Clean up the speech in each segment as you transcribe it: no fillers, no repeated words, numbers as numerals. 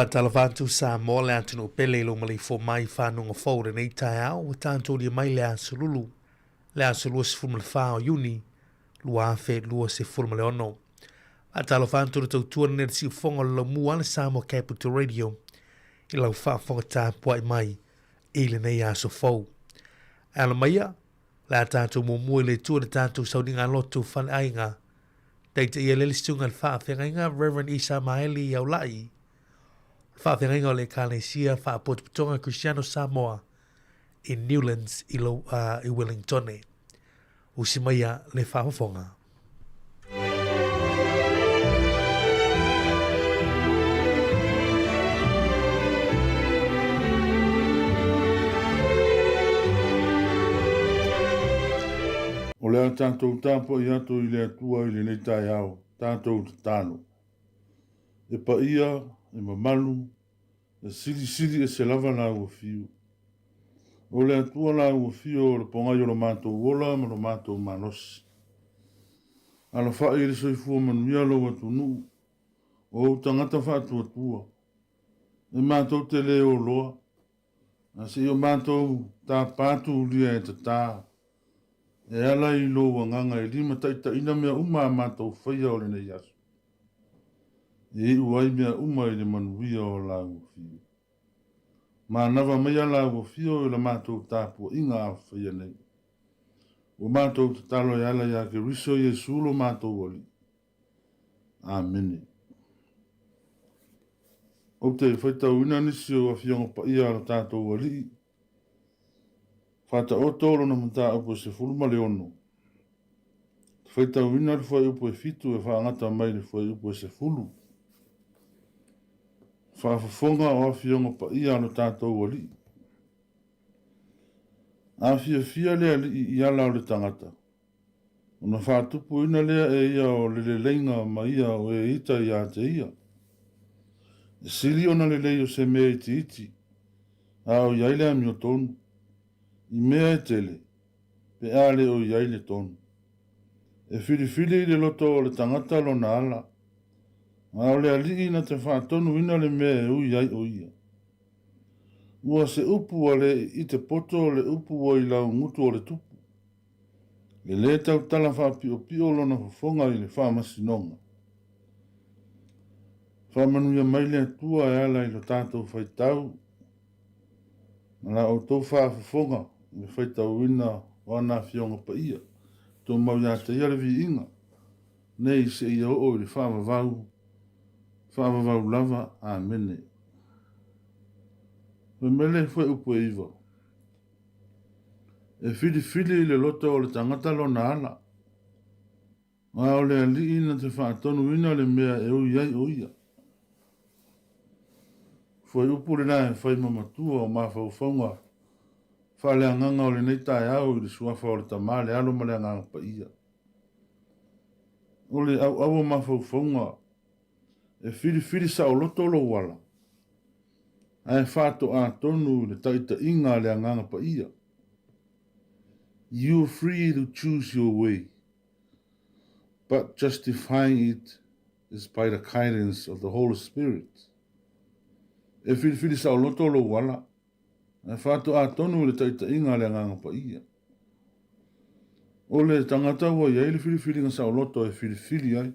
Faatalofa atu Samoa le atunuu pele i lou maleifua mai i fanuga fou i lenei taeao ua tatou ulia mai le aso Lulu, le aso 24 o Iuni 2026. Faatalofa atu le tautua lenei le siufofoga o le laumua a le Samoa Capital Radio i lau faafofoga tapuai mai i lenei aso fou. Ae ala maia, le a tatou muamua i le Atua i le tatou sauniga lotu faleaiga. Taitaia lea le susuga i le faafeagaiga Reverend Isa Maeli Aulai, o le faafeagaiga o le Ekalesia Faapotopotoga Kristiano Samoa i Newlands i, Lo, uh, i Wellingtone. Usi maia le faafofoga. O le a tatou tapuai atu i le Atua i lenei taeao, tatou tatalo. E paia, e mamalu, e silisili ese lava la ua fiu. O le Atua la ua fiu o le pogai o lo matou ola ma lo matou malosi. Alafai i le soifua manuia lou atunuu, o ou tagata faatuatua. E matou te le oloa, A se i o matou tapa tulia e tatā, e ala i lou agaga e limataitaiina mea uma a matou faia o lenei aso, e iu ai mea uma i le manuia o lāua afio. Manava maia lāua afio i la matou tapuaiga a faia nei. Ua matou tatalo e ala iā Keriso Iesu lo matou Alii. Amene. Ou te faitauina nisi o Afioga Paia a lo tatou Alii, Faataoto lona mataupu e 16. Te faitauina le fuaiupu e 7 e faagata mai le fuaiupu e 10. Faafofoga o Afioga Paia a lo tatou Alii. A fiafia le Alii i ala o le tagata, Ona faatupuina lea e ia o le leleiga ma ia o e ita ia te ia. E sili ona lelei o se mea itiiti, a o i ai le amiotonu, i mea e tele, pe a le o i ai le tonu. E filifili i le loto o le tagata lona ala, a o le alii na te faatonuina le mea e ui ai o ia. Ua se upu ua le i te poto le upu ua i laugutu o le tupu. E lē tautala faapiopio lona fofoga i le faamasinoga. Faamanuia mai le Atua e ala i lo tatou faitau ma la outou faafofoga i le faitauina o ana Afioga Paia. Tumau ia te Ia le viiga nei seia oo i le faavavau, faavavau lava. Amene. Fai mai le fuaiupu e 9. E filifili i le loto o le tagata lona ala, a o le alii na te faatonuina le mea e ui ai o ia. Fuaiupu lena e fai ma matua o mafaufauga faaleagaga o lenei taeao i le suafa o le Tama, le Alo ma le Agaga Paia. O le auau o mafaufauga e filifili saoloto lou ala, ae faatoa tonu i le taitaiga a le Agaga Paia. You're free to choose your way, but justifying it is by the guidance of the Holy Spirit. E filifili saoloto lou ala, ae faatoa tonu i le taitaiga a le Agaga Paia. O le tagata ua i ai le filifiliga saoloto e filifili ai.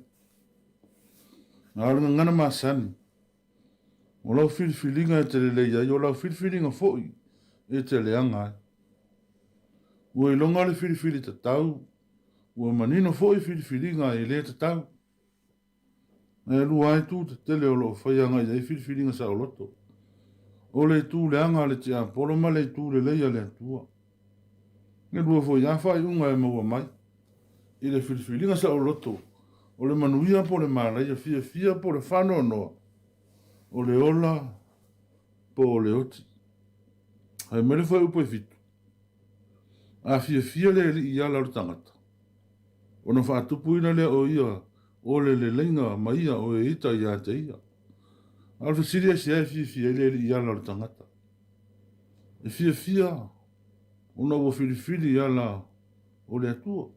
A o le gagana masani, O lau filifiliga e te lelei ai, o lau filifiliga foi e te leaga ai. Ua iloga le filifili tatau, ua manino foi filifiliga e le tatau. E lua ai tu tetele o lo o fai agai ai filifiliga saoloto. O le itu leaga a le tiapolo ma le itu lelei a le Atua. E lua foi a faaiuga e maua mai i le filifiliga saoloto o le manuia po o le malaia, fiafia po o le faanoanoa, o le ola po o le oti. Fai mai le fuaiupu e 7, A fiafia le alii i ala o le tagata, ona faatupuina lea o ia o le leleiga ma ia o e ita ia te ia. A o le fesili aisea e fiafia ai le alii i ala o le tagata? E fiafia ona ua filifili i ala o le Atua.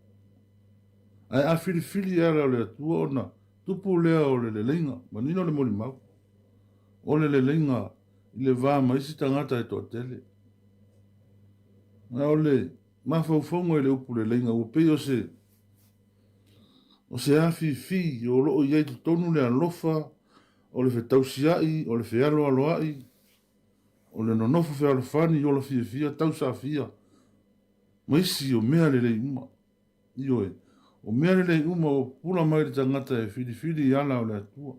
Ae a filifili i ala o le Atua ona tupu lea o le leleiga, manino le molimau. O le leleiga i le va ma isi tagata e toatele. A o le mafaufauga i le upu leleiga ua pei o se o se afifi o lo o i ai totonu le alofa, o le fetausia'i, o le fealoaloa'i, o le nonofo fealofani, ola fiafia, tausafia, ma isi o mea lelei uma. Ioe, o mea lelei uma ua pupula mai le tagata e filifili i ala o le Atua.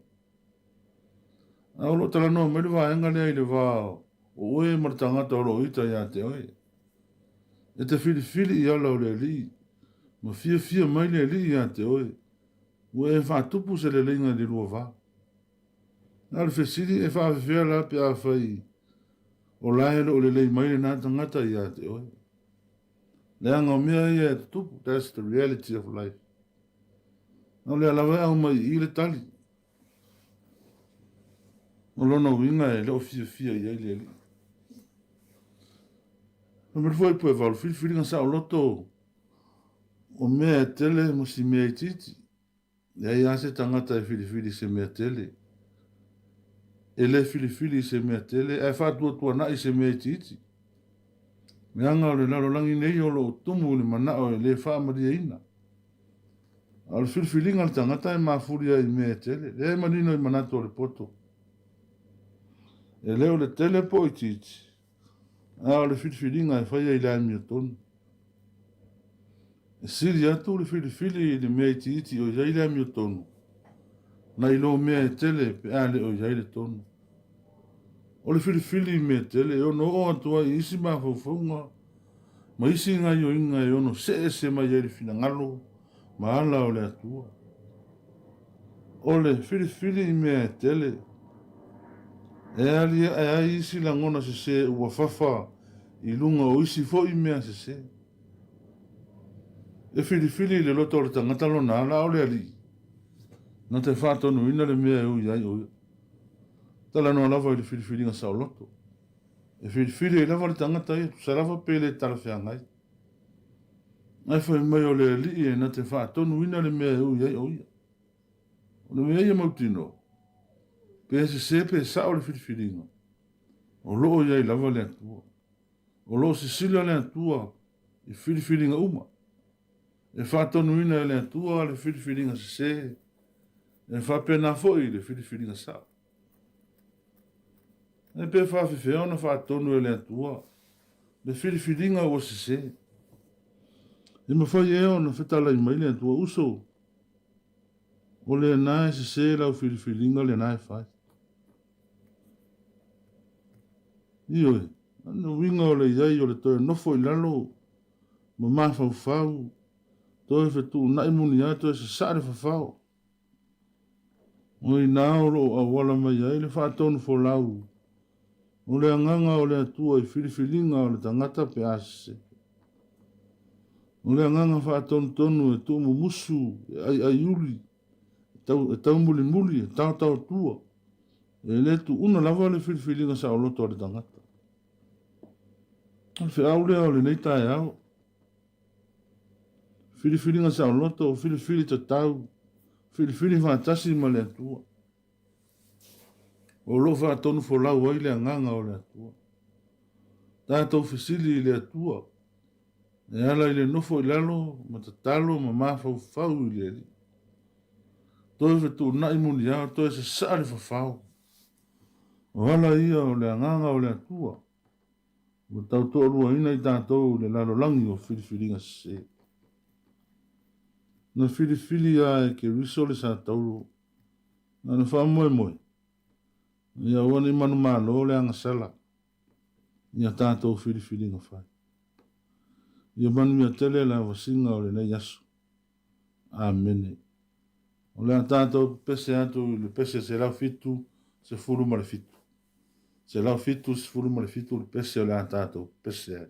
A o lo o talanoa mai le vaega lea i le va o oe ma le tagata o lo o ita ia te oe. E te filifili i ala o le Alii, ma fiafia mai le Alii ia te oe, ua e faatupu se leleiga i le lua va. A o le fesili, e faafefea la pe afai o la e le o lelei mai lena tagata ia te oe? Leaga o mea ia e tutupu, that's the reality of life. O lea lava e aumai i i le tali. O lona uiga e le o fiafia i ai le Alii. Fai mai foi pue valu filifiliga saoloto o mea e tele ma si mea itiiti. Leai lava se tagata e filifili i se mea tele. E le filifili i se mea tele, ae faatuatuanai i se mea itiiti. Leaga o le lalolagi nei o lo o tumu i le manao e le faamalieina. A o le filifiliga a le tagata e mafuli ai i mea e tele, lea e manino i manatu o le poto. E le o le tele po o itiiti, a o le filifiliga e faia i le amiotonu. E sili atu le filifili i le mea itiiti o i ai le amiotonu, nai lo mea e tele pe a le o i ai le tonu. O le filifili i mea tele e ono oo atu ai i isi mafaufauga ma isi gaioiga e ono see ese mai ai le finagalo ma ala o le Atua. O le filifili i mea e tele, e aliae ai isi lagona sese ua fafa i luga o isi foi mea sese. E filifili i le loto o le tagata lona ala, a o le Alii, na te faatonuina le mea e ui ai o ia. Talanoa lava i le filifiliga saoloto. E filifili ai lava le tagata ia, tusa lava pe le talafeagai. Ae fai mai o le Alii e na te faatonuina le mea e ui ai o ia. O le mea ia mautinoa, pe sese pe sao le filifiliga, o lo o i ai lava le Atua. O lo o sisila le Atua i filifiliga uma. E faatonuina e le Atua le filifiliga sese, e faapena foi le filifiliga sao. E pe faafefea ona faatonu e le Atua le filifiliga ua sese. E mafai ea ona fetalai mai le Atua, Uso, o lena e sese lau filifiliga lena e fai. Ioe, o le uiga o le i ai o le toe nofo i lalo ma mafaufau, toe fetuunai muniā, toe sasaa le fafao. O i ina o lo o auala mai ai le faatonu folau o le agaga o le Atua i filifiliga o le tagata pe a sese. O le agaga faatonutonu e tuumumusu, e aiaiuli, e taumulimuli, e taotaotua, e le tuuna lava le filifiliga saoloto a le tagata. O le feau lea o lenei taeao. Filifiliga saoloto, filifili tatau, filifili faatasi ma le Atua. O lo o faatonu folau ai le agaga o le Atua. Tatou fesili i le Atua, e ala i le nofo i lalo ma tatalo ma mafaufau i le Alii. Toe fetuunai muniao, toe sasaa le fafao. O ala ia o le agaga o le Atua. Ua tau toaluaina i tatou i le lalolagi o filifiliga sese. Na filifili a e Keriso le Satauro, na na faamoemoe, ia aua ne i manumalo le agasala i a tatou filifiliga fai. Ia manuia tele le avasiga o lenei aso. Amene. O le a tatou pepese atu i le pese 177. 177 le pese o le a tatou pepese ai.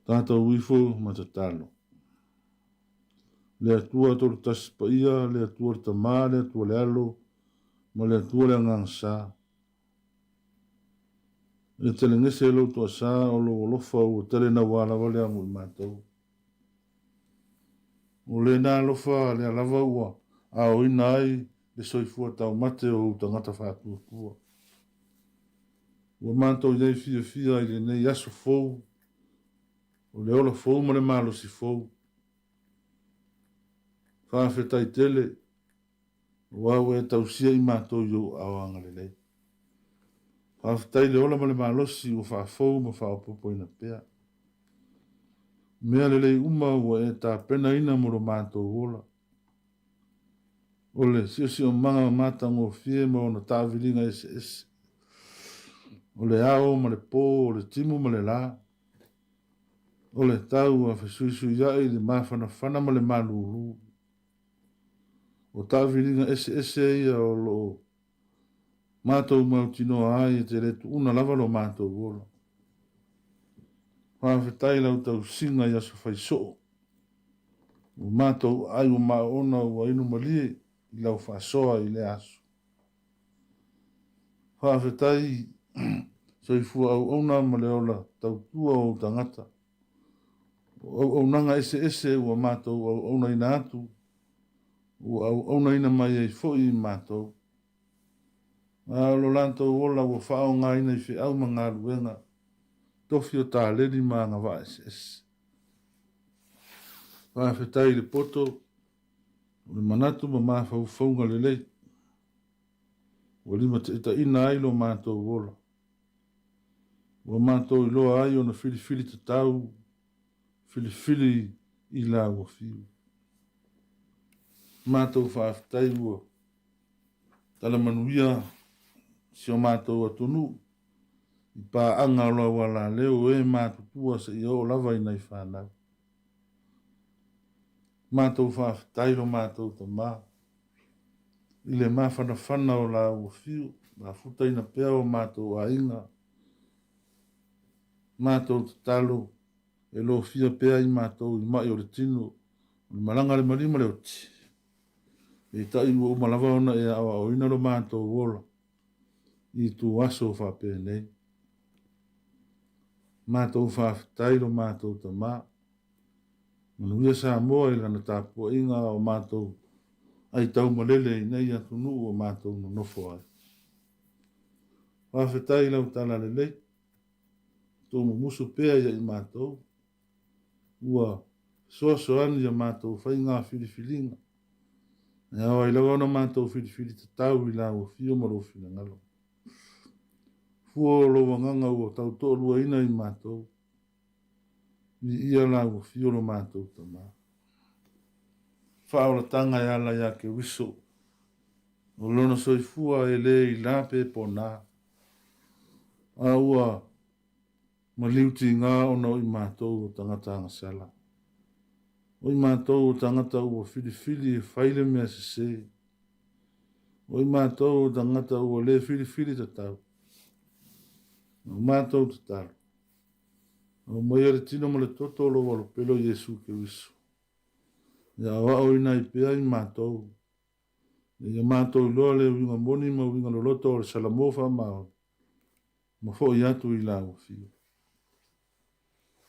Tatou ifo ma tatalo. Le Atua Tolutasi Paia, le Atua le Tama, le Atua le Alo, ma le Atua le Agaga Sa. E telegese e lou toasa o lou alofa ua tele naua lava lea mo i matou. O lena alofa lea lava ua aoina ai le soifua taumate o ou tagata faatuatua. Ua matou i ai fiafia i lenei aso fou, o le ola fou ma le malosi fou. Faafetai tele, aua ua e tausia i matou i ou aao agalelei. Faafetai i le ola ma le malosi ua faafou ma faaopoopoina pea. Mea lelei uma ua e tapenaina mo lo matou ola. O le siosiomaga matagofie ma ona taaviliga eseese. O le ao ma le po, o le timu ma le la. O le tau a fesuisuiaʻi le mafanafana ma le malūlū. O taaviliga eseese ia o loo matou mautinoa ai e te le tuuna lava lo matou ola. Faafetai lau tausiga i aso fai soo. Ua matou aai ua maoona ua inu malie i lau faasoa i lea aso. Faafetai soifua auauna ma le ola tautua o ou tagata. O auaunaga eseese ua matou auaunaina atu, ua auaunaina mai ai foi i matou. A o lo latou ola ua faaaogaina i feau ma galuega, tofi o taleni ma agavaa eseese. Faafetai i le poto, o le manatu ma mafaufauga lelei ua limataitaiina ai lo matou ola. Ua matou iloa ai ona filifili tatau, filifili i la ua fiu. Matou faafetai ua tala manuia si o matou atunuu i paaga o lo aualaleo e matutua seia oo lava i nai fanau. Matou faafetai lo matou Tama i le mafanafana o la ua fiu, mafutaina pea o matou aiga. Matou tatalo e lofia pea i matou i mai o le tino, o le malaga a le maliu ma le oti. Peitai ua uma lava ona e aoaoina lo matou ola i ituaso faapenei. Matou faafetai lo matou Tama. Manuia Samoa i lana tapuaiga a o matou aitaumalele i nei atunuu o matou nonofo ai. Faafetai i lau talalelei, tuumumusu pea ia i matou, ua fesoasoani ia matou faiga filifiliga, e ao ai lava ona matou filifili tatau i lau afio ma lou finagalo. Fua o lou agaga ua tautoaluaina i matou, Viia lau afio lo matou Tama. Faaolataga e ala ia Keriso, o lona soifua e le i la pe pona, a ua maliu tiga ona o i matou o tagata agasala. O i matou o tagata ua filifili e fai le mea sese. O i matou o tagata ua le filifili tatau. O matou tatalo, Aumaia le tino ma le toto o lou alopele o Iesu Keriso, ia aoaoina ai pea i matou, ina ia matou iloa le uiga moni ma uiga loloto o le Salamo faamaoni, ma foi atu i lau Afio.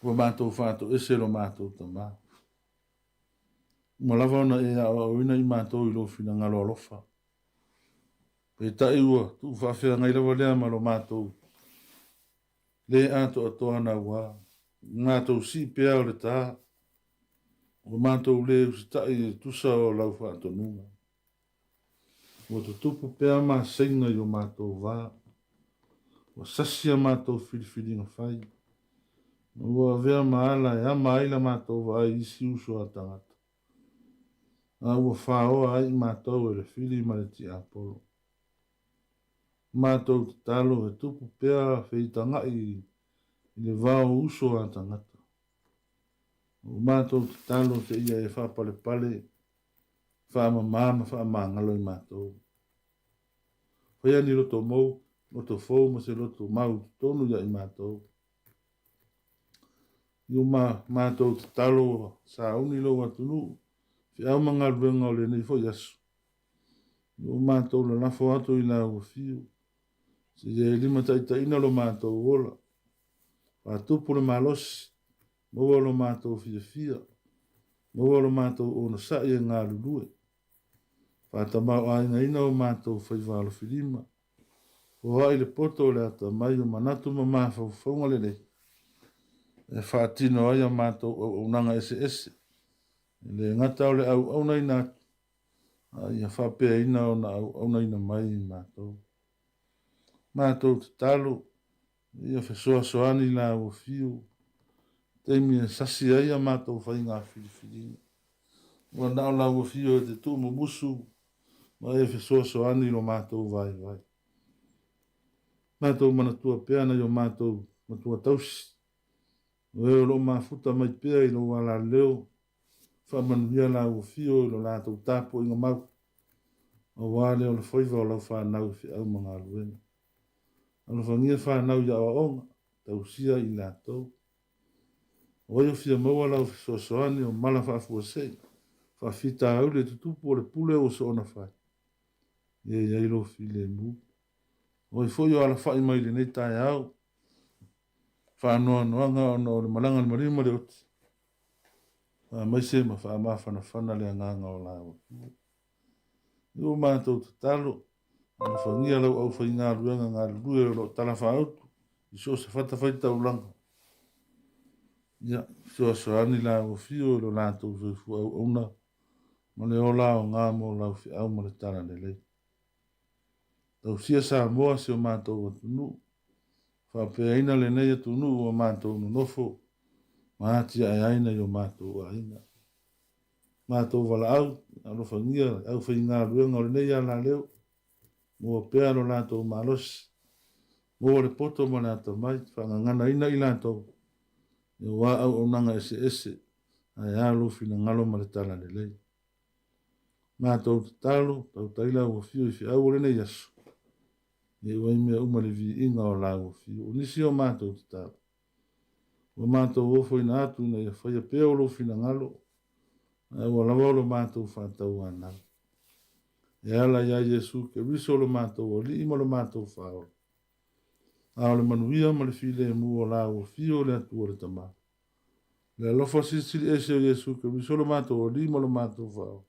Ua matou faatoese lo matou Tama. Uma lava ona e aoaoina i matou i lou finagalo alofa. Peitai ua tuufaafeagai lava lea ma lo matou le atoatoa naua, matou sii pea o le ta, ua matou le usitai i le tusa o lau faatonuga. Ua tutupu pea maseiga i o matou va, ua sasi a matou filifiliga fai, ma ua avea ma ala e ama ai la matou vaai i isi uso a tagata, a ua faoa ai i matou e le fili ma le tiapolo. Matou tatalo e tupu pea feitagaʻi i le va o uso a tagata. O matou tatalo seia e faapalepale, faamama ma faamagalo i matou. Faia ni loto mou, loto fou ma se loto mau i totonu ia i matou. I o matou tatalo ua sauni lou atunuu, feau ma galuega o lenei foi aso. Ua matou lalafo atu i lau afio, seia e limataitaiina lo matou ola. Faatupu le malosi, maua lo matou fiafia, maua lo matou onosai e galulue. Faatamaoaigaina o matou faiva alofilima, foai le poto o le atamai o manatu ma mafaufauga lelei, e faatino ai a matou auaunaga eseese, e le gata o le auaunaina atu, a ia faapeaina ona auaunaina mai i matou. Matou tatalo, ia fesoasoani lau afio, taimi e sasi ai a matou faiga filifiliga. Ua na o lau afio e te tuumumusu ma e fesoasoani i lo matou vaivai. Matou manatua pea nai o matou matua tausi, o e o lo o mafuta mai pea i lou alaleo Faamanuia lau afio i lo latou tapuaiga mau, aua lea o le faiva o lau fanau i feau ma galuega. Alofagia fanau i aoaoga, tausia i latou. O ai o fia maua lau fesoasoani o mala faafuasei, faafitauli e tutupu o le pule ua soona fai. Ia i ai lou filemu. O ai foi o alafai mai i lenei taeao, faanoanoaga ona o le malaga a le maliu ma le oti. Faamaise ma faamafanafana le agaga o la Atua. I o matou tatalo, alofagia lau aufaigaluega galulue o lo o talafaautu i so o se fatafaitaulaga. Ia, fesoasoani lau afio i lo latou soifua auauna ma le ola aoga mo lau feau ma le talalelei. Tausia Samoa si o matou atunuu. Faapeaina lenei atunuu ua matou nonofo ma atiae ai nai o matou aiga. Matou valaau, alofagia le aufaigaluega o lenei alaleo, maua pea lo latou malosi, maua le poto ma le atamai, faagaganaina i latou aua auaunaga eseese, ae a lou finagalo ma le talalelei. Matou tatalo, tautai lau afio i feau o lenei aso, ne i ai mea uma le viiga o lau afio. O nisi o matou tatalo, ua matou ofoina atu ina ia faia pea o lou finagalo, ae ua lava o lo matou faatauanau. E ala iā Iesu Keriso lo matou Alii ma lo matou Faaola, a o le manuia ma le filemu o lau afio le Atua le Tama. Le alofa silisili ese o Iesu Keriso lo matou Alii ma lo matou Faaola,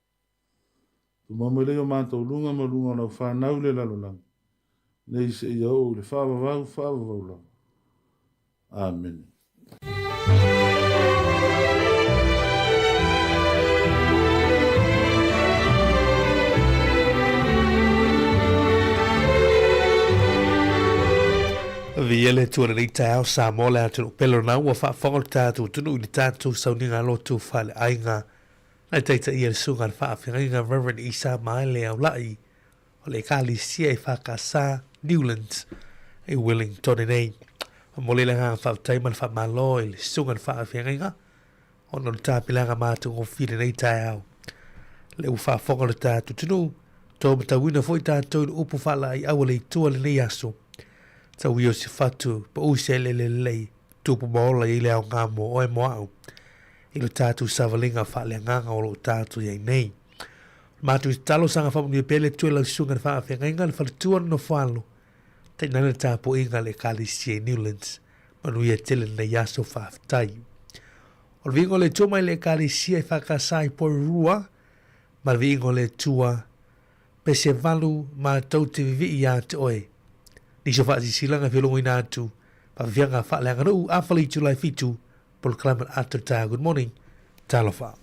tumau mai lea i o matou luga ma luga o lau fanau i le lalolagi, nei seia oo i le faavavau faavavau lava. Amene. Viia le Atua i lenei taeao, Samoa le atunuu pele o lena ua faafofoga lo tatou atunuu i le tatou sauniga lotu faaleaiga na taitaia e le Susuga i le Faafeagaiga Rev. Isa Maele Aulai o le Ekalesia EFKS Newlands i Wellington nei. Momoli le agaga faafetai ma le faamalo i le Susuga i le Faafeagaiga ona o le tapenaga matagofie i lenei taeao. Le ua faafofoga lo tatou atunuu, tou matauina foi tatou i le upu faalaeiau a le Atua i lenei aso. Tau ia o se fatu, pau se eleele lelei, tupu ma ola i ai le aoga mo oe mo au, i lo tatou savaliga faaleagaga o lo o tatou i ai nei. Matou tatalo saga faamanuia pea le Atua i lau susuga i le faafeagaiga, le faletua le nofoalo, tainane le tapuaiga a le Ekalesia i Newlands. Manuia tele lenei aso faafetai. O le viiga o le Atua mai le Ekalesia i Whakasa i Porirua, ma le viiga o le Atua pese valu matou te vivii ia te oe. Nisi o faasilasilaga e fia logoina atu, faafiafiaga faaleaganuu, Afa le itula e fitu, Polokalame Ata Taeao. Good morning. Talofa.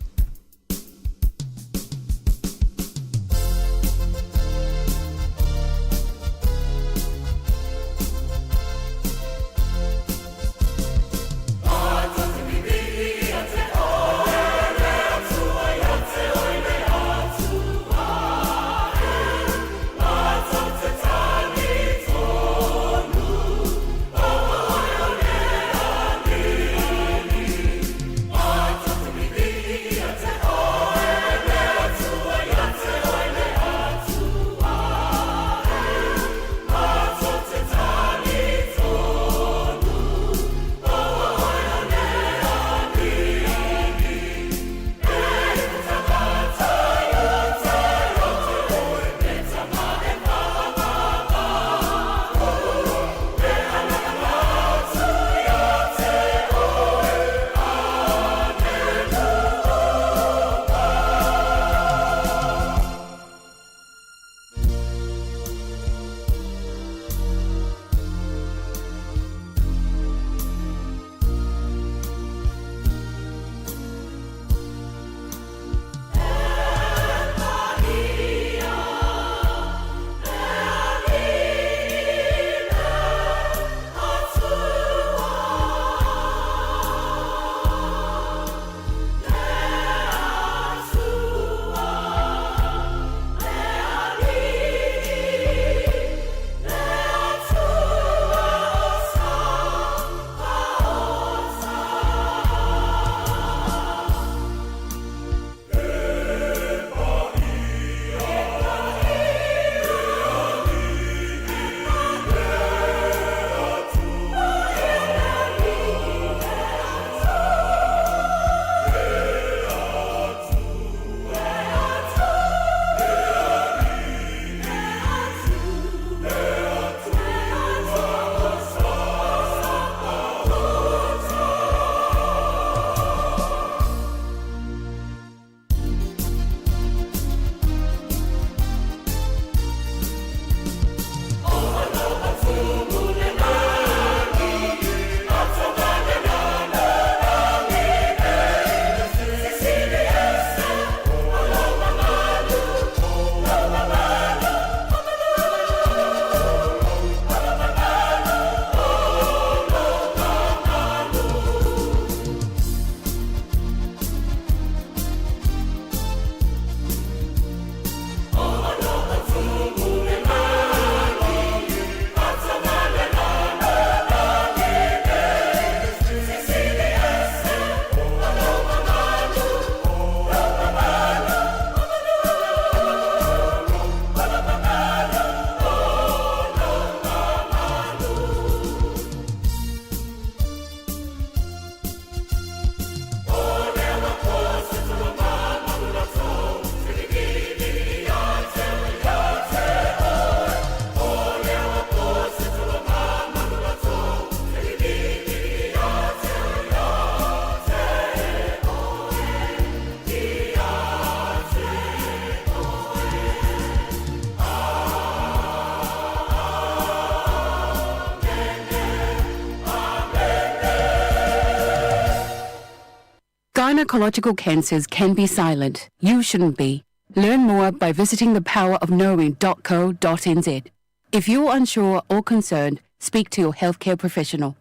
Gynecological cancers can be silent. You shouldn't be. Learn more by visiting thepowerofknowing.co.nz. If you're unsure or concerned, speak to your healthcare professional.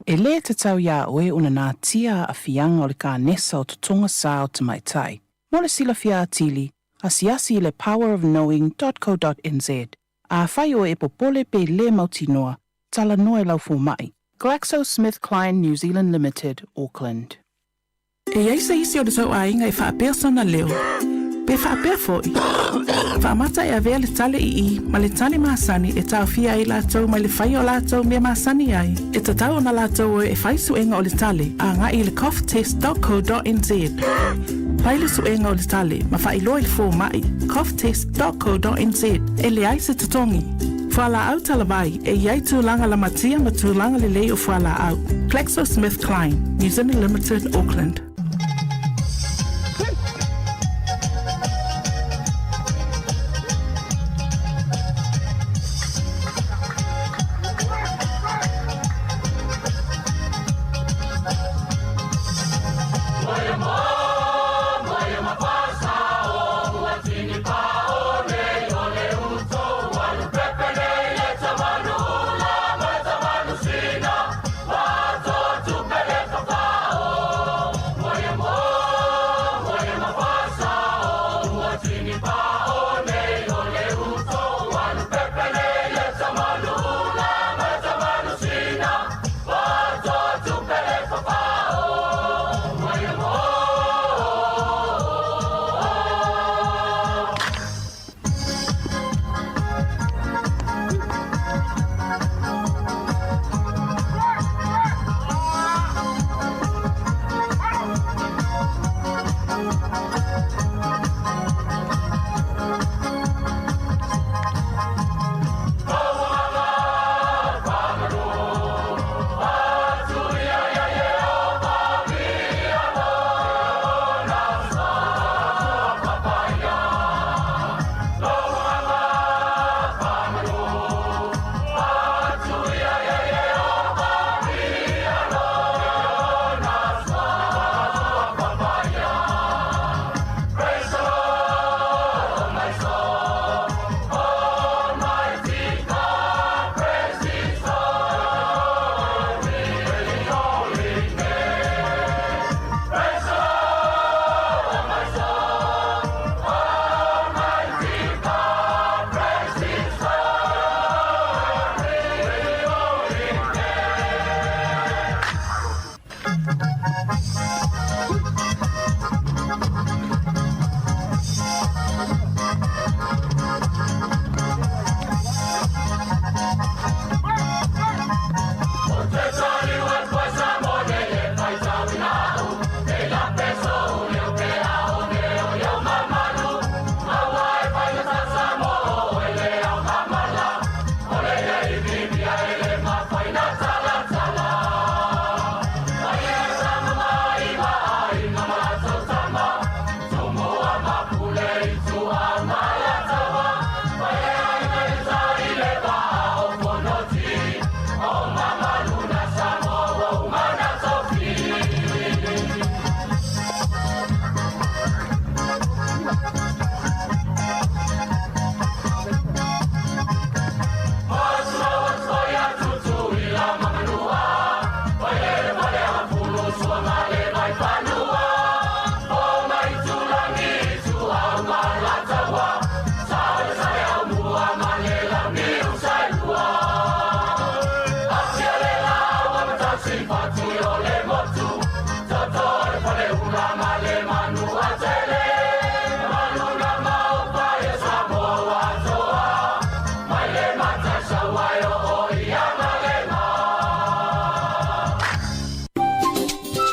E lē tatau iā oe ona natia aafiaga o le kanesa o totoga sā o tamaitai. Mo le silafia atili, asiasi i le powerofknowing.co.nz. Afai oe e popole pe lē mautinoa, talanoa i lau fomaʻi. GlaxoSmithKline New Zealand Limited, Auckland. E i ai se isi o le tou aiga e faapea sona leo, pe faapea foi, faamata e avea le tale ii ma le tale masani e taofia ai latou mai le faia o latou mea masani ai. E tatau ona latou o e fai suega o le tale agai i le coughtest.co.nz. Fai le suega o le tale ma faailoa i le fomaʻi coughtest.co.nz. E leai se totogi. Fualaau talavai, e i ai tulaga lamatia ma tulaga lelei o fualaau. GlaxoSmithKline, New Zealand Limited, Auckland.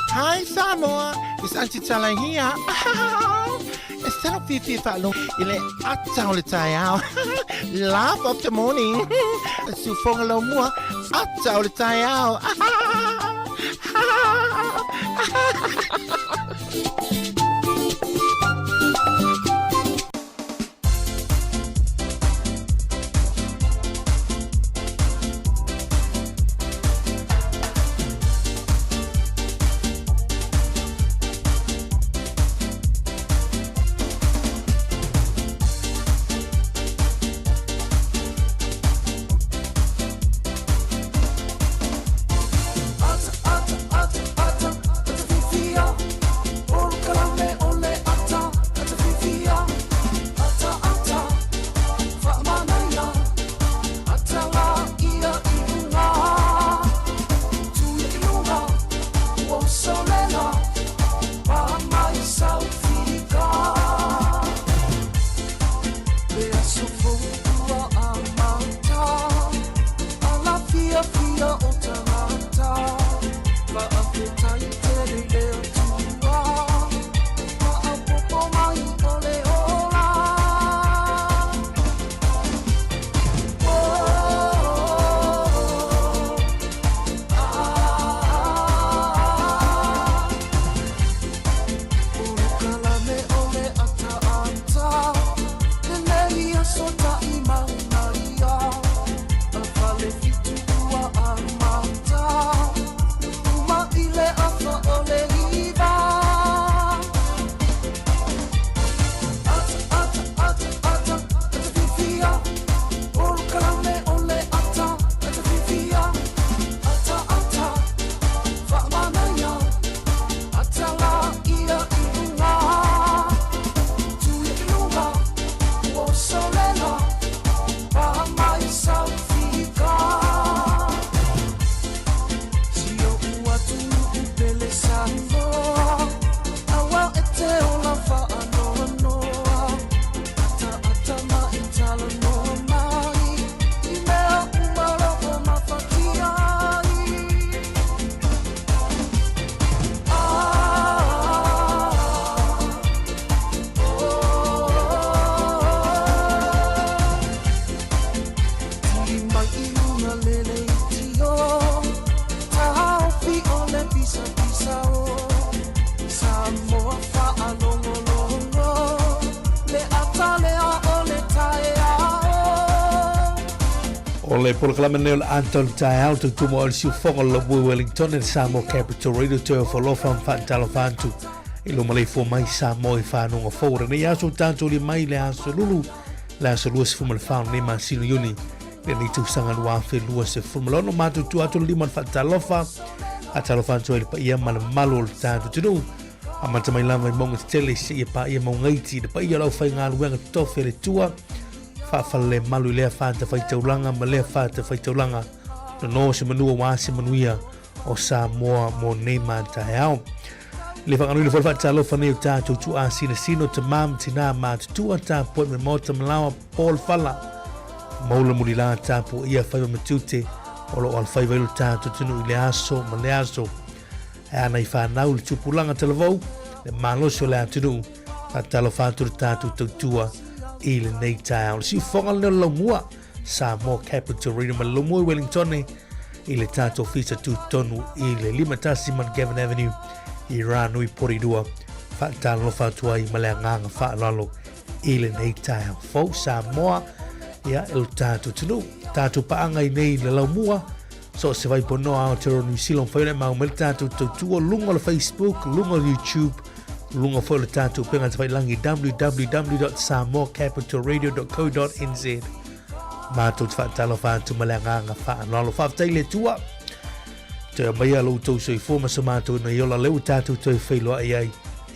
Hi Samoa, it's Auntie Tala here. E salo fiafia faalogo i le ata o le taeao. Laugh of the morning. Siufoga laumua, ata o le taeao. O le polokalame nei o le Anton Taeao tautumo o le siufoga o le Lomui Wellington e le Samoa Capital Radio toe o falofa ma faatalofa atu i lo maleifua mai Samoa i whanonga fou. Renei aso tātou li mai le aso lulu le aso 24 o lenei masina Iuni lenei tausaga 2026. Matou tu atu le lima le faatalofa faatalofa atu ai le paia ma le mamalu o le tatou atunuu amata mai lava i mauga tetele seia paia mauga iti le paia o le aufaigaluega totofi a le Atua faafalelemalu i lea fatafaitaulaga ma lea fatafaitaulaga nono se manu aua se manuia o Samoa mo nei ma taeao. Le faaganuina foi le faatalofa nei o tatou tuuasinasino, tamā ma tinā matutua, tapuai ma le maota ma laoa, po le fala, maula mulilā, tapuaia faiva ma tiute o lo o alofaiva ai lo tatou atunuu i le aso ma le aso. Ae a nai whanau le tupulaga talavou, le malosi o le atunuu, faatalofa atu le tatou tautua i lenei taeao. Le siufoga lenei o le laumua, Samoa Capital Radio ma le laumua i Wellington i le tatou ofisa tutonu i le 51 Mount Gavin Avenue i Ranui Porirua. Faatalofa atu ai ma le agaga faaaloalo i lenei taeao fou Samoa ia e lo tatou atunuu. Tatou paaga i nei le laumua so o se vaiponoa Aotearoa New Zealand mafai ona e mau mai le tatou tautua luga o le Facebook, luga o le YouTube, luga foi o le tatou upega tafailangi www.samoacapitalradio.co.nz. Matou te faatalofa atu ma le agaga faaaloalo. Faafetai le Atua. Toe aumaia lo outou soifua ma so matou nei ola lea ua tatou toe feiloai ai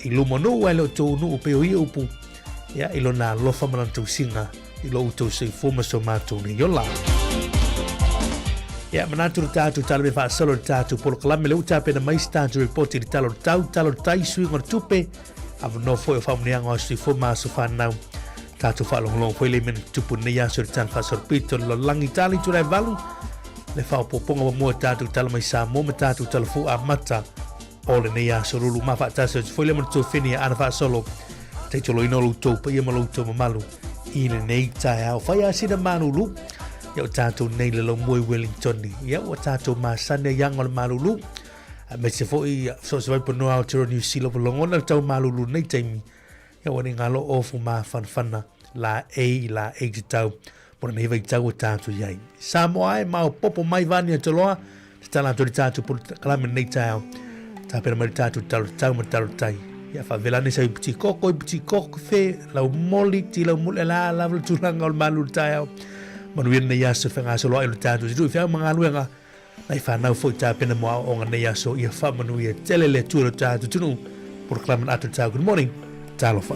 i luma o nuu ae le o tou nuu pei o ia upu ia i lona alofa ma lona tausiga i lo outou soifua ma so matou nei ola. Ia, manatu le tatou tala me faasolo le tatou polokalame le ua tapena mai se tatou report i le tala o le tau, tala o le tai, suiga o le tupe, avanoa foi o faamanuiaga o aso soifua ma aso fanau. Tatou faalogologo foi le mea na tutupu i lenei aso i le tala faasolo pito le lalolagi tala i itula e valu le faaopoopoga muamua o tatou tala mai Samoa ma tatou tala fou amata o lenei aso lulu ma faatasi atu foi le ma le tuafeni a ana faasolo taitoloina o lo outou paia ma lo outou mamalu i lenei taeao. Fai a sina malulu ia o tatou nei le laumua i Wellington ia ua tatou masani ai aga o le malulu aemaise foi so o se vaipanoa Aotearoa New Zealand ua logona le tau malulu nei taimi ia ua nei galo ofu mafanafana la ei la ei te tau mo lenei vaitau ua tatou i ai. Samoa e maopoopo mai vani Aotearoa te tala atu i le tatou polokalame lenei taeao. Tapena mai le tatou talo tau ma talo tai. Ia faavela ane sau ipu tikoko, ipu tikoko, fe, lau moli, ti lau muli, la lava le tulaga o le malu le taeao. Manuia lenei aso e fegasolo ai o le tatou atunuu i feau ma galuega. Nai whanau foi tapena mo aoaoga nei aso ia faamanuia tele le Atua i lo tatou atunuu. Polokalame na atu tau. Good morning. Talofa.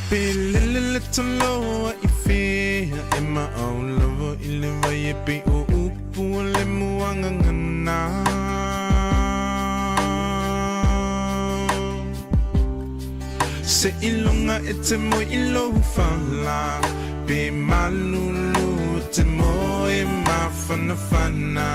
Pe lele le toloa i fea e maau lava i le vai e pei o upu o le muagagana. Se iloga e te moe i lou fala, pe malulu e te moe mafanafana.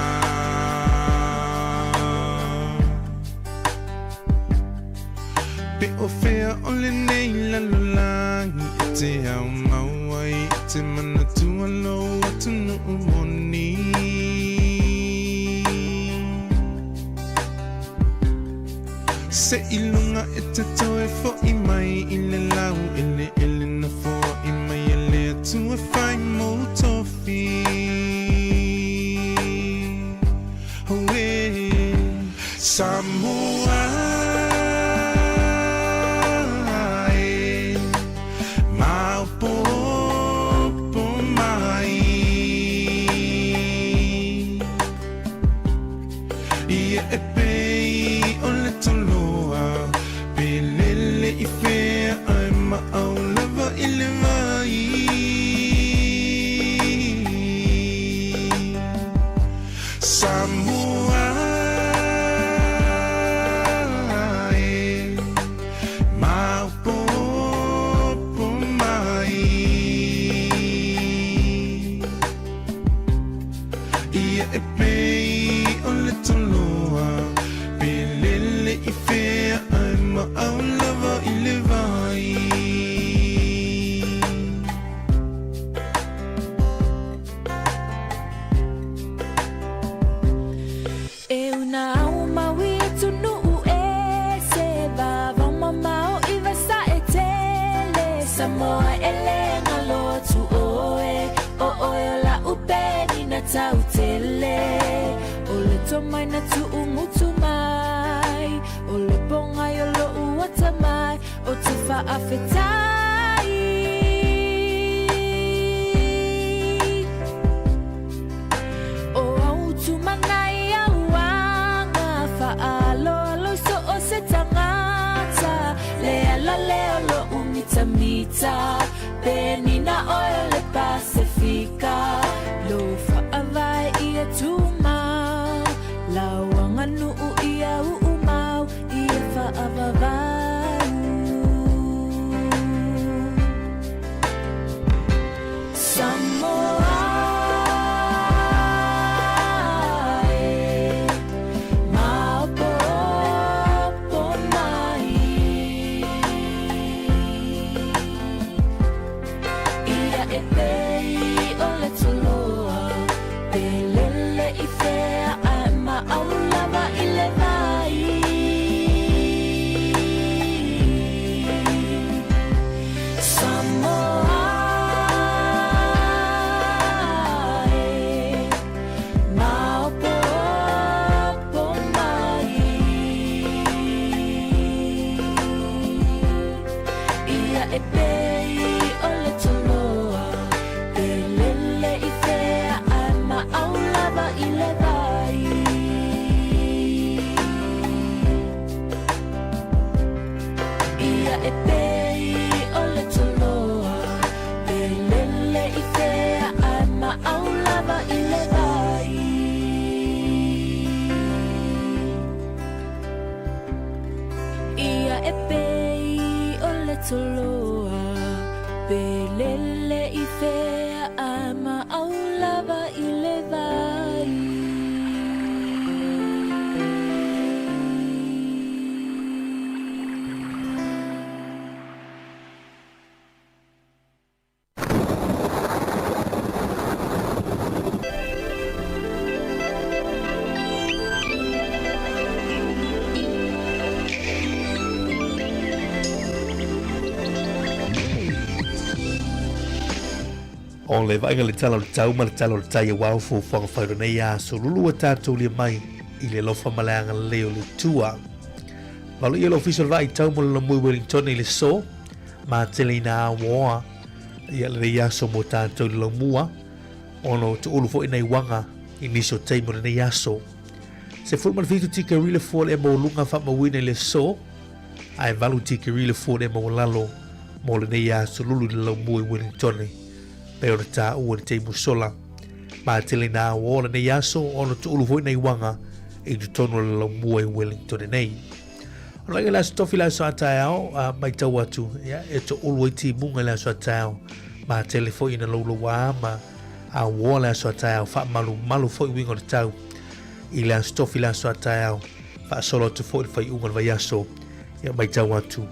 Pe o fea o lenei lalolagi e te ao mau ai i te manatua lou atunuu moni. Se i luga e te toe fo'i mai i le lau eleele na foa'i mai e le Atua fai mou tofi. Auē, Samoa e, maopoopo mai. Ia e pei o le toloa, pe lele i fea ae maau lava i le vai. Samoa e, maopoopo mai. Ia e pei o le toloa, pe lele i fea ae maau lava i le vai. tautele O le tomai na tuumutu mai O le pogai o lo'u atamai Ou te faafetai O au tumanai au aga Faaaloalo i so o se tagata Le ala lea o lo'u mitamita Penina oe o le Pasefika Lou faavae ia tumau Lau aganuu ia uumau Ia faavavau Samoa e Maopoopo mai Ia e pei o le toloa Pe lele i fea ae maau lava i le vai Samoa e Maopoopo mai Ia e pei o le toloa Pe lele i fea ae maau lava i le vai Ia e pei o le toloa Pe lele i fea ae maau lava i le vai Ia e pei o le toloa Pe lele i fea ae maau lava i le vai. O le vaaiga le tala o le tau ma le tala o le tai aua o fuafuaga fai o lenei aso lulu ua tatou lia mai i le alofa ma le agalelei o le Atua. Malo ia le ofisa o le vaai tau mo le lomui Wellington i le so ma tele ina aoa ia lenei aso mo tatou i le laumua ona o toulu foi nai uaga i nisi o taimi o lenei aso. 17 tikeri le fua le maualuga faamauina i le aso, ae 8 tikeri le fua le maualalo mo lenei aso lulu i le laumua i Wellington, pei ona taua i le taimi ua sola. Ma tele ina aoao lenei aso ona toulu foi nai uaga i totonu o le laumua i Wellington nei. O le aso tofi le aso a taeao, a maitau atu, ia, e toulu ai timuga i le aso a taeao. Ma tele foi ina louloua ma auoa le aso a taeao, faamalumalu foi uiga o le tau i le aso tofi le aso a taeao, faasolo atu foi le faaiuga o le vaiaso, ia maitau atu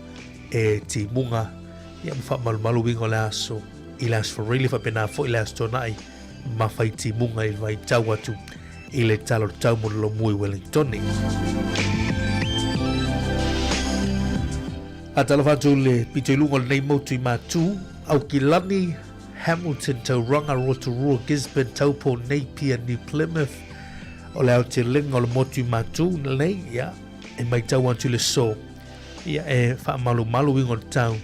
e timuga, ia ma faamalumalu uiga o le aso i le aso Farile, faapena foi le aso Toonai ma fai timuga i le vaitau atu i le tala o le tau mo le lomui Wellingtoni. Faatalofa atu le pito i luga o lenei motu i Matū, Aukilani, Hamilton, Tauranga, Rotorua, Gisborne, Taupo, Napier, New Plymouth, o le aotelega o le motu i Matū lenei, ia, e maitau atu le so, ia, e faamalumalu uiga o le tau,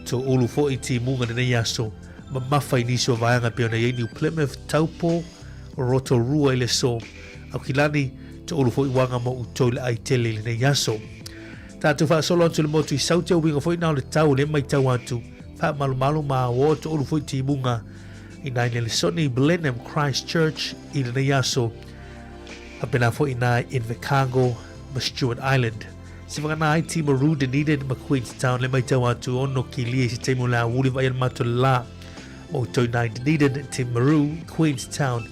toulu foi timuga lenei aso, mamafa i nisi o vaega pei ona i ai New Plymouth, Taupo, Rotorua i le aso. Aukilani, toulu foi uaga mo outou i le ai tele i lenei aso. Tatou faasolo atu i le motu i Saute, uiga foi na o le tau le maitau atu, faamalumalu ma aoa toulu foi timuga i nai Nelesoni, Blenheim, Christchurch i lenei aso. Faapena foi i nai Invercargill ma Stewart Island. Sivagana ai Timaru, Dunedin ma Queenstown le maitau atu ono kilia i se taimi o le aoauli vaai le matou le la. Ma outou i nai Dunedin, Timaru, Queenstown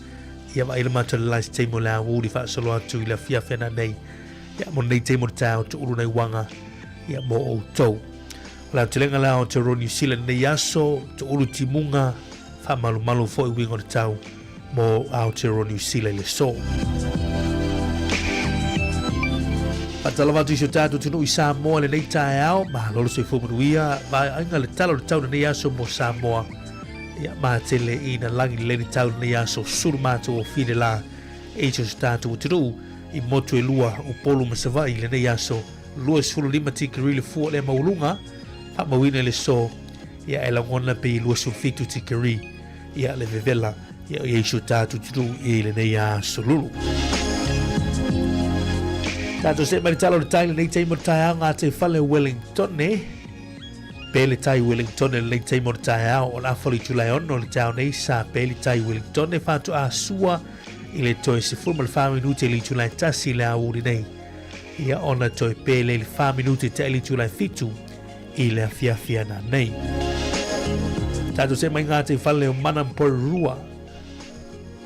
ia vaai le matou le la i se taimi o le aoauli faasolo atu i le afiafi ana nei. Ia mo lenei taimi o le taeao toulu nai uaga ia mo outou. O le aotelega la o Aotearoa New Zealand nei aso, toulu timuga, faamalumalu foi uiga o le tau mo Aotearoa New Zealand i le aso. Faatalofa atu i si o tatou atunuu i Samoa i lenei taeao, malo le soifua manuia, vaeaiga le tala o le tau lenei aso mo Samoa. Ia matele ina lagi lelei le tau lenei aso sulu matou ofine la e i so se tatou atunuu i motu e lua Upolu ma Savaii i lenei aso 25 tikeri le fua lea maualuga faamauina i le so ia e lagona pei 27 tikeri ia le vevela ia i so tatou atunuu i lenei aso lulu. Tatou se mai le tala o le tai lenei taimi o le taeao ngā te whale Wellington e. Pele tai Wellington e lenei taimi o le taeao o le afa o le itula e ono le taeao nei sa pele tai Wellington e whātua a sua i le toe 14 minute i le itula e tasi i le aoauli nei. Ia ona toe pele i le 4 minute te le itula e 7 i le afiafi ana nei. Tātou se mai ngā te whale o Manapourua.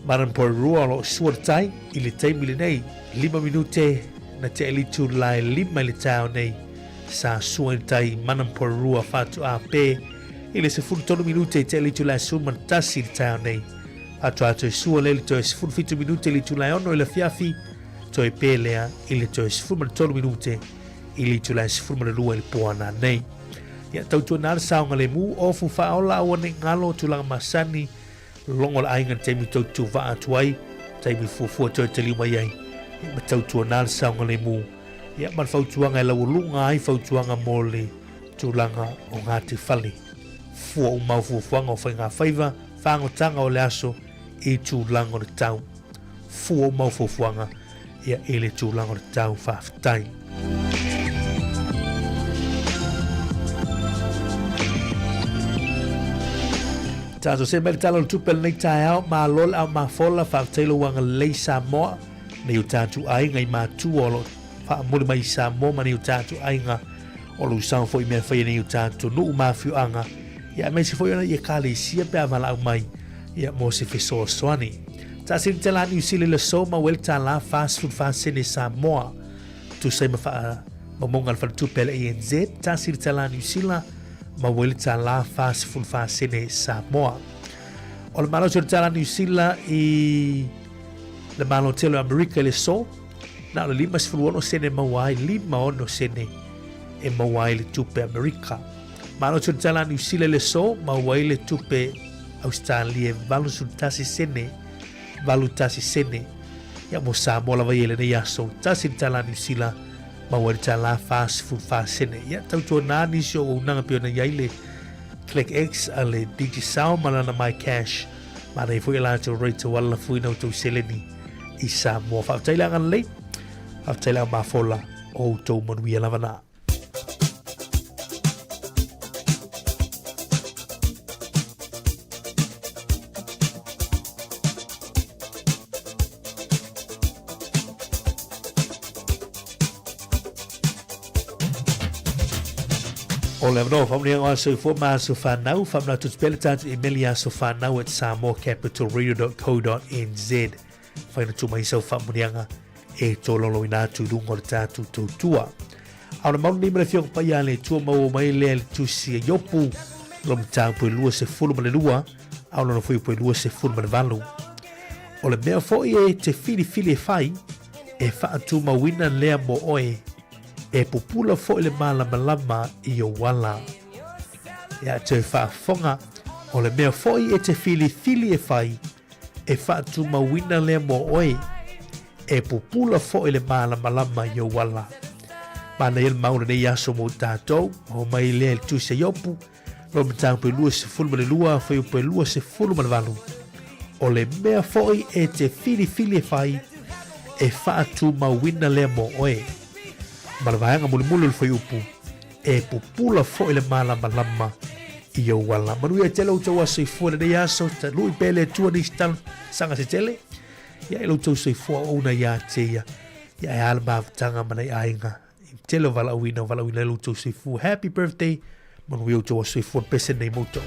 Manapourua o lo o sua le tai i le taimi lenei. 5 minute na te elitu la e 5 i le taeao nei. Sa sua i le tai Manapourua whātua pē i le 13 minute i te elitu la e 11 i le taeao nei. Whātua toe sua le le toe 17 minute i le itula e 6 i le afiafi, toe pē lea i le toe 13 minute i le itula e 12 i le po ana nei. Ia tautuana le saogalemu, ofu faaola aua nei ngalo tulaga masani, logo le aiga i le taimi tautu vaa atu ai, taimi fuafua toe taliu mai ai. Ia ma tautuana le saogalemu. Ia ma le fautuaga e laualuga ai fautuaga mo le tulaga o Ngāti Whale. Fua uma au fuafuaga o faigāfaiva, fāgotaga o le aso i tulaga o le tau. Fua uma au fuafuaga ia i le tulaga o le tau. Faafetai. Tatou se mai le tala o le tupe lenei taeao, malo le au mafola, faafetai lou agalelei Samoa, nei o tatou aiga i matua o lo faamuli mai i Samoa ma nei o tatou aiga o lou sao foi i mea e fai e nei o tatou nuu ma afioaga, ia aemaise foi ona i ekalesia pe a valaau mai ia mo se fesoasoani. Tasi le tala Niu Sila i le aso ma uele tala 44 sene Samoa. Tusa ai ma faamaumauga a le faletupe a le ANZ, tasi le tala Niu Sila ma uele tala 44 sene Samoa. O le malosi o le tala Niu Sila i le Malo Tele o Amerika i le aso, na o le 56 sene maua ai, 56 sene e maua ai le tupe Amerika. Malosi o le tala Niu Sila i le aso, maua ai le tupe Australia e 81 sene, 81 sene. Ia mo Samoa lava ia i lenei aso, tasi le tala Niu Sila, maua ai le tala 44 sene. Ia tautuana nisi o auaunaga pei ona i ai le Click X a le Digicel ma lana MyCash. Manaia foi e latou rate o ala fuina o tou seleni i Samoa. Faafetai le agalelei, faafetai le aumafola o outou manuia lava na. O le avanoa faamanuiaga o aso soifua ma aso fanau, faamanatu atu pea le tatou email i asofanau at samoacapitalradio.co.nz. Whai na tuu mai sau faamanuiaga e tolaulauina atu i luga o le tatou tautua. A o le malu nei ma le Afioga Paia a le Atua maua mai lea i le tusi a Iopu, lona mataupu e 22, a o lona fuaiupu e 28. O le mea foi e te filifili e fai, e faatumauina lea mo oe, e pupula foi le malamalama i ou ala. Ia toe faafofoga, o le mea foi e te filifili e fai, e faatumauina lea mo oe, e pupula foi le malamalama i ou ala. Manaia le mau lenei aso mo tatou, maua mai lea i le tusi a Iopu, Lona mataupu e 22, fuaiupu e 28. O le mea foi e te filifili e fai, e faatumauina lea mo oe. Ma le vaega mulimuli o le fuaiupu, e pupula foi le malamalama i ou ala. Manuia tele outou aso soifua i lenei aso, talu'i pea le Atua nisi talosaga se tele, ia e lo outou soifua auauna ia te ia, ia e a le mafutaga ma nai aiga. I tele o valaauina, o valaauina ai lo outou soifua. Happy birthday, manuia outou aso soifua, le pese nei mo outou.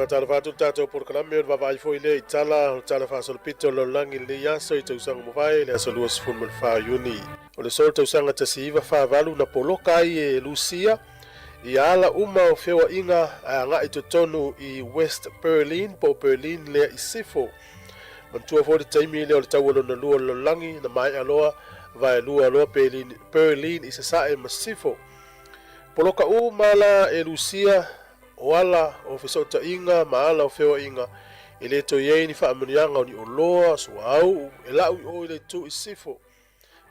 Faatalofa atu le tatou polokalame o le vaavaai foi lea i tala o le tala faasolopito o le lalolagi i lenei aso i tausaga mavae le aso 24 Iuni. O le aso le tausaga 1948 na poloka ai e Lusia i ala uma o feoaiga ae agai i totonu i West Berlin po o Berlin lea i Sifo. Manatua foi le taimi lea o le taua lona lua o le lalolagi na maea loa vaelua loa Berlin, Berlin i Sasae ma Sifo. Poloka uma la e Lusia o ala o fesootaiga ma ala o feoaiga, e le toe i ai ni faamanuiaga o ni oloa, suauu, e lau i o i le itu i sisifo.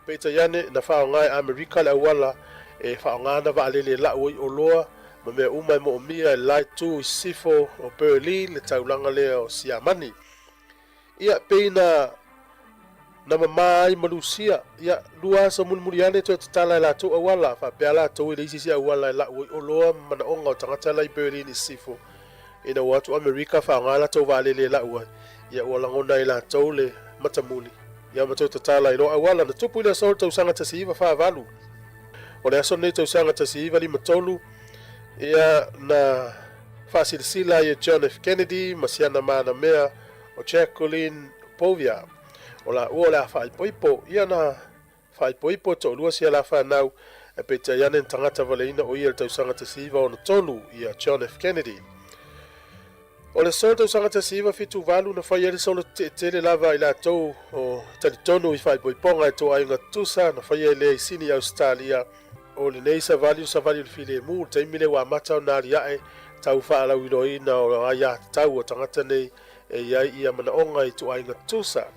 Peitai ane, na faaaoga e Amerika le auala e faaaoga ana vaalele e lau ai oloa ma mea uma e moomia e le la itu i sisifo o Berlin, le taulaga lea o Siamani. Ia, pei na na mama ai ma Lusia. Ia, lua aso mulimuli ane toe tatala e latou auala, faapea latou e leai se isi auala e lau ai oloa ma manaoga o tagata la i Berlin i sisifo. Ina ua atu Amerika faaaoga latou vaalele e lau ai, ia ua lagona ai latou le matamuli. Ia ma toe tatala ai loa auala. Na tupu i le aso o le tausaga 1948. O le aso lenei tausaga 1953, ia na faasilasila ai e John F. Kennedy ma siana manamea o Jacqueline Bouvier, o laua o le a faaipoipo. Ia na faaipoipo e toalua sia la fanau, ae peitai ane na tagata valeina o ia i le tausaga 1963, ia John F. Kennedy. O le aso tausaga 1978 na fai ai le solo tetele lava i latou o talitonu i faaipoipoga e toaiga tutusa na faia lea i Sini, Ausetalia. O lenei savali o savali o le filemu, le taimi lea ua amata ona aliae tau faalauiloaina o aiatatau a tagata nei e i ai ia manaoga i ituaiga tutusa.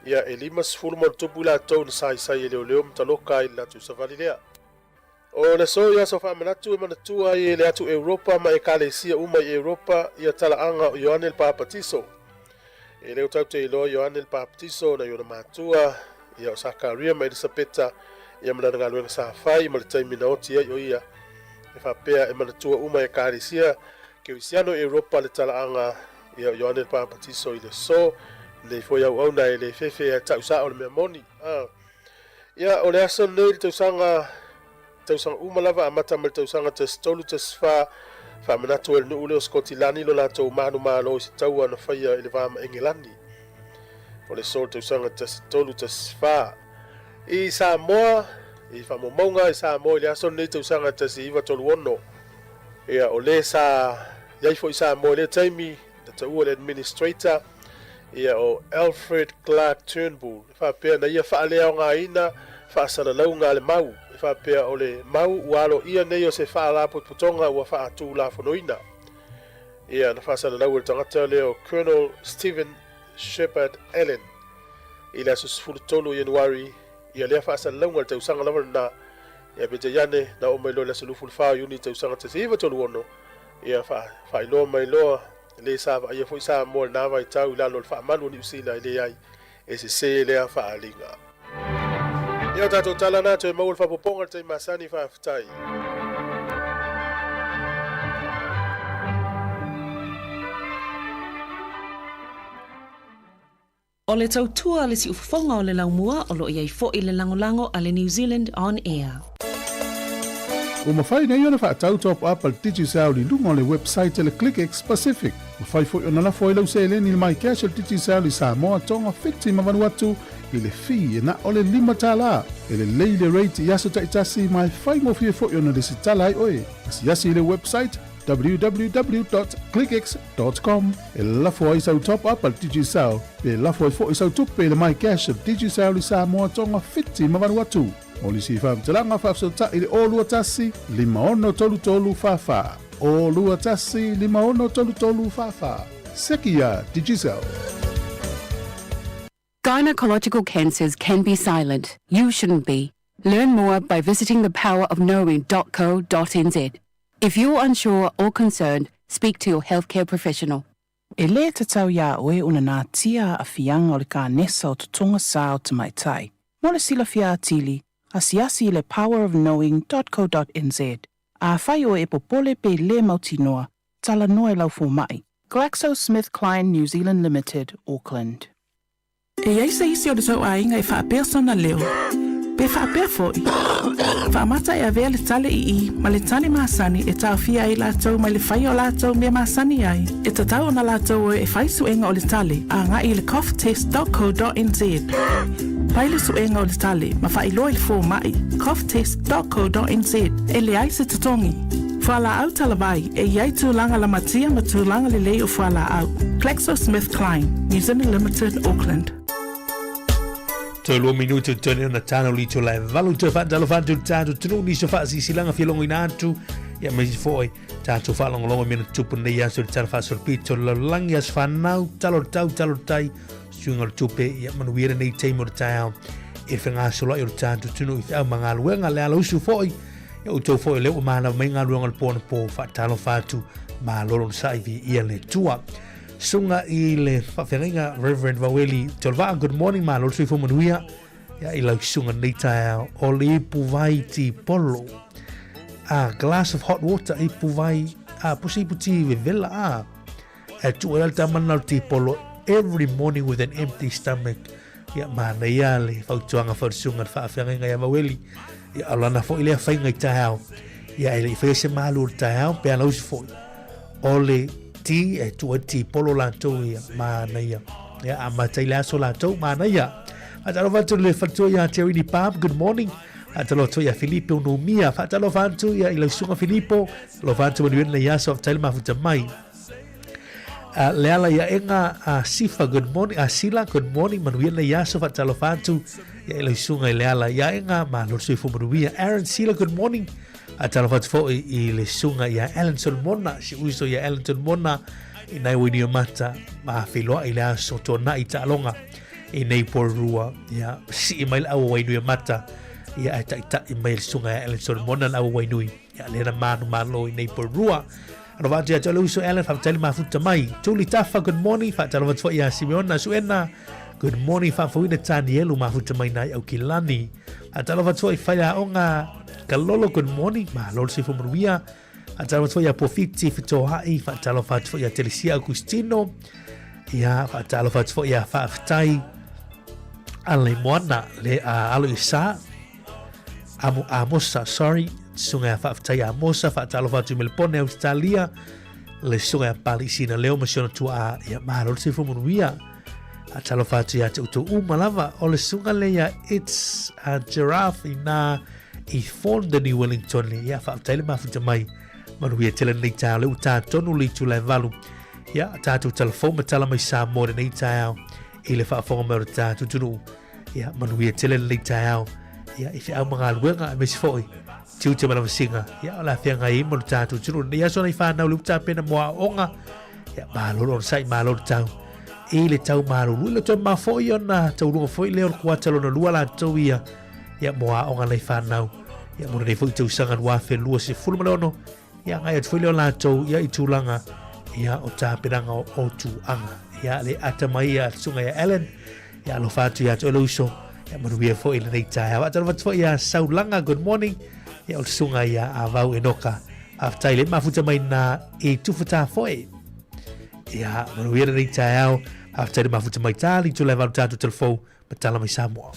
Ia, e 50 ma ona tupu i latou na saisai e leoleo ma taloka ai i le latou savali lea. O le aso i aso faamanatu e manatua ai e le atu Europa ma ekalesia uma i Europa ia talaaga o Ioane le Papatiso. E le o tatou te iloa Ioane le Papatiso na i ona matua, ia o Sakaria ma Elisapeta, ia ma lana galuega sa fai ma le taimi na oti ai o ia. E faapea e manatua uma e ekalesia Kerisiano i Europa le talaaga ia o Ioane le Papatiso i le aso lenei foi auauna e le fefe ae tau sao le mea moni. Ah. Ia, o le aso lenei le tausaga tausaga uma lava amata mai le tausaga 1314 faamanatu ai le nuu lea o Sikotilani lo latou manumalo i se taua na faia i le va ma Engelani. O le aso le tausaga 1314. I Samoa, i faamaumauga i Samoa i le aso lenei tausaga 1936, ia, o le sa i ai foi Samoa i lea taimi, na taua le administrator, ia o Alfred Clark Turnbull, e faapea na ia faaleaogaina faasalalauga a le mau, e faapea o le mau ua aloaia nei o se faalapotopotoga ua faatulafonoina. Ia na faasalalau e le tagata lea o Colonel Stephen Shepherd Allen i le aso 13 o Ianuari ia lea faasalalauga i le tausaga lava lena. Ia peitai ane na oo mai loa i le aso 24 o Iuni i le tausaga 1936, ia faailoa mai loa le sa vaaia foi Samoa i lena vaitau i lalo o le faamalu o Niu Sila e leai e sese lea faaaliga. Ia o tatou tala na toe maua le faapopoga i le taimi masani faafetai. O le tautua a le siufofoga o le laumua o lo o i ai foi le lagolago a le New Zealand On Air. Ua mafai nei ona faatau top up a le Digicel i luga o le website a le ClickX Pacific. Mafai foi ona lafo ai lau seleni i le MyCash a le Digicel i Samoa, Tonga, Fiti ma Vanuatu i le fee e na o le $5. E lelei le rate i aso taitasi ma e faigofie foi ona lesitala ai oe. Asiasi i le website www.clickx.com e lafo ai sau top up a le Digicel pe lafo ai foi sau tupe i le MyCash a le Digicel i Samoa, Tonga, Fiti ma Vanuatu. Mo nisi faamatalaga faafesootai i le 021 5633 44. 021 5633 44. Seki ia Digicel. Gynecological cancers can be silent. You shouldn't be. Learn more by visiting thepowerofknowing.co.nz. If you're unsure or concerned, speak to your healthcare professional. E lē tatau iā oe ona natia aafiaga o le kanesa o totoga sa o tamaitai. Mo le silafia atili, asiasi i le powerofknowing.co.nz. Afai oe e popole pe lē mautinoa, talanoa i lau fomaʻi. GlaxoSmithKline New Zealand Limited, Auckland. E i ai se isi o le tou aiga e faapea sona leo. Pe faapea foi, faamata e avea le tale ii ma le tale masani e taofia ai latou mai le faia o latou mea masani ai. E tatau ona latou o e fai suega o le tale agai i le coughtest.co.nz. Fai le suega o le tale ma faailoa i le fomai, coughtest.co.nz, e leai se totogi. Fualaau talavai, e i ai tulaga lamatia ma tulaga lelei o fualaau. GlaxoSmithKline, New Zealand Limited, Auckland. Toe lua minuti o tone ona tano li to lai valu toe whaatalo whaatu tātou tunu ni so whaasisilaga fialongoina atu ia me foi tātou whaalongolongo mena tupu nei aso le tala whaasolopito lalagi aso whanau talo tau talo tai suiga o le tupe ia manuia lenei taimi o le taeao e fegasoloai o le tatou atunuu i feau ma galuega le alausu foi ia outou foi o lea ua manava mai galuega o le po anapo faatalofa atu malo lona sa'i viia le Atua. Susuga i le faafeagaiga Reverend Vaueli Tolvaa, good morning, malo le soifua manuia ia i lau susuga nei taeao o le ipuvai tipolo. A glass of hot water, ipuvai, a pusi ipu ti vevela a. E tuu ai le tamana o le tipolo every morning with an empty stomach. Ia manaia le fautuaga foi le susuga le faafeagaiga ia Vaueli. Ia o lana foi lea faiga i taeao. Ia e le i faia se malu o le taeao pe alausi foi. O le ti e tuu ai le tipolo latou ia manaia. Ia amata i le aso latou manaia. Faatalofa atu le faletua ia Terini Pam, good morning. Faatalofa atu ia Filipe Unumia, faatalofa atu ia i lau susuga Filipo, alofa atu manuia lenei aso, faafetai le mafuta mai. Uh, le ala ia enga a Sifa, good morning. A Sila, good morning. Manuia lenei aso, faatalofa atu ia i lau susuga i le ala ia enga, malo le soifua manuia. Aaron Sila, good morning. Faatalofa atu foi i le susuga ia Alan Solomona, si uso ia Alan Solomona, i nai wini o mata, ma feiloai i le aso tuanai taaloga i nei Porirua, ia sii mai le aua wainui o mata, ia ae taʻitaʻi mai le susuga ia Alan Solomona le aua wainui, ia lea na manu malo i nei Porirua. Alofa atu ia te oe le uso Alan, faafetai le mafuta mai. Tuli Tafa, good morning, faatalofa atu foi ia Simeona Suena, good morning, faafouina Tanielu mafuta mai nai Aukilani. Faatalofa atu foi Faiaoga Kalolo, good morning, malo le soifua manuia. Faatalofa atu foi ia Pofiti Fetoai, faatalofa atu foi ia Telesia Augustino, ia faatalofa atu foi ia Faafetai Alaimoana, le a alo i sa, Amo, Amosa, sorry, susuga ia Faafetai Amosa, faatalofa atu i Melepone, Australia, le susuga ia Pali Sina Leo ma si ona tuaa, ia malo le soifua manuia. Faatalofa atu ia te outou uma lava, o le susuga le ia It's a Giraffe ina i Thorndon i Wellington, ia faafetai le mafuta mai. Manuia tele lenei taeao, le ua tā tonu le itula e valu. Ia, tātou talafou ma tala mai Samoa lenei taeao i le faafofoga mai o le tatou atunuu. Ia, manuia tele lenei taeao. Ia, i feau ma galuega, aemaise foi tiute ma lavasiga. Ia, o le a feagai ai ma lo tatou atunuu. Lenei aso nai whanau le ua tapena mo aoaoga. Ia, malo le onosai, malo le tau. I le tau malulu. I le toe mafoi ona tauluga foi lea o le kuata lona lua latou ia. Ia, mo aoga nai whanau. Ia, mo lenei foi tausaga 2026. Ia, agai atu foi lea o latou ia i tulaga ia o tapenaga o tuaga. Ia, le ata mai ia le susuga ia Ellen. Ia, alofa atu ia te oe le uso. Ia, manuia foi lenei taeao. Faatalofa atu foi ia Saulaga, good morning. Ia, o le susuga ia Avau Enoka. Faafetai le mafuta mai na i Tufutafoe. Ia, manuia lenei taeao. Faafetai le mafuta mai tali, tula e valu tātou telefou, ma tala mai Samoa.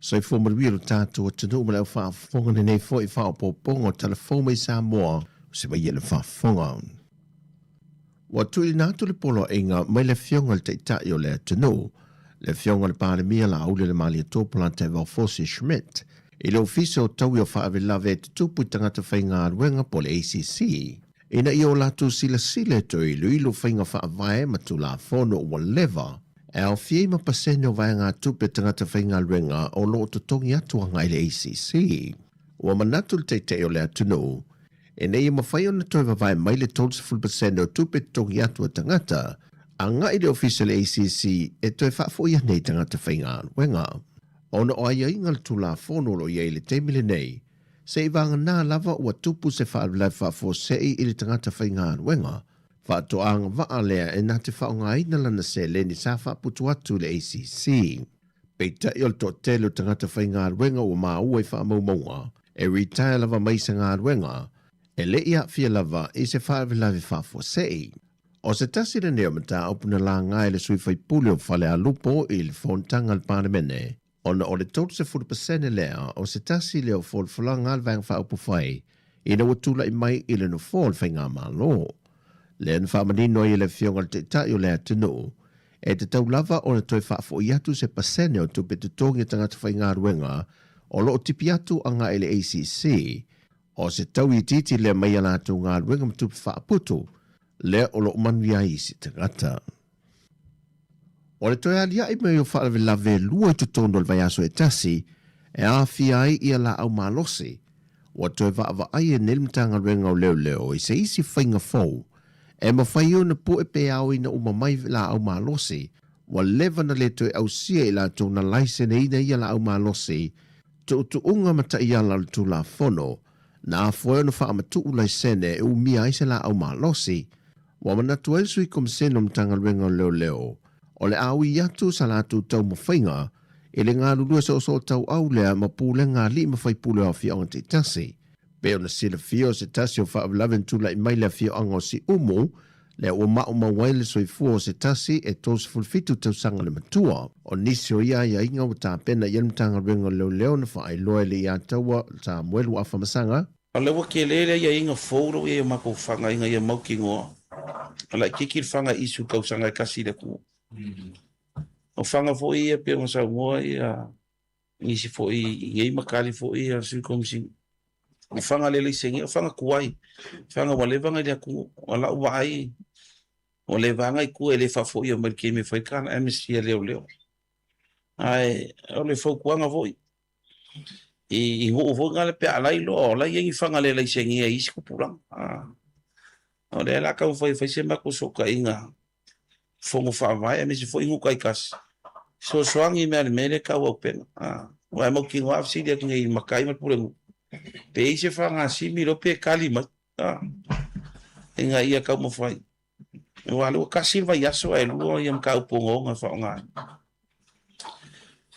Soifua manuia lo tatou atunuu ma le au faafofoga lenei foi faaopoopoga o Tala Fou mai Samoa o se vai le faafofoga. Ua tuuina atu le poloaiga mai le Afioga i le Taitai o le atunuu, le Afioga i le Palemia Laaulialemalietoa Polataivao Fosi Schmidt, i le Ofisa o Taui o Faalavelave e Tutupu i Tagata Faigaluega po o le ACC, ina ia o latou silasila e toe iloilo faiga faavae ma Tulafono ua leva e aofia ai ma pasene o vaegatupe a tagata faigaluega o lo o totogi atu agai i le ACC. Ua manatu le Taitai o le atunuu, ina ia mafai ona toe vavae mai le 30% o tupe totogi atu a tagata agai i le Ofisa o le ACC e toe faafoi ane i tagata faigaluega. Ona o aiaiga o le Tulafono o lo o i ai i le taimi lenei, Seivaganā lava ua tupu se faalavelave faafuasei i le tagata faigaluega, faatoa agavaa lea e na te faaaogaina lana seleni sa faaputu atu i le ACC. Peitai o le toatele o tagata faigaluega ua maua i faamaumauga e retire lava mai se galuega, e le i aafia lava i se faalavelave faafuasei. O se tasi lenei o mataupu na laga e le sui faipule o Falealupo i le fonotaga a le Palemene, ona o le 30% lea o se tasi lea o folafolaga a le Vaega Faaupufai ina ua tulai mai i le nofoa o le Faigamalo. Lea na faamanino ai e le Afioga i le Taitai o le atunuu, e tatau lava ona toe faafoi atu se pasene o tupe totogi a tagata faigaluega o lo o tipi atu agai i le ACC, o se tau itiiti lea mai a latou galuega ma tupe faaputu lea o lo o manuia ai isi tagata. O le toe aliaʻi mai o faalavelave e lua i totonu o le vaiaso e tasi e aafia ai ia laau malosi, ua toe vaavaai e nei le Matagaluega o Leoleo i se isi faiga fou e mafai ona pue pe aoina uma mai laau malosi ua leva na le toe ausia i latou na laiseneina ia laau malosi tuutuuga ma taiala o le Tulafono na afua ai ona faamatuu laisene e umia ai se laau malosi. Ua manatu ai le Sui Komisene o Matagaluega o Leoleo, o le a ui atu sa latou taumafaiga i le galulue soosootauau lea ma pulega a alii ma faipule o afioaga taitasi. Pei ona silafia o se tasi o faalavelave na tulai mai le afioaga o Siumu, lea ua maumau ai le soifua o se tasi e 37 tausaga le matua. O nisi o ia aiaiga ua tapena i ai le Matagaluega o Leoleo na faailoa e le Ia Taua Samuelu Afamasaga. O lea ua tele le aiaiga fou la ua i ai o matou fana ina ia mautinoa o laitiiti le fana issue i le tausaga e tasi i le atunuu. O fana foi ia pei ona saunoa ia nisi foi i nei matali foi a le Sui Komisina. O fana le laisene, o fana tuai, fana ua leva ona i le atunuu. O lau vaai, ua leva lava ona i tua e le faafoia mai i le taimi e fai le amnesty a leoleo. Ae o le fautuaga foi, i nuu foi na pe a lai loa, o la e i ai ni fana le laisenia i isi tupulaga. O lea o le a taumafai e fai se matou sootaiga fono faavae aemaise foi nuu taitasi, fesoasoani i mea le mea lea e tau auupega. Aua e mautinoa a fesili atu nei i matai ma le pulenuu, pe i ai se fagasimi loa pe tali mai, ina ia taumafai. Aua o lea ua tasi le vaiaso ae lua ia mataupu ogaoga e faaaoga ai.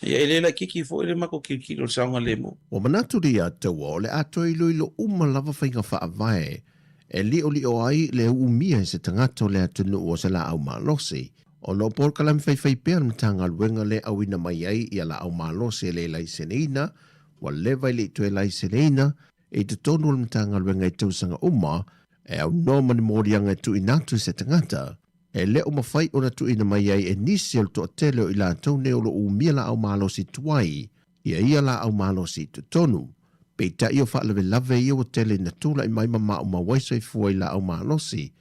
Ia e le laitiiti foi le matou tilotilo i le saogalemu. Ua manatu le Ia Taua o le a toe iloilo uma lava faiga faavae e liolio ai le uumia e se tagata o le atunuu o se laau malosi, ona o polokalame faifai pea a le Matagaluega le auina mai ai ia laau malosi e le laiseneina, ua leva i le i toe laiseneina i totonu o le Matagaluega i tausaga uma e aunoa ma ni moliaga e tuuina atu i se tagata. E le o mafai ona tuuina mai ai e nisi o le toatele o i latou nei o lo o umia laau malosi tuai ia ia laau malosi i totonu. Peitai o faalavelave ia ua tele ina tulai mai ma maumau ai soifua i laau malosi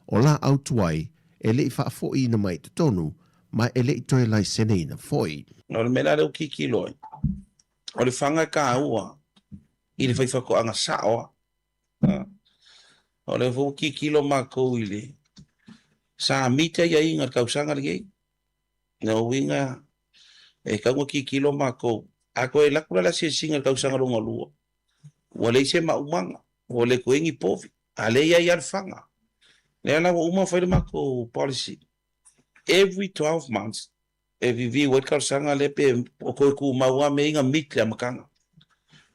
o laau tuai e le i faafoiina mai i totonu ma e le i toe laiseneina foi. O le mea la lea ua tilotilo ai, o le faga e taua i le faifaatoaga sao lava. O lea foi ua tilotilo matou i le samita aiaiga i le tausaga lenei. Lona uiga e tatau ona tilotilo matou. A toe alu atu la le asiasiga i le tausaga lona lua, ua leai se maumaga, ua le toe i ai ni povi, a o lea e i ai lava le faga. O lea la ua uma ona fai le matou policy, every 12 months e review ai le talosaga lea pe o toe tumau lava mea ia na meet le amataga.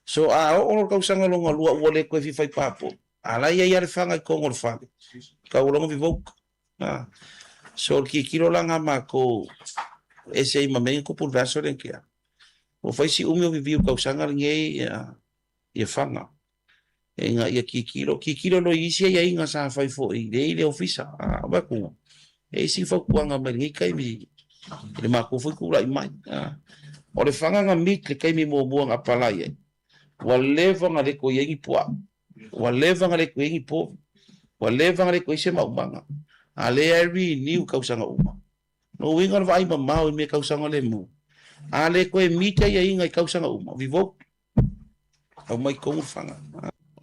So a oo loa le tausaga lona lua ua le toe fia fai passport, a la e i ai lava le faga i totonu o le fale, tau loa ona revoke. So o le tilotilo la lena a matou e ese ai ma mea ia na tupu i le vaiaso lea na tea. Ua fai si umi o review i le tausaga lenei ia faga. Ina ia tilotilo, tilotilo loa i isi aiaiga sa fai foi lea i le ofisa. A avatu, e i ai sina fautuaga mai lenei taimi i le matou foi tulai mai. O le faga na meet le taimi muamua na apalai ai, ua leva ona le toe i ai ni puaa, ua leva ona le toe i ai ni povi, ua leva ona le toe i ai se maumaga, a o lea e renew tausaga uma. Lona uiga o le vaai mamao i mea tausaga lemu, a le toe meet aiaiga i tausaga uma, revoke. Aumai tonu le faga.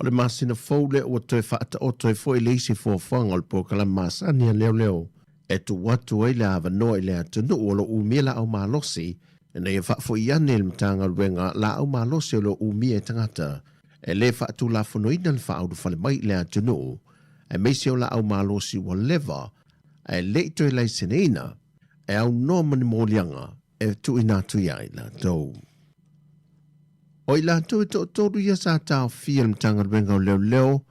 O le masina fou lea ua toe faataoto ai foi le isi fuafuaga o le polokalame masani a leoleo e tuu atu ai le avanoa i le atunuu o lo o umia laau malosi ina ia faafoi ane i le Matagaluega laau malosi o lo o umia e tagata e le faatulafonoina le faaulufale mai i le atunuu aemaise o laau malosi ua leva ae le i toe laiseneina e aunoa ma ni moliaga e tuuina atu iā i latou. O i latou e toatolu ia sa taofia e le Matagaluega o Leoleo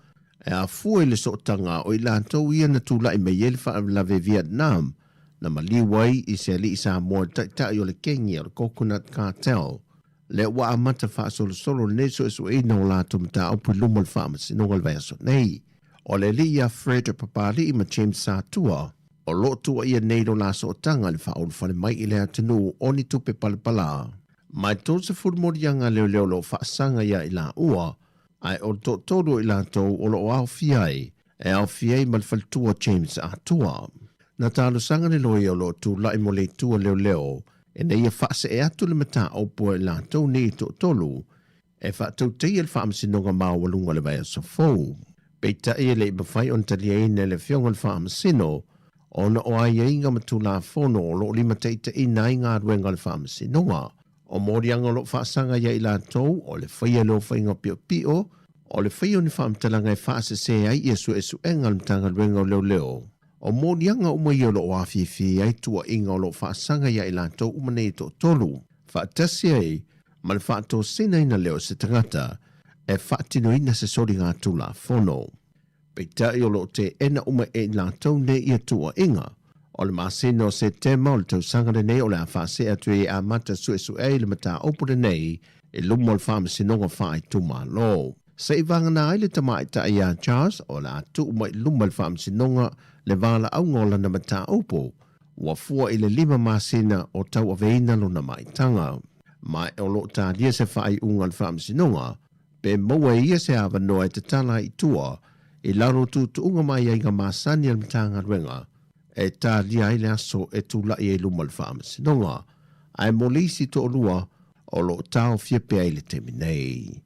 E afua i le sootaga o i latou ia na tulai mai ai le faalavelave Vietnam na maliu ai i se alii Samoa le taitai o le kengi o le Coconut Cartel, lea ua amata faasolosolo lenei suesueina o latou mataupu i luma o le Faamasinoga i le vaiaso nei. O le alii ia Fred Papali'i ma James Satua o lo o tuuaia nei i lo la sootaga i le faaulufale mai i le atunuu o ni tupe palapala. Ma e 30 moliaga a leoleo o lo o faasaga ia i laua, ae o le toatolu o i latou o lo o aofia ai, e aofia ai ma le faletua James Atua. Na talosaga le loia o lo o tulai mo le itu a leoleo ina ia faasee atu le mataupu a i latou nei e toatolu e faatautaia le Faamasinoga Maualuga o le vaiaso fou. Peitai e le i mafai ona taliaina e le Afioga i le Faamasino ona o aiaiga ma Tulafono o lo o limataitaiina ai galuega a le Faamasinoga. O moliaga o lo o faasaga ia i latou, o le faia lea o faiga piopio, o le faia o ni faamatalaga e faasese ai ia suesuega a le Matagaluega o Leoleo. O moliaga uma ia o lo o afifi ai tuuaiga o lo o faasaga ia i latou uma nei e toatolu, faatasi ai ma le faatosinaina lea o se tagata e faatinoina se soligatulafono. Peitai o lo o teena uma e i latou nei ia tuuaiga. O le masina o Setema o le tausaga lenei o le a faasee atu ai e amata suesue ai le mataupu lenei i luma o le Faamasinoga Faaitumalo. Se i vagana ai le tamaitai ia Charles o le a tuu mai i luma i le Faamasinoga le valaauga o lana mataupu ua fua i le lima masina o tauaveina lona maitaga. Ma o lo o talia se faaiuga a le Faamasinoga Pe maua e ia se avanoa e tatala ai i tua, i lalo o tuutuuga ma aiaiga masani a le Matagaluega, e talia ai le aso e tulai ai luma o le Faamasinoga, ae mo le isi toalua o lo o taofia pea i le taimi nei.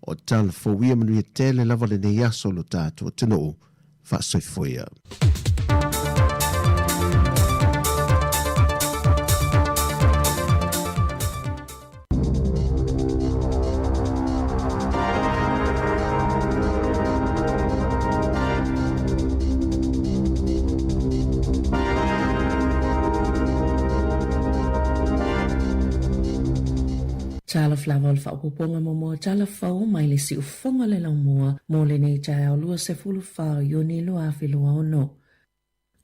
O tala fou ia manuia tele lava lenei aso lo tatou atunuu. Faasoifua ia. Talofa lava o le faaopoopoga muamua tala fou mai le siufofoga o le laumua mo lenei taeao 24 o Iuni 2026.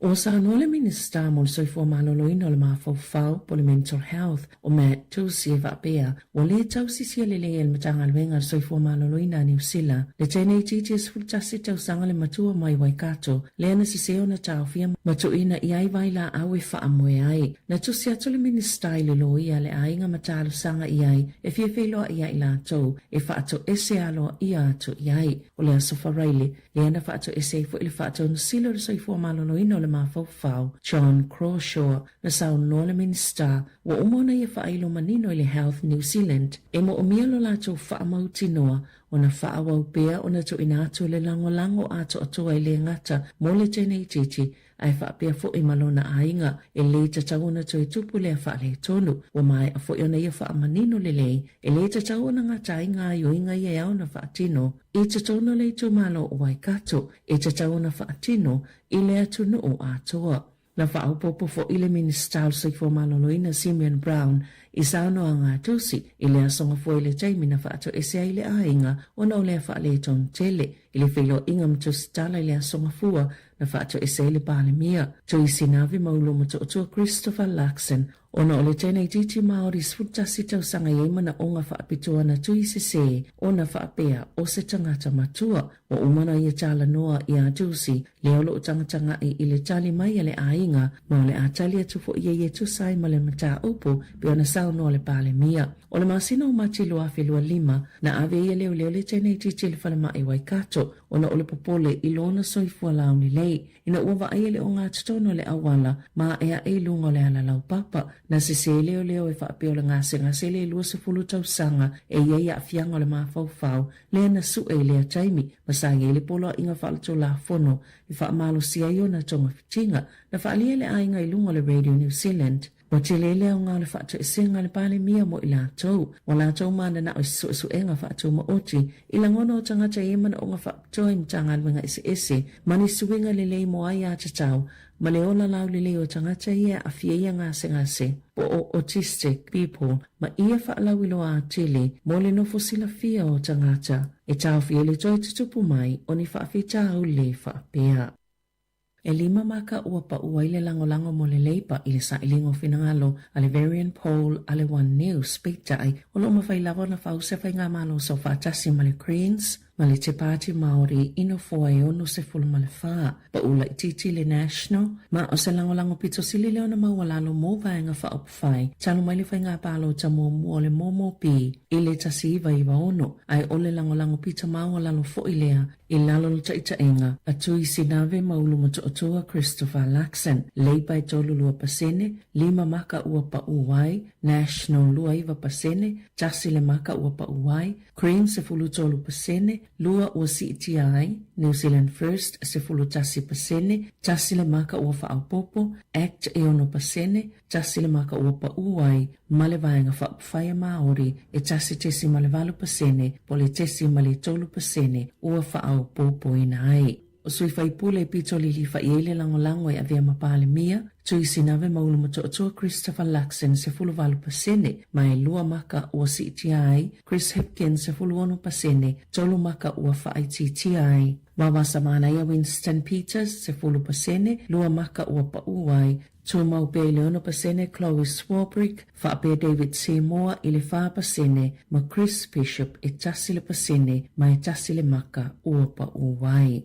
Ua saunoa le Minisita mo le Soifua Maloloina o le Mafaufau po o le Mental Health o Matt Doocey e faapea, ua le tausisia lelei e le Matagaluega a le Soifua Maloloina a Niu Sila le teine itiiti e 11 tausaga le matua mai Waikato lea na sese ona taofia ma tuuina i ai vailaau e faamoe ai. Na tusi atu le Minisita i le loia a le aiga ma talosaga i ai e fia feiloai ia i latou e faatoese aloaia atu i ai. O le Aso Faraile, lea na faatoese ai foi le Faatonu Sili o le Soifua Maloloina o le Mafaufau, John Crawshaw, na saunoa le Minisita, ua uma ona ia faailo manino i le Health New Zealand e moomia lo latou faamautinoa ona faaauau pea ona tuuina atu le lagolago atoatoa e le gata mo le teine itiiti ae faapea foi ma lona aiga, e le tatau ona toe tupu lea faaletonu. Ua maea foi ona ia faamanino lelei, e le tatau ona gata ai gaoioiga ia e ao ona faatino i totonu o le itumalo o Waikato, e tatau ona faatino i le atunuu atoa. Na faaopoopo foi le Minisita o le Soifua Maloloina Simeon Brown i saunoaga a Tusi i le aso Gafua i le taimi na faatoese ai le aiga ona o lea faaletonu tele i le feiloaiga ma tusitala i le aso Gafua na faatoese ai le Palemia Tui Sinavi Maulo Motootua Christopher Luxon ona o le teine itiiti Māori 11 tausaga i ai manaoga faapitoa na tui sesē ona faapea o se tagata matua. Ua uma ona ia talanoa iā Dusi, lea o lo o tagatagai i le tali mai a le aiga, ma o le a tali atu foi ia e tusa ai ma le mataupu pei ona saunoa le Palemia. O le masina o Mati 2025, na ave ai e leoleo le teine itiiti i le falemai Waikato ona o le popole i lona soifua laulelei. Ina ua vaai e le ogatotonu o le auala ma aeae i luga o le ala laupapa, na sesē leoleo e faapea o le gasegase le 20 tausaga e i ai aafiaga o le mafaufau lea na sue i lea taimi ma sa i ai le poloaiga faaletulafono e faamalosia ai ona togafitiga. Na faaalia e le aiga i luga o le Radio New Zealand. Ua tele le aoga o le faatoesega a le Palemia mo i latou, ua latou mananao i se suesuega faatumaoti i lagona o tagata e i ai manaoga faapitoa i Matagaluega eseese ma ni suiga lelei mo aiatatau ma le ola laulelei o tagata ia e aafia i ia gasegase po o autistic people ma ia faalauiloa atili mo le nofo silafia o tagata e taofia i le toe tutupu mai o ni faafitauli faapea. E lima maka ua paʻu ai le lagolago mo le Labour i le sailiga o finagalo a le Verian Poll a le One News, peitai, o lo o mafai lava ona fau se faigamalo saufaatasi ma le Greens ma le Te Pāti Māori i nofoa e 64. Paʻu laitiiti le National, ma o se lagolago pito sili lea ona maualalo mo Vaega Faaupufai talu mai le faiga palota muamua o le MOMOP i le 1996, ae o le lagolago pito maualalo foi lea I lalo o le taitaiga a Tui Sinave ma Ulumotootua Christopher Luxon, Labour e 32%, lima maka ua paʻu ai, National 29%, tasi le maka ua paʻu ai, Greens 13%, lua ua siitia ai, New Zealand First 11%, tasi le maka ua faaopoopo, Act e 6%, tasi le maka ua paʻu ai ma le Vaega Faaupufai a Māori e 1.8% po o le 0.3% ua faaopoopoina ai. O sui faipule e pito lilifa i ai le lagolago e avea ma Palemia, Tui Sinave ma Ulumotootua Christopher Luxon 18% ma e lua maka ua siitia ai, Chris Hipkins 16%, tolu maka ua faaitiitia ai. Wawasa Manaia Winston Peters 10%, lua maka ua paʻu ai, Tumau pea i le 6% Chloe Swarbrick, faapea David Seymour i le 4% ma Chris Bishop e 1% ma e tasi le maka ua paʻu ai.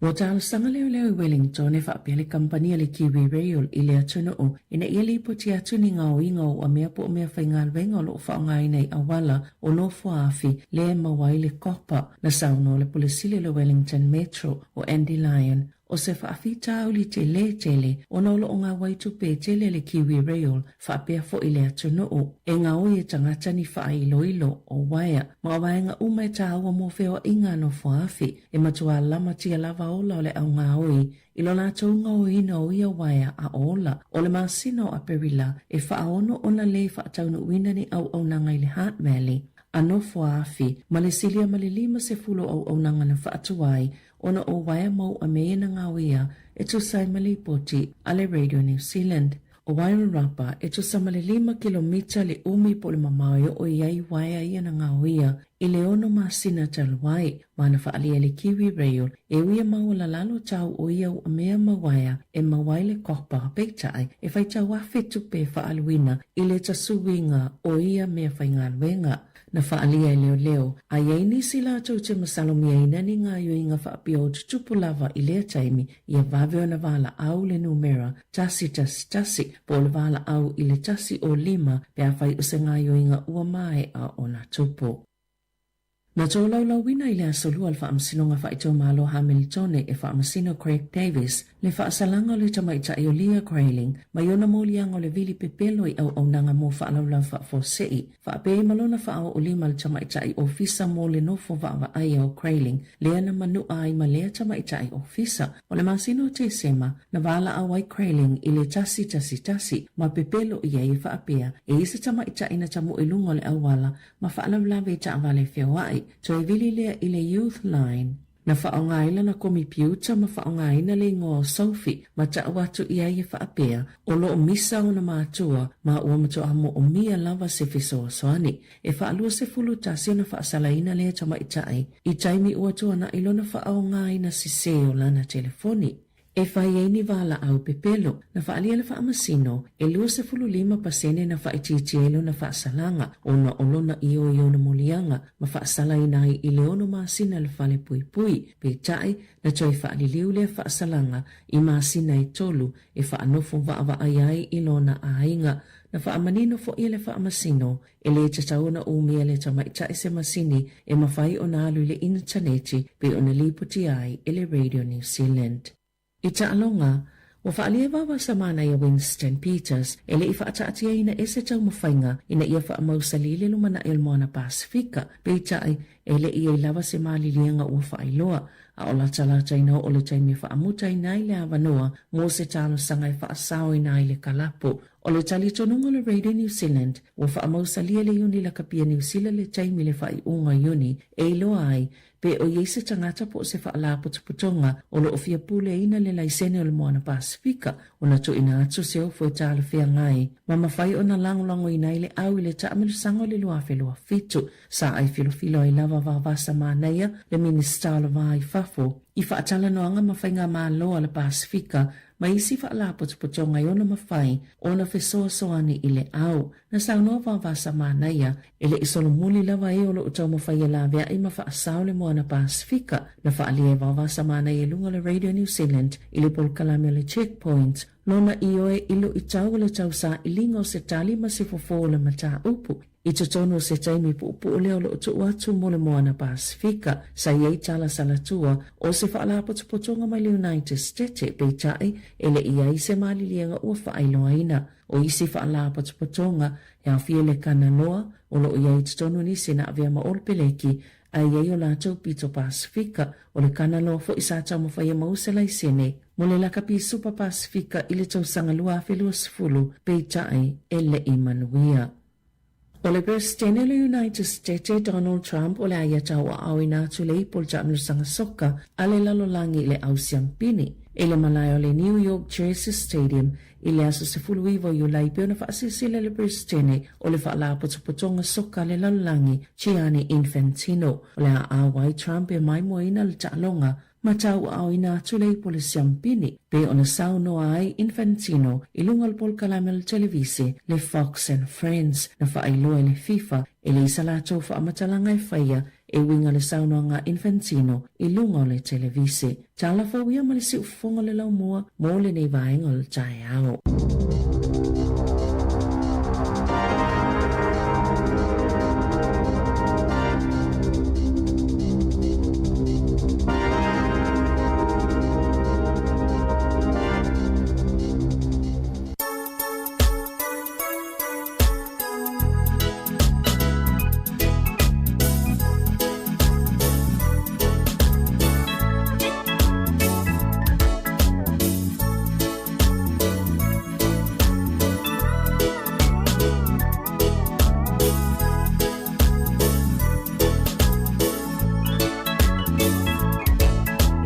Ua talosaga leoleo i Wellington e faapea le kamupani a le Kiwi Rail i le atunuu ina ia lipoti atu ni gaoiga o uamea po o mea faigaluega o lo o faaaogaina i auala o nofoaafi lea e maua ai le kopa. Na saunoa le Pule Sili o le Wellington Metro o Andy Lyon O se faafitauli tele tele ona o lo o gauai tupe tele le Kiwi Rail faapea foi le atunuu e gaoi e tagata ni faailoilo o uaea ma vaega uma e tāua mo feoaiga a nofoaafi e matuā lamatia lava ola o le augaoi i lo latou gaoiina o ia uaea a ola o le masina o Aperila e faaono ona lē faataunuuina ni auaunaga i le Hutt Valley a nofoaafi ma le silia ma le 50 o auaunaga na faatuai ona o waea mau a me ina gaoia e tusa ai ma lipoti a le Radio New Zealand. O Wairarapa e tusa ma le lima kilomita le umi po o le mamao e oo i ai waea ia na gaoia i le ono masina talu ai, ma na faaalia e le Kiwi Rail e ui e maualalalo tau o ia ua mea ma waea e mau ai le kopa, peitai e faitau afe tupe e faaaluina i le tasuiga o ia mea faigaluega. Na faaalia e leoleo, a i ai nisi latou te masalomiaina ni gaoioiga faapea o tutupu lava i lea taimi, ia vave ona valaau le numera 111 po o le valaau i le 105 pe afai o se gaoioiga ua maea ona tupu. Na tolaulauina i le Aso Lua le Faamasinoga Faaitumalo Hamiltone e Faamasino Craig Davis le faasalaga o le tamaitai o Leah Grayling mai ona moliaga o le vili pepelo i auaunaga mo faalaulau faafuasei Faapea ai ma lona faaoolima le tamaitai ofisa mo le nofo vaavaaia o Grayling, lea na manu'a ai ma lea tamaitai ofisa. O le masina o Tesema, na valaau ai Grayling i le 111 ma pepelo i ai e faapea, e i ai se tamaitai na tamu'u i luga o le auala ma faalavelave i taavale feoa'i. Toe vili lea i le Youth Line. Na faaaoga ai lana komipiuta ma faaaogaina le igoa o Sophie ma ta'u atu i ai e faapea, o lo o misa ona matua ma ua matuā mo'omia lava se fesoasoani. E faa-21 ona faasalaina lea tamaitai i taimi ua tuana'i lona faaaogaina sesē o lana telefoni. E fai ai ni valaau pepelo, na faaalia le faamasino, e 25% na faaitiitia ai lona faasalaga ona o lona ioe i ona moliaga ma faasalaina ai i le ono masina le fale puipui. Peitai, na toe faaliliu lea faasalaga i masina e tolu e faanofo vaavaai ai i lona aiga. Na faamanino foi e le faamasino, e lē tatau ona umia le tamaitai se masini e mafai ona alu i le initaneti pei ona lipotia ai e le Radio New Zealand. I taaloga, Ua faaalia e Vaovasa Manaia Winston Peters e le i faataatiaina e se taumafaiga ina ia faamausalī le lumanai o le Moana Pasefika, peitai, e le i i ai lava se maliliega ua faailoa, a o latalataina oo le taimi e faamutaina ai le avanoa mo se talosaga e faasaoina ai le kalapu. O le talitonuga o le Radio New Zealand, ua faamausalia le Iuni Lakapia Niu Sila le taimi i le faaiuga o Iuni e iloa ai pe o i ai se tagata po o se faalapotopotoga o lo o fia puleaina le laisene o le Moana Pasefika ona tuuina atu se ofo e talafeagai ma mafai ona lagolagoina ai le au i le taamilosaga o le 2027. Sa ai filofilo ai lava Vaovasa Manaia, le Minisita o le Va i Fafo, i faatalanoaga ma faigamalo a le Pasefika ma isi faalapotopotoga e ono mafai ona fesoasoani i le au. Na saunoa Vaovasa Manaia, e le i solomuli lava e o lo o taumafai e laveai ma faasao le Moana Pasefika. Na faaalia e Vaovasa Manaia i luga o le Radio New Zealand i le polokalame o le Checkpoint lona ioe i luitau o le tausailiga o se tali ma se fofo o le mataupu. I totonu o se taimi puupuu lea o lo o tuu atu mo le Moana Pasefika, sa i ai tala salatua o se faalapotopotoga mai le United Stete, peitai, e le i ai se maliliega ua faailoaina. O isi faalapotopotoga e aofia le Kanaloa, o lo o i ai i totonu nisi na avea ma Olopeleki, a i ai o latou pito Pasefika, o le Kanaloa foi sa taumafai e maua se laisene mo le lakapi Supa Pasefika i le tausaga 2020, peitai, e le i manuia. O le Peresetene o le United Stete, Donald Trump, o le a ia tauaaoina atu le ipu o le taamilosaga soka a le lalolagi i le au siampini i le malae o le New York Jersey Stadium i le aso 19 o Iulai pei ona faasilasila e le Peresetene o le Faalapotopotoga Soka a le Lalolagi, Gianni Infantino. O le a auai Trump e maimoaina le taaloga ma tauaaoina atu le ipu o le siampini, pei ona saunoa ai Infantino i luga o le polokalame o le televise le Fox and Friends na faailoa e le FIFA e leai sa latou faamatalaga e faia e uiga le saunoaga a Infantino i luga o le televise. Tala fou ia ma le siufofoga o le laumua mo lenei vaega o le taeao.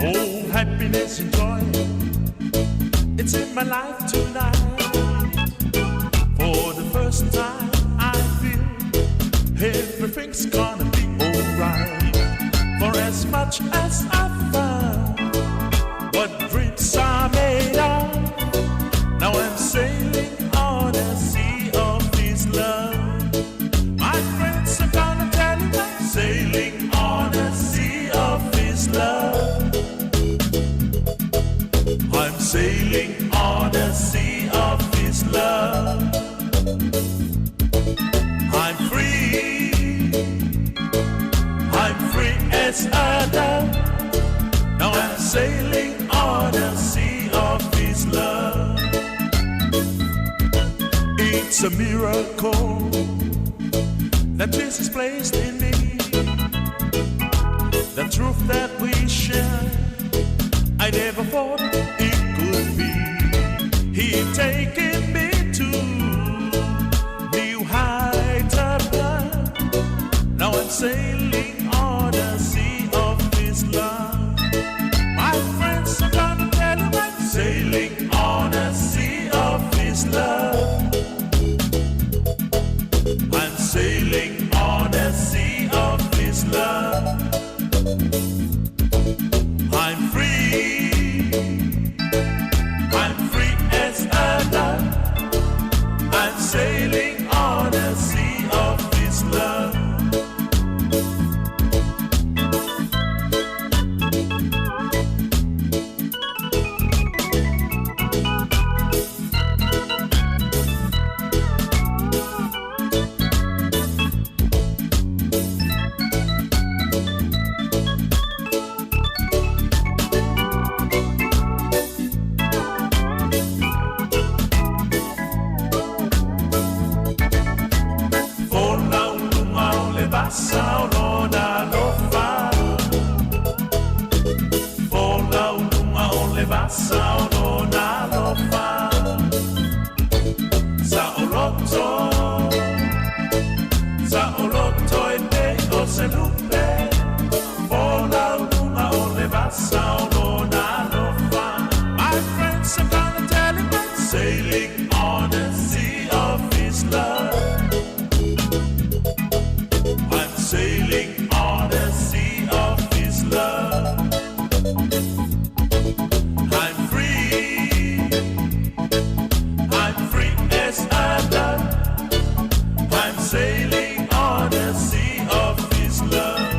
Oh, happiness and joy, it's in my life tonight. For the first time, I feel everything's gonna be alright. For as much as I found what dreams are made of, now I'm sailing on a sea of this love. My friends, I'm gonna tell you I'm sailing on a sea of this love. I'm sailing on a sea of this love. I'm free. I'm free as a dove. Now I'm sailing on a sea of this love. It's a miracle that Jesus placed in me. The truth that we share, I never thought it could be. He taken me to new heights above. Now I'm sailing on a sea of His love. My friends, I'm gonna tell you I'm sailing on a sea of His love. I'm sailing on a sea of His love. I'm free. I'm free as a dove. I'm sailing on a sea of His love. vasa o lona alofa. Saoloto, saoloto e pei o se lupe, folau i luga o le vasa o lona alofa. My friends are gonna tell him I'm sailing on the sea of his love. I'm sailing on the sea of his love. I'm free. I'm free as a dove. I'm sailing on the sea of his love.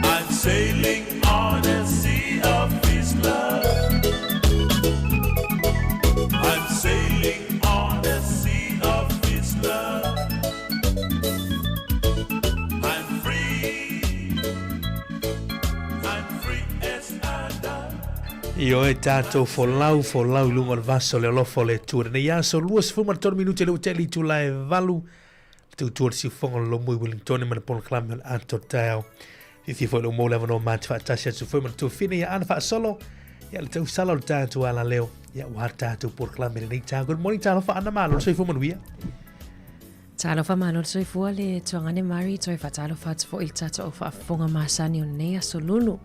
I'm sailing on the sea of his love. I'm sailing on the sea of his love. I'm free. I'm free as a dove. Ioe tatou folau, folau i luga o le vasa o le alofa o le Atua. Lenei aso, 23 minute le ua tea i le itula e valu, le tautua o le siufofoga o le Lomu i Wellington ma le polokalame o le Ata o le Taeao. Fiafia foi lou maua le avanoa ma te faatasi atu foi ma le tuafine ia Ana Faasolo, ia le tausala o le tatou alaleo, ia ua tatou polokalame lenei taeao. Good morning, talofa Ana, malo le soifua manuia. Talofa malo le soifua le tuagane Mari, toe faatalofa atu foi i le tatou au faafofoga masani o lenei aso lulu.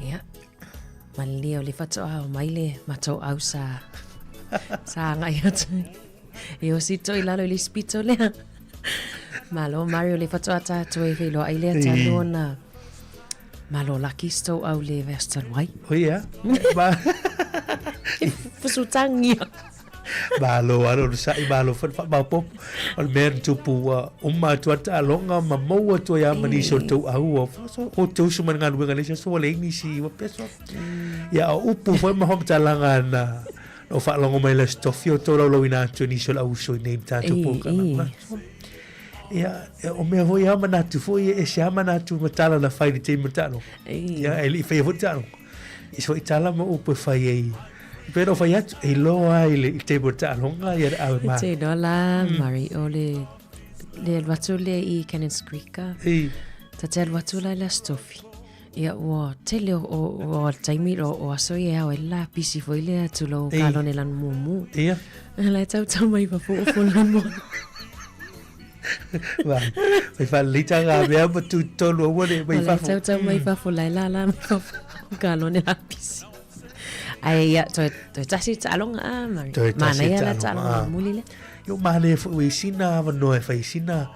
Ia, malilie o le faatoa o mai le matou au sa, sa agai atu. E osi toi lalo i le spito lea. Malo Mari o le faatoa tātou e whailoa ai lea talu ona. Malo laki sto au le vaiaso talu ai. O ia. E fusutangia. Malo alo le sa'i malo foi le faamaopoopo. O le mea na tupu ua uma atu a taaloga ma maua atu ai lava ma nisi o le tou au o te usu mai le galuega i le isi aso ua leai nisi ua peso. Ia o upu foi ma faamatalaga na na ou faalogo mai le Aso Tofi o tolaulauina atu e nisi o le au uso i nei le tatou polokalame. Ia, o mea foi lava manatu foi e ese lava manatu ma tala na fai i le taimi o le taaloga. Ia, e le i faia foi le taaloga. Ese foi tala ma upu e fai ai. Pei ona ou fai atu, e iloa ai le i taimi o le taaloga ia le ave ma. Te iloa la, Murray, o le, le alu atu lea i Cannons Creek. I. Ta te alu atu la i le Aso Tofi. Ia ua tele o, o, o taimi o, o aso ia e ao ai le lapisi foi lea tulou Ei. kalone lanu mumu. Ia. La e tautau mai fafo o fona mo. Vai. Vai whalelei tā ngā mea ma tū tonu aua ne mai La e fafo. tautau mai fafo la e lala mai fafo o kalone lapisi. Ai ia, toe, toe tasi taaloga a, Mari. Toe tasi Manaia la taaloga, taaloga ah. muli lea. Io manaia foi ua i sina avanoa e fai sina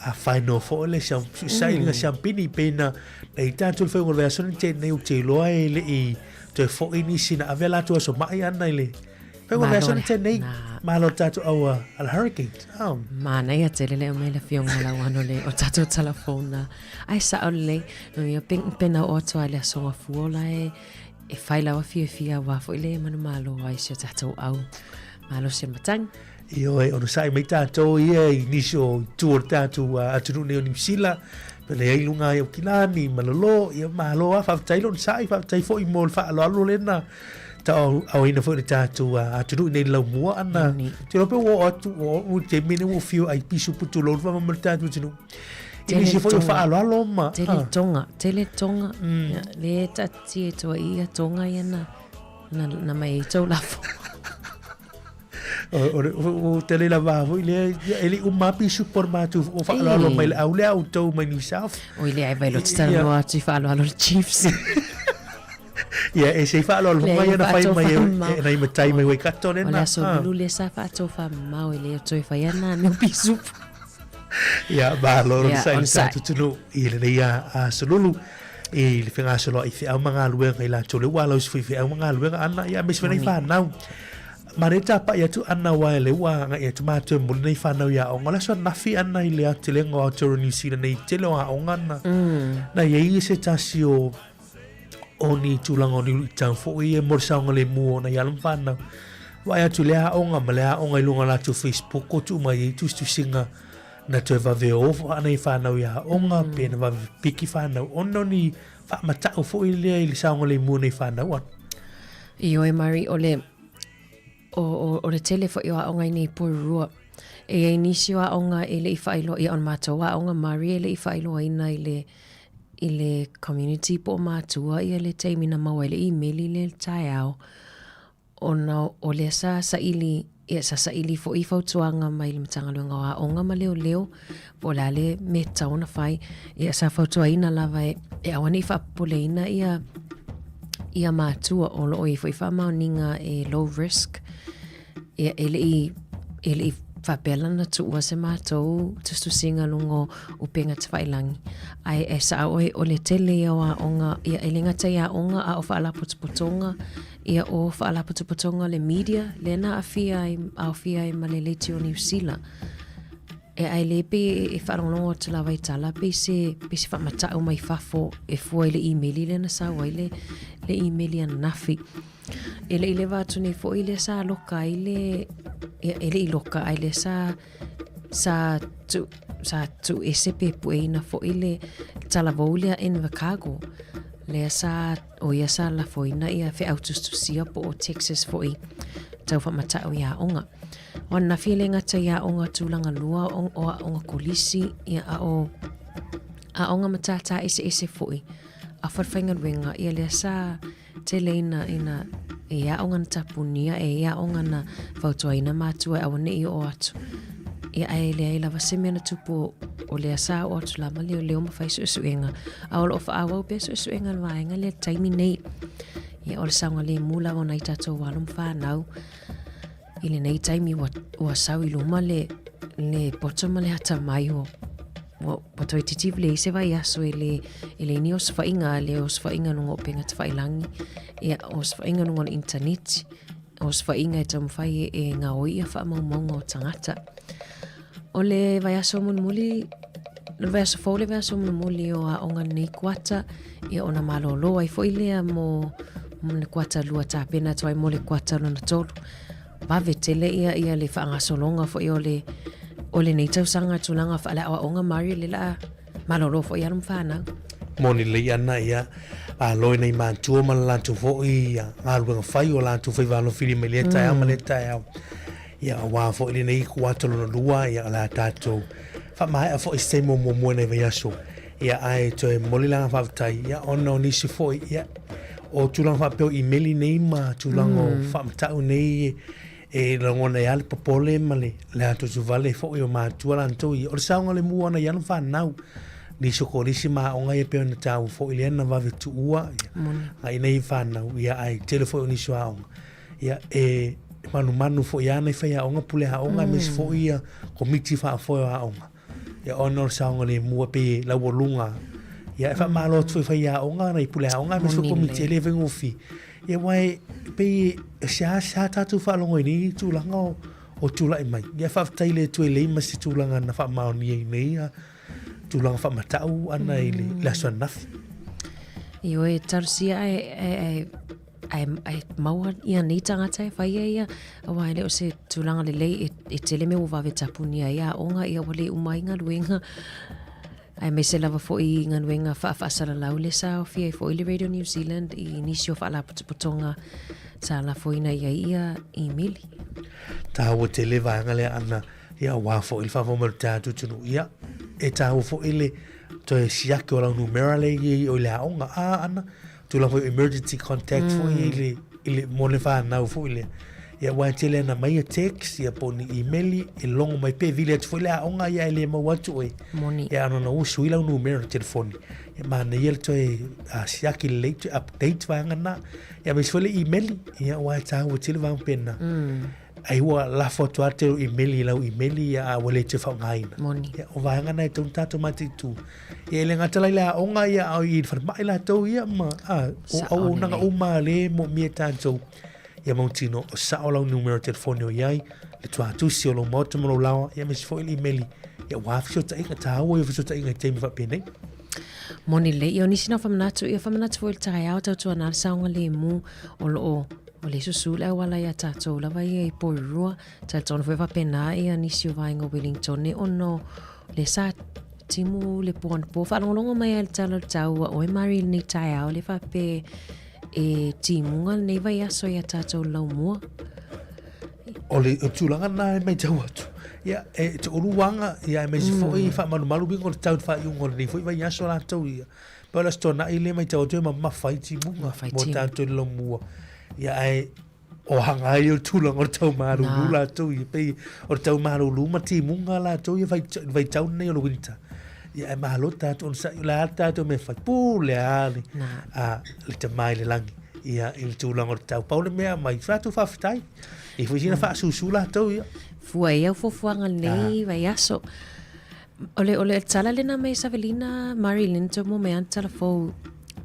a final foi le siam sailiga siampini pe na na i tatou le faiga o le vaiaso nei te nei ou te iloa e le i toe foi nisi na ave a latou aso mai ana i le faiga o le vaiaso nei te nei malo le tatou au a le Hurricanes. Oh. Manaia tele le aumai le afioga Lauano le o tatou talafona. Ae sao lelei, no ia pena oo atu lava i le aso Gafua o la e e fai lava fiafia aua foi le manumalo ai si o tatou au malosi o le matagi. Ioe, onosai mai tatou ia i nisi o itu o le tatou atunuu nei o Niu Sila, pele ai luga ai o Kilani ma Lolo, ia malo lava, faafetai le onosai, faafetai foi mo le faaaloalo lea na tauaaoina foi i le tatou atunuu i nei laumua ana. Ou te iloa pe ua oo atu, ua oo i le taimi lenei ua fiu ai pisu putulou le faamama i le tatou atunuu. I nisi foi o faaaloalo ma... Tele tonga, tele tonga. Le taatia e toa i ia tonga ia na, na, na mai ai tou lafo. O te leila vaha foi lea, e le i uma lava pisupo o le matou o faaaloalo mai le au lea outou mai New South. Oi lea e vai loa talanoa atu i faaaloalo le Chiefs. Ia, e se i faaaloalo mai ana fai mai e nai matai mai Waikato lena. O le aso lulu lea sa faatofamamao e le o toe fai ana mea o pisupo. Ia, malo le onosai i le tatou atunuu i lenei aso lulu. I le fegasoloai i feau ma galuega i latou lea ua alausi foi i feau ma galuega ana, ia aemaise foi nai fanau. Ma le tapa'i atu ana aua e lea ua agai atu matou e momoli nei fanau i aoga. O le aso ananafi ana i le aotelega o Aotearoa New Zealand nei i le tele o aoga na, na i ai se tasi o o ni tulaga o ni luitau foi ia mo le saogalemu o nai alo ma fanau. Vaai atu i lea aoga ma lea aoga i luga o latou Facebook o tuu mai ai tusitusiga na toe vave o nei fanau i aoga pe na vave piki fanau ona o ni faamata'u foi lea i le saogalemu o nei fanau ana. Ioe Murray, o le, o, o, o le tele foi o aoga i nei Porirua. E i ai nisi o aoga e le i faailoa, ia o le matou aoga Murray e le i faailoaina i le, i le community po o matua ia le taimi na maua ai le imeli lea i le taeao, ona o lea sa saili, ia sa saili foi fautuaga mai le Matagaluega o Aoga ma Leoleo po o le a le mea tatau ona fai. Ia sa fautuaina lava e, e aua ne i faapopoleina ia ia matua o lo o i ai foi faamaoniga e low risk. Ia e le i e le i faapea la na tuua se matou tusitusiga luga o upega tafailagi. Ae e sao oe o le tele ia o aoga, ia e le gata i aoga a o faalapotopotoga Ia o Faalapotopotoga o le Media lea na aafia ai, aofia ai ma le Leitio Niu Sila. E ai le pei e faalogologo atu lava i tala pei se, pei se faamatau mai fafo e fua i le imeli lea na sau ai le, le imeli ananafi. E le i leva atu nei foi lea sa loka ai le, ia, e le i loka ai lea sa, sa tu, sa tuuese pe pueina foi le talavou lea Invercargill lea sa O ia sa lafoina ia feau tusitusia po o Texas foi tau faamatau i aoga. O ananafi e le gata i aoga tulaga lua o, o aoga kolisi ia a o aoga matata eseese foi a falefaigaluega ia lea sa tele ina ina e aoga na tapunia e aoga na fautuaina matua e aua ne i oo atu. Ia ae leai lava se mea na tupu o lea sa oo atu lava leoleo ma fai suesuega. A o lo o faaauau pea suesuega a le vaega lea i le taimi nei. Ia o le saogalemu lava o nai tatou alo ma fanau i lenei taimi ua, ua sau i luma le, le poto ma le atamai ua, ua, ua toeitiiti leai se vaiaso e le, e leai ni osofaiga, le osofaiga luga o upega tafailagi, ia osofaiga luga o le initaneti. Osofaiga e taumafai e gaoi ia faamaumauga o tagata. O le vaiaso mulimuli, o le vaiaso fou le vaiaso mulimuli o aoga lenei kuata, ia ona malōlō ai foi lea mo, mo le kuata lua tapena atu ai mo le kuata lona tolu. Vave tele ia, ia le faagasologa foi o le, o lenei tausaga tulaga faaleaoaoga Mario le la Malolo foi alo ma fanau. Moni lelei ana ia malo i nai matua ma le latou foi galuega fai o latou faiva alofili mai lea taeao ma lea taeao. Ia aua foi lenei kuata lona lua ia o le a tatou faamaea foi se taimi o muamua i nai vaiaso. Ia ae toe momoli le agaga faafetai ia ona o nisi foi ia o tulaga faapea o imeli nei ma tulaga o faamatau nei E lagona ai lava le popole ma le le atuatuvale foi o matua latou ia. O le saogalemu ona i ana fanau. Nisi o kolisi ma aoga ia pei ona taua foi lea na vave tuua ia. Agai nei fanau ia ae tele foi o nisi o aoga. Ia e manumanu foi lava nai faiaoga, pule aoga aemaise foi ia komiti faafoe o aoga. Ia ona o le saogalemu e pei e laualuga. Ia e faamalo atu foi i faiaoga nai pule aoga aemaise foi komiti e le faigofie. Ia aua e pei e seasea tatou faalogo i nei tulaga o, o tulai mai. Ia faafetai i le Atua e leai ma se tulaga na faamaonia i nei ia tulaga faamatau ana i le, le aso ananafi. Ioe, talosia ae, ae, ae, ae, ae maua ia nei tagata e faia ia, aua e le o se tulaga lelei e, e tele mea ua vave tapunia ai aoga, ia ua le uma ai galuega. Aemaise lava foi i galuega faafaasalalau lea sa aofia ai foi le Radio New Zealand i nisi o faalapotopotoga sa lafoina i ai ia imeli. Taua tele vaega lea ana, ia aua foi le faafofoga mai o le tatou atunuu, ia e taua foi le toe siaki o lau numera lea i ai o i le aoga, a ana, tulaga foi o emergency contact foi i le, i le, mo le fanau foi lea. Ia aua e tele ana mai ia text ia po o ni imeli e logo mai pe vili atu foi le aoga ia e le maua atu oe. Moni. Ia ana na ua sui lau numera o le telefoni. Ia manaia le toe siaki lelei, toe update vaega na. Ia aemaise foi le imeli, ia aua e taua tele vaega pena. Ai ua lafo atu lava le tele o imeli i lau imeli ia a ua le toe faaaogaina. Moni. Ia o vaega na e tatau ona tatou mataitu. Ia e le gata la i le aoga ia a o i le falemai latou ia ma a o auaunaga uma lea e moomia e tatou. Ia mautino o sao lau numera telefoni o i ai, le tuatusi o lou maota ma lou laoa, ia aemaise foi le imeli, ia aua fesootaiga, taua ia o fesootaiga i taimi faapenei. Moni lelei. Ia o nisi na o faamanatu, ia faamanatu foi i le taeao tautuana le saogalemu o lo o o le susu le auala ia tatou lava ia i Porirua. Talitonu foi faapena ia nisi o vaega o Wellington ona o le sa timu le po anapo. Faalogologo mai ai i le tala o le tau a oe Mari i lenei taeao le faapea e timuga lenei vaiaso ia tatou laumua. O le tulaga lena e matau atu, ia, e toalua aga, ia, aemaise foi faamalumalu uiga o le tau i le faaiuga o lenei foi vaiaso latou ia. Pei o le Aso Toonai lea e matau atu e mamafa ai timuga mo tatou i le laumua. Ia ae o hanga ai o le tulaga o le tau malulu latou ia. Pei o le tau malulu ma timuga latou ia vaitau lenei o le winter. Ia ae malo tatou onosai, o le a le tatou mea e fai, pule lava le, a, le Tama i le lagi ia i le tulaga o le tau. Pau le mea aumai, so latou faafetai. E foi sina faasusu latou ia. Fua i au fuafuaga lenei vaiaso. O le, o le tala lena mai Savelina Murray Linto mo mea tala fou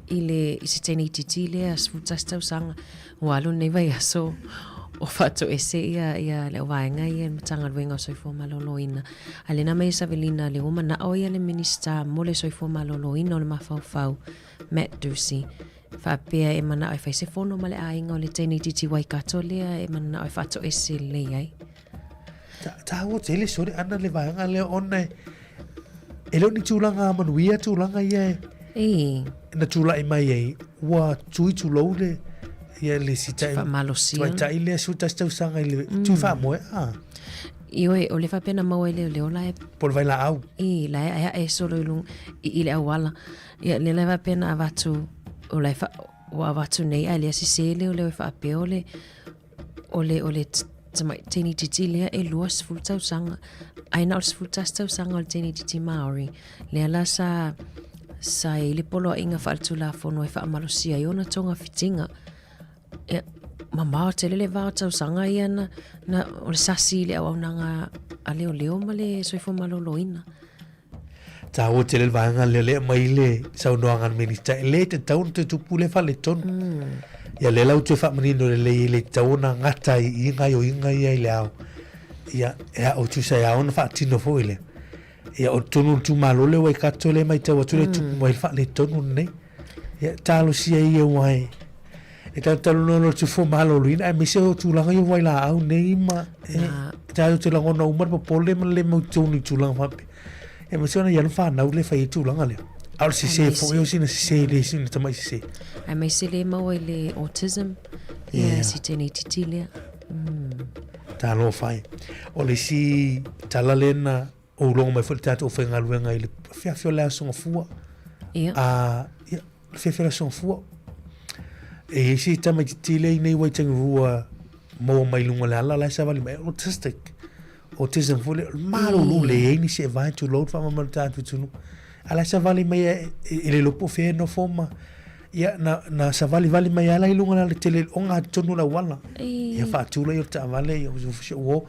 i le i se teine itiiti lea 11 tausaga ua alu lenei vaiaso o faatoese ia ia le auvaega ia le Matagaluega o Soifua Maloloina. A lena mai Savelina le ua manao ia le Minisita mo le Soifua Maloloina o le mafaufau Matt Doocey faapea e manao e fai se fono ma le aiga o le teine itiiti Waikato lea e manao e faatoese lelei ai. Taua tele sore ana le vaega lea ona e e le o ni tulaga manuia tulaga ia e Ei. na tulai mai ai ua tui tulou le ia le sitai Faamalosia. tamaitai lea 11 tausaga i le tui faamoe a Ioe, o le faapea na maua i leoleo la e po o le vailaau. I, la e aeae solo i luga i, i le auala. Ia, lea la e faapea na avatu, o la e fa, ua avatu nei ae lea sese leoleo e faapea o le O le, o le tamai teine itiiti lea e 20 tausaga, ae na o le 11 tausaga o le teine itiiti Māori. Lea la sa, sa i ai le poloaiga faaletulafono e faamalosia ai ona togafitiga. Ia, mamao tele le va o tausaga ia na, na, o le sasi i le auaunaga a leoleo ma le soifua maloloina. Tāua tele le vaega lea lea mai le saunoaga a le Minista, e le tatau ona toe tupu lea faaletonu. Ia lea la ua toe faamanino lelei e le tatau ona gata ai i gaoioiga ia i le ao. Ia, e ao tusa e ao ona faatino foi lea. Ia, o totonu o le itumalo lea o Waikato lea e matau atu lea e tupu mai le faaletonu lenei. Ia, talosia ia aua e e talanoa loa i le soifua maloloina aemaise o tulaga ia o vailaau nei ma e tatou te lagona uma le popole ma le le mautonu i tulaga faapea. Aemaise ona i ai le fanau lea e fai ai tulaga lea. A o le sese foi o sina sese le sina tamai sese. Aemaise le maua i le autism ia si teine itiiti lea. Talofa e. O le isi tala lea na ou logo mai foi le tatou faigaluega i le afiafi o le Aso Gafua. Ia. A, ia, le afiafi o le Aso Gafua. E i ai si tamaitiiti lea i nei Waitangirua maua mai luga o le ala la e savali mai, autistic. Autism foi lea, malulu le i ai nisi e vae tulou le faamamalu o le tatou atunuu. A la e savali mai e, e le iloa po o fea e nofo ma, ia, na, na savalivali mai lava la i luga o le alatele i le ogatotonu o le auala. Ia faatu lea o le taavale, ia si ou uo,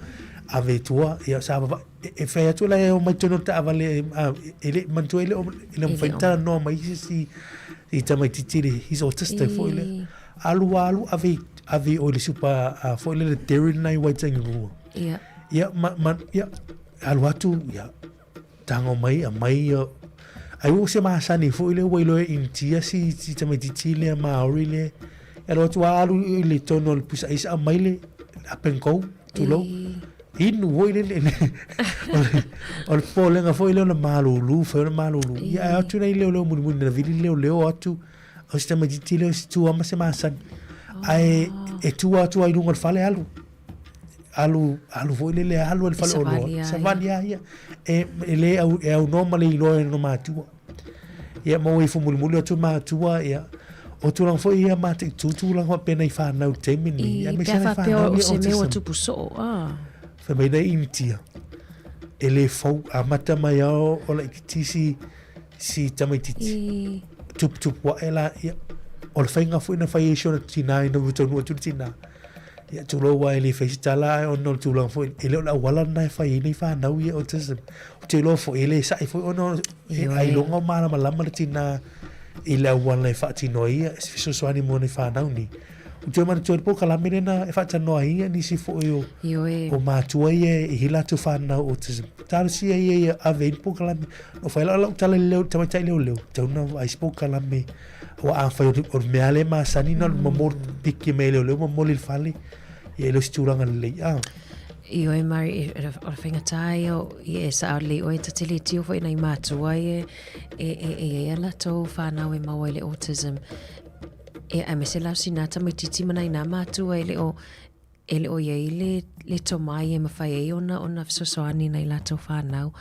ave i tua, ia sa vavae, e, e fai atu la e omai totonu o le taavale, e le, manatua e le o, e le mafai ona talanoa mai se isi i tamaitiiti le, he's autistic foi lea. Alu alu ave, ave i o i le super, foi lele dairy lena i Waitangirua. Ia. Ia, ma, ma, ia, alu atu, ia, tago mai, aumai ia, ai ua se masani foi lea ua iloa e Initia si, si tamaitiiti lea Maori lea. E alu atu lava alu i le totonu o le pusa aisa aumai le up and go, tulou. Inu foi lele. O le popolega foi lea ona malulu, fai ona malulu. Ia ae atu nai leoleo mulimuli na vili leoleo atu, o si tamaitiiti lea o si tua ma se masani. Ae e tua atu lava i luga o le fale alu. Alu, alu foi lele, alu i le fale oloa. Savali lava ia. E, e le au, e aunoa ma le iloa e ona matua. Ia ma ua ifo mulimuli atu matua, ia, o tulaga foi ia mataitu tulaga faapena i fanau i le taimi lenei. I, pe a faapea o se mea ua tupu soo, ah. Fai mai nei Initia, e le fou, amata mai lava o laitiiti si, si tamaitiiti. Tuputupu ae la, ia, o le faiga foi na fai ai si ona tinā ina ua taunuu atu le tinā. Ia, tulou aua e le fai se tala ae ona o le tulaga foi, e le o le auala lena e fai ai nei fanau ia autism. Ou te iloa foi, e le sa'i foi ona e ailoga o malamalama le tinā i le auala e faatino ai ia se fesoasoani mo nei fanau nei. Ou te manatua i le polokalame lea na e faatalanoa ai ia nisi foi o, o matua ia e i ai latou fanau autism. Talosia ia ia ave ai le polokalame. Na ou fai lau lau tala i le leo, tamaitai leoleo, tatau ona vaai se polokalame Aua afai o le mea lea e masani na o le momoli piki mai e leoleo momoli i le fale, ia e le o se tulaga lelei. Ah. Ioe Mari, o le faigata ia o ia e sao lelei oe ta te le tio foi nai matua ia e e e i ai a latou whanau e maua i le autism. E aemaise la o sina tamaitiiti ma nai nā matua e le o E le o i ai le, le tomai e mawhai ai ona, ona fesoasoani nai latou whanau.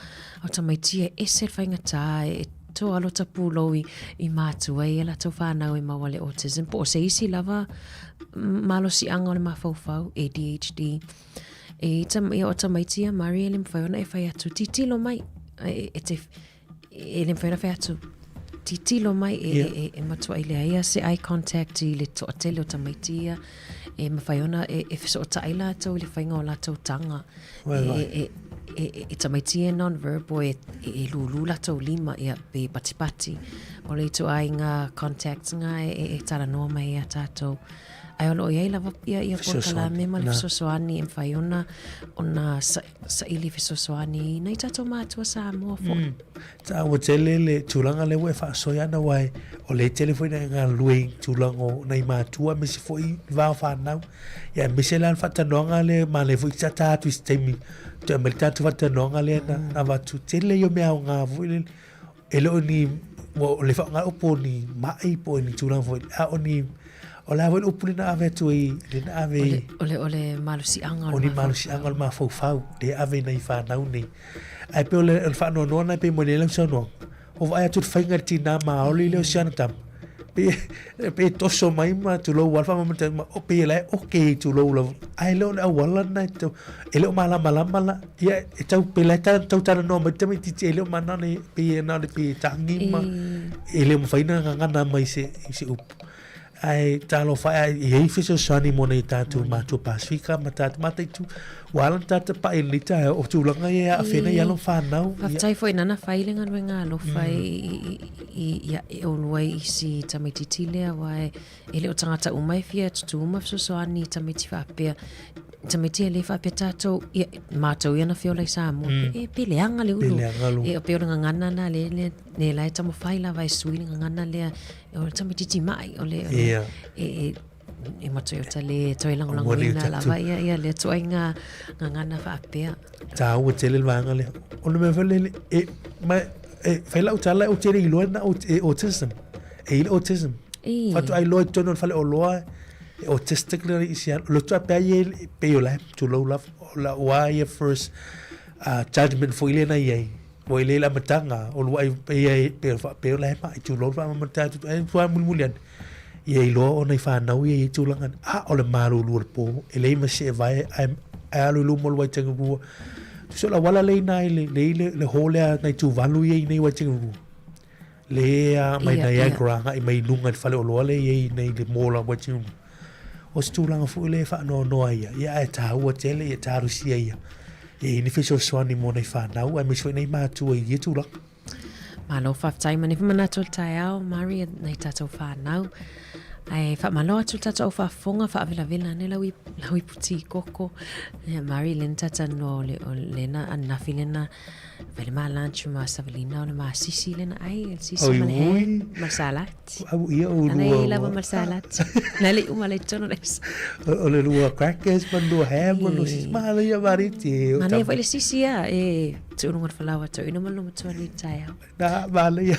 O tamaiti e ese le faigata e, tou alo tapulou i, i matua i e latou fanau e maua le autism po o se isi lava malosiaga o le mafaufau ADHD. E i tam, ia o tamaiti ia Mari e le mawhai ona e whai atu titilo mai e, e te e le mawhai ona whai atu titilo mai e, yeah. e, e, e matua i lea ia se eye contact i le toatele o tamaiti ia e mawhai ona e, e feso'ota'i latou i le faiga o latou taga e, e, e, e, e tamaiti e non-verbal e, e, e lūlū latou lima ia pe patipati o le ituaiga contacts ga e, e, e talanoa mai ia tatou ae o lo o i ai lava ia, ia polokalame ma le fesoasoani e mafai ona ona saili fesoasoani i nai tatou matua Samoa foi. Mm. Taua tele le tulaga lea ua e faasoia ana aua o lea e tele foi ina e galulue i tulaga o nai matua aemaise foi le va o fanau. Ia aemaise la le faatalanoaga lea manaia foi sa ta atu i se taimi toe aumai le tatou faatalanoaga lea na na avatu. Tele ia o mea aoga foi lele e le o ni ua o le faaaoga upu o ni ma'i po o ni tulaga foi a o ni o le a foi le upu lea na ave atu ai lea na ave i O le, o le malosiaga o le malosiaga o le mafaufau lea e ave i nai fanau nei. Ae pei o le, o le faanoanoa lena pei mo nei lau saunoaga, ua vaai atu i le faiga i le tinā maoli lea o si ana tama, pei, pei e toso mai ma tulou lava le faamamalu ma o pei o la e oke tulou lava, ae le o le auala lena e tau, e le o malamalama la, ia e tau pei la e tau talanoa mai le tamaitiiti e le o manao e pei e na o le pei e tagi ma e le o mafai ona gagana mai i se, i se upu. Ae talofa e, e i ai fesoasoani mo nai tatou matua Pasifika ma tatou mataitu. Ua ala ona tatou tapa'i i lenei taeao, o tulaga ia e aafia ai alo ma fanau. Faafetai foi nana fai le galuega alofa i, i, i, e olu ai i si tamaitiiti lea, aua e, e le o tagata uma e fia tutū ma fesoasoani i tamaiti faapea. Tamaiti e le faapea tatou, ia, matou ia na feola i Samoa, mm. e pe leaga le ulu. Pe leaga lu. E, pe o le gagana na le, le, le la e taumafai lava e sui le gagana lea, o le tamaitiiti ma'i, o le, o le, yeah. e, e, e matua o ta le toe lagolagoina lava ia, ia lea tuaiga gagana faapea. Tāua tele le vaega lea. O le mea foi lele, e, ma, e, fai lau tala ou te le iloa na e autism. E i le autism. E. Faatoa iloa i totonu o le faleoloa, e autistic le isi alu. Loto a pea ia, pei o la e tulou lava, o la ua ia first uh, judgment foi lea na i ai. Ua i le amataga, o luai pei ai, pei o faapea o la e ma'i tulou le faamamalu atu, e tua mulimuli ane. Ia iloa ona i fanau ia i tulaga, a o le malulu o le pō, e leai ma se e vae, ae, ae alu i luma o le Waitangi Tusa o le auala lea i ina i le, le, le, le hall lea nai Tuvalu ia i inei i Waitangi Le a mai yeah, Niagara yeah. agai mai i luga i le faleoloa lea i ai nei le mall a Waitangi O se tulaga foi lea e faanoanoa ia, ia ae tāua tele ia talusia ia. Ia i ni fesoasoani mo nei whanau, aemaise foi nei mātua i ia tulaga. Malo faafetai ma nei manatu o le taeao, Mari, nei tātou whānau. Ae whaamalo atu le tātou au faafofoga, faavelavela ane lau, lau ipu tī koko. Ia, Mari, lena tata no le, o lena ananafi lena fai le ma lunch ma savalina o le ma sisi lena ai, le sisi ma le ham, ma le salad. Au ia o lua. Ana lava ma le salad. Na le uma le tonu le. O le lua crackers ma lua ham ma lua sisi. Ma le ia mariti. Ma le foi le sisi ia e tuunga le falaoa to ina ma lo matua ni taeao. Na ma le ia.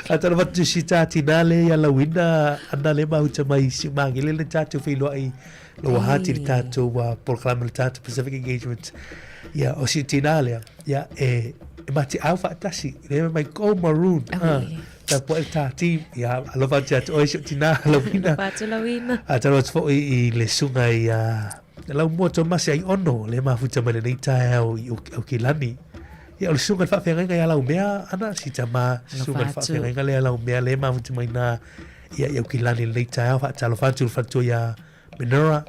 A tala fatu si tati na le ia lauina ana le mahuta mai si mangele le tātou whailoa i lo wahati le tātou uh, polokalame le tātou Pacific Engagement. Ia, o si tina lea, ia, e, e mati au whaatasi, le mai go maroon. Uh, ta po e tāti, ia, alofa atu atu oe si o tina, lauina. Alofa atu lauina. A talo atu foi i le sunga i a, lau mua Tomasi ai ono, le mafuta mai lenei taeao i Aukilani. Ia, o le susuga i le faafeagaiga ia Laumea, ana, si tama, susuga i le faafeagaiga lea Laumea, le mafuta mai nā, ia, i Aukilani lenei taeao, faatalofa atu le faletua ia Minera,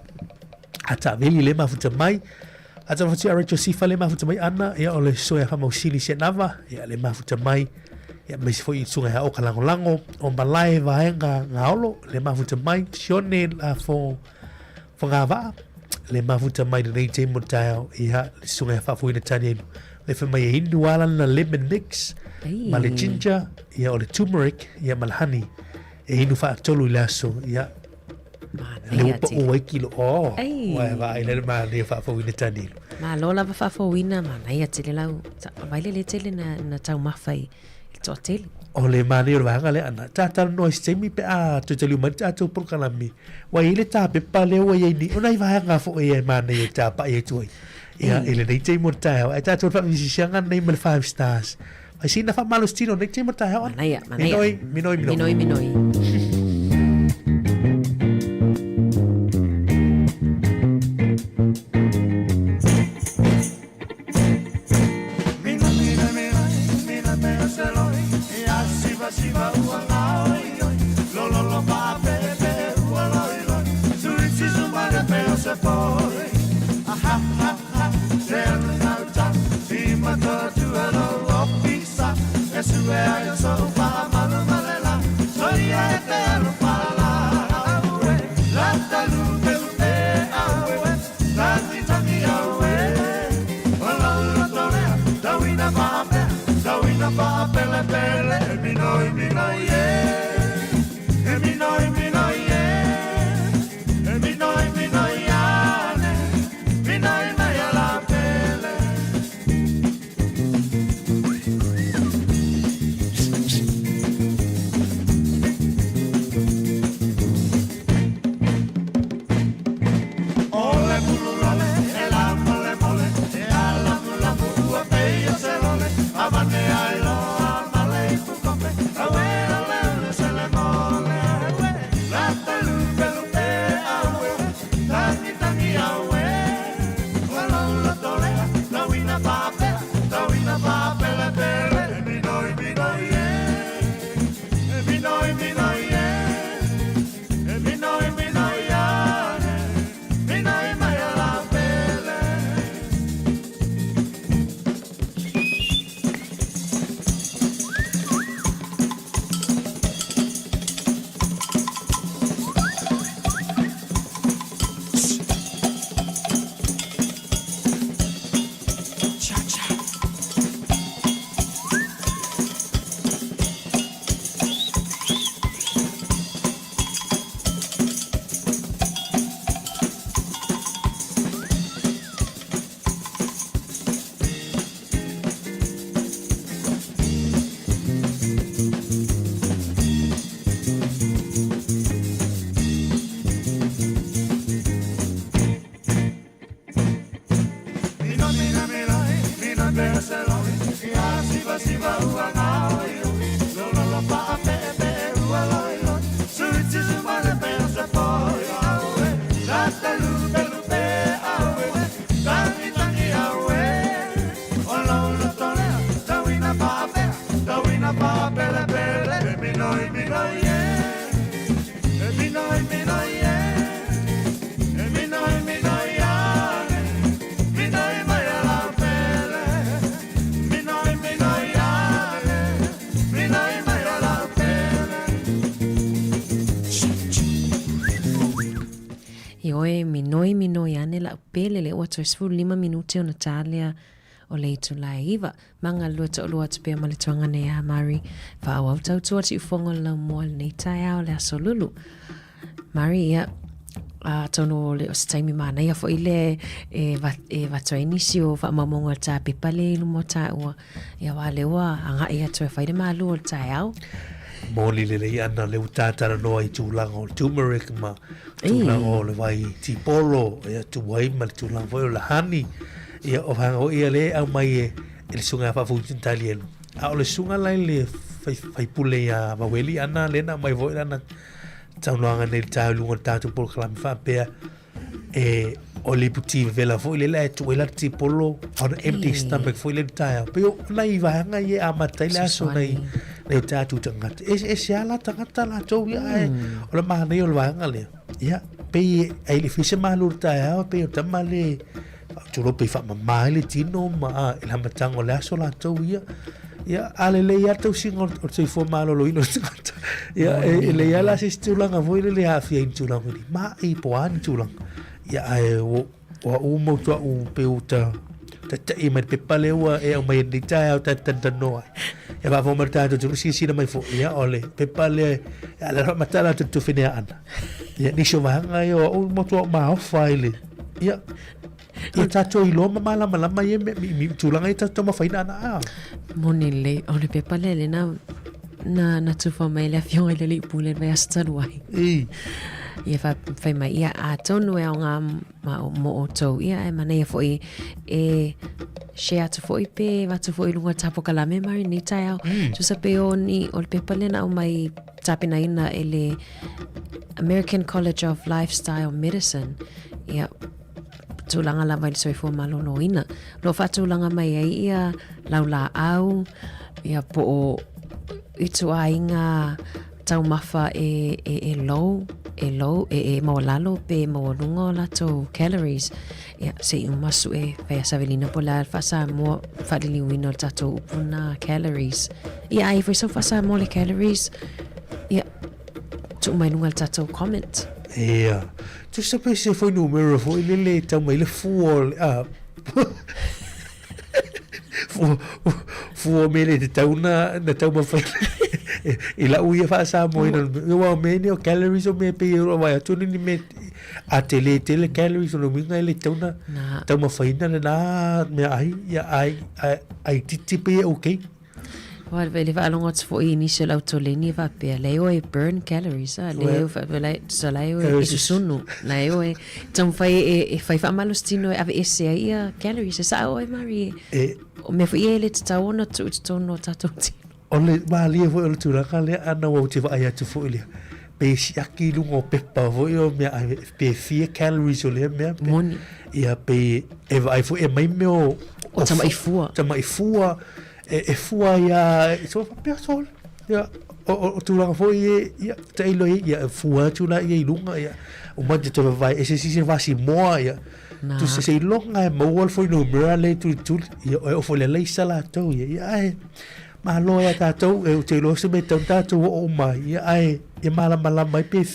a taavili le mafuta mai, a talofa atu ia Rachel Sifa le mafuta mai ana, ia, o le soea faamausili Sianava, ia, le mafuta mai, ia, aemaise foi i le susuga ia Oka Lagolago, o Malae Vaega Gaolo, le mafuta mai, Sione Lafo, Fagavaa, le mafuta mai lenei taimi o le taeao, ia, le susuga ia Faafoina Tanielu, le fai mai e inu lava lana lemon mix, ma le ginger, ia, o le turmeric, ia, ma le honey, e inu faatolu i le aso, ia, le ua pau ai kilo, oh, ua e vaai le manaia Faafouina Tanielu. Malo lava Faafouina, manaia tele lau, vai le le tele na, na taumafa i le toatele. O le manaia o le vaega lea ana, talanoa i se taimi pe a toe taliu mai le tatou polokalame, ua i ai le tapepa lea ua i ai nei, o nai vaega foi e manaia e tapa'i atu ai. Ia, i lenei taimi o le taeao, ae tatou faafesisiaga nei ma le Five Stars. Ai sina faamalositino nei taimi o le taeao ana. Manaia, manaia. Minoi, minoi, minoi. Minoi, minoi. Ioe, minoi minoi ane la'u pele le ua toe 15 minute ona ta lea o le itula e iva. Ma galulue to'alua atu pea ma le tuaga nei a Mari. Faaauau tautua siufogo le laumua i lenei taeao le aso lulu. Mari, ia, atonu o le o se taimi manaia foi lea e, e, e avatu ai nisi o faamaumauga o le tapepa lea i luma o taua. Ia aua lea ua agai atu e fai le malu o le taeao. Moni lelei ana le ua tatalanoa i tulaga o le turmeric ma tulaga o le vai tipolo, ia tuai ma le tulaga foi o le honey. Ia o vaega foi ia lea e aumai e, e le susuga ia Faafutu Talielu. A o le susuga la i le fai, faipule ia Vaueli ana lea na aumai foi lana saunoaga nei i le tae i luga o le tatou polokalame faapea e o le iputi vevela foi lele ae tuu ai la tipolo on an empty stomach foi lele taeao. Pei o nai vaega ia e amata ai le aso nai nai o tatou tagata. Eseese lava la tagata latou ia ae o le manaia o le vaega lea. Ia, pei ai le fai se malu o le taeao pei o tama le tulou pei faamama ai le tino ma a, i le amataga o le aso latou ia. Ia, a lelei lava le tausiga o le soifua maloloina o le tagata. Ia, e lelei lava la se isi tulaga foi lele e aafia ai i ni tulaga foi nei, ma'i po o a ni tulaga. Ia, ae ua o au mau tuaʻu pei ua ta taitai mai le pepa lea ua e aumai i lenei taeao ta te talatalanoa ai. Ia faafofoga mai le tatou atunuu, silasila mai foi, ia, o le pepa lea, a o le faamata la tatou feneaana. Ia, nisi o vaega ia o au matua maofa ai le, ia, ia tatou iloa ma malamalama ia mea, mi, mi, tulaga ia tatou taumafaina ana a. Moni lelei, o le pepa lea lea na, na, na tufa mai e le Afioga i le Alii Pule i le vaiaso talu ai. I. Ia fa fai mai ia atonu e aoga ma o mo outou ia ae manaia foi e share atu foi pe avatu foi i luga o le tapokalame ma lenei taeao. Tusa pe o ni o le pepa lea na aumai tapenaina e le American College of Lifestyle Medicine. Ia tulaga lava i le soifua maloloina. O lo o faatulaga mai ai ia laulaau, ia po o ituaiga taumafa e, e, e low, e low, e, e maualalo pe maualuga o latou calories. Ia, se i uma sue, fai a savelina po o le a le faa-Samoa, faaliliuina o le tatou upu lena calories. Ia, a i ai foi sau faa-Samoa o le calories, ia, tuu mai luga i le tatou comment. Ia. Tusa pe se fuainumera foi lele e tau mai le fua o le, a, fua, fua o mea le tatau na, na taumafai i lau ia faa-Samoa ina. Aua o mea nei o calories o mea pei e vaai atu ni mea a tele tele calories o le uiga e le tatau na taumafaina lena meaai, ia ai, ai, ai titi pei e okay. Aua le le faalogo atu foi i nisi o le autoleni e faapea, leai oe e burn calories, a, leai oe faapea, la, tusa la e oe e susunu, la e oe taumafai e, e fai faamalositino e aveese ai ia calories. E sao oe, Mari, e, o mea foi ia e le tatau ona tuu i totonu o tatou tino. O le malie foi o le tulaga lea, ana ua ou te vaai atu foi lea, pe siaki i luga o pepa foi o mea ai, pe fia calories o lea mea. Pe, Moni. Ia, pe e vaai foi e aumai mea o... O tama'i fua. Tama'i fua, e, e fua ai a, so faapea sole. Ia, o, o, o tulaga foi e, ia, tailo ai, ia, e fua atu la ia i luga, ia, uma te toe vae ese sisi vasi moa, ia, Nā. tu se seiloga e maua le fuainumera lea e tulituli, ia, e oo foi i le alaisa latou, ia, ia, ae, malo ia tatou, e ou te iloa se mea e tatau ona tatou oo uma ai, ia, ae, ia malamalama ai pe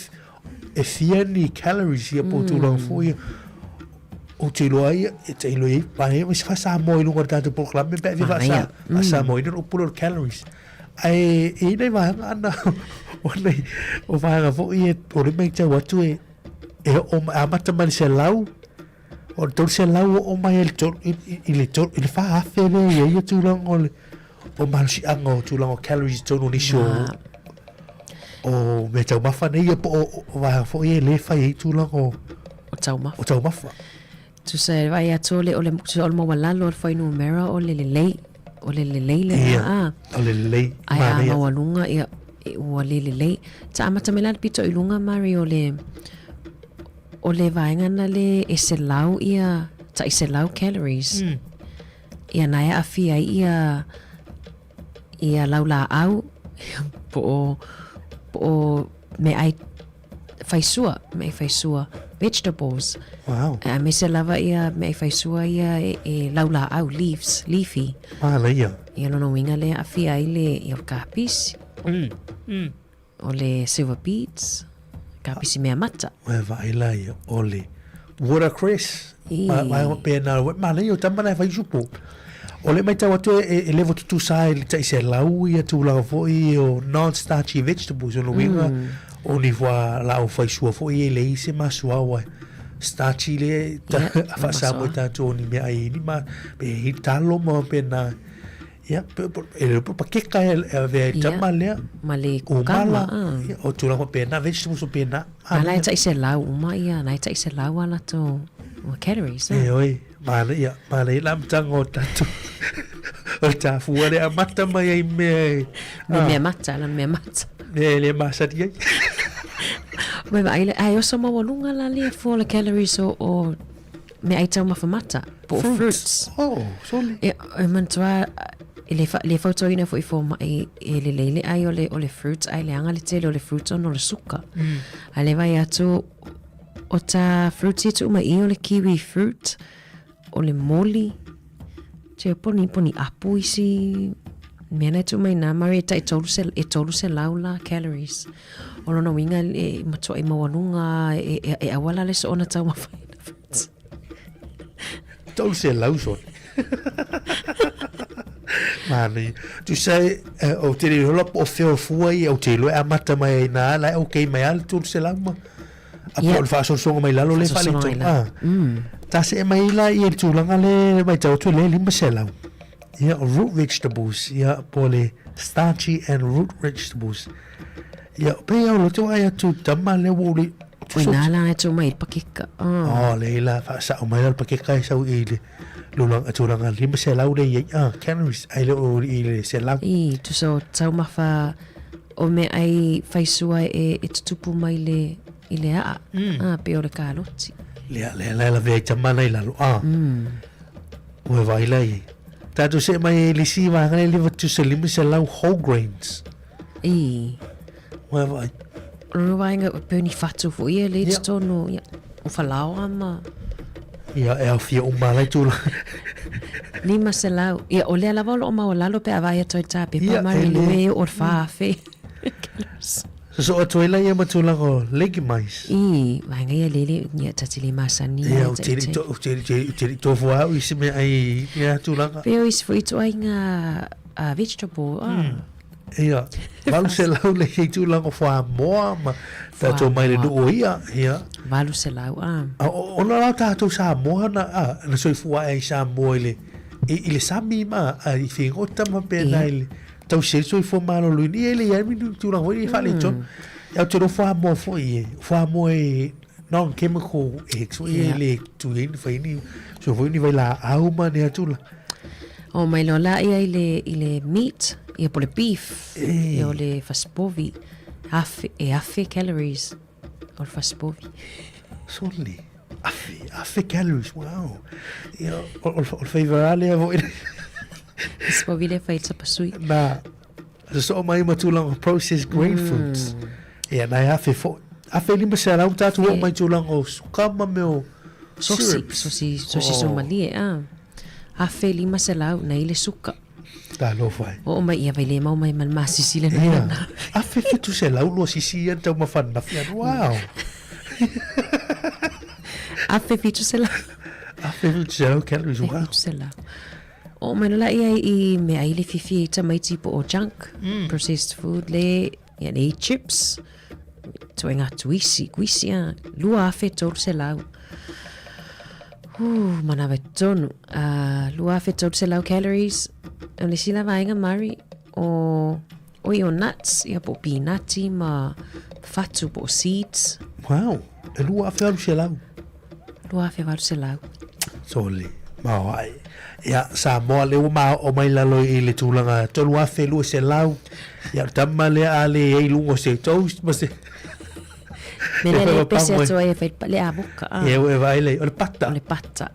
e fia ni calories, ia, po o tulaga foi ia, ou te iloa ai, e te iloa ai, vae ai se faa-Samoa i luga o le tatou polokalame pe a fia Manaia. faa-Samoaina le upu lea o le calories. Ae e i ai nai vaega ana, o nai, o vaega foi e, o lea e matau atu e, e oo mai, amata mai le 100, o le 300 oo mai ai i le i le i le 4,000 lea e i ai ia tulaga o le o malosiaga o tulaga o calories i totonu o nisi o o mea taumafa nei ia po o o vaega foi ia e le fai ai tulaga o O taumafa. O taumafa. Tusa e vaai atu o le o le tusa o le maualalo o le fuainumera o le lelei. O le lelei lena Ia, a. o le lelei. Ae a Manaia. maualuga ia e ua le lelei. Sa amata mai la le pito i luga Mari o le o le vaega na le e 100 ia tai 100 calories. Ia na e aafia ai ia ia laulaau po o po o meaai faisua, meaai faisua, vegetables. Wow. Aemaise lava ia meaai faisua ia e, e laulaau, leaves, leafy. Manaia. Ia lona uiga lea e aafia ai le ia o le kapisi. O le silver beads, kapisi mea mata. Ua e vaai la ia, o le watercress. Ma, ma, pe na, manaia o tama na e fai supo. O le matau atu e, e level tutusa ai le tai selau ia tulaga foi o non-starchy vegetables o le uiga o ni fualaau faisua foi e leai se masuaoa starchy le ta yeah, faasamoa i tatou o ni meaai ni ma pe i talo ma pena ia e le pakeka e avea i tama lea ma le kukama ia, o tulaga pena vegetables o pena a la e tai selau uma ia na e tai selau a latou calories e oi Manaia, manaia le amataga o tatou o le tafua le amata mai ai mea e... Me mea mata, la mea mata. Mea e le masani ai. Me vaai le, ai oso maualuga la lea fua o le calories o, o meaai taumafa mata, po o fruits. Fruits. Oh, sole. E, e manatua, e le, fa, le fautuaina foi i fomai e lelei le ai o le, o le fruits, ai leaga le tele o le fruits ona o le suka. A le vaai atu, O ta fruits ia tuu mai i o le kiwi fruit, o le moli, te poni poni apu isi mea na e tuu mai nā mari e tai tolu se, e 300 la calories. O lona uiga e matuai maualuga e, e, e aua la le soona taumafaina fruits. 300 sone. Manaia. Tusa e, ou te le iloa po o fea o fua ia, ou te iloa e amata mai ai nā, la e okay mai a le 300 ma. A po o le faasolosologa mai lalo lea e faaletonu. Ah. Ta see mai la ia i le tulaga lea e matau atu lea e 500. Ia, o root vegetables, ia, po o le starchy and root vegetables. Ia, pei lava o lou te vaai atu i tama lea ua ou le... O ina la e tū mai i le pakeka. Oh. Oh, le ila whaasao mai le pakeka e sau i le lulanga, tūranga 500 le i ah, calories, ai le o i le selau. I, tusa o taumafa o mea ai whaisua e, e tutupu mai le, i le aa. Mm. Ah, pe o le kaloti. Le le le la vea tamana i lalo. Ah. Mm. Ua vai la i. Tātou se mai e le si wānga le liva tusa 500 whole grains. I. Ua vai. Lona waenga o pēni whatu fo ia le yeah. tonu ia. O whalaoa ma. Ia, e au fia uma lai tūla. 500. Ia, o lea lava o loo maua lalo pe a vai atu ai tā pepa mari le me o whaafe. So atu ai lai ia ma tūlanga o legimais. I, waenga ia lele, ia tati le masani. Ia, o te to, o te te te tofu au i se mea ai, ia tūlanga. Peo isi fo i to ai ngā vegetable. Ah. Ia, 800 le hei tūlanga whamoa ma tātou mai le nuu o ia, ia. 800, a. A, ona la tātou Samoa na, a, na soifua ai Samoa i le, i, i le sami ma, a, i whingota ma pēnā i le, tau se soifua maloloina, ia le iai mi tūlanga foi i whaale mm. Ia te ro whamoa foi e, whamoa e non-chemical e, so ia le tui ni whai ni, so foi ni vai la au ma ne atula. O mai loa la ia i le, i le meat, ia po le beef, e. ia o le fasipovi, afe, e afe calories o le fasipovi. Soli, afe, afe calories, wow. Ia, o, o, o le faiva lea foi. Fasipovi le fai tapasui. Na, so mai ma tūlanga processed grain foods. Ia, na e afe foi. Afe 500 tātou o mai tūlanga o suka ma meo Sosi, syrups. sosi, sosi oh. somalie, ah. 1500 na i le suka. Talofa e. Oo mai ia vai le mau mai ma le masisi le Ia. 1700 lua sisi ia taumafa ananafi anu. Wow. 1700. 1700 calories. Wow. 1700. Oo mai lola ia i mea ai le fifi i tamaiti po o junk, processed food le, ia le chips, tuaiga tuisi, kuisi a, 2300. Uh, manawa tonu. Uh, 2300 calories. O le isi la vaega Mari, o, oi o nuts, ia po o pinati ma fatu po o seeds. Wow, e 2800. 2800. Sole, mao ai. Ia, Samoa le ua mao'o mai lalo i le tulaga 3200. Ia, o le tama lea a le i ai luga o se toast ma se... Me lea le pese atu ai e fai le avoka. Ah. Ia, e vaai lei, o le pata. O le pata.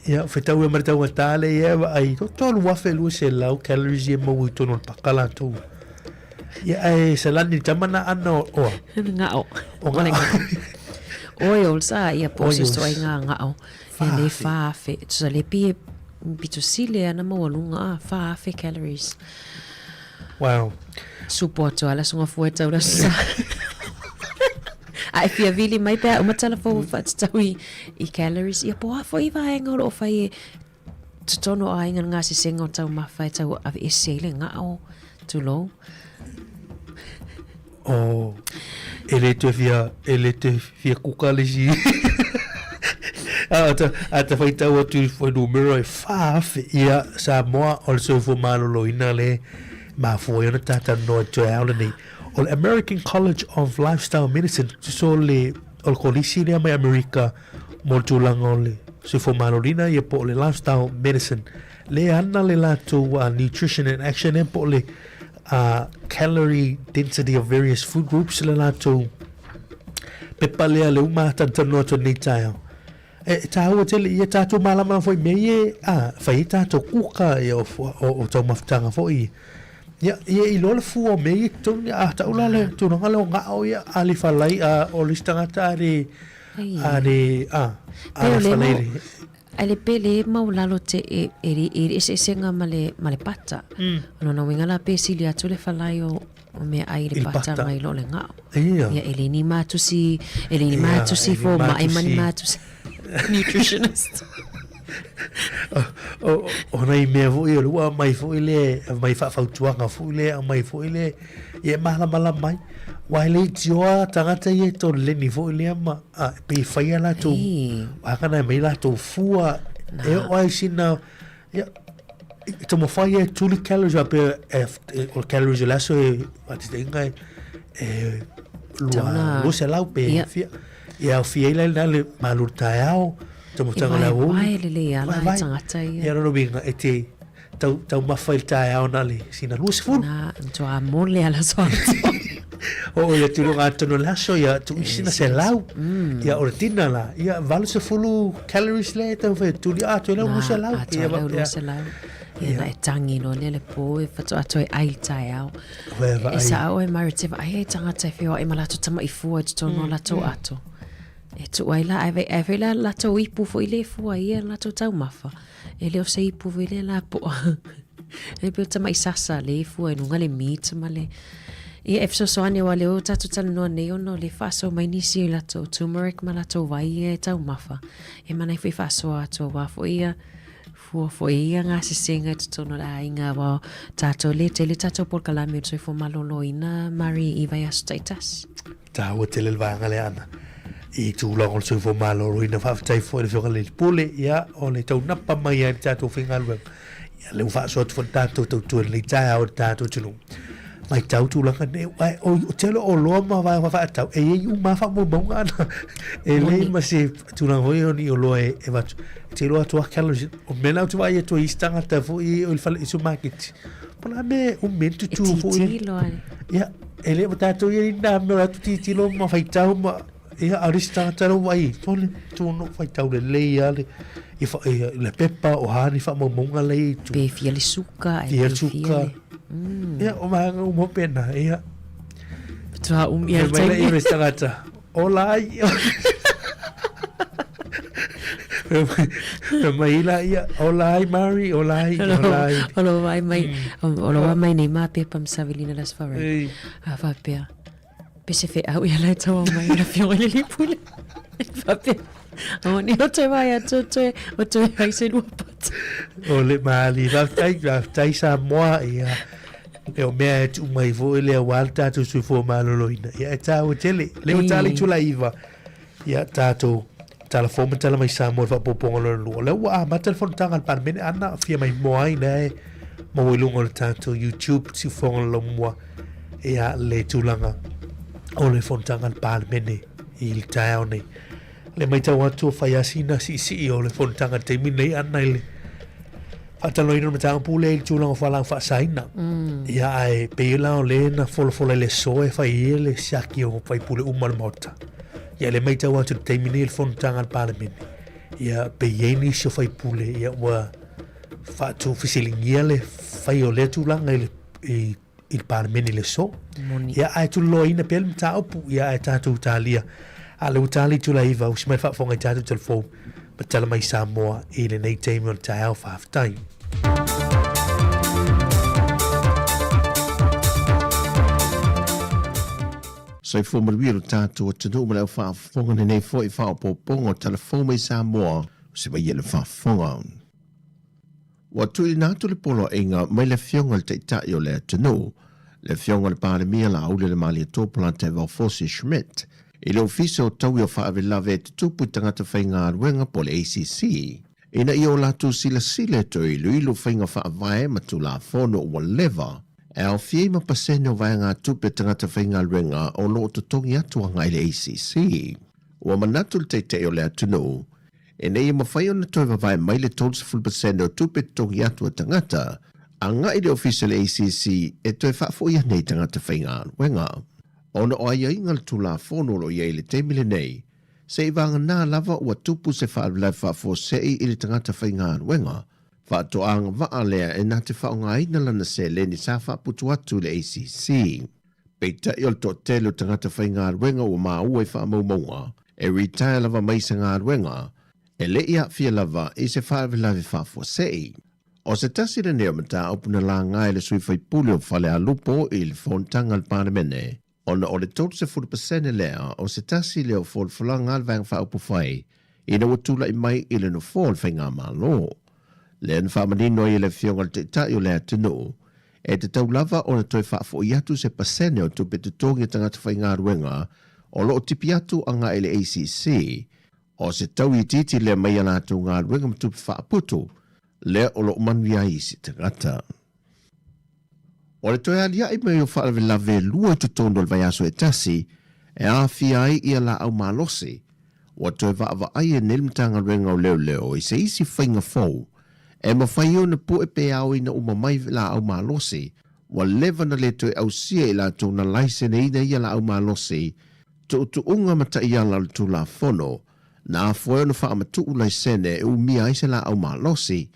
Ia, fetau e ma le taugata le ia e vaai, to 3200 calories ia maua i totonu o le paka latou. Ia, ae salani le tama na ana o oa. Ngao. O ngao. Oils, ah, ia po se so ai ngā ngao. Ia le 4000. Tusa le pie pito sile ana maualuga, ah, 4000 calories. Wow. Supo atu ala songa fua tau la sa. A e fia vili mai pea uma tala fo whatatau i, i calories. Ia po a fo i vaenga o loo whai e totonu o aiga ngā sesenga o taumafa e tau ave ese ai le ngao, tulou. Oh, e le toe fia, e le toe fia kuka le isi. A ta, a ta faitau atu i fuainumera e 4000 ia Samoa o le soifua maloloina le mafua ai ona talanoa i le taeao lenei. O le American College of Lifestyle Medicine, tusa o le, o le kolisi lea mai Amerika mo le tulaga o le soifua maloloina ia po o le lifestyle medicine. Le ana le latou nutrition and action lea po o le calorie density of various food groups le latou pepa lea le uma talanoa atu nei taeao. E tāua tele ia tātou mālamalama foi mea ia a whai e tātou kuka ia o, o, o taumafutaga foi. Ia, ia i loa le fua o mea ia tonu a taula le tulaga le o ngao ia a le whalai a o le tangata a le a le a a le whalai le. Ai le pe le mau lalo te e e e eseesega ma le ma le pata. O lona uiga la pe sili atu le falai o o mea ai i le pata mai lo le ngao. Ia. Ia e le ni matusi, e le ni matusi fo ma ai mani matusi. Nutritionist. O, o nei mea foi o le ua mai foi le mai faafautuaga foi le aumai foi le ia e malamalama mai aua e le itioa tagata ia e toleni foi lea ma a, pe faia latou akana e mai latou fua e oo ai sina ia e taumafai e tuli calories faapea e, e, o calories o le aso e faataitaiga e, e lua, 200 pe fia. E aofia ai la i lena le malu o le taeao, taumafataga o le aoauli. E vaevae lelei lava la e tagata ia. Ia, o lona uiga, e te tau, taumafa i le taeao na le sina 20. Na, matua mole lava le aso atoa. Oo i atu i luga atonu o le aso, ia, tuuisi na 100. Ia, o le tina la, ia, 80 calories lea e taumafai e tuli, atoa ai lau 200. Na, atoa ai lau 200. Ia, na e tangi loa lea le po, e faatoa toe ai i le taeao. E sao oe Mary te vaai ai tagata e feoai ma latou tama'i fua i totonu o latou ato. E tuu ai la, ae fai la latou ipu foi lea e fua ai ia latou taumafa. E le o se ipu foi lea lapoa. E pei o tama'i sasa lea e fua i luga le meat ma le... Ia e fesoasoani aua lea ua tatou talanoa nei ona o lea e faasoa mai nisi i latou turmeric ma latou vai ia e taumafa. E manaia foi faasoa atu aua foi ia Fua foi ia gasesega i totonu o le aiga aua o tatou lea tele tatou polokalame o le soifua maloloina Mari i vaiaso taitasi. Taua tele le vaega lea Ana i tulaga o le soifua maloloina. Faafetai foi i le Afioga i le Alii Pule, ia o le taunapa mai ai i le tatou faigaluega. Ia lea ua faasoa atu foi le tatou tautua i lenei taeao i le tatou atunuu. Matau tulaga nei, ae o tele o oloa ma vaega faatau, e i ai uma lava faamaumauga ana. E leai ma se tulaga foi o ni oloa e avatu. E te iloa atu lava calories. O mea la ou te vaai atu ai isi tagata foi o le fale i supermarket. Po o le a mea e umi ai le tutū foi. E tilotilo ai. Ia, e le o tatou i ai nā mea o le atu tilotilo ma faitau ma Ia, a o le isi tagata lea ua vaai, sole, tonu faitau lelei lava le, i fa, i, le pepa o a ni faamaumauga la e i tua. Pe fia le suka, e fia le suka. Le... Ia, o vaega uma faapena, ia. Faatoa umi lava le taimi. Fai mai le isi tagata, ola ai. Fai mai la ia, ola ai Mari, ola ai, ola ai. O lo vaai mai, o lo vaai mai nei ma pepa ma savilina le Aso Faraile. A faapea, Pe se feau ia la e taua mai le afioga i le Lipule. E faapea, o ni o toe vaai atu o toe, o toe ai se lua pata. O le maali, faafetai, faafetai Samoa, ia. E o mea e tuu mai foi lea aua le tatou soifua maloloina. Ia e tāua tele. Lea ua tali itula iva. Ia tatou tala fou ma tala mai Samoa i le faaopoopoga lona lua. O lea ua amata le fonotaga a le Palemene ana fia maimoa ai lea e maua i luga o le tatou YouTube siufofoga o le laumua ia le tulaga o le fonotaga a le Palemene i le taeao nei. Le matau atu o fai lava sina siisii o le fonotaga i le taimi lenei ana i le faatalanoaina o le mataupu lea i le tulaga o fualaau faasaina. Ia ae pei la o lea na folafola i le aso e fai ai le siaki o faipule uma o le Maota. Ia le matau atu i le taimi nei i le fonotaga a le Palemene, ia pe i ai nisi o faipule ia ua faatufesiligia le fai o lea tulaga i le i i le Palemene i le aso. Moni. Ia ae tuliloaina pea le mataupu, ia ae tatou talia. A o lea ua tali itula iva, usi mai le faafofoga i tatou telefou ma tala mai Samoa i lenei taimi o le taeao. Faafetai. Soifua manuia lo tatou atunuu ma le au faafofoga lenei foi faaopoopoga o Tala Fou mai Samoa, o se vai le faafofoga. Ua tuuina atu le poloaiga mai le Afioga i le Taitai o le atunuu, le Afioga i le Palemia Laaulialemalietoa Polataivao Fosi Schmidt, i le Ofisa o Taui o Faalavelave e Tutupu i Tagata Faigaluega po o le ACC, ina ia o latou silasila e toe iloilo faiga faavae ma Tulafono ua leva e aofia ai ma pasene o vaegatupe a tagata faigaluega o lo o totogi atu agai i le ACC. Ua manatu le Taitai o le atunuu, ina ia mafai ona toe vavae mai le 30% o tupe totogi atu a tagata agai i le Ofisa o le ACC e toe faafoi ane i tagata faigaluega. Ona o aiaiga o le Tulafono o lo o i ai i le taimi lenei, seiavagana lava ua tupu se faalavelave faafuasei i le tagata faigaluega, faatoa agavaa lea e na te faaaogaina lana seleni sa faaputu atu i le ACC. Peitai o le toatele o tagata faigaluega ua maua i faamaumauga e retire lava mai se galuega e le i aafia lava i se faalavelave faafuasei. O se tasi lenei o mataupu na laga e le sui faipule o Falealupo i le fonotaga a le Palemene, ona o le 30% lea o se tasi lea o folafolaga a le Vaega Faaupufai ina ua tulai mai i le nofoa o le Faigamalo. Lea na faamanino ai e le Afioga i le Taitai o le atunuu, e tatau lava ona toe faafoi atu se pasene o tupe totogi a tagata faigaluega o lo o tipi atu agai i le ACC, o se tau itiiti lea mai a latou galuega ma tupe faaputu lea o lo o manuia ai isi tagata. O le toe aliae mai o faalavelave e lua i totonu o le vaiaso e tasi e aafia ai ia laau malosi. Ua toe vaavaai e nei le Matagaluega o Leoleo i se isi faiga fou e mafai ai ona pue pe aoina uma mai laau malosi ua leva na le toe ausia i latou na laiseneina ia laau malosi, tuutuuga ma taiala o le Tulafono na afua ai ona faamatuu laisene e umia ai se laau malosi.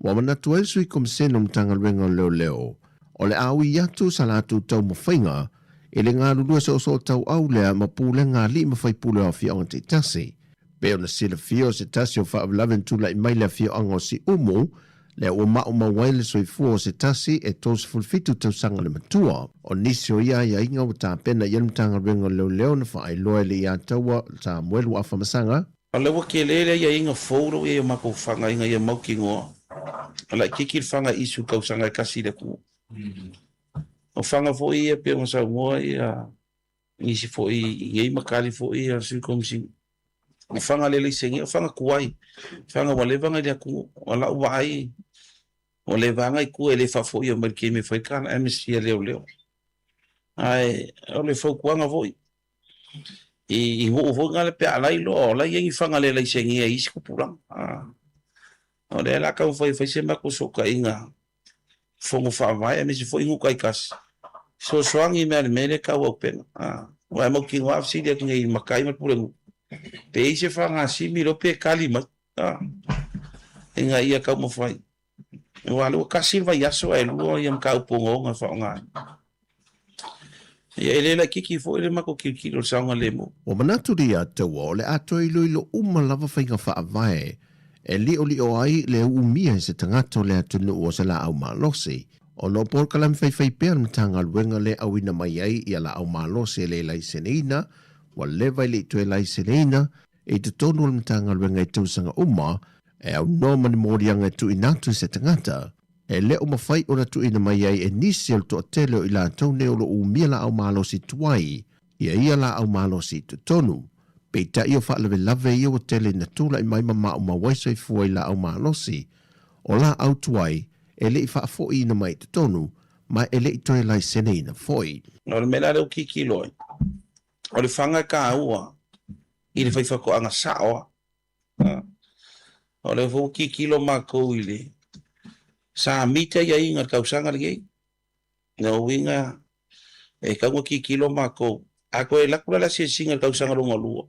Ua manatu ai le Sui Komisene o le Matagaluega o Leoleo o le a ui atu sa latou taumafaiga i le galulue soosootauau lea ma pulega alii ma faipule o afioaga taitasi. Pei ona silafia o se tasi o faalavelave na tulai mai le afioaga o Siumu, lea ua maumau ai le soifua o se tasi e 37 tausaga le matua. O nisi o ia aiaiga ua tapena i ai le Matagaluega o Leoleo na faailoa e le Ia Taua Samuelu Afamasaga. O lea ua tele le aiaiga fou la ua i ai o matou faga ina ia mautinoa o laitiiti le faga issue i le tausaga e tasi i le atunuu. O faga foi ia pei ona saunoa ia nisi foi i nei matali foi ia Sui Komisina. O faga le laisene, o faga tuai, faga ua leva ona i le atunuu. O lau vaai ua leva lava ona i tua e le faafoia mai i le taimi e fai ai le amnesty a leoleo. Ae o le fautuaga foi i nuu foi na pe a la iloa o la e i ai ni faga le laisenia i isi tupulaga. O lea o le a taumafai e fai se matou fesootaiga fono faavae aemaise foi nuu taitasi, fesoasoani i mea le mea lea e tau auupega. Aua e mautinoa a fesili atu nei i le matai ma le pulenuu, pe i ai se fagasimi loa pe tali mai, ina ia taumafai. Aua o lea ua tasi le vaiaso ae lua ia mataupu ogaoga e faaaoga ai. Ia e le laitiiti foi le matou tilotilo i le saogalemu. Ua manatu le ia taua o le a toe iloilo uma lava faiga faavae e liolio ai le uumia e se tagata o le atunuu o se laau malosi, ona o polokalame faifai pea a le Matagaluega le auina mai ai ia laau malosi e le laiseneina, ua leva e le i toe laiseneina i totonu o le Matagaluega i tausaga uma e aunoa ma ni moliaga e tuuina atu i se tagata. E le o mafai ona tuuina mai ai e nisi o le toatele o i latou nei o lo o umia laau malosi tuai ia ia laau malosi i totonu. Peitai o faalavelave ia ua tele ina tulai mai ma maumau ai soifua i laau malosi o laau tuai e le i faafoiina mai i totonu ma e le i toe laiseneina foi. O le mea la lea ua tilotilo ai, o le faga e taua i le faifaatoaga sao lava. O lea foi ua tilotilo matou i le samita aiaiga i le tausaga lenei. Lona uiga, e tatau ona tilotilo matou. A toe alu atu la le asiasiga i le tausaga lona lua,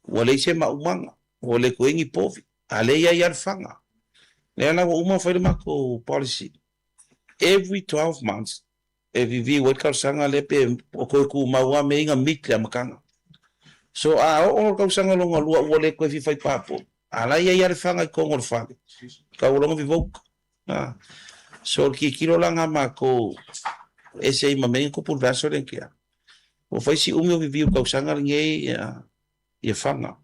ua leai se maumaga, ua le toe i ai ni povi, a o lea e i ai lava le faga. Lea la ua uma ona fai le matou policy, every 12 months e review ai le talosaga lea pe o toe tumau lava mea ia na meet le amataga. So a oo le tausaga lona lua ua le toe fia fai passport, a la e i ai lava le faga i totonu o le fale, tau loa ona revoke. So o le tilotilo la lena a matou e ese ai ma mea ia na tupu i le vaiaso lea na tea. Ua fai si umi o review i le tausaga lenei ia faga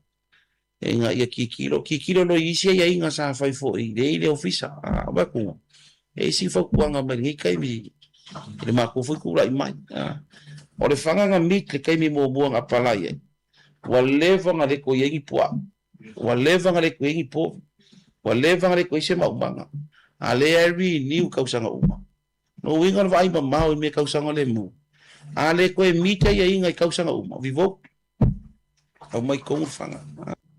ina ia tilotilo, tilotilo loa i isi aiaiga sa fai foi lea i le ofisa. A o atu, e i ai sina fautuaga mai lenei taimi i le matou foi tulai mai. O le faga na meet le taimi muamua na apalai ai, ua leva ona le toe i ai ni puaa, ua leva ona le toe i ai ni povi, ua leva ona le toe i ai se maumaga, a o lea e renew tausaga uma. Lona uiga o le vaai mamao i mea tausaga lemu, a le toe meet aiaiga i tausaga uma, revoke, aumai tonu le faga.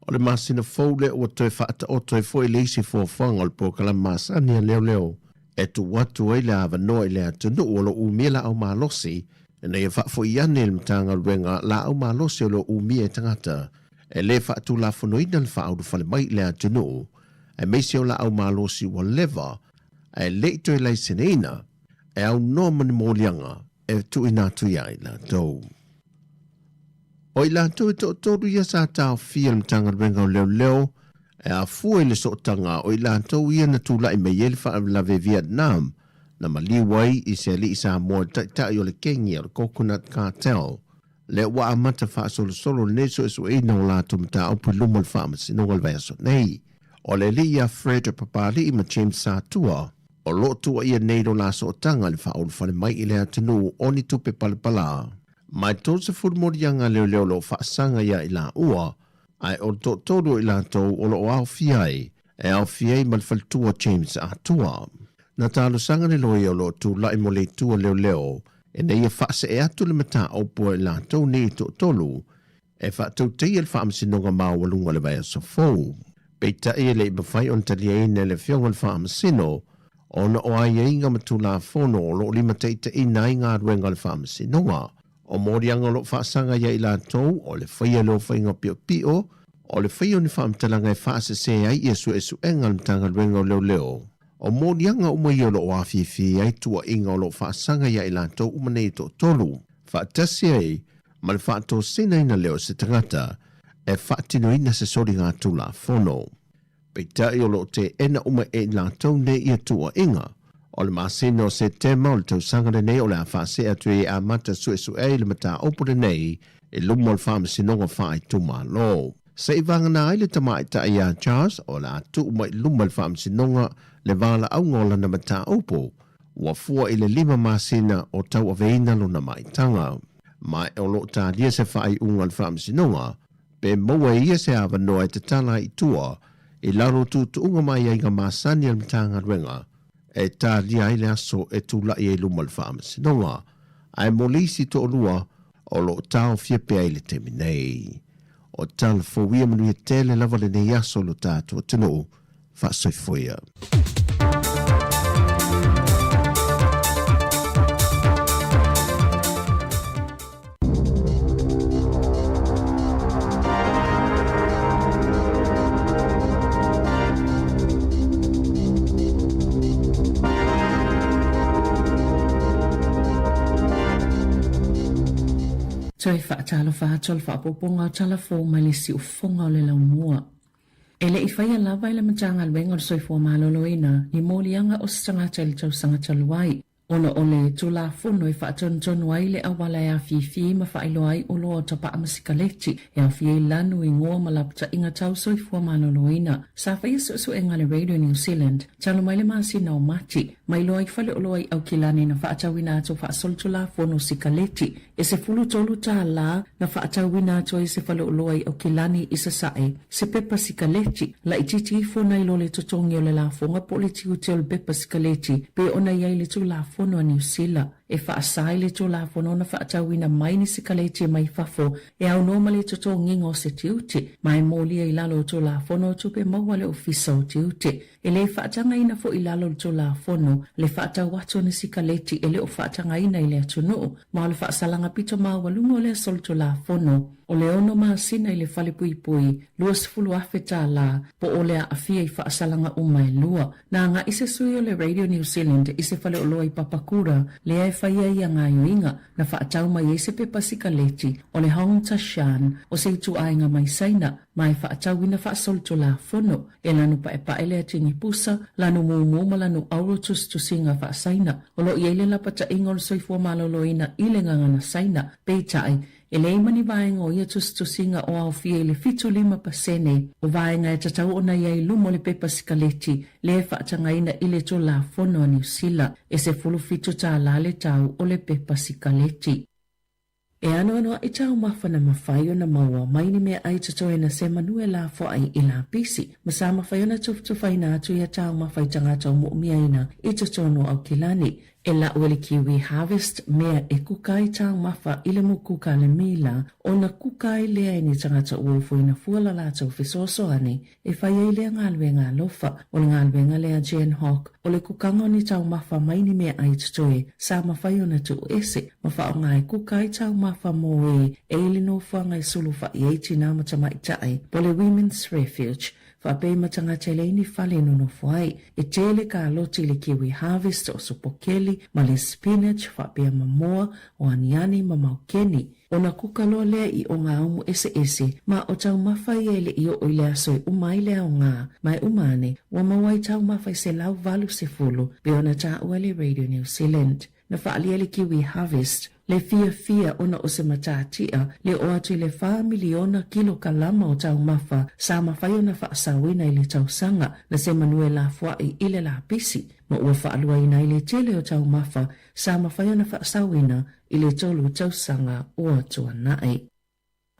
O le masina fou lea ua toe faataoto ai foi le isi fuafuaga o le polokalame masani a leoleo e tuu atu ai le avanoa i le atunuu o lo o umia laau malosi ina ia faafoi ane i le Matagaluega laau malosi o lo o umia e tagata e le faatulafonoina le faaulufale mai i le atunuu aemaise o laau malosi ua leva ae le i toe laiseneina e aunoa ma ni moliaga e tuuina atu iā i latou. O i latou e toatolu ia sa taofia e le Matagaluega o Leoleo e afua i le sootaga o i latou ia na tulai mai ai le faalavelave Vietnam na maliu ai i se alii Samoa le taitai o le kengi o le Coconut Cartel lea ua amata faasolosolo lenei suesueina o latou mataupu i luma o le Faamasinoga i le vaiaso nei. O le alii ia Fred Papali'i ma James Satua o lo o tuuaia nei lo la sootaga i le faaulufale mai i le atunuu o ni tupe palapala. Mai 30 moliaga a leoleo o lo o faasaga ia i laua, ae o le toatolu o i latou o lo o aofia ai, e aofia ai ma le faletua James Atua. Na talosaga le loia o lo o tulai mo le itu a leoleo ina ia faasee atu le mataupu a i latou nei e toatolu. e faatautaia le Faamasinoga Maualuga i le vaiaso fou. Peitai e le i mafai ona taliaina e le Afioga i le Faamasino ona o aiaiga ma Tulafono o lo o limataitaiina ai galuega a le Faamasinoga. O moliaga o lo o faasaga ia i latou, o le faia lea o faiga piopio, o le faia o ni faamatalaga e faasese ai ia suesuega a le Matagaluega o Leoleo. O moliaga uma ia o lo o afifi ai tuuaiga o lo o faasaga ia i latou uma nei e toatolu, faatasi ai ma le faatosinaina lea o se tagata e faatinoina se soligatulafono. Peitai o lo o teena uma e i latou nei ia tuuaiga. O le masina o Setema o le tausaga lenei o le a faasee atu ai e amata suesue ai le mataupu lenei i luma o le Faamasinoga Faaitumalo. Seivagana ai le tamaitai ia Charles o le a tuu mai i luma i le Faamasinoga le valaauga o lana mataupu ua fua i le lima masina o tauaveina lona maitaga. Ma o lo o talia se faaiuga a le Faamasinoga pe maua e ia se avanoa e tatala ai i tua i lalo o tuutuuga ma aiaiga masani a le Matagaluega e talia ai le aso e tulai ai i luma o le Faamasinoga, ae mo le isi toalua o lo o taofia pea i le taimi nei. O tala fou ia manuia tele lava lenei aso lo tatou atunuu. Faasoifua ia. Toe faatalofa atu o le faaopoopoga o tala fou mai le siufofoga o le laumua. E le i faia lava e le Matagaluega o le Soifua Maloloina ni moliaga o se tagata i le tausaga talu ai, ona o le Tulafono e faatonutonu ai le auala e afifi ma faailoa ai oloa o tapaa ma sikaleti e aofia ai lanu, igoa ma lapataiga tau soifua maloloina. Sa faia suesuega a le Radio New Zealand talu mai le masina o Mati, ma iloa ai faleoloa i Aukilani na faatauina atu faasolitulafono sikaleti E 13 tālā na faatauina atu ai se faleoloa i Aukilani i Sasae, se pepa sikaleti, laitiiti ifo nai lo le totogi o le lafoga po o le tiute o le pepa sikaleti pei ona i ai le Tulafono a Niu Sila. E faasa ai le Tulafono ona faatauina mai ni sikaleti mai fafo e aunoa ma le totogiga o se tiute, ma e molia i lalo o Tulafono o Tupe Maua a le Ofisa o Tiute. E le faatagaina foi i lalo o le Tulafono le faatau atu o ni sikaleti e le o faatagaina i le atunuu, ma o le faasalaga pito maualuga o lea solitulafono o le ono masina i le falepuipui 20,000 tālā po o le aafia i faasalaga uma e lua. Na agai se sui o le Radio New Zealand i se faleoloa i Papakura lea e fai ai ia gaoioiga na faatau mai ai se pepa sikaleti o le Hong Ta Shan o se ituaiga mai Saina ma e faatauina faasolitulafono e lanu paepae le atigi pusa, lanu mumu ma lanu auro tusitusiga faasaina. O lo o i ai le lapataiga o le soifua maloloina i le gagana Saina, peitai, e leai ma ni vaega o ia tusitusiga o aofia i le 75 pasene o vaega e tatau ona i ai i luma o le pepa sikaleti lea e faatagaina i le Tulafono a Niu Sila, e 17 tālā le tau o le pepa sikaleti. E anoanoaʻi taumafa na mafai ona maua mai ni meaʻai totoe na se manu e lafoaʻi i lapisi, ma sa mafai ona tufatufaina atu ia taumafa i tagata o moʻomiaina i totonu o Aukilani. E laʻu e le Kiwi Harvest mea e kuka ai taumafa i le mokuka a le mila, ona kuka ai lea e ni tagata ua ofoina fua la latou fesoasoani E fai ai lea galuega alofa, o le galuega lea Jan Hawke, o le kukaga o ni taumafa mai ni meaʻai totoe sa mafai ona tuu ese ma faaaoga e kuka ai taumafa mō ē e i le nofoaga e sulufaʻi ai tinā ma tamaitai po le Women's Refuge faapea i ma tagata e leai ni fale e nonofo ai. E tele kaloti i le Kiwi Harvest o sopokeli ma le spinach faapea ma moa o aniani ma maukeni. Ona kuka loa lea i o ngā aumu eseese, ma o taumafa ia e le i oo i le aso e uma ai le aogā, ma e uma ane, ua maua ai taumafa i 180, pei ona taua e le Radio New Zealand. Na faaalia le Kiwi Harvest, le fiafia ona o se matatia le oo atu i le whā miliona kilokalama o taumafa sa mafai ona faasaoina i le tausaga na se manu e lafoaʻi i le lapisi, ma ua faaluaina ai le tele o taumafa sa mafai ona faasaoina i le tolu tausaga ua tuanai.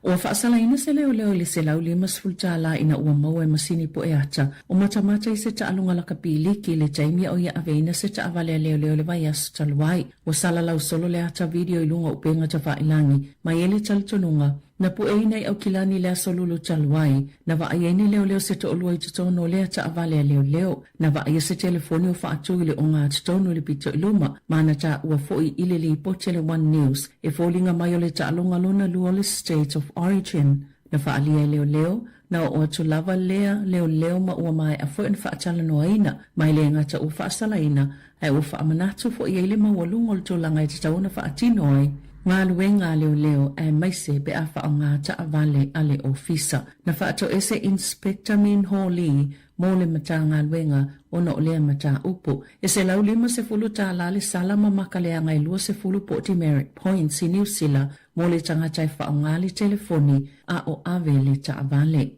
Ua faasalaina se leoleo i le 150 tālā ina ua maua e masini poʻe ata o matamata i se taaloga lakapi liki i le taimi a o ia aveina se taavale a leoleo i le vaiaso talu ai. Ua salalau solo le ata video i luga o upega tafailagi, ma e i ai le talitonuga. Na pueina i Aukilani i le aso Lulu talu ai, na vaai ai ni leoleo se toalua i totonu o lea taavale a leoleo. Na vaaia se telefoni o faatu i le ogatotonu i le pito i luma, ma na taua foi i le lipoti a le One News e foliga mai o le taaloga lona lua o le State of Origin. Na faaalia e leoleo, na oo atu lava lea leoleo ma ua maea foi ona faatalanoaina, ma e le gata ua faasalaina, ae ua faamanatu foi i ai le maualuga o le tulaga e tatau ona faatino ai galuega a leoleo aemaise pe a faaaoga taavale a le ofisa. Na faatoese Inspector Min Ho Lee mo le Matagaluega ona o lea mataupu. E $150 tala le sala ma makaleaga e 20 po o demerit points i Niu Sila mo le tagata e faaaoga le telefoni a o ave le taavale.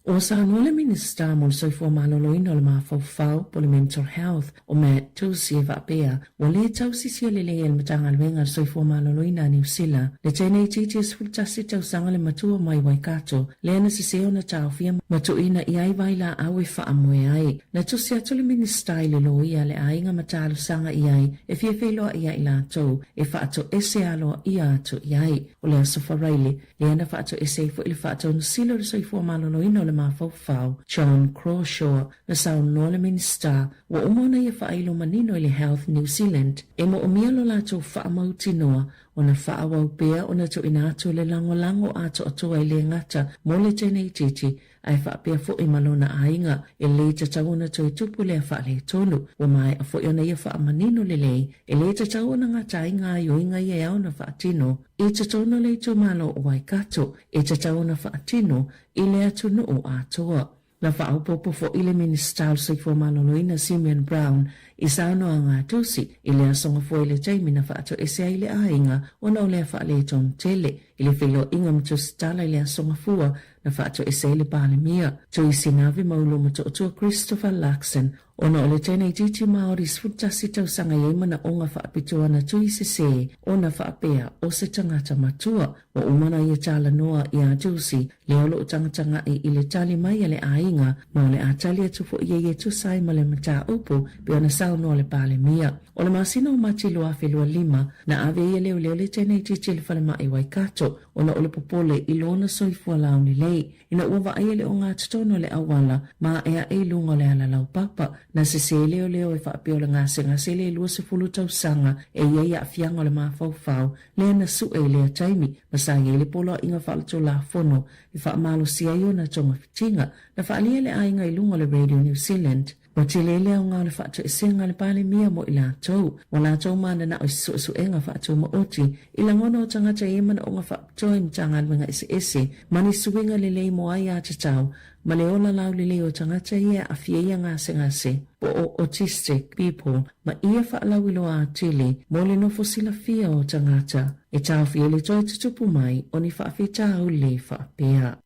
Ua saunoa le Minisita mo le Soifua Maloloina o le Mafaufau po o le Mental Health, o Matt Doocey e faapea, ua le tausisia lelei e le Matagaluega a le Soifua Maloloina a Niu Sila le teine itiiti e 11 tausaga le matua mai Waikato lea na sese ona taofia ma tuuina i ai vailaau e faamoe ai. Na tusi atu le Minisita i le loia a le aiga ma talosaga i ai e fia feiloai ia i latou e faatoese aloaia atu i ai. O le Aso Faraile, lea na faatoese ai foi le Faatonu Sili o le Soifua Maloloina o le Mafaufau, John Crawshaw, na saunoa le Minisita, ua uma ona ia faailo manino i le Health New Zealand e moomia lo latou faamautinoa ona faaauau pea ona tuuina atu le lagolago atoatoa e le gata mo le teine itiiti ae faapea foi ma lona aiga, e le tatau ona toe tupu lea faaletonu. Ua maea foi ona ia faamanino lelei, e le tatau ona gata ai gaoioiga ia e ao ona faatino i totonu o le itumalo o Waikato, e tatau ona faatino i le atunuu atoa. Na faaopoopo foi le Minisita o le Soifua Maloloina Simeon Brown i saunoaga a Tusi i le aso Gafua i le taimi na faatoese ai le aiga ona o lea faaletonu tele i le feiloaiga ma tusitala i le aso Gafua na faatoese ai le Palemia, Tui Sinavi Maulo Motootua Christopher Luxon, ona o le teine itiiti Māori 11 tausaga i ai manaoga faapitoa na tui sesē ona faapea o se tagata matua. Ua uma ona ia talanoa iā Dulcie, lea o lo o tagatagai i le tali mai a le aiga, ma o le a tali atu foi ia e tusa ai ma le mataupu pei ona saunoa le Palemia. O le masina o Mati 2025, na ave ai e leoleo le teine itiiti i le falemai i Waikato, ona o le popole i lona soifua laulelei ina ua vaaia le ogatotonu o le auala ma aeae i luga o le ala laupapa. Na sesē leoleo e faapea o le gasegase le 20 tausaga e i ai aafiaga o le mafaufau lea na sue i lea taimi ma sa i ai le poloaiga faaletulafono e faamalosia ai ona togafitiga. Na faaalia le aiga i luga o le Radio New Zealand. Ua tele le aoga o le faatoesega a le Palemia mo i latou. Ua latou mananao i se suesuega faatumaoti i lagona o tagata i manaoga faapitoa i Matagaluega eseese ma ni suiga lelei mo aiatatau ma le ola laulelei o tagata ia e aafia ia gasegase po o autistic people ma ia faalauiloa atili mo le nofo silafia o tagata e taofia i le toe tutupu mai o ni faafitauli faapea.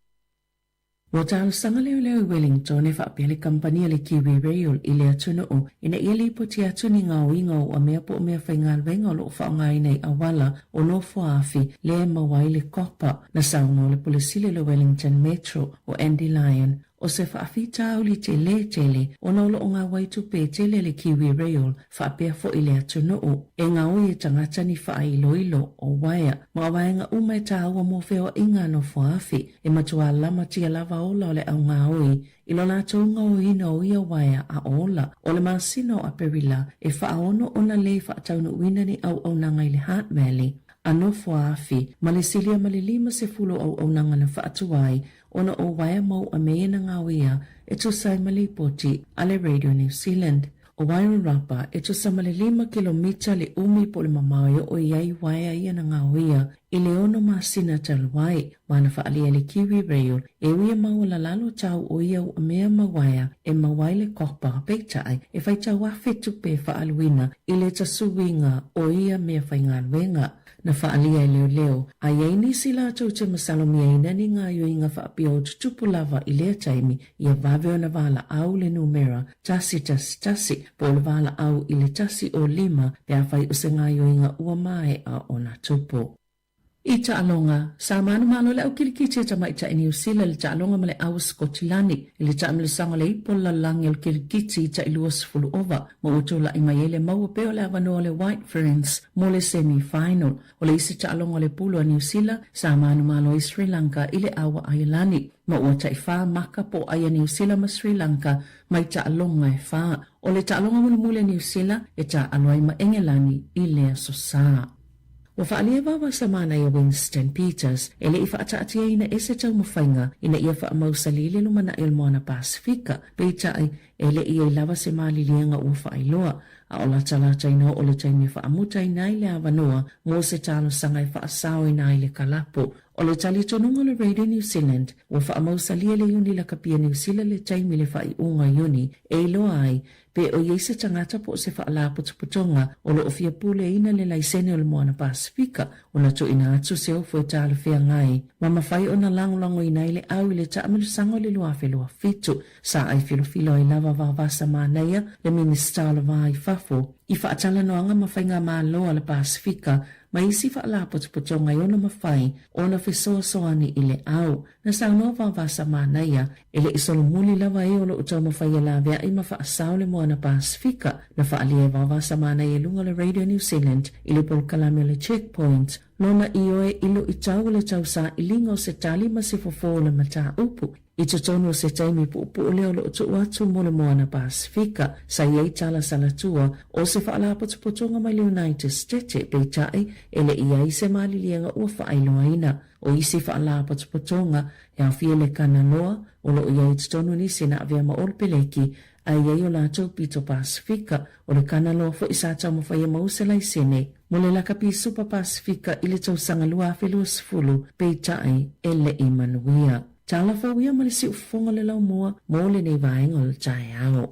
Ua talosaga leoleo i Wellington e faapea le kamupani a le Kiwi Rail i le atunuu ina ia lipoti atu ni gaoiga o uamea po o meafaigaluega o lo o faaaogaina i auala o nofoaafi lea e maua ai le copper. Na saunoa le Pule Sili o le Wellington Metro o Andy Lyon, o se faafitauli tele tele ona o lo o gauai tupe tele a le Kiwi Rail faapea foi le atunuu e gaoi e tagata ni faailoilo o uaea ma vaega uma e taua mo feoaiga a nofoaafi. E matua lamatia lava ola o le augaoi i lo latou gaoina o ia uaea a ola. O le masina o Aperila e faaono ona lē faataunuuina ni auaunaga i le Hutt Valley a nofoaafi ma le silia ma le 50 o auaunaga na faatuai ona o uaea mau a me ia na gaoia e tusa ai ma lipoti a le Radio New Zealand. O Wairarapa, e tusa ma le lima kilomita le umi po o le mamao e oo i ai uaea ia na gaoia i le ono masina talu ai, ma na faaalia e le Kiwi Rail e ui e maualalalo tau o ia ua mea ma uaea e maua ai le copper, peitai, e faitau afe tupe faaaluina i le tasuiga o ia mea faigaluega. Na faaalia e leoleo, a i ai nisi latou te masalomiaina ni gaoioiga faapea o tutupu lava i lea taimi, ia vave ona valaau le numera 111 po o le valaau i le 105 pe afai o se gaoioiga ua maea ona tupu. I taaloga, sa manumalo le au kilikiti a tamaitai Niu Sila i le taaloga ma le au Sikotilani i le taamilosaga o le Ipu o le Lalolagi o le Kilikiti i tai 20 ova ma ua tulai mai ai le maua pea o le avanoa o le White Ferns mo le semi-final. O le isi taaloga o le pulu a Niu Sila, sa manumalo ai Sri Lanka i le au a Aialani ma ua tai fa maka po o ai a Niu Sila ma Sri Lanka mai taaloga e fa. O le taaloga mulimuli a Niu Sila e taaalo ai ma Engelani i le Aso Sa. Ua faaalia vava manaia Winston Peters e le i faataatiaina e se taumafaiga ina ia faamausali le lumanai o le Moana Pasefika, peitai e le i ai lava se maliliega ua faailoa, a o latalataina o le taimi e faamutaina ai le avanoa mo se talosaga e faasaoina ai le kalapo. O le talitonuga o le Radio New Zealand, ua faamausalia le Iuni Lakapi a Niu Sila le taimi i le faaiuga o Iuni e iloa ai Pe o i ai se tagata po o se faalapotopotoga o lo o fia puleaina le laisene o le Moana Pasefika ona tuuina atu se ofo e talafeagai ma mafai ona lagolagoina ai le au i le taamilosaga o le 2027. Sa ai filofilo ai lava Vavasa Manaia, le Minisita o le Va i Fafo, i faatalanoaga ma faigamalo a le Pasefika ma isi faalapotopotoga e ono mafai ona fesoasoani i le au. Na saunoa Vavasa Manaia, e le i solomuli lava e o lo o taumafai e laveai ma faasao le Moana Pasefika. Na faaalia e Vavasa Manaia i luga o le Radio New Zealand i le polokalame o le Checkpoint lona ioe i luitau o le tausailiga o se tali ma se fofo o le mataupu i totonu o se taimi puupuu lea o lo o tuu atu mo le Moana Pasefika. Sa i ai tala salatua o se faalapotopotoga mai le United States, peitai e le i ai se maliliega ua faailoaina. O isi faalapotopotoga e aofia le Kanaloa, o lo o i ai i totonu nisi na avea ma Ol Peleki, a i ai o latou pito Pasefika. O le Kanaloa foi sa taumafai e maua se laisene mo le lakapi Supa Pasefika i le tausaga 2020, peitai e le i manuia. Tala fou ia ma le siufofoga o le laumua mo lenei vaega o le taeao.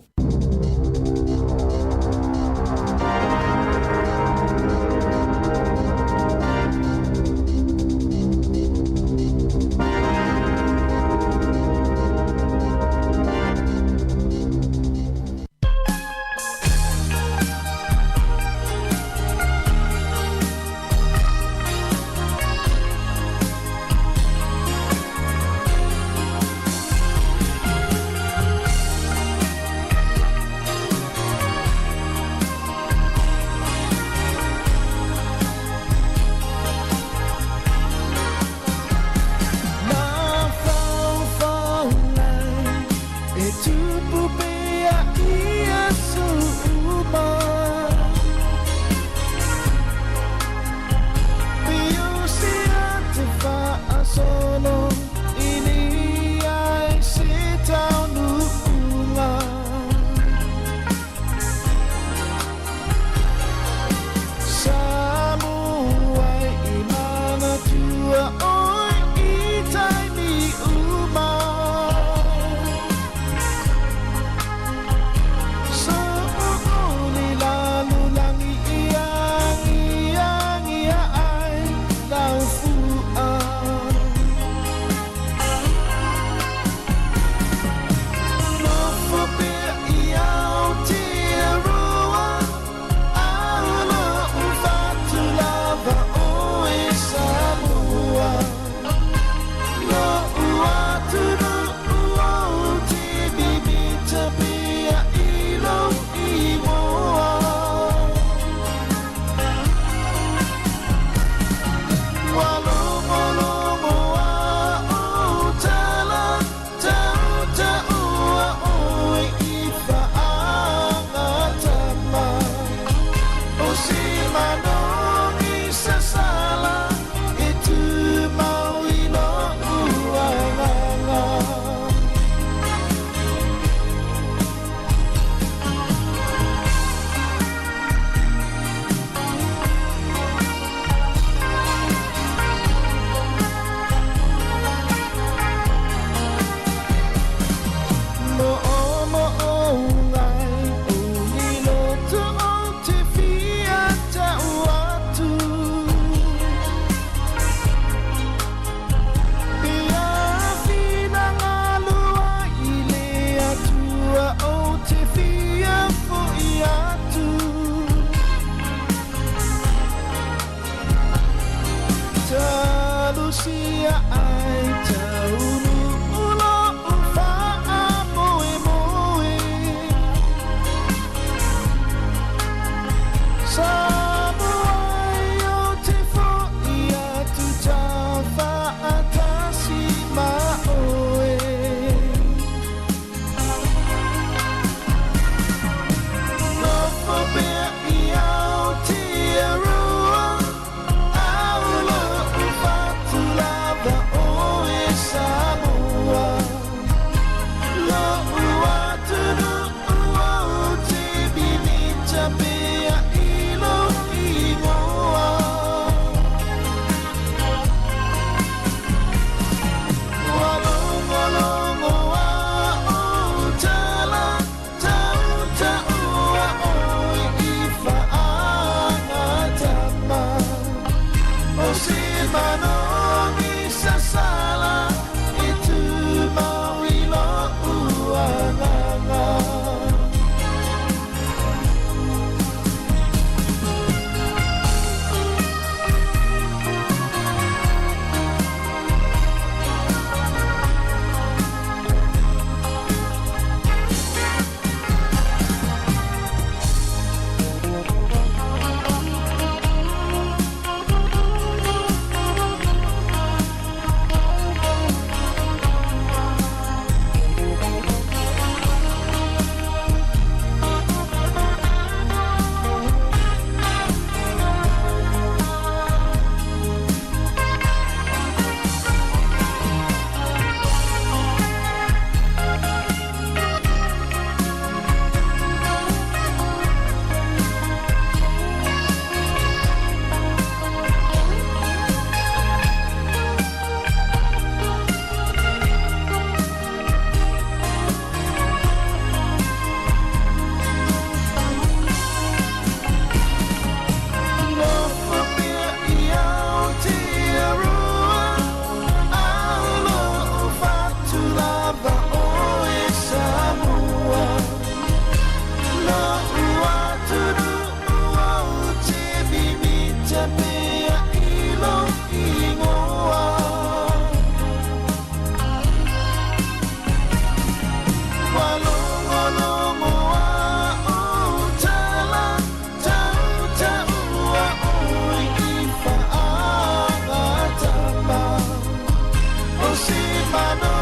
manu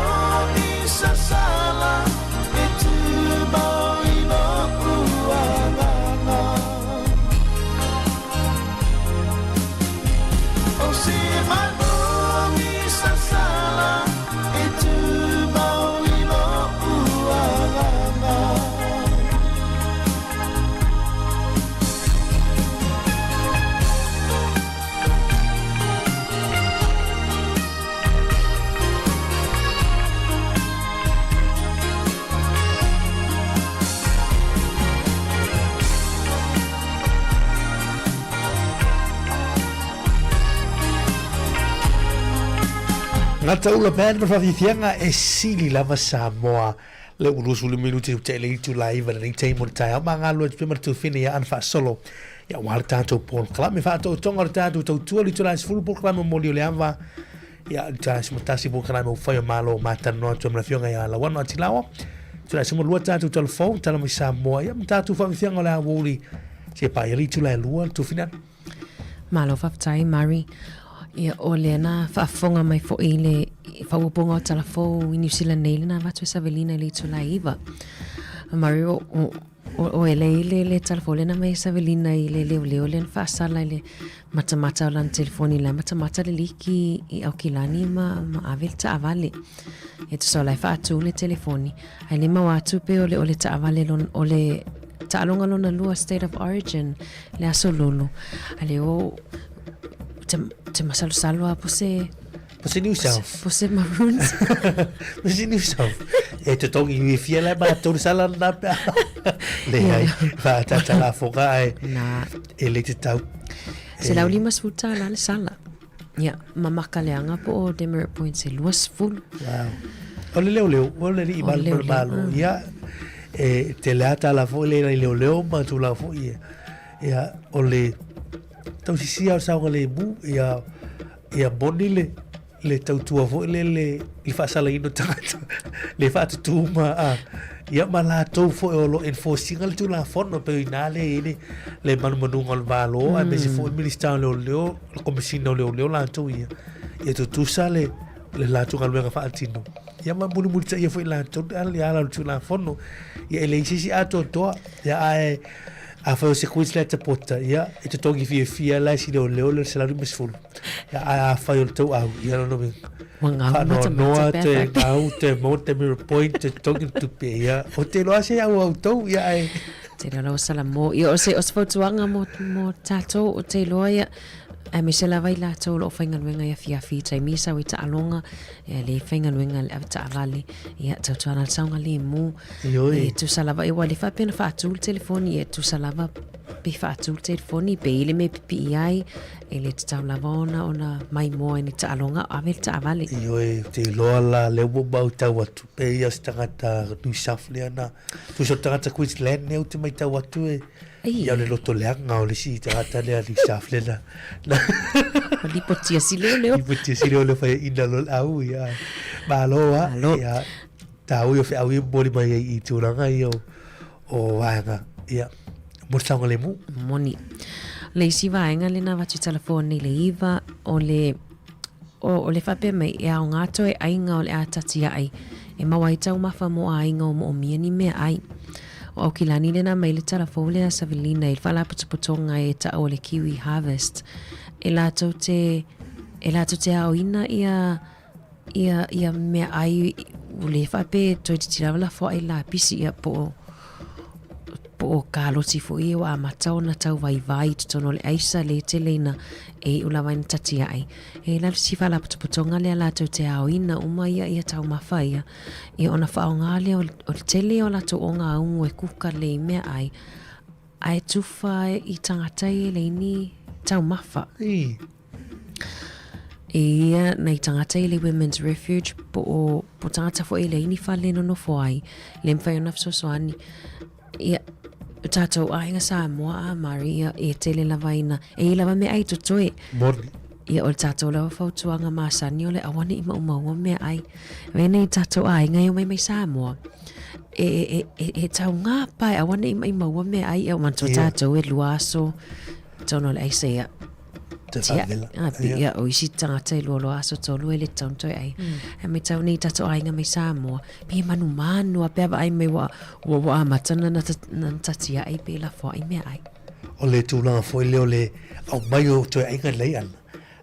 i sasala e tumau i loʻu agaga. O se manu i sasala e tumau i loʻu agaga. Gataula Band ma faafiafiaga e sili lava Samoa le ua 20 minute i te le itula iva lenei taimi o le taeao ma galulue atu pea ma le tuafine ia ana faasolo ia aua le tatou polokalame faatootoga o le tatou tautua le itula e 10 polokalame o moli o le ava ia le itula e 11 polokalame o fai o malo ma talanoa atu ai ma le afioga ia Lauano Atilawa itula e 12 tatou talafou tala mai Samoa ia ma tatou faafiafiaga o le aoauli se paia le itula e 2 le tuafine ana. Malo faafetai Mari. Ia, o lea na faafofoga mai foi i le faaopoopoga o tala fou i New Zealand nei lena avatu e Savelina i le itula e 9. Mari, o, o, o, o e lei le, le tala fou lena mai e Savelina i le leoleo lea na faasala i le matamata o lana telefoni la e matamata le liki i Aukilani ma, ma ave le taavale. E tusa o la e faatu le telefoni. Ae le maua atu pe o le, o le taavale lon, o le taaloga lona lua state of origin le aso lolo. A le o te, te masalosalo a po se Po se New South. Po se Maroons. Po se New South. E te tongi i fia le ma tolu sala na pe. Le ai, fa ta ta la foka ai. Na. E le te tau. Se lau lima sfuta la le sala. Ia, ma makaleaga po o demerit points e 20. Wow. O le leoleo, o le alii malu ma le Malo, ia, e tele lava tala foi lea i leoleo ma tulaga foi ia. Ia, o le tausisia o le saogalemu, ia, ia moni le, le tautua foi lele i le faasalaina o tagata, le faatutū ma, a, ia ma latou foi o lo o enforce ina le Tulafono, pei o i ina lea e i ai le, le manumanuga o le Malo, aemaise foi le Minisita o Leoleo, le Komesina o Leoleo latou ia, ia tutusa le, le latou galuega faatino. Ia ma mulimulitaia foi latou le ala o le Tulafono. Ia e leai se isi atoatoa, ia ae afai o se Queensland supporter, ia e totogi fiafia la e si leoleo le 150. Ia ae afai o le tauau, ia lona uiga. Ua gau Faanoanoa matamata te pe a faapea. gau te maua te mirror point te totogi le tupe, ia o te iloa se au au tou, ia ae Te iloa lau sala mo, ia o se, o se fautuaga mo, mo tātou o te iloa ia, aemaise lava i latou o lo o faigaluega i afiafi i taimi e sau ai taaloga, ia le faigaluega i le ave taavale, ia tautuana le saogalemu. Ioe. E tusa lava, ia ua le faapea na faatu le telefoni, ia tusa lava pe faatu le telefoni, pe i le mea e pipii ai, e le tatau lava ona, ona maimoa i ni taaloga, ave le taavale. Ioe, ou te iloa la lea ua ou matau atu, pei ia o se tagata New South lea na Tusa o le tagata Queensland lea ou te matau atu e ia o le loto leaga o le isi tagata lea New South lea na na O lipotia si leo leo. Lipotia si leo leo whai ina lo au ia. Malo a. Malo. Ia tāu i o wheau i mori mai ai i tūranga i o o vaega. Ia. Mo le saogalemu. Moni. Le isi vaega lena avatu telefoni le iva o le O, o le faapea mai, e aoga toe aiga o le a tatiaʻi, e maua ai taumafa mo aiga o moʻomia ni meaʻai. O Aukilani lena mai le tala fou lea a Savelina i le faalapotopotoga e taʻu o le Kiwi Harvest, e latou te, e latou te aoina ia, ia, ia meaʻai ua le faapea e toeitiiti lava lafoaʻi lapisi ia po o, po o kaloti foi ia ua amata ona tau vaivai i totonu o le aisa le tele ina e iʻu lava ina tatiaʻi. E lalo si faalapotopotoga lea latou te aoina uma ia ia taumafa ia, ia ona faaaoga lea o le tele o latou ogaumu e kuka lelei i meaai, ae tufa i tagata ia e leai ni taumafa. E ia nai tagata i le Women's Refuge po o, po o tagata foi e leai ni fale e nonofo ai, le mafai ona fesoasoani. Ia, o tātou aiga Samoa a Mari, ia, e tele lava ina, e i lava meaai totoe. Moni. Ia, o le tātou lava fautuaga masani o le aua ne i maumau meaai. Venei tātou aiga e omai mai Samoa, e, e, e, e taugā pa e aua ne i maumau meaai, ia manatua tātou e lua aso, tonu o le aisa ia. Toe faavela. A, pi, ia, o isi tagata e lualua aso tolu e le tatau ona toe ai. Ae matau nei tatou aiga mai Samoa, pei e manumanu lava pe a vaai mai ua, ua, ua amata ona na tatiai pe lafoai meaai. O le tulaga foi lea o le aumai o toe aiga lelei ana.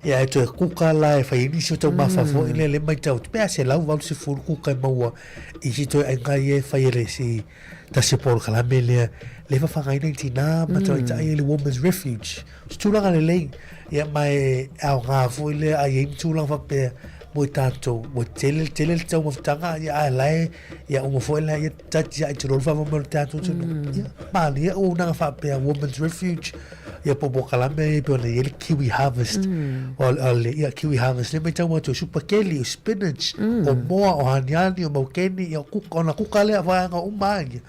Ia e toe kuka la e fai ai nisi o taumafa foi lea le matau atu pe a 180 kuka e maua i si toe aiga ia e fai e le isi tasi o polokalame lea le fafaagaina i tinā ma tamaitai i le Women's Refuge. O se tulaga lelei, ia ma e aoga foi lea a i ai ni tulaga faapea mo i tatou, ua tele tele le taumafataga, ia ae la e, ia uma foi la ia tatiai te lolu faamama o le tatou atunuu. Ia, malie auaunaga faapea Women's Refuge, ia po o polokalame ia pei ona i ai le Kiwi Harvest. O, o le, ia, Kiwi Harvest, lea matau atu o supakeli, o spinach, o moa, o aniani, o maukeni, ia o kuka, ona kuka lea vaega uma lava ia.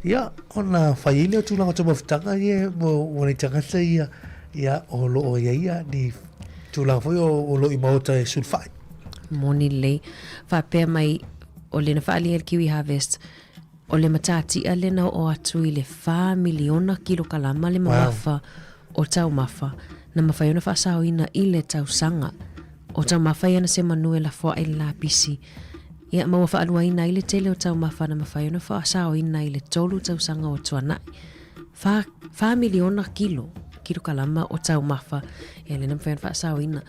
Ia, ona fai ai lea o tulaga o taumafataga ia mo mo nai tagata ia, ia o lo o i ai ia ni tulaga foi o, o lo o i maota e sulufai. Moni lelei. Faapea mai, o le na faaalia e le Kiwi Harvest, o le matatia lea na oo atu i le 4 miliona kilokalama le mamafa o taumafa na mafai ona faasaoina i le tausaga. O taumafa ia na se manu e lafo ae i le lapisi. Ia, ma ua faaluaina ai le tele o taumafa na mafai ona faasaoina i le tolu tausaga ua tuanai. Whā, whā miliona kilo, kilokalama o taumafa, ia lea na mafai ona faasaoina.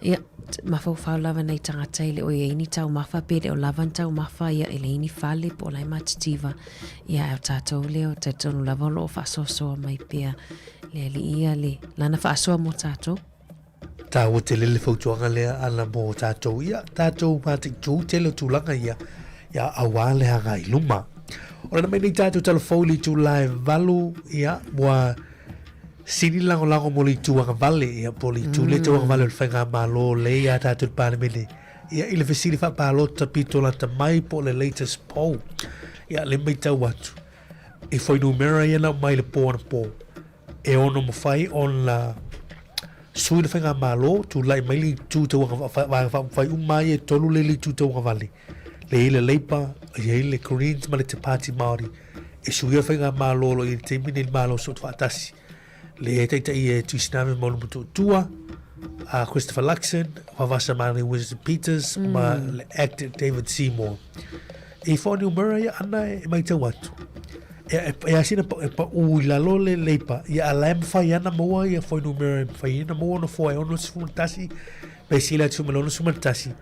Ia, mafaufau lava nei tagata e le o i ai ni taumafa pe le o lava ni taumafa, ia e leai ni fale po o la e matitiva. Ia, ae o tatou lea, o talitonu lava o lo o faasoasoa mai pea le Alii ia le Lana faasoa mo tatou. Taua tele le fautuaga lea ana mo tatou, ia, tatou mataitū tele o tulaga ia, ia aua le agai i luma. O lana mai nei tatou talafou i le itula e 8, ia, ua sili le lagolago mo le itu agavale, ia, po o le itu lea tau agavale o le faigamalo lea ia tatou i le Palemene, ia, i le fesili faapalota pito lata mai po o le latest poll. Ia, le matau atu, i fuainumera ia na aumai i le po anapo, e ono mafai ona sui le faigamalo, tulai mai le itu tau vaega faaupufai uma ia e tolu lea i le itu tauagavale, lea e i ai le Labour, e i ai le Greens ma le Te Pāti Māori, e suia le faigamalo o lo o i ai i le taimi lenei i le Malo Soofaatasi, lea e taitaia e Tuisinave Maulumotuatua, a Christopher Luxon, Vavasa Mani Winston Peters ma le actor David Seymour. I fuainumera ia ana e matau atu, e, e, e asina pa, e paʻū i lalo le Labour, ia a la e mafai ana maua ia fuainumera e mafai ai ona maua nofoa e 61, pe sili atu ma le 61,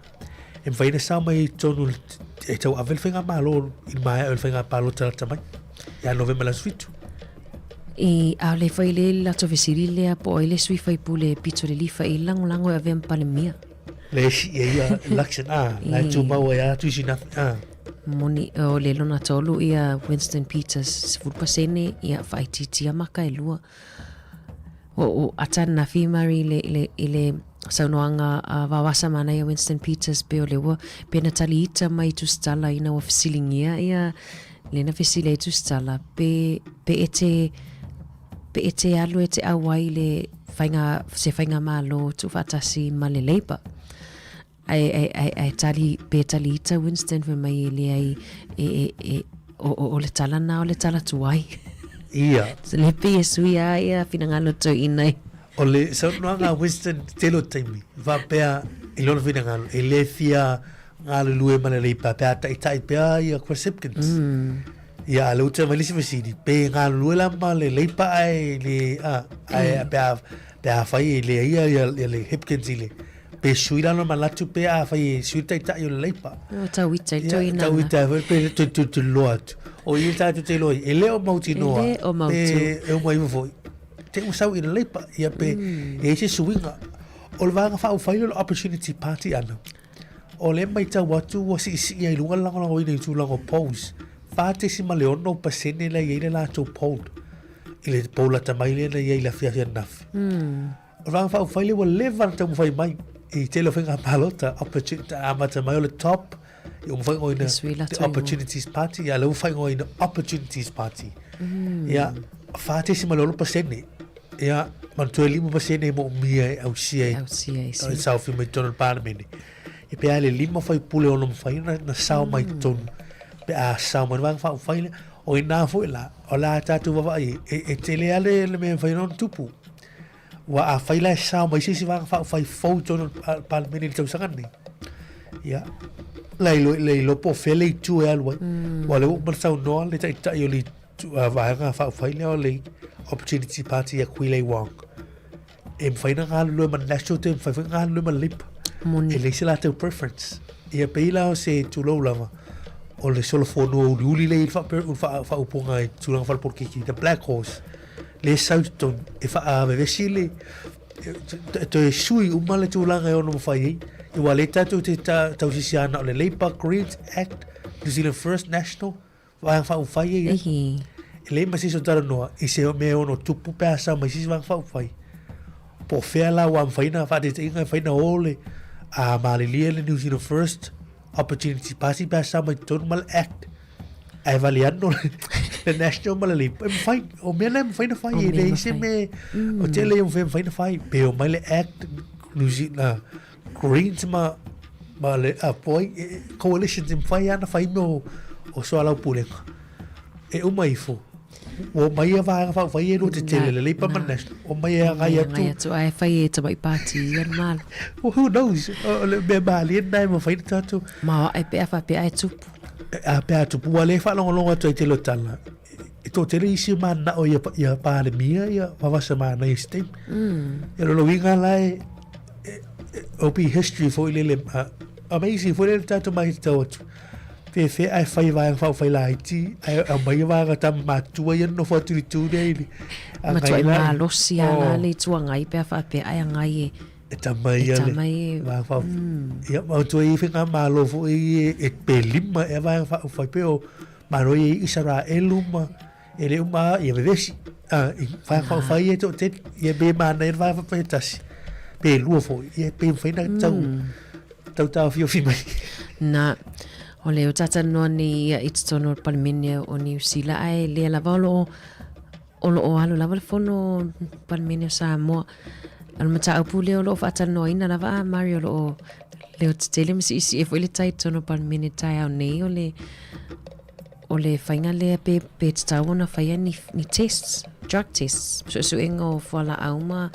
e mafai ona sao mai i totonu e tauave le faigamalo i le maea o le faiga palota lata mai ia Novema le aso 7. I ʻaʻole foi le latou fesili lea po o ai le sui faipule pito le lifa i lagolago e avea ma Palemia. Le isi ia ia election a, la e tumau ai a Tuisinafi a. Moni, o le lona tolu ia Winston Peters, 10% ia faaitiitia maka e lua. Ua o Atanafi Murray i le, i le, i le saunoaga a Vawasa Manaia Winston Peters pe o le ua pe na tali ita mai i Tusitala ina ua fesiligia ia le na fesili ai Tusitala pe pe e te pe e te alu e te auai i le faiga se faigamalo tuufaatasi ma le Labour. Ae, ae, ae, ae tali, pe tali ita Winston fai mai e leai, e, e, e, o, o, o le tala na o le tala tuai. Ia. So, le pei e sui a ia finagalo toeaina i. O le saunoaga a Winston tele o taimi, faapea i lona finagalo, e le fia galulue ma le Labour pe a taitai pea ia Chris Hipkins. Ia, a lea ua toe aumai le isi fesili, pe galulue la ma le Labour ae le, a, ae pe a, pe a fai e leai ia, ia le Hipkins i le, pe sui la lona manatu pe a fai e sui le taitai o le Labour. O tau ita i toi nana. Tau ita foi pe tu tu tu loa atu. O ia tātou te iloa ai, e le o mautinoa. E le o mautu. Pe e uma iho foi. Te ua sau i le Labour, ia pe e i ai se suiga. O le vaega faaupufai lea o le Opportunity Party ana. O lea e matau atu ua siisii ai i luga le lagolagoina i tulaga o polls. 4.6% la e i ai le latou poll i le poll lata mai lea na i ai i le afiafi ananafi. O le Vaega Faaupufai lea ua leva ona taumafai mai i tele o faiga palota, opportunity, amata mai o le top, ia ua faaigoaina the Opportunities Party, ia lea ua faaigoaina Opportunities Party. Ia, 4.6%, ia, manatua e 5% e moomia e ausia e, ausia e e saofi mai totonu o le Palemene. E pe a le lima faipule ono mafai ona na sao mai totonu, pe a sao mai le Vaega Faaupufai lea, o i ina foi la, o le a tatou vaavaai e, e tele lava le mea e mafai ona tupu. Ua afai la e sao mai se isi vaega faaupufai fou i totonu o le Palemene i le tausaga lenei, ia, le iloa, le iloa po o fea le itu e alu ai. Aua o lea ua uma ona saunoa le Taitai o le Vaega Faaupufai lea o le Opportunity Party ia Kwee Lye Wong, e mafai ona galulue ma le National te mafai foi ona galulue ma le Labour. Moni. E leai se latou preference. Ia pei la o se tulou lava, o le solofonua uliuli lea i le faaupuga i tulaga faale-polokiki, the black horse, lea e sau i totonu e faavevesi le e toe sui uma le tulaga e ono mafai ai. Aua o lea tatou te tausisia na o le Labour Greens Act, New Zealand First National, Vaega Faaupufai e i ai. E leai ma se isi o talanoa i se mea e ono tupu pe a sau mai se isi Vaega Faaupufai. Po o fea la ua mafai ona faataitaiga e mafai ona o le a malilie le New Zealand First Opportunity Party pe a sau mai totonu ma le Act ae valiano le National ma le Labour. E mafai, o mea na e mafai ona fai, e leai se mea o tele ia mafai ona fai. Pe omai le Act New Zealand Greens ma ma le a po ai coalitions e mafai lava ona fai mea o soalaupulega. E uma ifo, ua omai ia vaega faaupufai ia e lua tetele, le Labour ma le National, omai e agai atu. Agai atu ae fai e Tamai Pāti ia le Malo. Well, who knows? O le mea malie lena e mafai ona tatou. Maoae pe a faapea ae tupu. A pe a tupu, ua le faalogologo atu ai tele o tala. E toatele isi o mananao ia, ia Palemia ia vavasa manaia i se taimi. Ia lona uiga la e, e, e OP history foi lele, uh, amazing foi lele tatou matau atu. Fefe ae fai vaega faaupufai laiti, ae aumai ia vaega tama matutua ia nonofo atu i le itu lea i le Matuai malosi lava la le Itu Agai pe a faapea ae agai e E tama ia le vaega faaupufai. Ia, manatua e i ai faigamalo foi ia e pe lima ea vaega faaupufai pei o Malo ia i Isaraelu ma e le uma ia vevesi. A, i vaega faaupufai ia e toatele, ia pe manaia le vaega faaupufai e tasi, pe lua foi, ia pe mafai ona tau, tau taofiofi mai. Na, o le o talanoa nei ia i totonu o le Palemene o Niu Sila, ae lea lava o lo o o lo o alu lava le fono Palemene o Samoa. O le mataupu lea o lo o faatalanoaina lava a Mari o lo o leo tetele ma siisii foi le tai i totonu o Palemene taeao nei o le o le faiga lea pe, pe tatau ona faia ni, ni tests, drug tests, suesuega o fualaau ma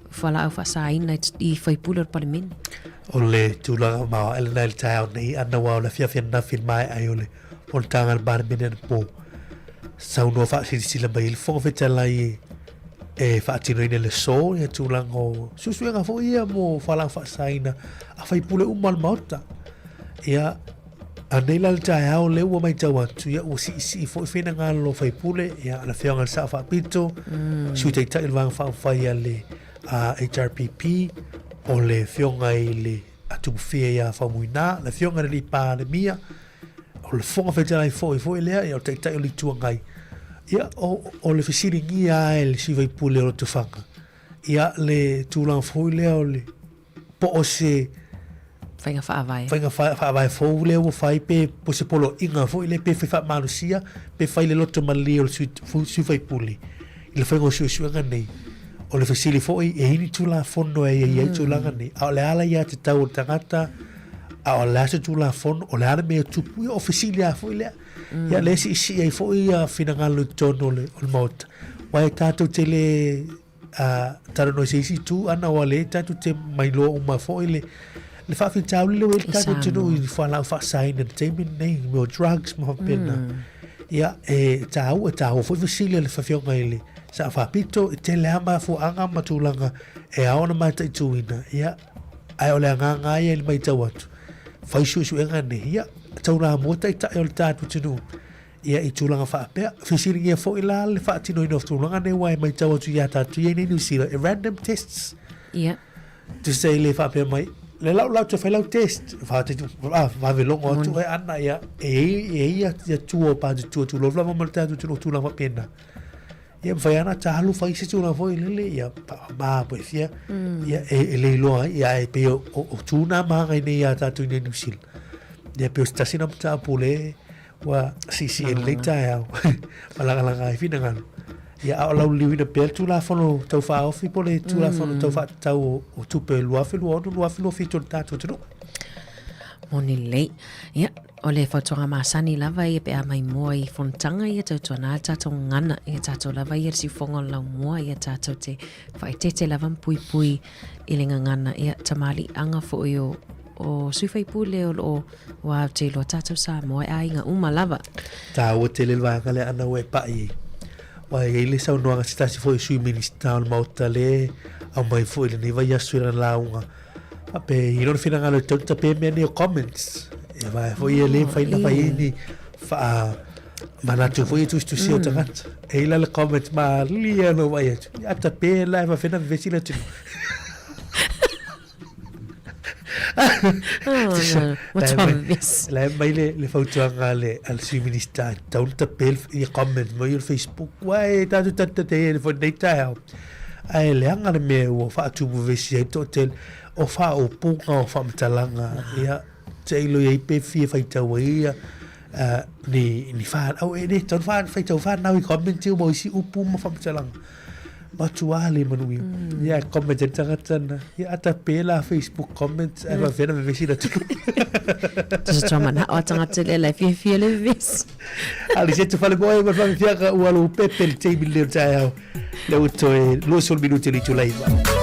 fualaau faasaina i faipule o le Palemene. O le tulaga maoae lena i le taeao nei, ana ua o le afiafi ananafi i le maea ai o le fonotaga a le Palemene anapo. Saunoa faasilasila mai ai le Fofoga Fetalai e e faatinoina i le aso ia tulaga o suesuega foi ia mo fualaau faasaina a faipule uma o le Maota. Ia, anei la le taeao lea ua matau atu, ia ua siisii foi finagalo o faipule, ia le Afioga i le Sao Faapito, Sui Taitai o le Vaega Faaupufai a le HRPP, o le Afioga i le Atupufia ia Faumuina, le Afioga i le Alii Palemia, o le Fofoga Fetalai foi foi lea, ia o le Taitai o le Itu Agai. Ia, o, o le fesiligia lava e le sui usufono o Lotofaga, ia le tulaga foi lea o le po o se faiga faavae. Faiga faavae fou lea ua fai pe po se poloaiga foi lea pe fai faamalosia pe fai le loto malie o le sui, sui faipule i le faiga o suesuega nei. O le fesili foi, e i ai ni Tulafono e aiaia ai tulaga nei, a o le a la aiatatau o le tagata, a o le a se Tulafono, o le a le mea e tupu, ia o fesili lava foi lea. Ia lea e siisii ai foi ia finagalo i totonu o le, o le Maota. Aua e tatou te le a, talanoa i se isi itu ana ua lea tatou te mailoa uma foi le, le faafitauli lea ua i ai le tatou atunuu i fualaau faasaina i le taimi lenei, mea o drugs ma faapena. Ia, e tāua, e tāua foi fesili a le Afioga i le Sao Faapito, e tele lava mafuaaga ma tulaga e ao ona mataituina, ia, ae o le agaga lava ia i le matau atu, fai suesuega nei, ia, taulamua taitai o le tatou atunuu, ia i tulaga faapea. Fesiligia foi la le faatinoina o tulaga nei aua e matau atu ia tatou ia i nei Niu Sila, e random tests. Ia. Tusa i le faapea mai, le lau lau te fai lau test, vave logo atu e ana ia, e i e ia ia tua o pātu tua tu lovu lava ma le tātou tino tulaga faapena. Ia mawhai ana tālu whai se tulaga foi lele, ia mā po e fia, ia e le iloa ai, ia e pei o, o, o tūnā mahangai nei ia tātou i nei New Zealand. Ia pei o se tasi na mataupu le, Ua siisii e lelei taeao ma lagalaga ai finagalo. Ia, a o lauliliuina pea le Tulafono Tau Faaofi po o le Tulafono Tau Faatatau o Tupe 2026/2027 o le tatou atunuu. Moni lelei. Ia, o le fautuaga masani lava ia pe a maimoa i fonotaga ia tautuana le tatou gagana, ia tatou lava ia le siufofoga o le laumua, ia tatou te faaeteete lava ma puipui i le gagana, ia tamaliiaga foi o o sui faipule o loo ua ou te iloa tatou Samoa e aiga uma lava. Taua tele le vaega lea ana ua e pai ai. Aua e i ai le saunoaga a se tasi foi o Sui Minisita o le Maota lea e aumai foi i lenei vaiaso i lana lauga, faapea i lona finagalo e tatau ona tape mea nei o comments. E vaea foi ia le mafai ona fai ai ni faa manatu foi e tusitusia o tagata. E i la le comment malie na ou vaai atu, a tape la e faapefea ona vevesi le atunuu. La e mai le fautuaga a le Sui Minisita e tatau ona tape ia comment mai o le Facebook aua e tatou tatate ai foi i lenei taeao. Ae leaga le mea ua faatuvevesi ai le toatele o faaupuga o faamatalaga ia tailo i ai pe fia faitau ai ia ni fanau e le tatau ona faitau fanau i comment ia ua isi upu ma faamatalaga. Matua le manuia. Ia e comment ai le tagata na. Ia a tape la Facebook comments ae faapefea ona vevesi le atunuu. Tusa tua manao a tagata lea la e fiafia le vevesi. Ali se te fale moe ma le faafiafiaga ua lou pepe le taimi lenei o le taeao. Lea ua toe 20 minute i le itula 9.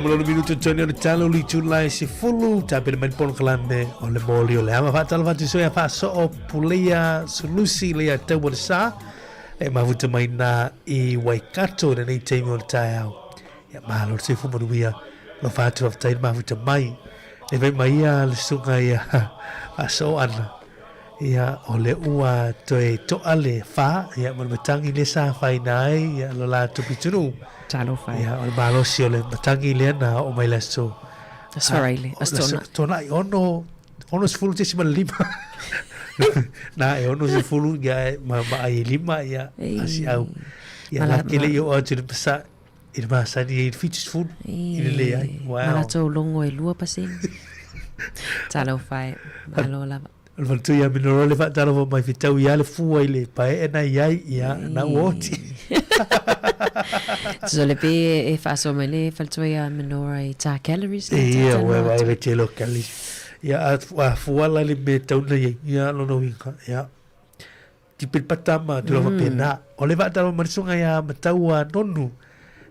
ma lona minutu toni o le talo li tula e sefulu, tapena mai le polokalame o le moli o le ama. Faatalofa atu soia faasoo puleia sulusi le ia tau o le sa, e mafuta mai nā i Waikato i lenei taimi o le taeao. Ia malo le soifua manuia, alofa atu faafetai le mafuta mai. Le fai mai ia le susuga ia faasoo ana. Ia, o le ua toe to'a le fa, ia, ma le matagi lea sa afaina ai, ia, lo latou pitonuu. Talofa e. Ia, o le malosi o le matagi lea na oo mai le aso. Aso Faraile, aso Toonai. Toonai, ono, 60.5. Na e 60, ia, e, ma, ma ai e lima, ia, asiau. Ia, la ke le i oo atu i le masa, i le masani i le 70, i le leai. Wow. Ma latou logo e 2%. Talofa e, malo lava. O le faletua ia Minoro le faatalofa mai fetau ia le fua i le paee na i ai ia na ua oti. Tusa le pe e faasoa mai le faletua ia Minora i tā calories le Ia, ua vai le tele o calories. Ia, a fua la le me tau na iai, ia lona uiga, ia. Tipi le pata ma tulaga faapena. O le faatalofa mai le susuga ia Mataua Nonu,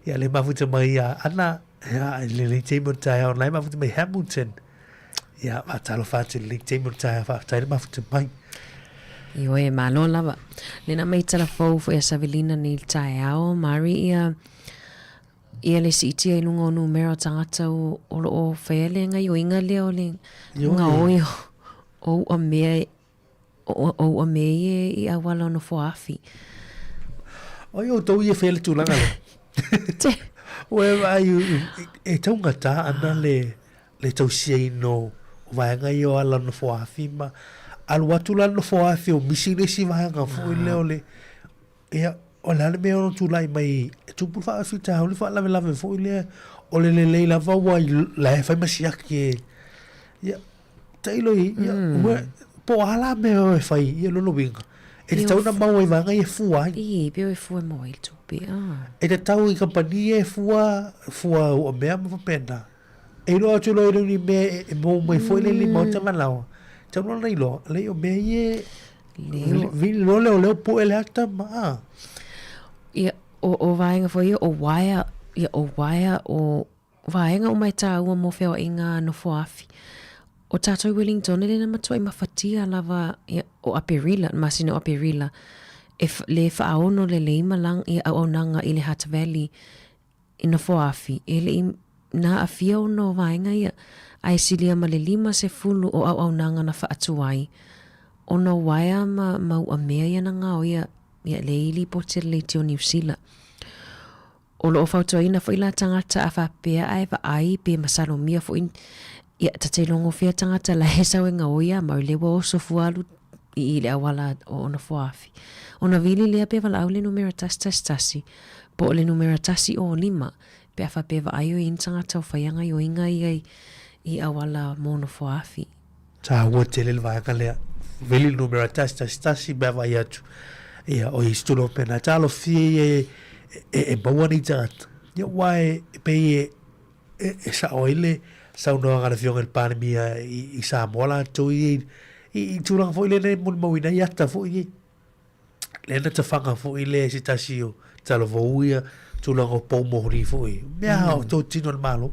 ia le mafuta mai ia Ana, ia i lenei taimi o le taeao, la e mafuta mai Hamilton. Ia, faatalofa atu i lenei taimi o le taeao, faafetai le mafuta mai. Ioe, malo lava. Lena mai tala fou foi a Savelina nei le taeao, Mari ia ia le siitia i luga o numera o tagata o, o lo o faia le gaioiga lea o le gaoi o, o ua mea O ua mea ia i auala o Nofoaafi. O ai outou ia e faia le tulaga lea? Te. Ua e vaai e taugata ana le le tausiaina o vaega ia o ala o Nofoaafi ma alu atu la le Nofoaafi o misi le isi vaega foi lea o le ia o le a le mea e ono tulai mai e tupu le faafitauli faalavelave foi lea o le lelei lava ua la e fai ma siaki e ia Tailo i, ia, ua, po o a la mea e fai, ia lona uiga, e tatau ona maua i vaega ia e fua ai. I, pei o e fua e maua ai le tupe, ah. E tatau i kamupani ia e fua, fua ua mea ma faapena. E iloa atu loa i le ni mea e, e maua mai foi le lima o Tamalaoa. Tatau ona iloa, leai o mea ia e, vili loa leoleo pue le ata ma, ah. Ia, o, o vaega foi ia, o waea, ia, o waea, o Vaega uma e tāua mō feoaiga nofoafi. O tātou i Wellington, e le na matuai mafatia lava ia, o Aperila, le masina o Aperila, e le whaaono lelei malang ia auaunaga i le Hutt Valley i nofoafi, e le i na aafia ona o vaega ia, a e silia ma le 50 o auaunaga na whaatu ai, ona o waea ma maua mea ia na ngao ia, ia le i lipoti a le leitio Niu Sila. O lo o fautuaina foi la tagata a faapea ae vaai pe masalomia foi ia ta te logo fea tagata la e sau e gaoi a mau le ua oso fua alu i i le auala o ona foafi. Ona vili lea pe valaau le numera 111 po o le numera 105 pe a faapea vaai o i ni tagata o faia gaioiga ia i auala mo ona foafi. Taua tele le vaega lea. Vili le numera 111 pe a vaai atu. Ia, o isi tulaga faapena. Talofa ia e, e, e maua nei tagata. Ia, aua e, e pei e, e, e sao ai le saunoaga a le Afioga i le Palemia i, i Samoa latou ia i, i, i tulaga foi lea na molimauina ai ata foi ia. Lea na tafaga foi lea se tasi o talavou ia tulaga o pou mohori foi. Mea mm. o tō tino le malo.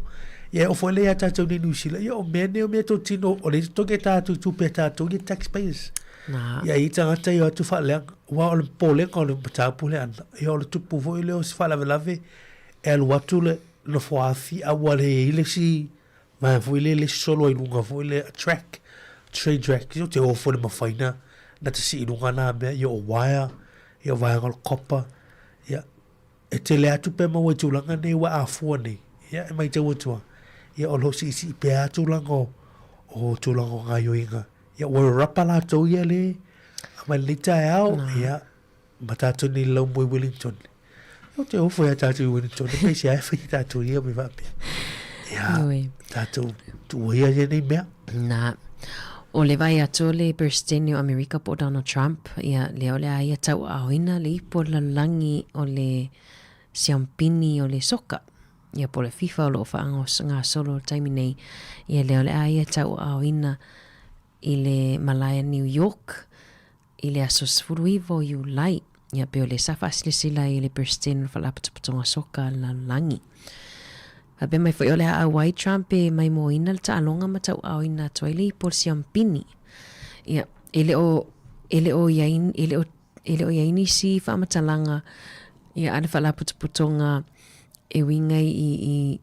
Ia o foi lea ia tātou nei New Zealand. Ia o mea nei o mea tō tino o le totogi e tātou tupe a tātou ia taxpayers. Nā. Ia i tangata i o atu whaaleanga. Ua o le pōlenga o le mataupu le ana. Ia o le tupu foi lea o se whaalavelave e alu atu le nofo afi a ua le i le si Vaea foi lea le solo ai luga foi lea a track, train track, ia te o foi le mafaina na te sii luga nā mea, ia o wire, ia o vaega o le copper, ia e tele atu pea maua i tulaga nei ua afua nei, ia e maitau atu a, ia o lo siisii pea tulaga o, o tulaga o gaioiga, ia ua rapa latou ia le, a mai lenei taeao, ia Ma tātou nei lau mo i Wellington. O te ofo ia tātou i Wellington, e pei se ai whai tātou ia me whapea. Ia, tātou tuua ia ia nei mea. Nā, o le vai atu o le Presidente o Amerika po o Donald Trump, ia, lea o le a ia tau aoina le ipu o le lalolagi o le siampini o le soka. Ia po o le FIFA o lo o whaangasolo le taimi nei. Ia lea o le a ia tau aoina i le malae New York, I le aso 19 o Iulai, ia pei o le sa faasilasila ai e le Peresetene o le Faalapotopotoga Soka a le Lalolagi. Faapea mai foi o le a auai Trump e maimoaina le taaloga ma tauaaoina atu ai le ipu o le siampini. Ia, e le o, e le o i ai, e le o, e le o i ai nisi faamatalaga ia a le Faalapotopotoga e uiga i, i, i,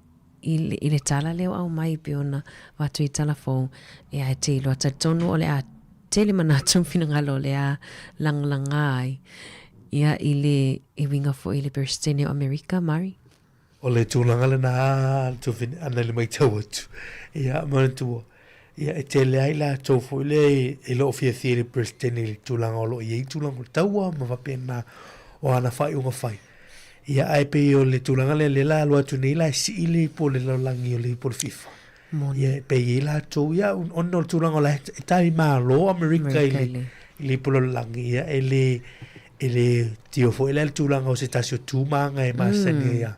i, i le tala lea ua aumai pei ona avatu i tala fou. Ia, e te iloa talitonu o le a tele manatu ma finagalo o le a lagalaga ai ia i le e uiga foi i le Peresetene o Amerika, Mari. O le tulaga lena le tofine ana i le matau atu. Ia, manatua, ia, e tele ai latou foi lea e le o fiafia i le Peresetene i le tulaga o lo o i ai tulaga o le taua ma faapena o ana faaiuga fai. Ia, ae pei o le tulaga lea, lea la alu atu nei la e sii le ipu o le lalolagi o le ipu o le FIFA. Moni. Ia, e pei e i ai latou, ia, ona o le tulaga o la e tali malo Amerika i le, i le ipu lalolagi, ia, e le, e le tio foi la le tulaga o se tasi o tu ma aga e masani ai a.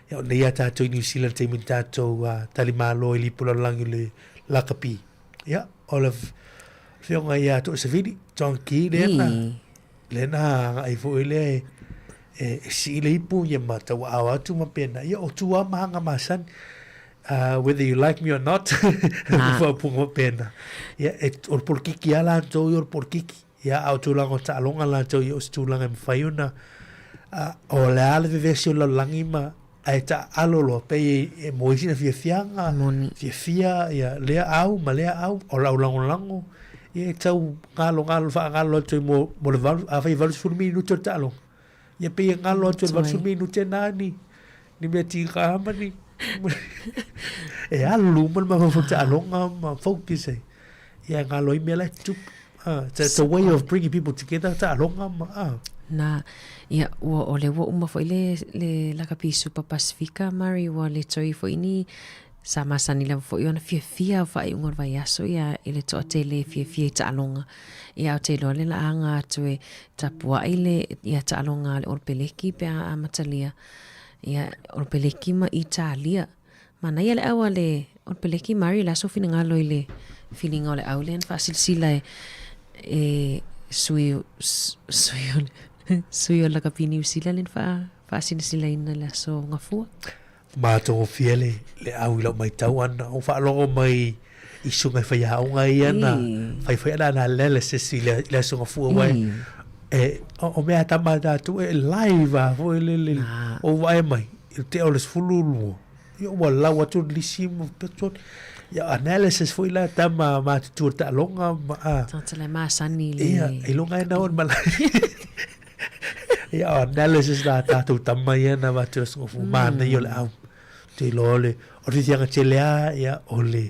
Ia, o nei a tātou i New Zealand taimi ni tātou tali malo i le ipu lalolagi o le lakapi. Ia, o le afioga ia To'osevili, John Key lea na, lea na agai foi lea e, e, e sii le ipu ia ma tauaao atu ma pena. Ia, o tu a ma aga masani. Whether you like me or not, faaupuga faapena. Ia, e, o le polokiki lava latou ia o le polokiki. Ia, a o tulaga o taaloga latou ia o se tulaga e mafai ona, o le a le vevesi o le lalolagi ma, ae taaalo loa, pei e maua ai sina fiafiaga, fiafia, ia, lea au ma lea au, o lau lagolago, ia e tau galogalo, faagalo atu ai mo, mo le valu, afai e 80 minute o le taaloga, Ia pei e galo atu e le 80 minute na ni, ni mea tīkā ma ni, e alu uma le mafaufau taaloga ma focus ai. Ia e galo ai mea la e tutupu. Ah, it's a way of bringing people together, taaloga ma, ah. Na, ia, ua, o le ua uma foi le, le lakapi Super Pasifika, Murray, ua le toe foi ni, sa masani lava foi ona fiafia au faaiuga o le vaiaso, ia, i le toatele e fiafia i taaloga. Ia, ou te iloa le laaga atu e tapuai le, ia taaloga a le Olopeleki pe a amatalia, ia, Olopeleki ma Italia. Manaia le au a le Olopeleki Murray, o le a sou finagalo i le filiga o le au lea na faasilasila e, e sui, sui o le, sui o le lakapi Niu Sila lea na faa, faasilasilaina i le aso Gafua. Matagofie le, le au i lau matau ana. O faalogo mai i suga e faiaoga ia na faifai ana ana analysis i le, le aso gafua wai. E, o, o mea tama tātou e live a foi le, le, o vae mai. I te o le 12. Ia ua lau atu le lisi mo petrol. Ia analysis foi la tama matutua taaloga ma a. Tata le masani le. Ia, i lunga e na on malai. Ia, o analysis la tātou tama ia na watu aso ngofu māna i o le au. Te iloa o le, o le whiwhianga tele a, ia, o le,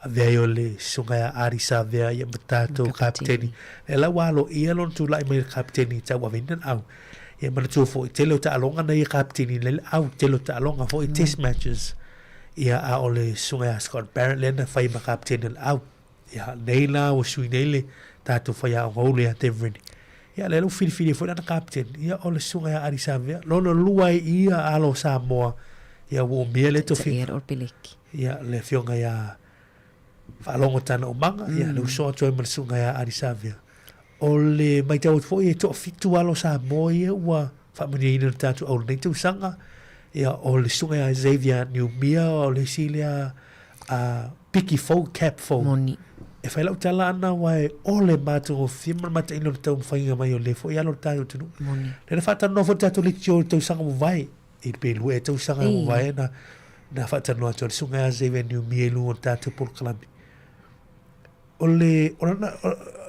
avea i o le sunga ia Ari Savea, ia ma tātou kapiteni. E lau alo ia lona tūlai mai le kapiteni tau aveina le au. Ia manatua foi, tele o taaloga na ia kapiteni le au, tele o taaloga foi test matches. Ia, a o le sunga ia Scott Barrett lea na whai ma kapiteni le au. Ia, nei la ua sui nei le tātou whaiaoga ulu ia Devrin. Ia, le lau filifili foi lana kapiteni. Ia, o le susuga ia Adi Savea. Lona lua ai ia alo o Samoa. Ia, ua umia le tofiga. Ia, o Peleki. Ia, le afioga ia Faalogo Tana Umaga. Ia, le uso atu ai ma le susuga ia Adi Savea. O le matau atu foi e toafitu alo Samoa ia ua faamanuiaina le tatou au lenei tausaga. Ia, o le susuga ia Xavier Niumia, o le isi lea a piki fou, cap fou. Moni. E whai lau tala ana wa e ole mātagofie ma le mataina o le taumafaiga mai o le foi alo le tātou atunuu. Moni. Lea na whaatalanoa foi le tātou leitio o le tausaga ua vae. I pe lua e tausaga ua vae na, na whaatalanoa atu a le susuga ia Xavier Niumia i luga o le tātou polokalame. O le, o lana,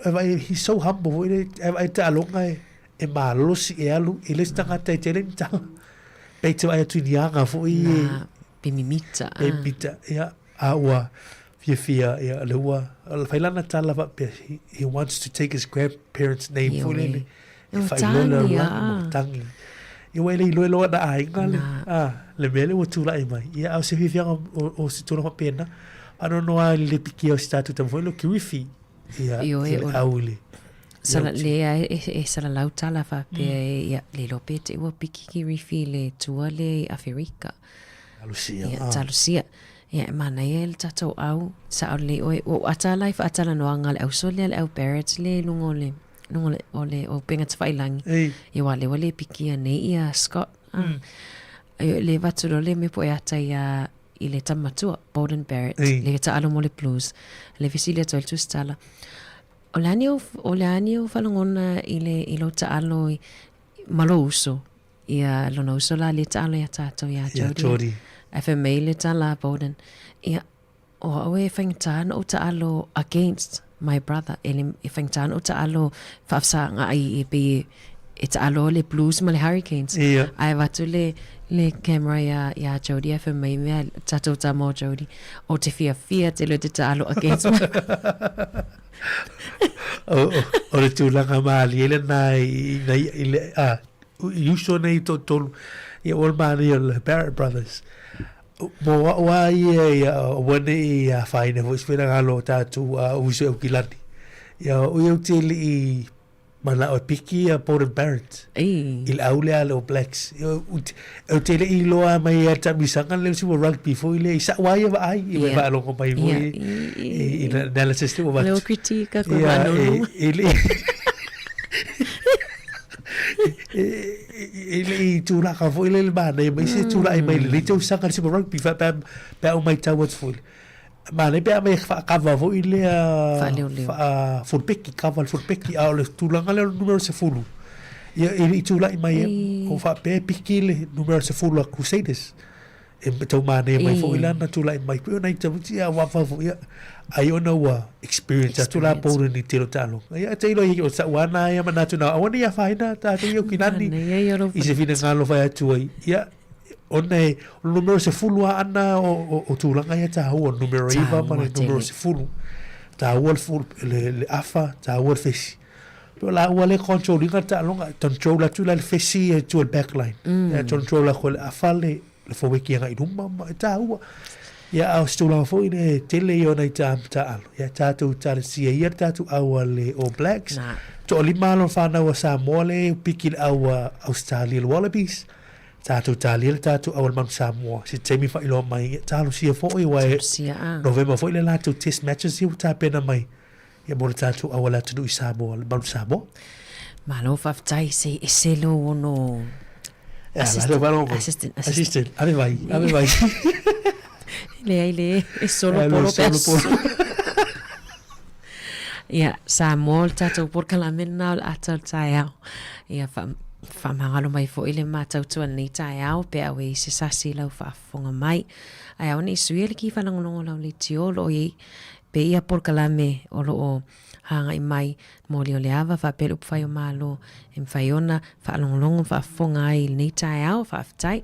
e vaai, he's so humble foi le, e vaai taaloga e, e malosi e alu, e le se tagata e tele ni tala. Pei te vaai atu i ni aga foi e, Nā, pe mimita. Pe mimita, ia, a ua fiafia, ia, le ua, whai lana tala faapea, he, he wants to take his grandparents' name foi lele, e whailoa le lalolagi ma tangi. Ia ua e le iloa loa na aiga le, a, le mea le ua tula'i mai. Ia, a o se fiafiaga o, o se tulaga faapena, faanoanoa i le pikia o si tātou tama foi lea o Kirifi, ia, Ioe, i le o- au i le, Sala, lea e, e, e salalau tala faapea e, ia, le iloa pe te ua piki Kirifi i le tua lea i Aferika. Talusia. Ia, talusia. Ia, e manaia e le tatou au, sao lelei oe, ua ou ata la i faatalanoaga a le auso lea le au Barrett lea i luga o le, luga o le, o le o upega tafailagi. Ei. Ia, aua o lea ua le pikia nei ia Scott. Ah. Ia, le avatu loa le mea po o e ata ia. i le tama matua, Beauden Barrett, le taalo mo le Blues. Le fesili atu ai le Tusitala, O le a ni ou, o le a ni ou faalogona i le, i lou taalo i, ma lou uso? Ia, lona uso la le taalo iā tātou iā Jodie. Jodie. Ae fai mai le tala a Beauden, ia, o au e faigata ona ou taalo against my brother, e le, e faigata ona ou taalo faafesagaai e pei e, e taalo le Blues ma le Hurricanes. Ia. Ae avatu le, le camera iā, iā Jodie ae fai mai mea, tātou tama o Jodie, Ou te fiafia tele te taalo against my brother. O le tulaga malie lena i, i, i, le, a, i uso nei toatolu, ia ua le manaia o le Barrett Brothers. Mo au a ia, ia, aua ne i afaina foi se finagalo o tatou uso i Aukilani. Ia, o ia ou te le i manao e piki ia Beauden Barrett i le au lea a le All Blacks. Ou te le i iloa mai ia taamisaga lea o se rugby foi lea i sa'u lava ia vaai i yeah. faalogo mai foi i le analysis lea ua avatu. Leo critique a koe maanunu. E le i tulaga foi lea le manaia mai se tulai mai lenei tausaga le Super Rugby faapea pe a ou matau atu foi. Manaia pe a aumai e faakava foi lea Faaleoleo. Faa fulupeki, kava le fulupeki, a o le tulaga lea o le numera 10. Ia e le i tulai mai e o faapea e piki le numera 10 a Crusaders. E tau manaia mai foi la na tulai mai. Pei o nai tamaiti a wafa foi ia. Ai ona ua experience atu la Bowden i telo taaloga. Ia te iloa i o sa'u lava na ia manatu na aua ne i afaina tatou i Aukilani i se finagalo fai atu ai. Ia Ona e, o le numera 10 lava ana o, o, o tulaga ia taua, o le numera 9 ma le numera 10. Taua le, full, le, le afa, taua le fesi. Pe o la ua le control ina le taaloga, control atu la le fesi e tua le backline. Mm. E control atu le afa le, le foweki agai i luma, ma e taua. Ia, a o se tulaga foi le tele ia o nai taalo. Ia, tatou talosia ia le tatou au a le All Blacks. Na. Toalima lona whanau a Samoa le piki le au a Australia le Wallabies. Tatou talia le tatou au a le Manu Samoa. Se taimi faailoa mai, ia talosia foi aua e Talosia, ah. November foi le latou test matches ia ua tapena mai ia mo le tatou au a le atunuu i Samoa, le Manu Samoa. Malo faafetai se ese lou ono Ia, la lou faalogo mai. Assistant, assistant. Ave vai, ave vai. Leai le e solo Ia, polo pe solo polo. Ia, Samoa o le tatou polokalame lena o le ata o le taeao. Ia, wha, whaamangalo mai fo'i le mātautua lenei taeao pe au e i se sasi lau faafofoga mai. Ae ao nei suia le ki whalongolongo lau leitio o loo iai pe ia polokalame o loo hāngai mai moli o le ava whaapea le upu whai o Malo e mwhai ona whaalongolongo whaafofoga ai i lenei taeao. Faafetai.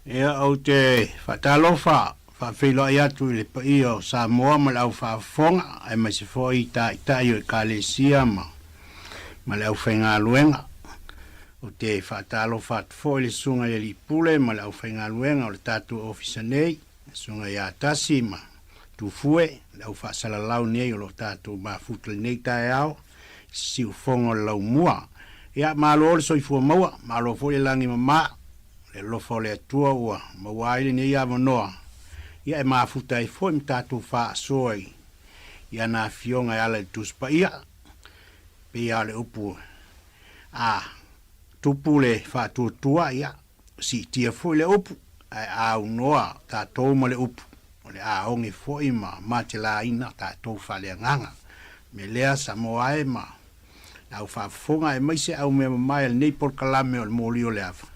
Ia, ou te faatalofa, faafeiloai atu i le paia o Samoa ma le au faafofoga, aemaise foi i taitai o Ekalesia ma ma le aufaigaluega. Ou te faatalofa atu foi i le Susuga i le Alii Pule ma le aufaigaluega o le tatou Ofisa nei, le Susuga ia Tasi ma Tufue, le au faasalalau nei o lo o tatou mafuta i lenei taeao i Siufogo o le Laumua. Ia, malo le soifua maua, malo foi le lagi mama. O le alofa o le Atua ua maua ai lenei avanoa, ia e mafuta ai foi ma tatou faasoa i ana afioga e ala i le Tusi Paia. Pei lava o le upu a tupu le faatuatua, ia siitia foi le upu, ae a aunoa tatou ma le upu, o le a oge foi ma matelaina tatou faaleagaga. O le mea lea, Samoa e ma le au faafofoga aemaise au mea mamae a lenei polokalame o le moli o le ava,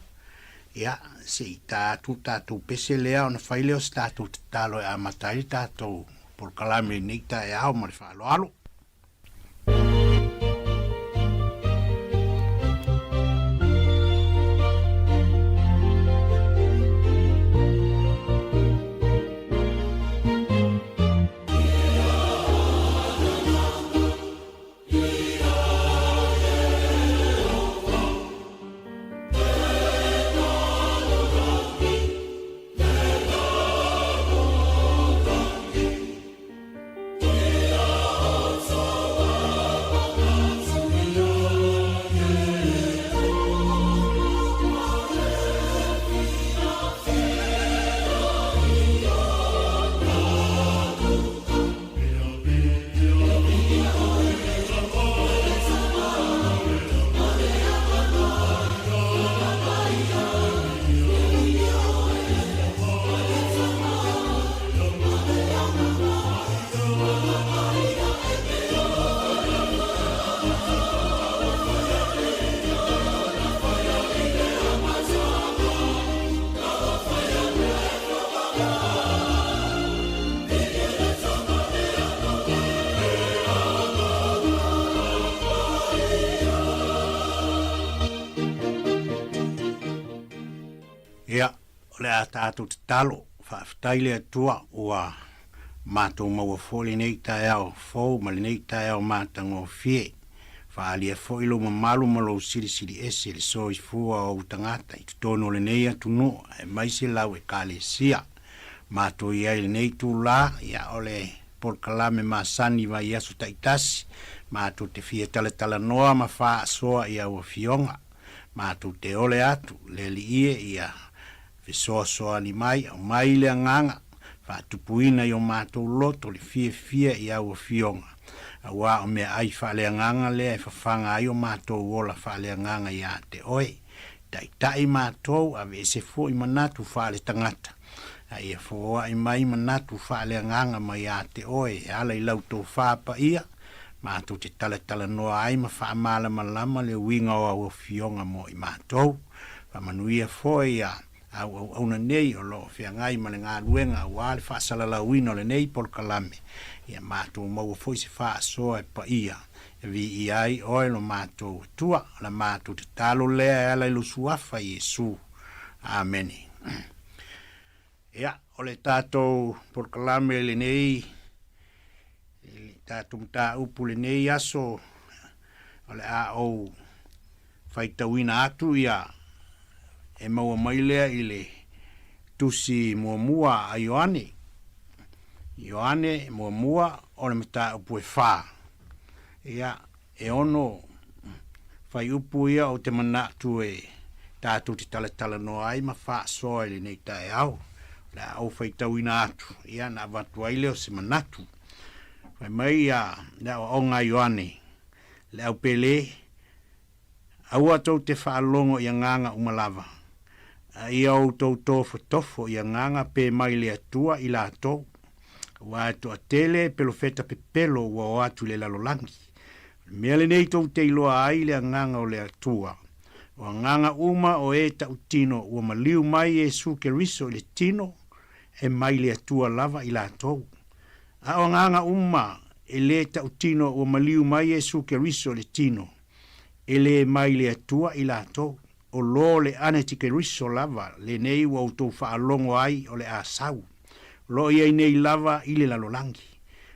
ia, se i ta atu le tatou pese lea ona fai lea o se tatou tatalo e amata ai le tatou polokalame i lenei taeao ma le faaaloalo. Ia, o le a tatou tatalo, faafetai le Atua ua matou maua foi lenei taeao fou ma lenei taeao matagofie. Faaalia foi lou mamalu ma lou silisili ese i le soifua o ou tagata i totonu o lenei atunuu aemaise lau Ekalesia. Matou i ai i lenei itulā, ia, o le polokalame masani vaiaso taitasi, matou te fia talatalanoa ma faasoa i au afioga. Matou te ole atu, le Alii e, ia fesoasoani mai, aumai le agaga, faatupuina i o matou loto le fiafia i au afioga, auā o meaai faaleagaga lea e fafaga ai o matou ola faaleagaga ia te oe. Taitai matou, aveese foi manatu faaletagata. A ia foai mai manatu faaleagaga mai ia te oe e ala i lau tofa paia, matou te talatalanoa ai ma faamalamalama le uiga o au afioga mo i matou. Faamanuia foi ia au auauna nei o lo o feagai ma le galuega aua le faasalalauina o lenei polokalame, ia matou maua foi se faasoa e paia e viia ai oe lo matou Atua. O la matou tatalo lea e ala i lou Suafa Iesu. Amene. Ia, o le tatou polokalame lenei, le tatou mataupu lenei aso, o le a ou faitauina atu ia e maua mai lea i le tusi muamua a Ioane. Ioane muamua o le mataupu e fa. Ia, E ono faiupu ia ou te manatu e tatou te talatalanoa ai ma faasoa i lenei taeao. O le a ou faitauina atu, ia na avatu ai lea o se manatu. Fai mai ia le aoaoga a Ioane, le au pele, Aua tou te faalogo i agaga uma lava, a ia outou tofotofo i agaga pe mai le Atua i latou. Aua e toatele pelofeta pepelo ua o atu i le lalolagi. O le mea lenei tou te iloa ai le agaga o le Atua, o agaga uma o e tautino ua maliu mai Iesu Keriso i le tino, e mai le Atua lava i latou. A o agaga uma e lē tautino ua maliu mai Iesu Keriso i le tino, e lē mai le Atua i latou. O lo le Anetikeriso lava lenei ua outou faalogo ai o le a sau. O lo o i ai nei lava i le lalolagi.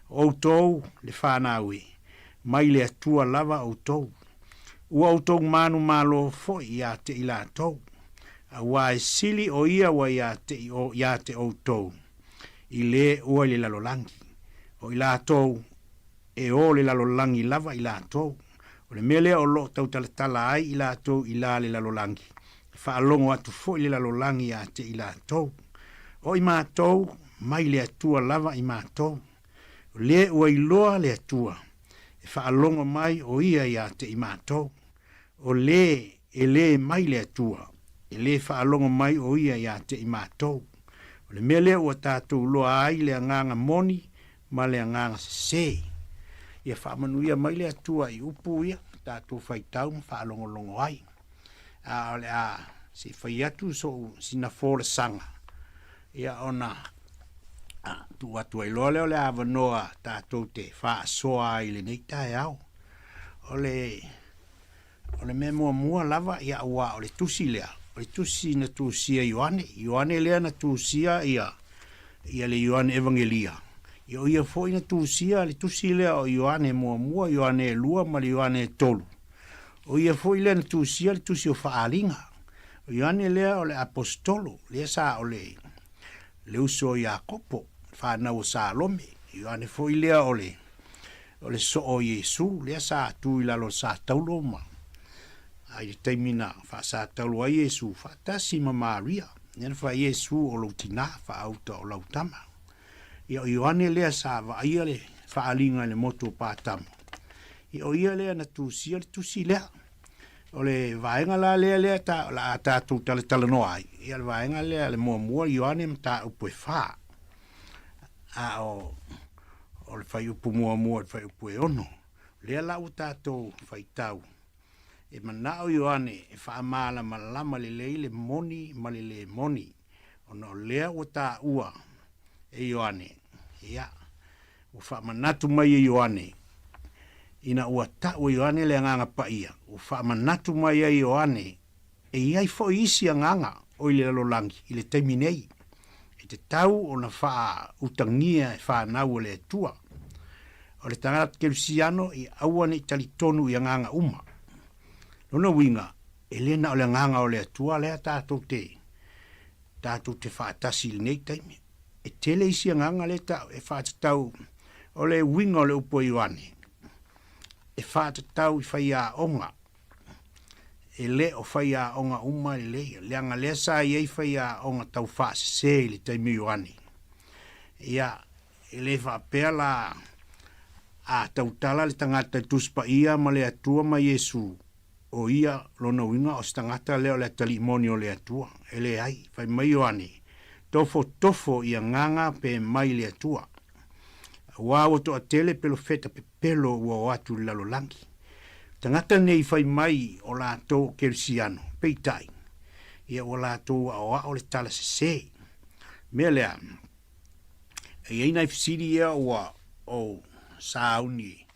O outou, le fanau e, mai le Atua lava outou. Ua outou manumalo foi ia te i latou, auā e sili o ia ua ia te i o ia te outou i le ua i le lalolagi. O i latou e o le lalolagi lava i latou. O le mea lea o lo o tautalatala ai i latou i la le lalolagi, e faalogo atu foi le lalolagi ia te i latou. O i matou, mai le Atua lava i matou. O le ua iloa le Atua, e faalogo mai o ia ia te i matou. O le e lē mai le Atua, e lē faalogo mai o ia ia te i matou. O le mea lea ua tatou iloa ai le agaga moni ma le agaga sesē. Ia faamanuia mai le Atua i upu ia tatou faitau ma faalogologo ai. A o le a se i fai atu so'u sina folasaga, ia ona tuu atu ai loa lea o le avanoa tatou te faasoa ai i lenei taeao. O le O le mea muamua lava, ia aua o le tusi lea, o le tusi na tusia Ioane. Ioane lea na tusia ia, ia le Ioane Evangelia. Ia o ia foi na tusia le tusi lea o Ioane muamua, Ioane e lua ma le Ioane e tolu. O ia foi lea na tusia le tusi o Faaaliga. O Ioane lea o le aposetolo, lea sa o le, le uso o Iakopo, le fanau o Salome. Ioane foi lea o le, O le soo o Iesu lea sa tu i lalo o le satauro ma a i le taimi na faasatauro ai Iesu faatasi ma Maria, lea na fai Iesu o lou tinā faauta o lau tama. Ia o Ioane lea sa vaaia le faaaliga i le motu o Patamo. Ia o ia lea na tusia le tusi lea. O le vaega la lea lea ta, la a tatou talatalanoa ai, ia le vaega lea le muamua Ioane mataupu e fa. A o o le fuaiupu muamua i le fuaiupu e ono. O lea la ua tatou faitau, e manao Ioane e faamalamalama lelei le moni ma le lē moni, ona o lea ua taua e Ioane, ia, ua faamanatu mai e Ioane, ina ua tau e Ioane le Agaga Paia, ua faamanatu mai ai Ioane E i ai foi isi agaga o i le lalolagi i le taimi nei, e tatau ona faautagia e fanau a le Atua. O le tagata kerisiano ia aua ne i talitonu i agaga uma. Lona uiga, e le na o le agaga o le Atua lea tatou te tatou te faatasi i lenei taimi. E tele isi agaga lea ta e faatatau o le uiga o le upu a Ioane, e faatatau i faiaoga E le o faiaoga uma lelei, leaga lea sa i ai faiaoga tau faasese i le taimi o Ioane. Ia, e le faapea la a tautala le tagata i le Tusi Paia ma le Atua ma Iesu, o ia lona uiga o se tagata lea o le atalii moni o le Atua. E leai, fai mai Ioane, Tofotofo i agaga pe mai le Atua. Auā ua toatele pelofeta pepelo ua o atu i le lalolagi. Tagata nei fai mai o latou o Kerisiano, peitai, ia ua latou aoao le tala sesē. Mea lea, e i ai nai fesili ia ua ou sauni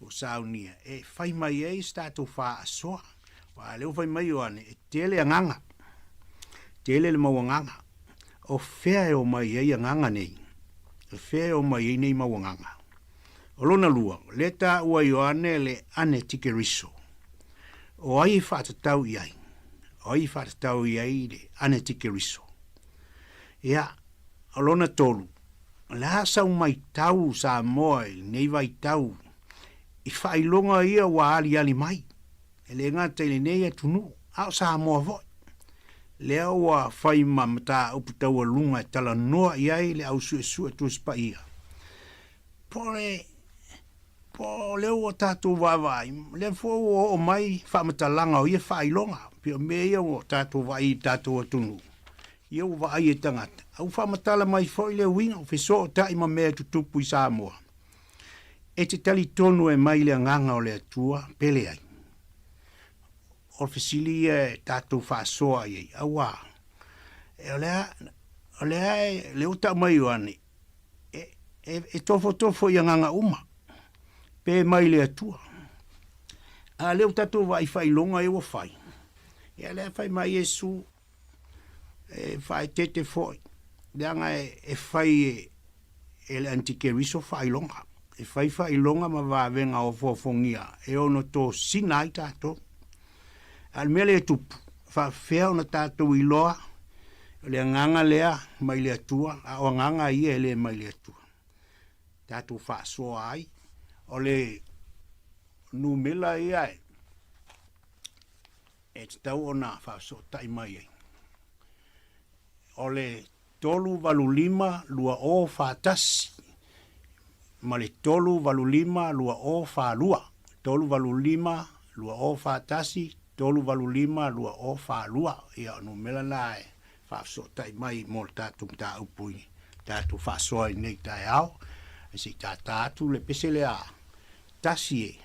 ua saunia e fai mai ai se tatou faasoa. Aua o lea ua fai mai Ioane, e tele agaga, tele le mau agaga. O fea e omai ai agaga nei? O fea e omai ai nei mau agaga? O lona lua, o lea e taua e Ioane le anetikeriso. O ai e faatatau i ai? O ai e faatatau i ai le anetikeriso? Ia, o lona tolu, O le a sau maitau Samoa i lenei vaitau i faailoga ia ua aliali mai, e le gata i lenei atunuu, a o Samoa foi. Lea ua fai ma mataupu taualuga e talanoa i ai le au suesue Tusi Paia. Po o le Po o lea ua tatou vaavaai, lea foi ua oo mai faamatalaga o ia faailoga, pei o mea ia ua tatou vaai i le tatou atunuu, ia ua vaai e tagata, a ua faamatala mai foi le uiga, ua fesootai ma mea e tutupu i Samoa. E te talitonu e mai le Agaga o le Atua pe leai? O le fesili ia e tatou faasoa i ai, auā, o le a, o le a, lea ua tau mai Ioane, e, e, e tofotofo i agaga uma, pe mai le Atua. A lea ua tatou vaai faailoga ia ua fai, ia lea fai mai Iesu, e faaeteete foi, leaga e, e fai e, e le antikeriso faailoga. E fai faailoga ma vavega ofoofogia e ono tosina ai tatou. A o le mea lea e tupu, e faapefea ona tatou iloa o le agaga lea mai le Atua, a o agaga ia e le mai le Atua. Tatou faasoa ai, o le numela ia e, e tatau ona faafesootai mai ai. O le 385 2041 ma le 385 2042, 385 2041, 385 2042. Ia, o numera na e faafesootai mai mo le tatou mataupu i tatou faasoa i lenei taeao. Ae se i tātā atu le pese lea tasi e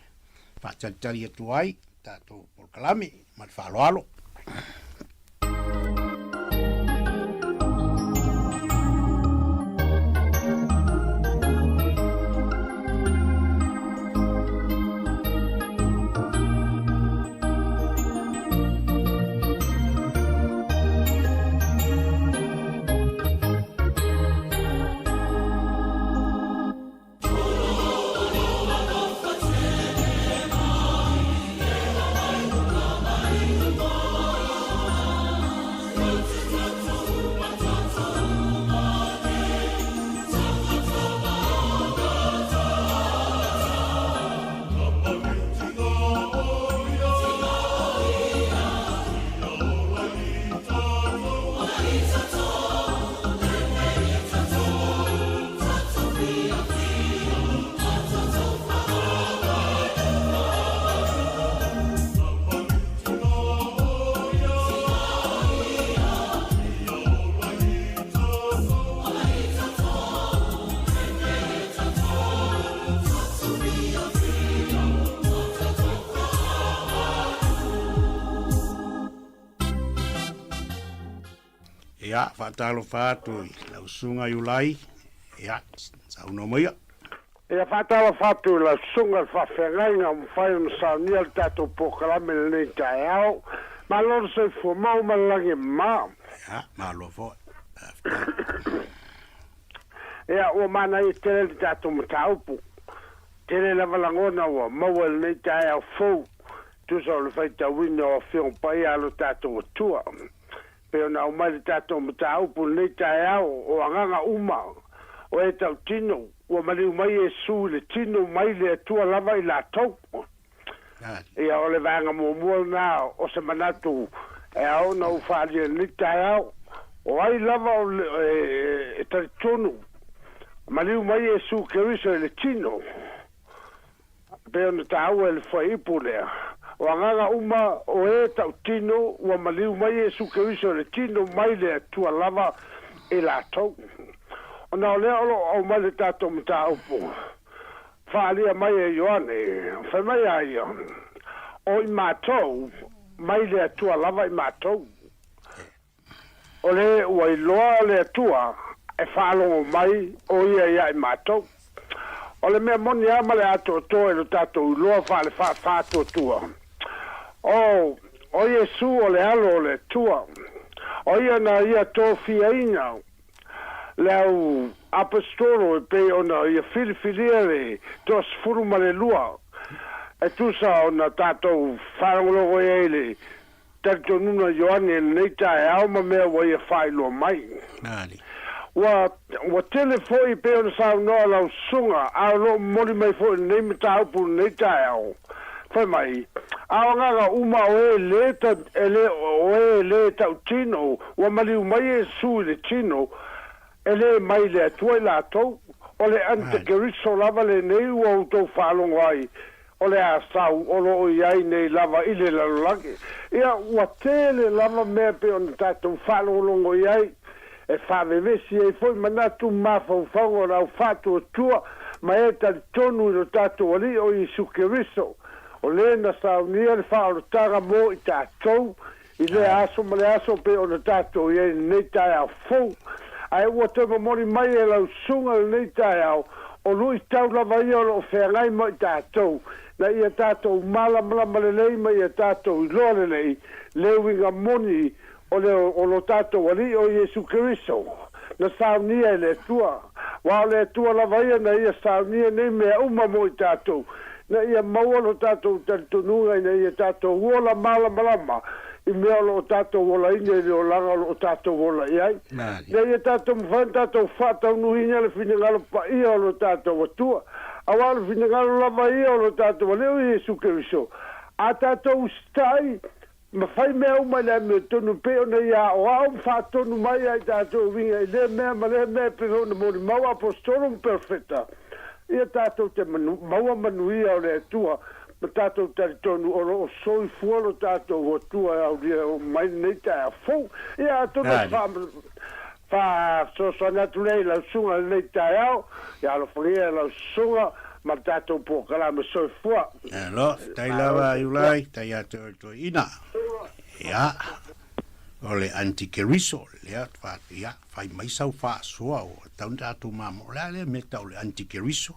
faatalitali atu ai tatou polokalame ma le faaaloalo. Ia, faatalofa atu i lau susuga Iulai. Ia, saunoa maia. Ia, faatalofa atu i lau susuga i le faafeagaiga ua mafai ona saunia le tatou polokalame i lenei taeao. Malo le soifua mau ma le lagi e mama. Ia, malo foi. Faafetai. Ia, ua manaia tele le tatou mataupu. Tele lava lagona ua maua i lenei taeao fou, tusa o le faitauina o Afioga Paia a lo tatou Atua. Pei ona aumai le tatou mataupu i lenei taeao, o agaga uma o e tautino, ua maliu mai Iesu i le tino mai le Atua lava i latou. Ia, o le vaega muamua lena o se manatu e ao ona ou faaalia i lenei taeao, o ai lava o le, e talitonu, maliu mai Iesu Keriso i le tino, Pei ona taua e le fuaiupu lea, o agaga uma o e tautino ua maliu mai Iesu Keriso i le tino mai le Atua lava i latou. Ona o lea o lo o aumai le tatou mataupu faaalia mai e Ioane, fai mai a ia, O i matou, mai le Atua lava i matou. O le ua iloa le Atua e faalogo mai o ia ia i matou. O le mea moni lava ma le atoatoa i lo tatou iloa faale-faa-faatuatua, o, o Iesu o le Alo o le Atua, o ia na ia tofiaina le au Aposetolo e pei ona ia filifilia le toasefulu ma le lua, e tusa ona tatou faalogologo i ai i le talitonuga Ioane i lenei taeao ma mea ua ia faailoa mai. Ua, ua tele foi e pei ona saunoa lau susuga, a o lo o momoli mai foi i lenei mataupu i lenei taeao, fai mai, A o agaga uma o e lē ta, e lē, o e lē tautino, ua maliu mai Iesu i le tino, e lē mai le Atua i latou. O le antikeriso lava lenei ua outou faalogo ai, o le a sau o lo o i ai nei lava i le lalolagi. Ia, ua tele lava mea pei ona tatou faalogologo i ai, e faavevesi ai foi manatu ma mafaufauga o le au faatuatua ma e talitonu i lo tatou Alii o Iesu Keriso, o le na saunia le faaolataga mo i tatou i lea aso ma le aso pei ona tatou i ai i lenei taeao fou. Ae ua toe momoli mai e lau susuga lenei taeao, o luitau lava ia o lo o feagai ma i tatou, na ia tatou malamalama lelei ma ia tatou iloa lelei le uiga moni o le o lo tatou Alii o Iesu Keriso, na saunia e le Atua. Aua o le Atua lava ia na ia saunia nei mea uma mo i tatou, ina ia maua lo tatou talitonuga ina ia tatou ola malamalama i mea o lo o tatou olaina i le olaga o lo o tatou ola i ai, ina ia tatou mafai ona tatou faataunuuina le finagalo paia o lo tatou Atua. Aua o le finagalo lava ia o lo tatou Alii o Iesu Keriso, a tatou usitai ma fai mea uma i le amiotonu e pei ona ia aoao ma faatonu mai ia i tatou e uiga i lea mea ma lea mea e pei ona molimau Aposetolo ma Perofeta, ia tatou te maua manuia o le Atua ma tatou talitonu o lo o soifua lo tatou Atua e aulia mai lenei taeao fou. Ia atonu e faasoasoani atu lea i lau susuga i lenei taeao, ia alofagia e lau susuga ma le tatou polokalame soifua. Alo, faafetai lava Iulai, faafetai ia te oe toeaina. Ia, o le antikeriso, lea, ia, fai mai sau faasoa ua tatau ona tatou mamoe. O le a lea mea tau o le antikeriso?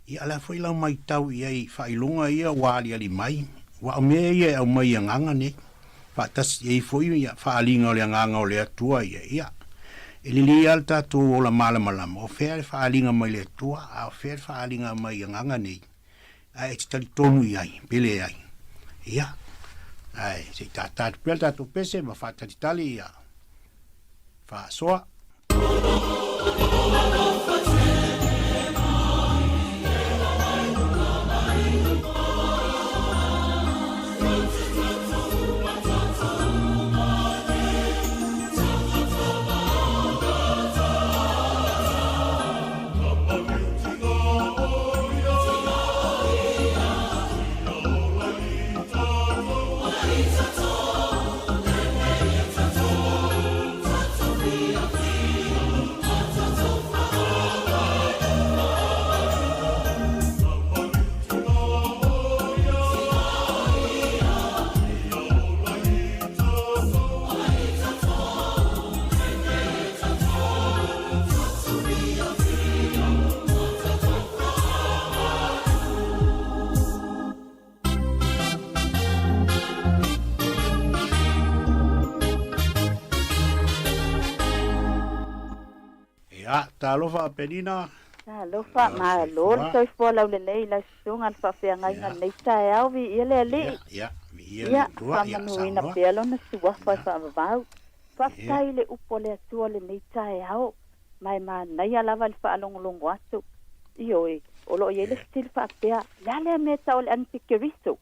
Ia, o le a foi lau matau i ai i faailoga ia ua aliali mai, aua o mea ia e aumai i agaga nei, faatasi i ai foi ia faaaliga o le agaga o le Atua ia, ia, e lelei lava le tatou ola malamalama, o fea le faaaliga mai le Atua, a o fea le faaaliga mai i agaga nei, ae e te talitonu i ai, pe leai. Ia, ae se i tātā atu pea le tatou pese ma faatalitali ia faasoa. Ia, talofa Penina. Talofa, malo le soifua laulelei i lau susuga le faafeagaiga i lenei taeao, viia le Alii. Ia, viia le Atua, ia, faamanuina pea lona suafa e faavavau. Faafetai i le upu a le Atua i lenei taeao. Ma e manaia lava le faalogologo atu. Ioe, o lo o i ai le fesili faapea, le a lea mea e tau o le antikeriso?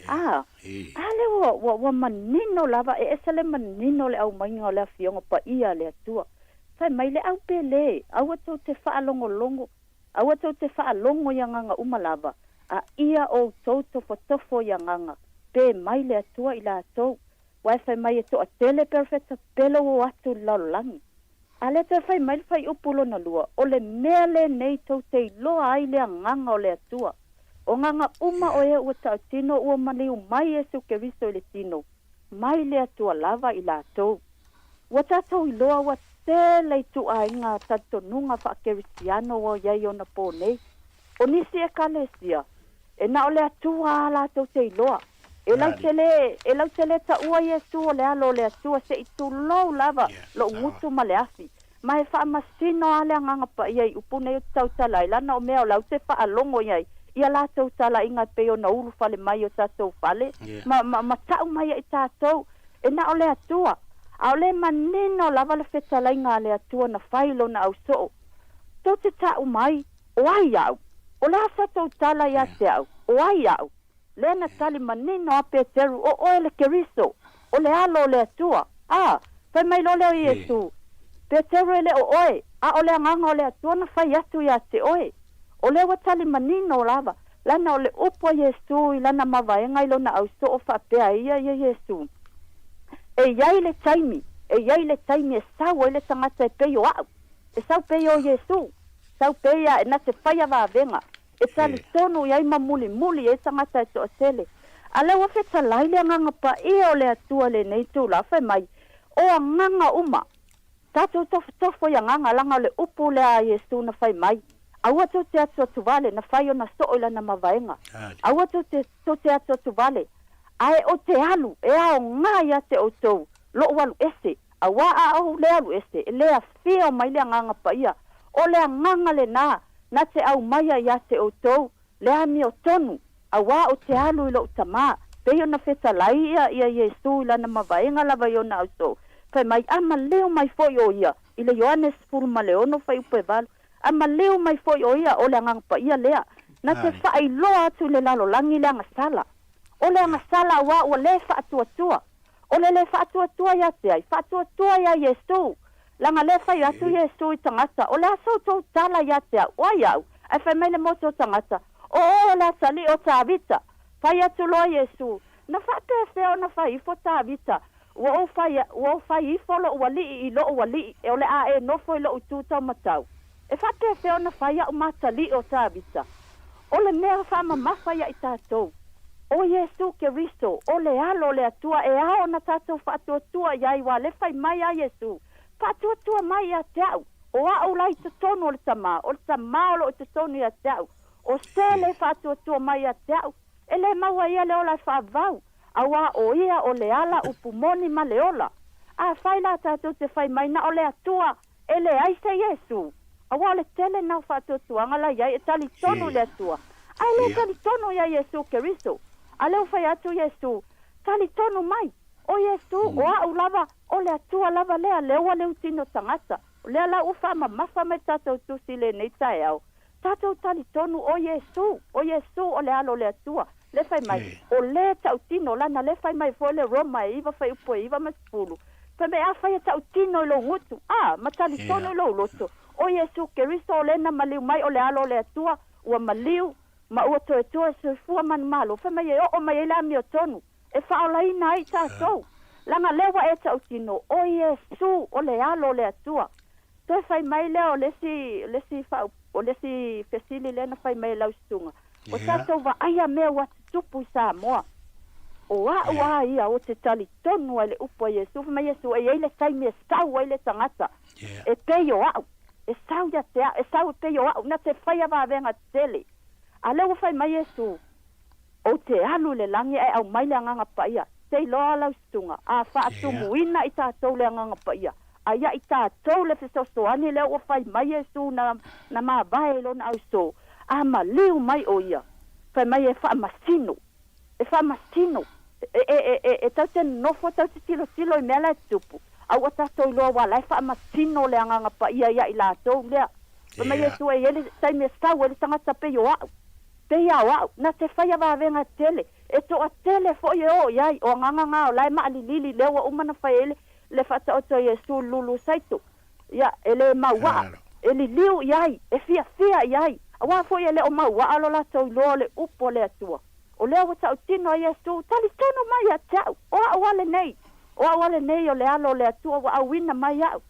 A, a lea ua, ua, ua manino lava, e ese le manino o le aumaiga o le Afioga Paia a le Atua. Fai mai le au pele, aua tou te faalogologo, aua tou te faalogo i agaga uma lava, a ia outou tofotofo i agaga, pe mai le Atua i latou. Aua e fai mai e toatele perofeta pele ua o atu i le lalolagi. A lea toe fai mai le fuaiupu lona lua, O le mea lenei tou te iloa ai le agaga o le Atua, o agaga uma o e ua tautino ua maliu mai Iesu Keriso i le tino, mai le Atua lava i latou. Ua tatou iloa ua tele ituaiga talitonuga faakerisiano ua i ai onapō nei. O nisi ekalesia, e na o le Atua a latou te iloa. E lautele, e lautele taua Iesu o le Alo o le Atua se i tulou lava lou gutu ma le afi. Ma e faamasino a le Agaga Paia i upu nei ou te tautala ai, lana o mea o la ou te faalogo i ai i a latou talaiga e pei ona ulufale mai i o tatou fale, ma, ma, ma tau mai ia i tatou, e na o le Atua. A o le manino lava le fetalaiga a le Atua na fai i Lona ausoo. Tou te tau mai, O ai au? O le a sa tou tala ia te au, O ai au? Lea na tali manino a Peteru, O oe le Keriso, o le Alo o le Atua. A, fai mai loa lea o Iesu, Peteru e le o oe, a o le Agaga o le Atua na fai atu ia te oe. O lea ua tali manino lava, lana o le upu a Iesu i lana mavaega i lona ausoo faapea ai ia ia Iesu, E i ai le taimi, e i ai le taimi e sau ai le tagata e pei o a'u, e sau pei o Iesu, sau pei a e na te faia vavega. E talitonu i ai ma mulimuli ai tagata e toatele. A lea ua fetalai le Agaga Paia o le Atua i lenei itula, fai mai, O agaga uma, tatou tofotofo i agaga, leaga o le upu lea a Iesu na fai mai, Aua tou te atuatuvale, na fai ona soo i lana mavaega. Aua tou te, tou te atuatuvale, ae ou te alu e aoga ia te outou lou alu ese, auā a ou le alu ese, e le afio mai le Agaga Paia. O le agaga lenā na te aumaia ia te outou le amiotonu, auā ou te alu i lou Tamā. Pei ona fetalai ia ia Iesu i lana mavaega lava i ona ausoo, fai mai, A maliu mai foi o ia, i le Ioane 16 fuaiupu e 8, A maliu mai foi o ia, o le Agaga Paia lea, na te faailoa atu i le lalolagi le agasala. O le agasala auā ua le faatuatua. O le le faatuatua ia te ai? Faatuatua ia Iesu. Leaga lea fai atu Iesu i tagata, O le a sa outou tala ia te au? O ai au? Ae fai mai le motu o tagata, O oe o le atalii o Tavita. Fai atu loa Iesu, Na faapefea ona fai ifo Tavita? Ua ou fai, ua ou fai ifo lou alii i lou alii, e o le a e nofo i lou itu taumatau. E faapefea ona fai a'u ma atalii o Tavita? O le mea faamamafa ia i tatou, o Iesu Keriso, o le Alo o le Atua e ao ona tatou faatuatua i ai ua le fai mai a Iesu, Faatuatua mai ia te a'u, o a'u la i totonu o le Tamā, o le Tamā o lo o i totonu ia te a'u, o se le faatuatua mai ia te a'u, e le maua ia le ola e faavau, auā o ia o le ala upu moni ma le ola. Afai la tatou te fai mai na o le Atua E leai se Iesu, aua o le tele na o faatuatuaga la i ai e talitonu i le Atua, a e le talitonu ia Iesu Keriso. A lea ua fai atu Iesu, Talitonu mai, o Iesu, o a'u lava, o le Atua lava lea, lea ua leutino tagata. O lea la ua faamamafa mai le tatou Tusi i lenei taeao, tatou talitonu o Iesu, o Iesu o le Alo o le Atua, le fai mai, o le tautino, lana le fai mai foi le Roma e iva fuaiupu e iva ma sefulu, fai mai, afai e tautino i lou gutu, a, ma talitonu i lou loto, o Iesu Keriso o le na maliu mai o le Alo o le Atua, ua maliu, ma ua toe toe soifua manumalo, fai mai e oo mai ai le amiotonu, e faaolaina ai i tatou. Leaga lea ua e tautino, o Iesu o le Alo o le Atua. Toe fai mai lea o le isi, le isi faa, o le isi fesili lea na fai mai e lau susuga, O tatou vaaia mea ua tutupu i Samoa. O a'u a ia ou te talitonu ai le upu a Iesu, fai mai Iesu, e i ai le taimi e sau ai le tagata e pei o a'u, e sau ia te a'u, e sau e pei o a'u, na te faia vavega tele. A lea ua fai mai Iesu, Ou te alu i le lagi ae aumai le Agaga Paia, te iloa lau susuga, a faatumuina i tatou le Agaga Paia, a ia i tatou le fesoasoani lea ua fai mai Iesu na, na mavae i lona ausoo, a maliu mai o ia, fai mai e faamasino, e faamasino, e, e, e, e, e tau te nonofo tau te tilotilo i mea la e tutupu, a ua tatou iloa aua la e faamasino le Agaga Paia ia i latou lea. Fai mai Iesu e i ai le taimi e sau ai le tagata pei o a'u. Pei a o a'u, na te faia vavega tele, e toatele foi e o i ai, o agaga nga o la e maalilili, lea ua uma na fai ai le, le faataoto a Iesu i lulu saito, ia, e le mauaa, e liliu i ai, e fiafia i ai, auā foi e le o mauaa lo latou iloa o le upu a le Atua. O lea ua tautino a Iesu, Talitonu mai ia te a'u, o a'u a lenei, o a'u a lenei o le Alo o le Atua ua auina mai a'u.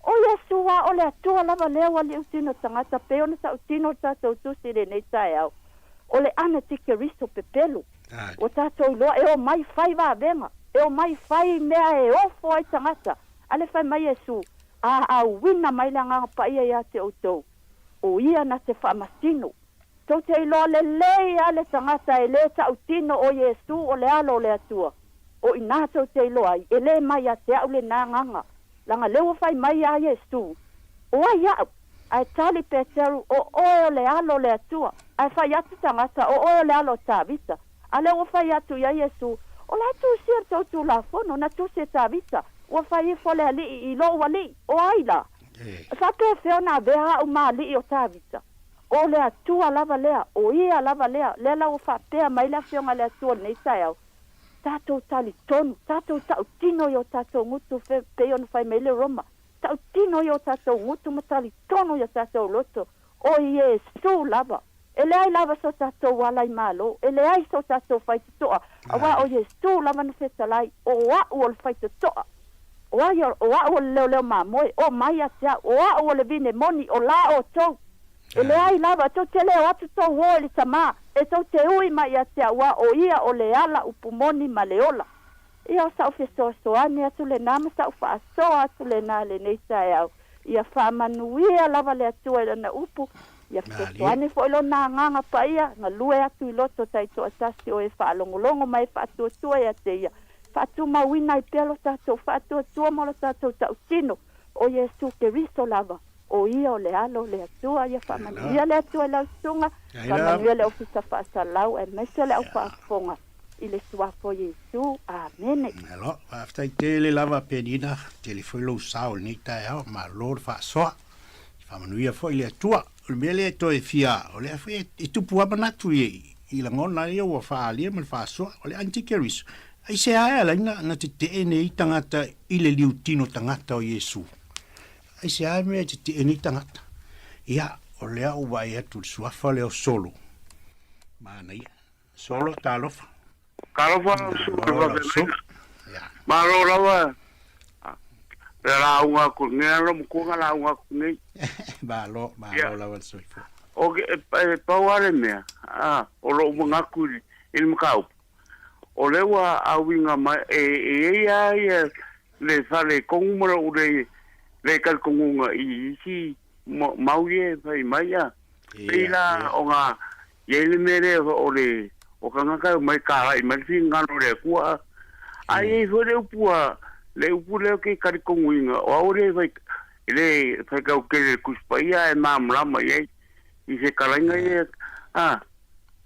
O Iesu a o le Atua lava lea ua liutino tagata pei ona tautino le tatou Tusi i lenei taeao, o le anatikeriso pepelo. Ua tatou iloa e omai fai vavega, e omai fai mea e ofo ai tagata. A le fai mai Iesu, A auina mai le Agaga Paia ia te outou, o Ia na te faamasino. Tou te iloa lelei a le tagata e lē tautino o Iesu o le Alo o le Atua. O inā tou te iloa ai, e lē mai ia te a'u lenā agaga, laga lea ua fai mai iā Iesu, O ai a'u? Ae tali Peteru, O oe o le Alo o le Atua. Ae fai atu tagata, O oe o le alo o Tavita. A lea ua fai atu iā Iesu, O la e tusia le tou Tulafono, na tusi e Tavita, ua fai ifo le Alii i lou Alii, o ai la? E faapefea ona avea a'u ma Alii o Tavita? O le Atua lava lea, o Ia lava lea, lea la ua faapea mai le Afioga a le Atua i lenei taeao, tatou talitonu, tatou tautino i o tatou gutu, pei ona fai mai le Roma, tautino i o tatou gutu ma talitonu i o tatou loto, o Iesu lava. E leai lava so tatou ala i Malo, e leai so tatou faitotoa, auā o Iesu lava na fetalai, o a'u o le faitotoa. O ai, o a'u o le leoleo mamoe, o mai ia te a'u, o a'u o le vine moni, o la outou. E leai lava, tou te le o atu tou o i le Tamā, e tou te ui mai ia te a'u a o Ia o le ala upu moni ma le ola. Ia o sa'u fesoasoani atu lenā ma sa'u faasoa atu lenā i lenei taeao. Ia faamanuia lava le Atua i Lana upu, ia fesoasoani foi Lona Agaga Paia, galue atu i loto taitoatasi o e faalogologo ma e faatuatua ia te Ia. Faatumauina ai pea lo tatou faatuatua ma lo tatou tautino, o Iesu Keriso lava, o Ia o le Alo o le Atua. Ia faamanuia le Atua i lau susuga, faamanuia le Ofisa Faasalau aemaise le au faafofoga i le Suafa o Iesu. Amene. Malo, faafetai tele lava Penina, tele foi lou sao i lenei taeao, malo le faasoa. Faamanuia foi le Atua. O le mea lea e toe fia, o lea foi e tupu lava manatu i, i lagona ia ua faaalia ma le faasoa, o le antikeriso. Aisea e ala ai na, na tetee nei tagata i le liutino tagata o Iesu? Aisea e mea e tetee nei tagata? Ia, o lea ua vaai atu i le suafa lea o Solo. Manaia. Solo, talofa. Talofa lau susuga i le faafeagaiga. Malo lava le lauga atu nei, alo matua na lauga atu nei. Malo, malo lava le soifua. O ke, e pau lava le mea, a, o lou manatu i le mataupu, o lea ua auiga mai, e i ai lava ia le faaletonu ma lou le le talitonuga i isi mau ia e fai mai, a. Pei la ona i ai le mea lea o le o tagata e omai kalai mai le finagalo o le Atua, a. A i ai foi le upu a le upu lea ou te talitonuina, o au le fai le faitau tele i le Tusi Paia ae malamalama i ai i fetalaiga ia, a.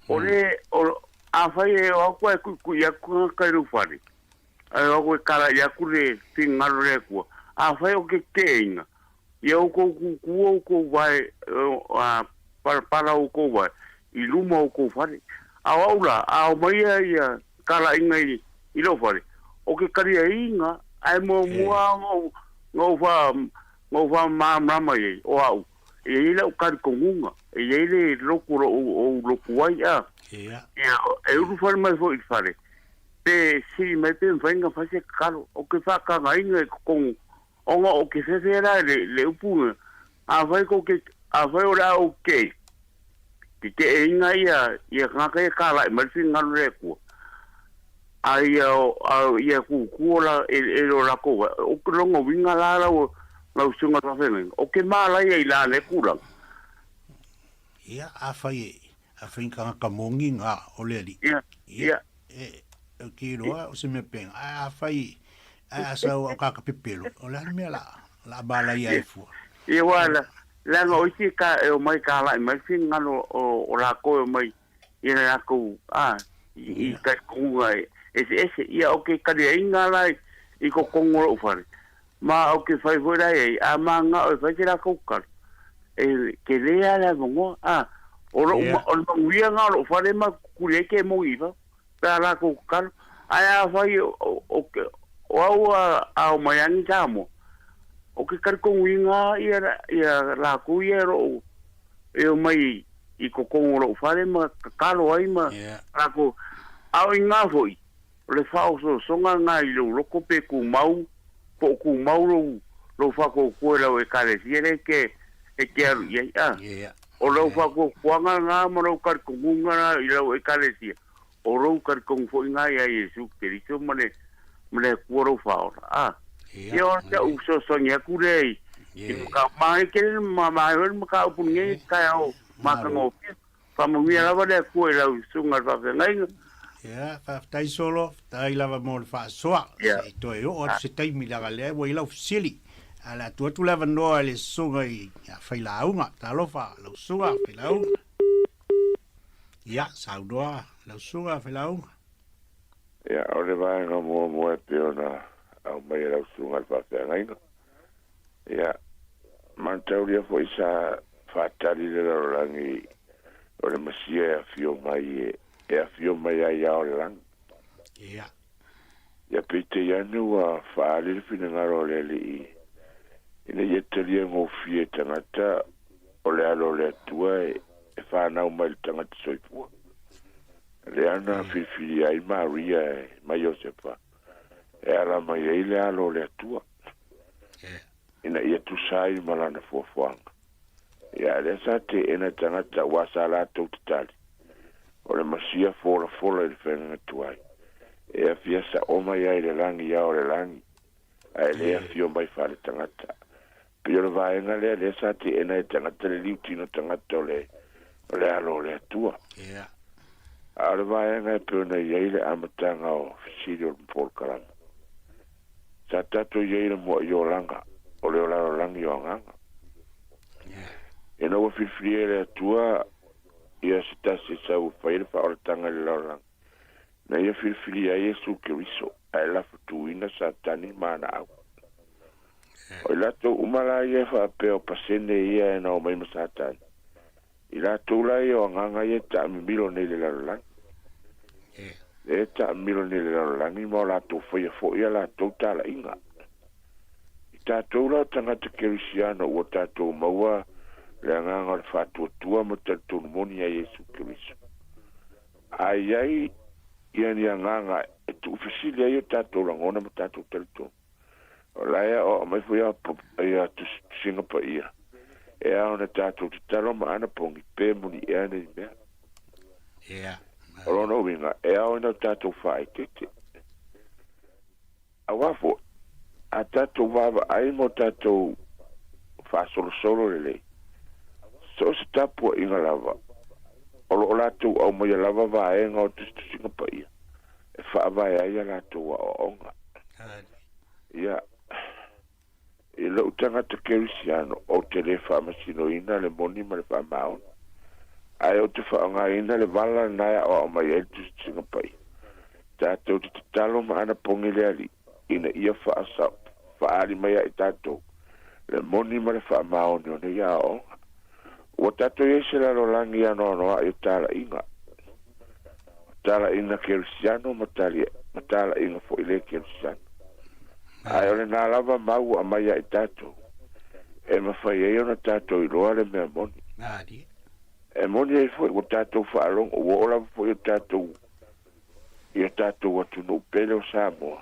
O le o afai e o atu ae tuitui atu tagata i lou fale, ae o atu e kalai atu le finagalo o le Atua, afai o te teteina, Ia outou tutu outou vae, a palapala outou vae i luma o outou fale. A o au la, a aumaia ia talaiga i lou fale, o ke taliaiga, ae muamua ona ou fa, ona ou faamalamalama i ai, o au, e i ai lau talitonuga, e i ai le lotu o lo o ou lotu ai, a. Ia, e ulufale mai foi i le fale, pe sili mai pe mafai ona fai se tatalo. O ke faatagaina i totonu Ona o ke fefe la le, le upu na, afai kou ke, afai o le a ou kei, ke ke e inga ia, ia kangaka ia kālaʻi mai le finagalo le Atua, a ia, a ia kūkū o la, e, e lo lākou ai, o ke lona uiga la lau, lau susuga faafeagaiga, o ke mālaia i la lea tulaga. Ia, afai e, afai ni tagata moni ngā o le alii. Ia, ia. E, e ke iloa o se mea penga, ae afai, ae a sau au kaka pepelo, o le a le mea la, la malaia ai fua. Ia, ua, la, leaga o isi ka, e omai kālaʻi mai le finagalo o, o lākou e omai i le lākou, a, i, i talitonuga e, eseese. Ia, o ke kaliaiga la i, i totonu o loʻu fale, Ma o ke fai foi la i ai, a manao e fai se lakou tatalo, e tele lava le avanoa, a, o lou, o le manuia lena o lou fale ma kuli ai ke moni i fafo, pe a lakou tatalo. Ae afai o, o, o au a, a omai lava ni Samoa, o ke talitonuina ia, ia lakou ia e loo, e omai i totonu o lou fale ma tatalo ai ma lakou, a o ina foi, O le faaosoosoga lena i lou loto pe tumau, po o tumau lou, lou faatuatua i lau Ekalesia lea e te alu i ai, a. O lou faatuatuaga lena ma lou talitonuga lena i lau Ekalesia, o lou talitonu foi lena ia Iesu Keriso ma le ma le Atua lou Faaola, a. Ia o si au fesoasoani atu lea i i le mataupu. Manaia tele le manaia foi le mataupu i lenei taeao matagofie. Faamanuia lava le Atua i lau susuga i le faafeagaiga. Ia, faafetai Solo, faafetai lava mo le faasoa. Se i toe oo atu se taimi leaga lea ua i lau fesili. Ae o le a tuu atu le avanoa i le susuga i a Failauga. Talofa, lau susuga Failauga. Ia, saunoa lau susuga Failauga. Ia, o le vaega muamua e pei ona aumai e lau susuga i le faafeagaiga, ia, manataulia foi sa faatali le lalolagi o le Masia e afio mai e afio mai ai ao le lagi. Ia. Ia peitai ane ua faaali le finagalo o le Alii ina ia talia gofie e tagata o le alo o le Atua e fanau mai i le tagata soifua. Lea na filifilia ai Maria e ma Iosepa e ala mai ai le alo o le Atua, ina ia tusa ai ma lana fuafuaga. Ia, lea sa teena e tagata aua sa latou tatali, o le Masia folafola i le faigaga tuai, e afia sa'o mai ai le lagi ao le lagi, ae le afio mai faaletagata. Pei o le vaega lea lea sa teena e tagata le liutino tagata o le o le alo o le Atua. A o le vaega e pei ona i ai le amataga o fesili o le polokalama. Sa tatou i ai le mua'i olaga o le olalolagi o agaga. Ina ua filifilia e le Atua ia se tasi e sau e fai le faaolataga i le lalolagi, na ia filifilia ai Iesu Keriso, ae lafotuina Satani ma ana au. O i latou uma la ia e faapea o pasene ia e na omai ma Satani, i latou la ia o agaga ia e taamimilo nei i le lalolagi. Lea e taamilo nei i le lalolagi ma o latou faia foi a latou talaiga. I tatou la o tagata kerisiano ua tatou maua le agaga o le faatuatua ma talitonu moni ia Iesu Keriso. A i ai ia ni agaga e tuufesili ai o tatou lagona ma tatou talitonu, o la e aoao mai foi ia Tusiga Paia, e ao ona tatou tatalo ma anapogi pe moni ea nei mea. O lona uiga, e ao ina o tatou faaeteete. Aua foi, a tatou vaavaai ma o tatou faasolosolo lelei, so o se tapuaiga lava, o lo o latou aumaia lava vaega o Tusitusiga Paia e faavae ai a latou aoaoga. Ia, i lou tagata kerisiano, ou te le faamasinoina le moni ma le faamaoni, ae ou te faaaogaina le vala lena e aoao mai ai le Tusitusiga Paia. Tatou te tatalo ma anapogi le Alii ina ia faaali mai ia i tatou le moni ma le faamaoni o nei aoaoga. Ua tatou i ai se lalolagi anoanoai o talaiga, o talaiga kerisiano ma talaiga foi le kerisiano. Ae o lena lava mau ua aumai ia i tatou, e mafai ai ona tatou iloa le mea moni. E moni ai foi ua tatou faalogo, ua oo lava foi o tatou i o tatou atunuu pele o Samoa,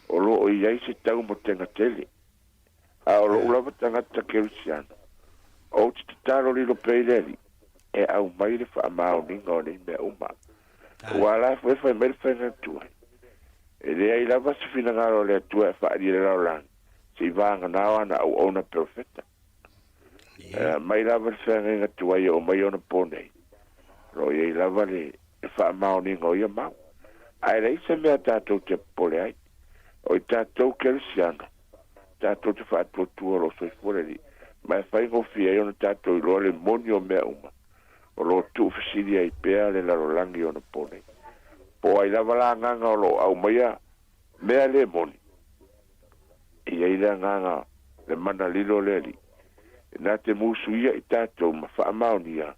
o lo o i ai se taumatega tele. A o lou lava tagata kerisiano, ou te tatalo lilo pea i le Alii e aumai le faamaoniga o nei mea uma. Ua ala foi e fai mai le faiga tuai. E leai lava se finagalo o le Atua e faaali i le lalolagi, se i vagana o ana auauna perofeta. E mai lava le feagaiga tuai e oo mai ona po nei, o lo o i ai lava le faamaoniga o ia mau. Ae leai se mea tatou te popole ai. O i tatou kerisiano, tatou te faatuatua o lo o soifua le Alii, ma e faigofie ai ona tatou iloa le moni o mea uma o lo o tuufesili ai pea le lalolagi ona po nei. Po o ai lava la agaga o lo o aumaia mea le moni, e i ai le agaga, le mana lilo o le Alii, na te musuia i tatou ma faamaonia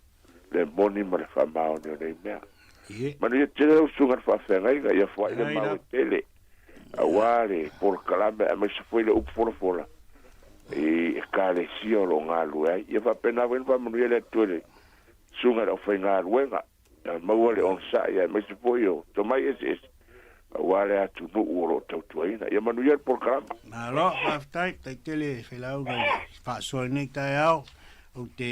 le moni ma le faamaoni o nei mea. Manuia tele lau susuga i le faafeagaiga, ia foai le mau e tele, aua le polokalame aemaise foi le upu folafola i Ekalesia o lo o galulue ai. Ia faapena foi ona faamanuia le Atua i le susuga i le aufaigaluega, ia maua le onosai aemaise foi o tomai eseese. Aua le atunuu o lo o tautuaina. Ia manuia le polokalama. Malo, faafetai, faafetai tele Failauga i le faasoa i lenei taeao. Ou te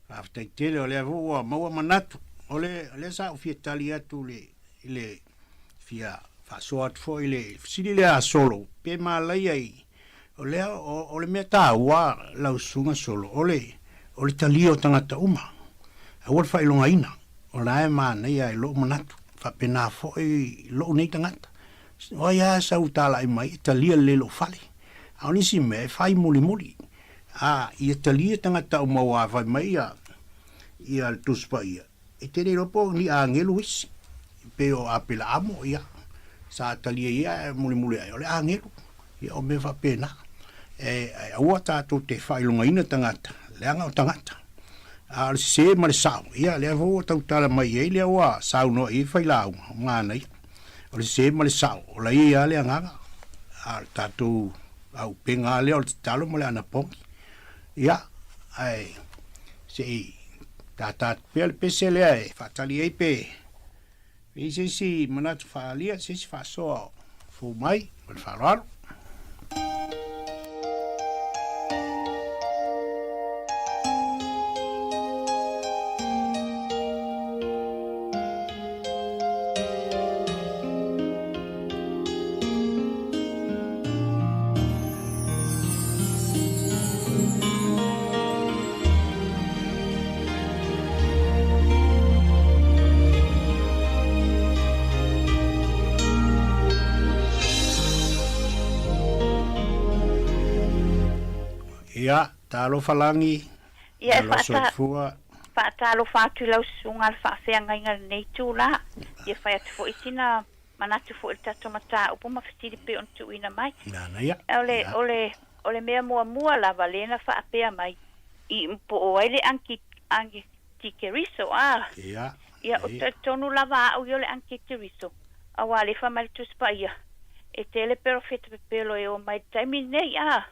faafetai tele o lea foi ua maua manatu. O le, o lea sa ou fia tali atu i le, i le fia faasoa atu foi i le fesili lea a Solo, pe malaia i, o lea, o, o le mea taua lau susuga Solo, o le, o le talia o tagata uma. Aua le faailogaina, o la e manaia i lou manatu. Faapena foi lou nei tagata. O ai lava sau talai mai e talia lelei lou fale. A o nisi mea e fai mulimuli. A ia talia tagata uma aua a fai mai ia ia le Tusi Paia, e te le iloa po o ni agelu isi. Pei o Apelaamo, ia, sa talia ia ae mulimuli ae o le agelu. Ia o mea faapena. E, aua tatou te faailogaina tagata, leaga o tagata. A o le sese ma le sao, ia lea foi ua tautala mai i ai lea ua saunoa i ai failauga, o manaia. O le sese ma le sao, o la ia lava le agaga. A o le tatou auupega lava lea o le tatalo ma le anapogi. Ia, ae se i tata atu pea le pese lea e faatali ai pe i ai se isi manatu faaalia, se isi faasoa o fou mai ma le faaaloalo. Ia, talofa lagi, Ia, e malo faata, soifua. faatalofa atu i lau susuga le faafeagaiga i lenei itula. Ia fai atu foi sina manatu foi i le tatou mataupu ma fesili pei ona tuuina mai. Nanaia. O le, o le, o le mea muamua lava lea na faapea mai, i po o ai le anki, antikeriso, a. Ia. Ia, o talitonu lava au ia o le antikeriso, auā lea e fai mai le Tusi Paia, e tele perofeta pepelo e o mai i le taimi lenei, a.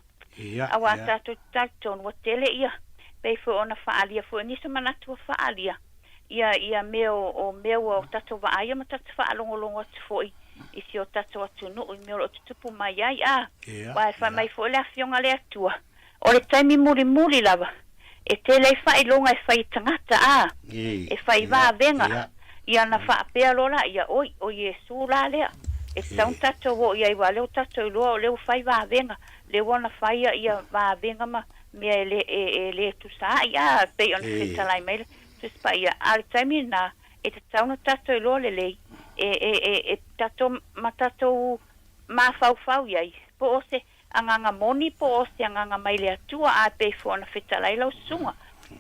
Ia, Auā ia. tatou te talitonu ua tele ia, pei foi ona faaalia foi nisi o manatu ua faaalia, ia, ia mea o, o mea ua o tatou vaaia ma tatou faalogologo atu foi i si o tatou atunuu i mea o lo o tutupu mai ai, a, Ia, aua e fai ia. mai foi le Afioga a le Atua, o le taimi mulimuli lava e tele ai faailoga e fai e tagata, a, Ei, e fai ia, vavega, ia. ia ona faapea loa laia, Oi, o Iesu la lea, e tatau ona Ei. tatou oo i ai, aua o lea ua tatou iloa o lea ua fai vavega, lea ua ona fai ia vavega ma mea e le, e, e le tusa ai, a, pei ona Ei. fetalai mai le Tusi Paia. A o le taimi lena, e tatau ona tatou iloa lelei, e, e, e, e tatou, ma tatou mafaufau i ai, po o se agaga moni po o se agaga mai le Atua, a pei foi ona fetalai lau susuga,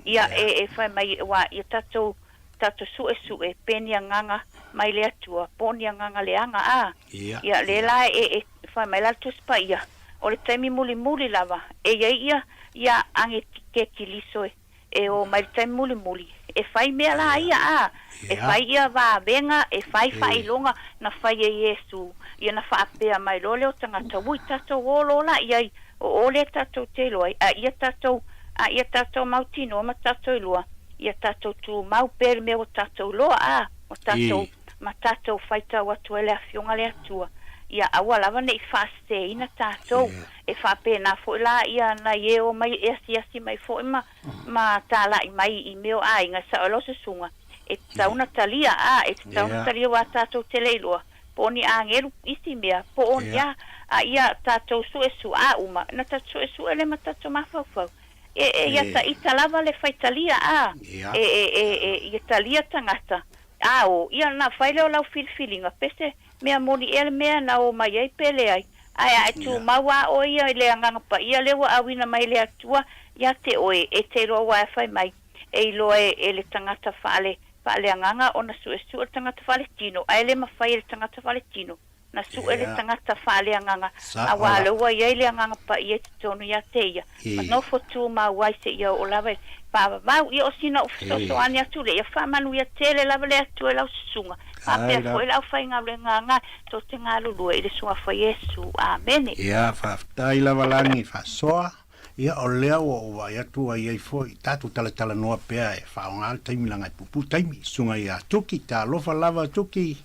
ia, e, e fai mai, aua ia tatou, tatou suesue pe ni agaga mai le Atua, po o ni agaga leaga, a. Ia, Ia, lea ia. la e, e fai mai la le Tusi Paia, o le taimi mulimuli lava, e i ai ia, ia age ke Kiliso e, e o mai le taimi mulimuli, e fai mea la ia, a, e Ia. fai ia vavega, e fai E. faailoga na fai e Iesu, ia na faapea mai loa lea o tagata, Ui, tatou o loa la i ai, o o lea tatou te iloa ai, a ia tatou, a ia tatou mautinoa ma tatou iloa, ia tatou tumau pea i le mea ua tatou iloa, a, ua tatou, E. ma tatou faitau atu ai le Afioga a le Atua, ia aua lava ne i faaseseina tatou. E faapena foi la ia nai e o mai e asiasi mai foi ma, ma talai mai i mea o aiga e sao ai lau susuga, e tatau ona talia, a, e tatau ona talia aua tatou te le iloa po o ni agelu isi mea, po o ni a, a ia tatou suesu'a uma, na tatou suesue lea ma tatou mafaufau. E, e ia ta ita lava le faitalia, a, e, e, e, e, ia talia tagata, a o, ia ona fai lea o lau filifiliga, pe se mea moni ea le mea na o mai ai pe leai, ae a e tumau a oe ia i le Agaga Paia lea ua auina mai e le Atua ia te oe, e te iloa aua e fai mai, e iloa e, e le tagata faale, faaleagaga ona suesue le tagata faaletino, ae le mafai e le tagata faaletino na sue le tagata faaleagaga, Sao auā la. lea ua i ai le Agaga Paia i totonu ia te ia, ma nofo tumau ai seia oo lava i le faavavau. Ia o sina ou fesoasoani atu lea, ia faamanuia tele lava le Atua i lau susuga, Ai faapea la. foi le aufaigaluega ga tou te galulue i le Suafa Iesu. Amene. Ia, faafetai lava lagi faasoa. Ia, o lea ua ou vaai atu ua i ai foi tatou talatalanoa pea e faaaoga le taimi leaga e puupuu taimi. Susuga ia Tuki, talofa lava Tuki.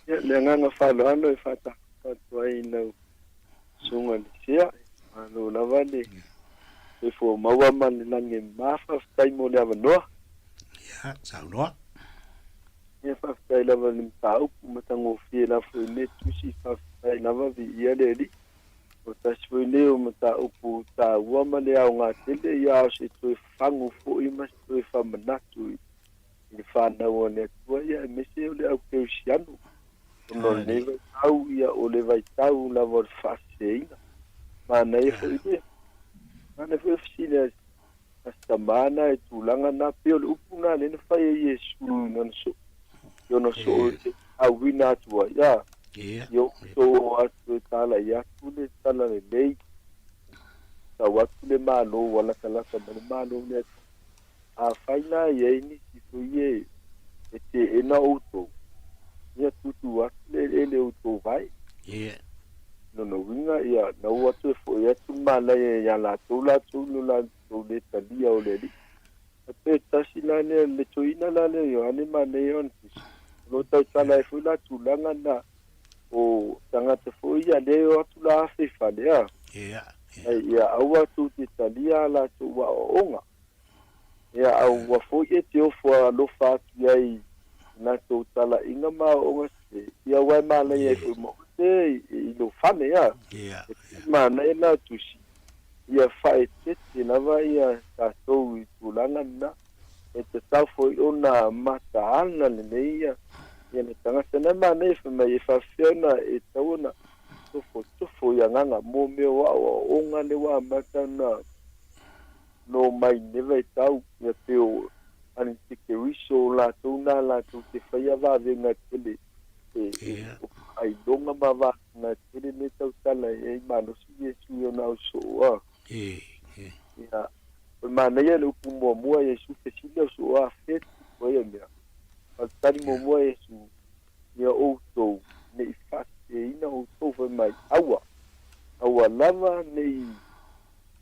Ia, le agaga faaaloalo e faatalofa atu ai i lau Susuga Lisia, malo lava le soifua maua ma le lagi e mama, faafetai mo le avanoa. Ia, saunoa. Ia, faafetai lava i le mataupu matagofie la foi nei tusi, faafetai lava, viia le Alii. O tasi foi nei o mataupu taua ma le aoga tele, ia a o se toe fagu foi ma se toe faamanatu i le fanau a le Atua, ia aemaise o le au kerisiano. Ona o lenei vaitau, ia o le vaitau lava o le faaseseina. Manaia foi le, manaia foi le fesili a a si tama na i tulaga na, pei o le upu na lea na fai e Iesu i lana soo, i ona soo e auina atu ai, a, ia outou o atu e talai atu le talalelei, sau atu le Malo ua latalata mai le Malo o le Atua. Afai la e i ai nisi foi e e teena outou, ia tutu atu le eleele o outou vae. Lona uiga, ia na ua toe foi atu le malaia ia latou latou i lo latou le talia o le Alii. E pe tasi la lea, le toeaina la lea o Ioane manaia ona tusi, o lo o tautala ai foi la tulaga na o tagata foi ia lea e o atu la afe i fale, a. Ai ia aua tou te talia a latou aoaoga. Ia, a ua foi e te ofo alofa atu i ai i latou talaiga ma aoaoga sese, ia aua e mānaia ai foi ma oe te i lou fale, a. E mānaia la tusi, ia faaeteete lava ia tatou i tulaga lena. E tatau foi ona mataala lelei ia le tagata. Na e mānaia fai mai e faapefea ona e tatau ona tofotofo i agaga mo mea o aoaoga lea ua amata ona No mai nei vaitau, ia pei o Antikeriso o latou na latou te faia vavega tele e o faailoga ma vavega tele me tautala i ai malosi Iesu i ona ausoo a. Ia, o le manaia le upu muamua Iesu fesili ausoo a fe tupu ai ia mea. A o le tali muamua Iesu, ia outou ne i faaseseina outou fai mai, aua, aua lava ne i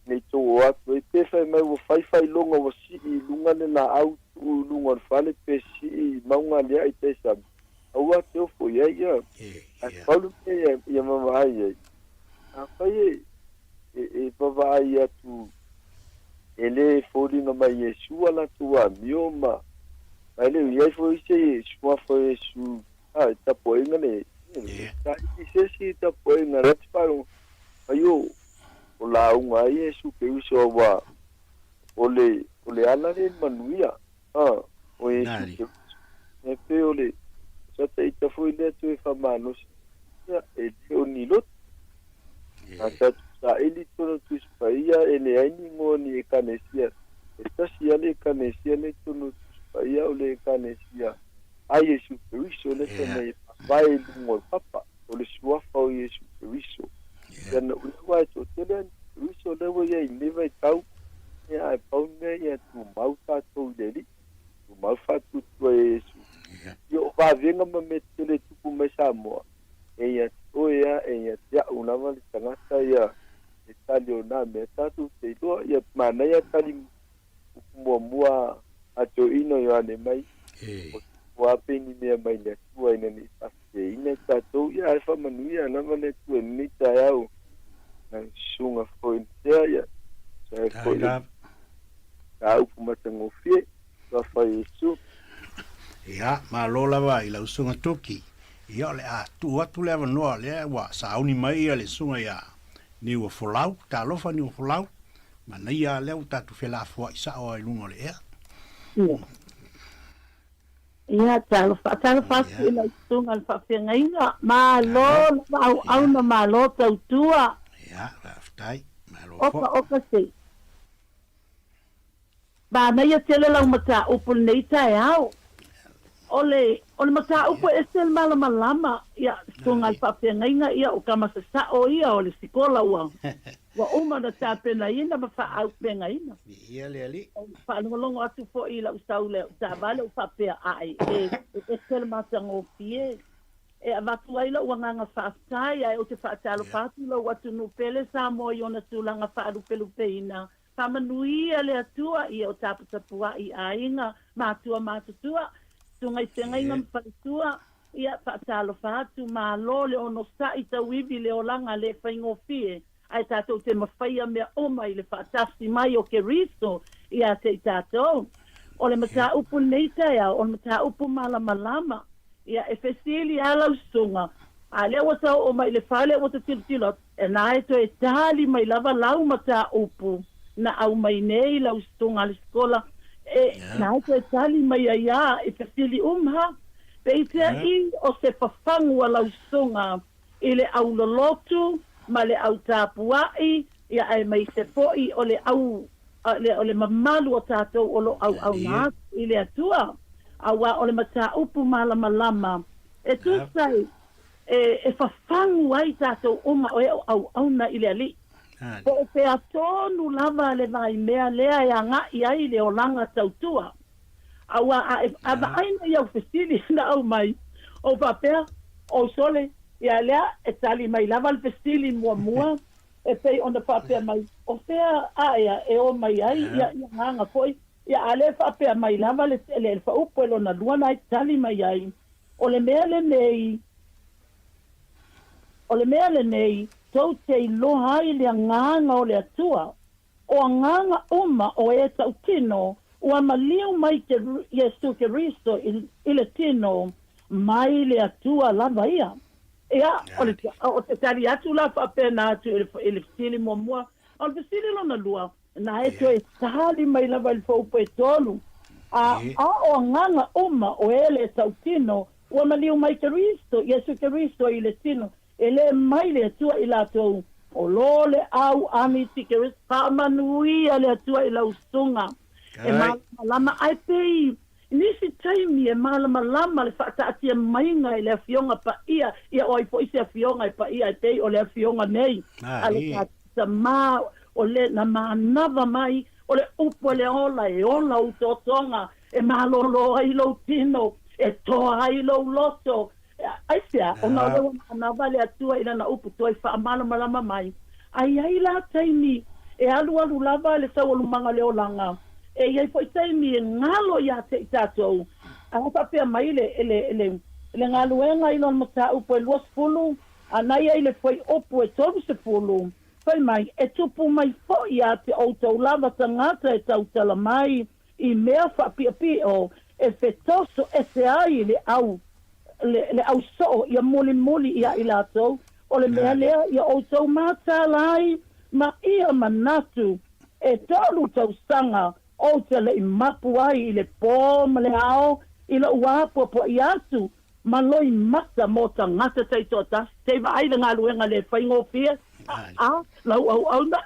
Nei tou o atu ai pe fai mai ua fai failoga ua sii i luga le laau tuu i luga o le fale pe sii i mauga lea i tai sami aua te ofo i ai ia ae pau le mea ia vavaai ai afai e e vavaai atu e le foliga mai Iesu a latou amio ma ma e le o i ai foi se suafa o Iesu a i tapuaiga le i se isi tapuaiga la te faalogo ai o o lauga ai Iesu Keriso aua o le o le ala lea i le manuia, a, o Iesu Keriso. E pei o le sa ita foi lea toe faamalosi, ia, e le o ni loto. A tatou saili tonu Tusi Paia e leai ni igoa o ni ekalesia, e tasi lava le ekalesia lea i totonu o Tusi Paia o le ekalesia a Iesu Keriso lea fai mai e faavae i luga o le papa. o le suafa o Iesu Keriso. Ia na ua aua e toatele a Keriso lea ua i ai i lenei vaitau, ia ae pau le mea ia tumau tatou i le Alii, tumau faatuatua ia Iesu. Ia o vavega ma mea tetele e tupu mai Samoa, e ia te oe a, e ia te a'u lava le tagata ia e tali o na mea tatou te iloa. Ia manaia tali upu muamua a toeaina o Ioane mai, o ua pei ni mea mai le Atua ina ne i faaseseina i tatou, ia ae faamanuia lava le Atua i lenei taeao lau susuga foi Tea, ia tusa ai foi o mataupu matagofie, Suafa Iesu. Ia, malo lava i lau susuga Tuki. Ia, o le a tuu atu le avanoa lea ua sauni mai ia le susuga ia Niuafolau. Talofa Niuafolau. Manaia lea ua tatou felafoai sao lava i luga o le ea. Ia. Ia, talofa, talofa atu i lau susuga i le faafeagaiga. Malo lava auauna, malo tautua. Ia, faafetai. Malo foi. Oka oka se. Manaia tele lau mataupu i lenei taeao. O le, o le mataupu e ese le malamalama, ia, susuga i le faafeagaiga, ia, o tama sasao ia o le sikola ua, ua uma ona tapenaina ma faaaupegaina. Viia le Alii. Faalogologo atu foi i lau sau i lau taavale ou faapea, Ae, e, e ese le matagofie. E avatu ai lou agaga faafetai, ae ou te faatalofa atu i lou atunuu pele Samoa i ona tulaga faalupelupeina. Faamanuia le Atua ia o taputapuai i aiga, matua matutua, susuga i feagaiga ma faletua. Ia, faatalofa atu, malo le onosai tauivi le olaga le faigofie, ae tatou te mafaia mea uma i le faatasi mai o Keriso ia te i tatou. O le mataupu i lenei taeao, o le mataupu malamalama. Ia, e fesili lava lau susuga, a lea ua ta oo mai i le fale ua ta tilotilo atu, e na e toe tali mai lava lau mataupu na aumai nei lau susuga a le sikola, e na e toe tali mai ai lava i fesili uma. Peiseai o se fafagu a lau susuga i le au lolotu ma le au tapuaʻi, ia aemaise foi o le au o le mamalu o tatou o lo o auauna atu i le Atua, auā o le mataupu malamalama e tusa ai e fafagu ai tatou uma o e o auauna i le Alii. Po o fea tonu lava le vaimea lea e agaʻi ai le olaga tautua. Auā a e a vaai nei au fesili na aumai, ou faapea, Ou sole, ia lea e tali mai lava le fesili muamua e pei ona faapea mai, o fea aea e o mai ai ia ia agaga foi, ia a le faapea mai lava le le faaupu e lona lua na e tali mai ai, o le mea lenei, o le mea lenei tou te iloa ai le agaga o le Atua. O agaga uma o e tautino ua maliu mai ke Iesu Keriso i le tino mai le Atua lava ia. Ia, o le, o te tali atu la faapena atu i le, i le fesili muamua. A o le fesili lona lua, na e toe tali mai lava i le foupu e tolu. A, a o agaga uma o e le tautino ua maliu mai Keriso, Iesu Keriso i le tino E le mai le Atua i latou o lo le au antikeriso. Faamanuia le Atua i lau susuga e malamalama ae pei nisi taimi e malamalama le faataatia maiga i le Afioga Paia ia o ai foi se Afioga e paia e pei o le Afioga nei a le tatou Tama o le na manava mai o le upu e le ola e ola ou totoga e malolo ai lou tino e toa ai lou loto Aisea? Ona o lea ua manava le Atua i Lana upu toe faamalamalama mai. A i ai la taimi e alualu lava le taualumaga o le olaga, e i ai foi taimi e galo ia te i tatou. A faapea mai le, le, le, le galuega i lona mataupu e 20, a na ia i le fuaiupu e 30, fai mai, E tupu mai foi ia te outou lava tagata e tautala mai, i mea faapiopio e fetoso ese ai le au, le, le au soo ia mulimuli iā i latou, o le mea lea ia outou mataala ai ma ia manatu, e tolu tausaga ou te le i mapu ai i le pō ma le ao i loʻu apoapoai atu ma loimata mo tagata taitoatasi, se i vaai le galuega le faigofie, a, lau auauna,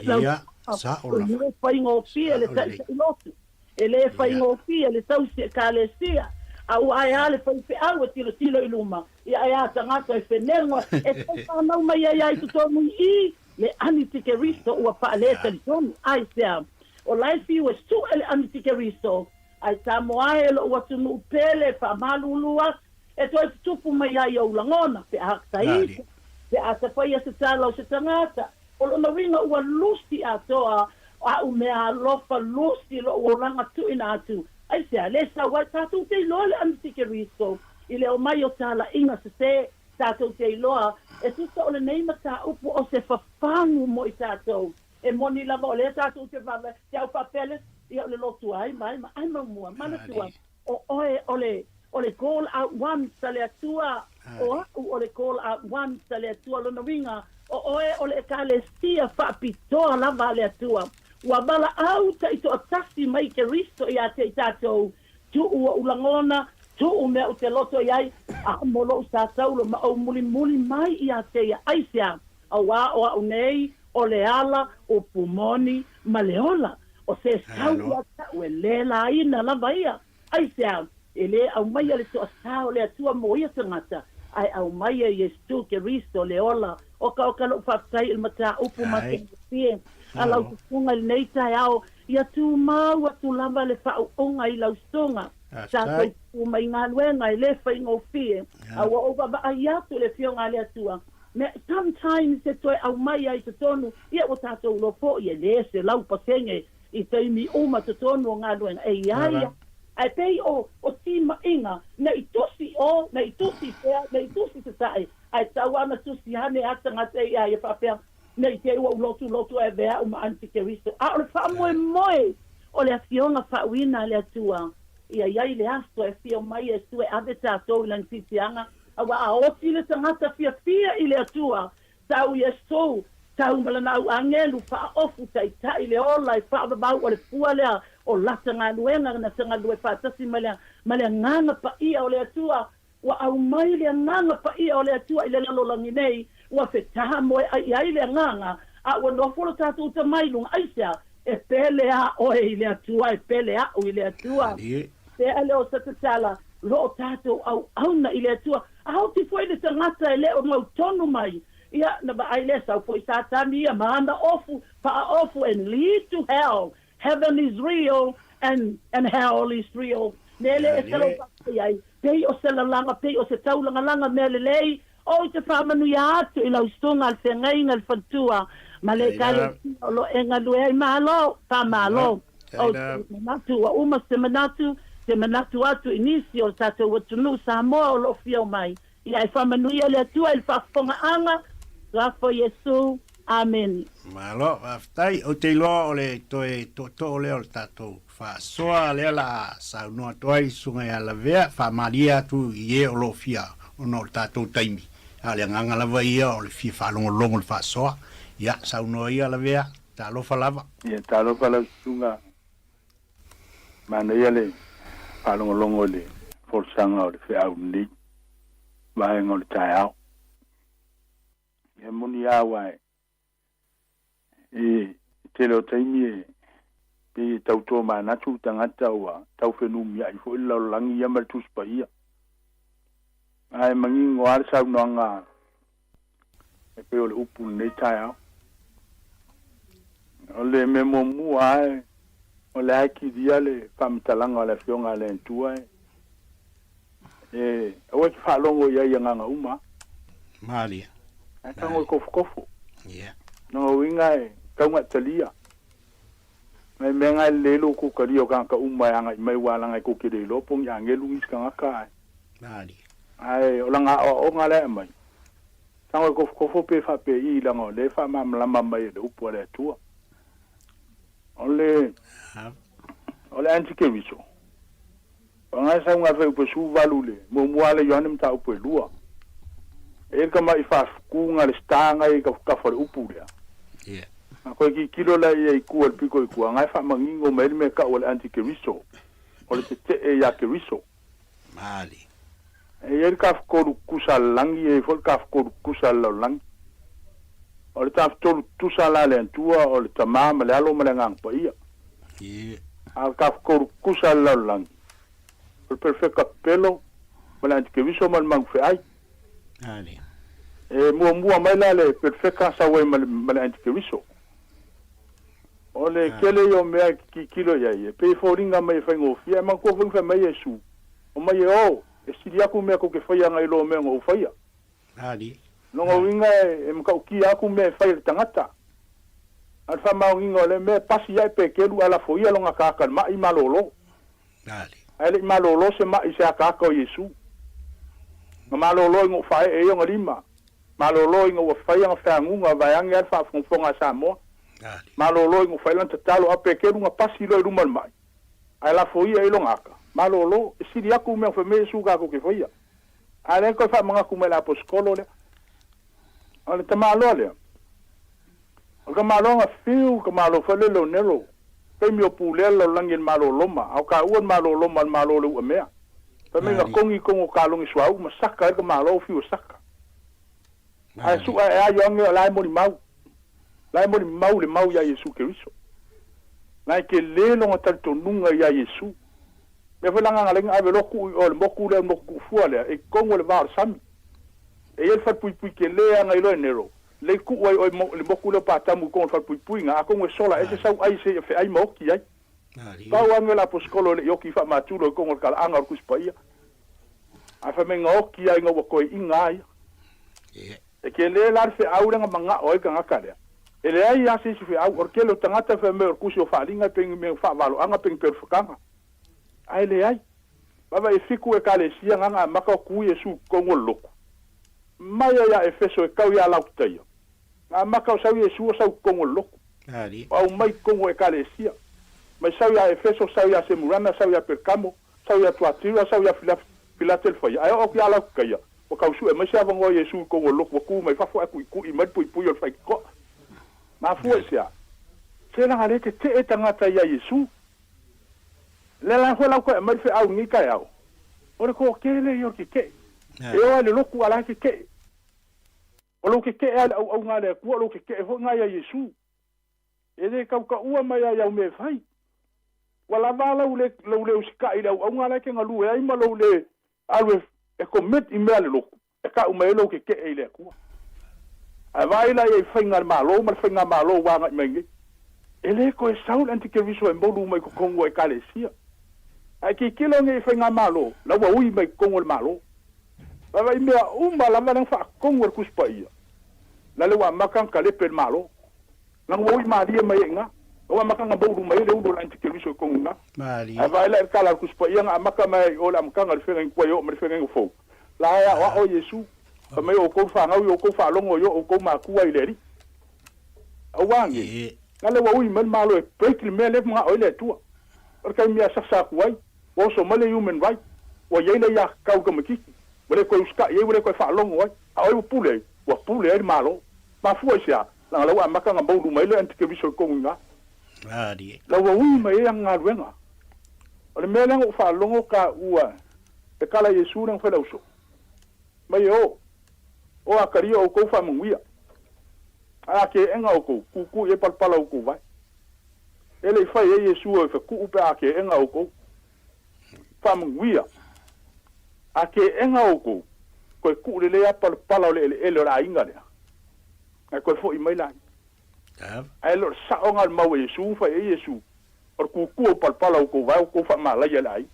lau, Ia, sao lava. e le faigofie le Sao lelei. taʻitaʻi lotu, e le faigofie le tausi ekalesia, a ua ae a le faifeau e tilotilo i luma, ia ae a tagata e fenego e tau fanau mai ai a i totonu i i, le anitikeriso ua faaletalitonu. Aisea? O la e fiu e suʻe le anitikeriso, Ae Samoa e loʻu atunuu pele faamalulu atu e toe tutupu mai ai ou lagona pe a taita, pe a tafaia se tala o se tagata. O lona uiga ua lusi atoa aʻu mea alofa, lusi loʻu olaga tuuina atu. Aisea le sau ai tatou te iloa le antikeriso i le omai o talaiga sese? Tatou te iloa e tusa o lenei mataupu o se fafagu mo i tatou. E moni lava o lea tatou te vaavaai, te au faapea le, ia o le lotu ai ma ai ma ai mau mua, manatua, o oe o le, o le call out once a le Atua, o aʻu o le call out once a le Atua, lona uiga, o oe o le Ekalesia faapitoa lava a le Atua. Ua valaau taitoatasi mai Keriso ia te i tatou, tuu oʻu lagona, tuu mea ou te loto i ai, a mo loʻu sataulo ma ou mulimuli mai ia te ia. Aisea? Auā o aʻu nei, o le ala, upu moni, ma le ola, o se sau ia te aʻu e lē lāina lava ia. Aisea? E lē aumaia le toasā o le Atua mo ia tagata, ae aumaia Iesu Keriso le ola. Okaoka loʻu faafetai i le mataupu matagofie a lau susuga i lenei taeao, ia tumau atu lava le faauuga i lau susuga. Tatou tupu mai galuega e lē faigofie, a ua ou vaavaai atu i le Afioga a le Atua, Mea, sometimes e toe aumai ai totonu, ia ua tatou iloa foi e le 100% i taimi uma totonu o galuega e i ai, ae pei o, o timaiga ne i tusi oe. o, ne i tusi pea, ne i tusi sasae, ae tatau lava ona tusi ane a tagata ia ia faapea, ne i te i ua ou lotulotu ae avea au ma antikeriso. A o le faamoemoe o le Afioga faauuina a le Atua, ia i ai le aso e afio mai Iesu e ave tatou i lana fiafiaga, aua a oti le tagata fiafia i le Atua, Tau Iesu, tau ma lana au agelu faaofu taitai le ola e faavavau o le fua lea o lata galuega na tagalue faatasi ma le ma le Agaga Paia o le Atua. Ua aumai le Agaga Paia o le Atua i le lalolagi nei, ua fetamoe ai i ai le Agaga, a ua nofo lo tatou tama i luga. Aisea? E pele a oe i le Atua, e pele a'u i le Atua. Pea lea o se tatala, lo o tatou auauna i le Atua. A oti foi le tagata e le o mautonu mai, ia, na vaai lea, sau foi Satani ia ma ana ofu, faaofu, and lead to hell. Heaven is real and, and hell is real. Mea lea e faalogo ai, pei o se lalaga, pei o se taulagalaga mea lelei, Ou te faamanuia atu i lau susuga le feagaiga le faletua ma le ekalesia o lo e galue ai. Malo, faamalo. Ou te manatu ua uma se manatu, te manatu atu i nisi o le tatou atunuu Samoa o lo o fia omai. Ia e faamanuia le Atua i le faafofogaaga. Suafa o Iesu. Amene. Malo, faafetai. Ou te iloa o le toe tootoo lea o le tatou faasoa lea la a saunoa atu ai Susuga ia Lavea, faamalie atu i e o lo o fia ona o le tatou taimi, a o le agaga lava ia o le fia faalogologo i le faasoa. Ia, saunoa ia Lavea, talofa lava. Ia, talofa lau Susuga. Manaia le faalogologo i le folasaga o le feau lenei vaega o le taeao. E moni a aua e i tele o taimi e pei e tau tomanatu le tagata ua tau fenumiai foi le lalolagi ia ma le Tusi Paia. Ae manino lava le saunoaga e pei o le upu i lenei taeao. O le mea muamua lava o lea e kilia le faamatalaga a le Afioga a le Atua e E, aua e te faalogo i ai i agaga uma. Malia. Ae tago e kofokofo. Yeah. Lona uiga e tau na talia. Nai mea na e lelei lo kou talia o tagata uma e agai mai ua laga e kou te le iloa po o ni agelu nisi tagata ae. Malia. Ae o lana aoaoga lea e aumai, tago e kofokofo pe faapei leaga o lea e faamalamalama mai e le upu a le Atua. O le, o le antikeriso. O ngai sau ngai fai upe su valu le muamua ale Ioane mataupu e lua. E i le tama'i faafukuga le sta ngai i kafukafu a le upu lea. Yeah. Na koe kikilo la ia i kua le piko i kua, ngai faamanino mai le mea ka'u a le antikeriso, o le tete'e iā Keriso. Maali. E i ai le tafatolu tusa a le lagi, e i ai foi le tafatolu tusa a le lalolagi. O le tafatolu tusa la a le Atua, o le Tamā ma le Alo ma le Agaga Paia. Yeah. A o le tafatolu tusa a le lalolagi, o le Perefeka Pepelo ma le Antikeriso ma le Magufeai. Ali. E muamua mai la le Perefeka sau ai ma le, ma le Antikeriso. O le tele ia o mea e kikilo i ai, e pei e foliga mai e faigofie, ae manatua foi na fai mai Iesu, Omai e o, e sili aku mea kou te faia ngai lo mea na ou faia. Ali. Lona uiga e matautia aku mea e fai e le tagata. A o le faamaoniga o lea mea, e pasi ae Petelu ae lafo ia lona ataata i le ma'i malolo. Ali. Ae le i malolo se ma'i i se ataata o Iesu. Na malolo ina ua faaee ai ona lima. Malolo ina ua fai ana feaguga vaeane lava le faafogafoga a Samoa. Ali. Malolo ina ua fai lana tatalo, a o Petelu na pasi loa i luma o le ma'i. Ae lafo ia i lona ata, malolo, e sili aku mea o fai mai Iesu tatou te faia. A lea toe faamanatu mai le aposetolo lea. O le tamaloa lea, o le tamaloa na fiu, tamaloa foi lele o Nero, taimi o pulea le lalolagi e le Malo o Roma, a o taua le Malo o Roma o le Malo o le uamea. Fai mai na togi i totonu o kalone suauu ma saka ai le tamaloa o fiu e saka. Ae su'a e a Ioane o la e molimau. La e molimau le mau iā Iesu Keriso. La e tele lona talitonuga iā Iesu. Mea foi la gagalaina ave loa tuu i o le motu lea, le motu tuufua lea, e i totonu o le va o le sami. E i ai le falepuipui tele a nai loa e Nero, lei tuu ai oe i le motu lea o Patamu i totonu o le falepuipuiga, atonu e sola ese sau ai seia feai ma oti ai. Pau ane o le aposetolo e le i oti faamatulo i totonu o le talaaga o le Tusi Paia. Ae fai mai na oti lava ina ua toe iga a ia. E tele la le feau lea na manao ai le tagata lea. E leai lava se isi feau. O le tele o tagata e fai mai o le Tusi o Faaaliga e pei ni mea faavaloaga pei ni pelufakaga. Ae leai. Vaavaai e fiku Ekalesia na na amata o ku Iesu i totonu o le lotu. Mai ai ia Efeso e tau ia Laotitaia, na amata o sau Iesu o sau i totonu o le lotu. O aumai i totonu o Ekalesia. Mai sau ia Efeso, sau ia Semurana, sau ia Perkamo, sau ia Tuatira, sau ia Filatelfaia, ae oo atu ia Laotitaia, ua tau sue mai se avanoa o Iesu i totonu o le lotu, ua tu mai fafo ae tuitui mai le puipui o le faitotoa. Mafua i se a? Se leaga lea e tetee tagata ia Iesu. Lea la foi la ua toe aumai le feau i lenei taeao, o le toatele ia o le tetee. E oo lava i le lotu a la e tetee. O lou tetee lava i le auaunaga a le Atua, o lou tetee foi lena ia Iesu. E le tautaua mai lava i au mea e fai. Ua lava lau le, lou le usitai i le auaunaga la e te galue ai ma lou le alu e commit i mea a le lotu, e tau mai ai lou tetee i le Atua. Ae vaai la i ai faiga a le Malo ma le faigamalo ua agai mai nei. E le toe sau le antikeriso e molu mai totonu o Ekalesia. Ae tilotilo nei i faigamalo, la ua ui mai totonu o le Malo. Vaavaai mea uma lava lea na faatonu e le Tusi Paia, la le ua amata ona talepe e le Malo. Leaga ua ui malie mai ai i ina. La ua amata ona moulu mai ai le ulu o le antikeriso i totonu i ina. Ae vaai la i le tala a le Tusi Paia na amata mai ai i o i le amataga i le feagaiga tuai e oo mai i le feagaiga fou. La e aoao Iesu, fai mai outou fanau i outou faalogo i o outou matua i le Alii. Aua ne, na le ua ui mai le Malo e break le mea lea e manao ai le Atua. O le taimi e asasa atu ai, ua oso mai le human right, ua i ai le aiatatau i tamaitiiti, ua le toe usitai ai, ua le toe faalogo ai. A o ai ua pule ai? Ua pule ai le Malo. Mafua i se a? Leaga la ua amata ona moulu mai le antikeriso i totonu i ina. La ua ui mai ai ana galuega. O le mea lea na ou faalogo taua e tala Iesu lea na fai le auso mai e o, o a talia outou faamanuia, ae a keega outou, tutu i ai palapala outou vae. E le i fai ai Iesu e fetuu pe a keega outou. Faamanuia. A keega outou, toe tuu lelei a palapala o le eleele o le aiga lea, ae toe foi mai laia. Ae le o le sao na o le mau a Iesu na fai ai Iesu, O le tutu o palapala o outou vae ua outou faamalaia i le aiga.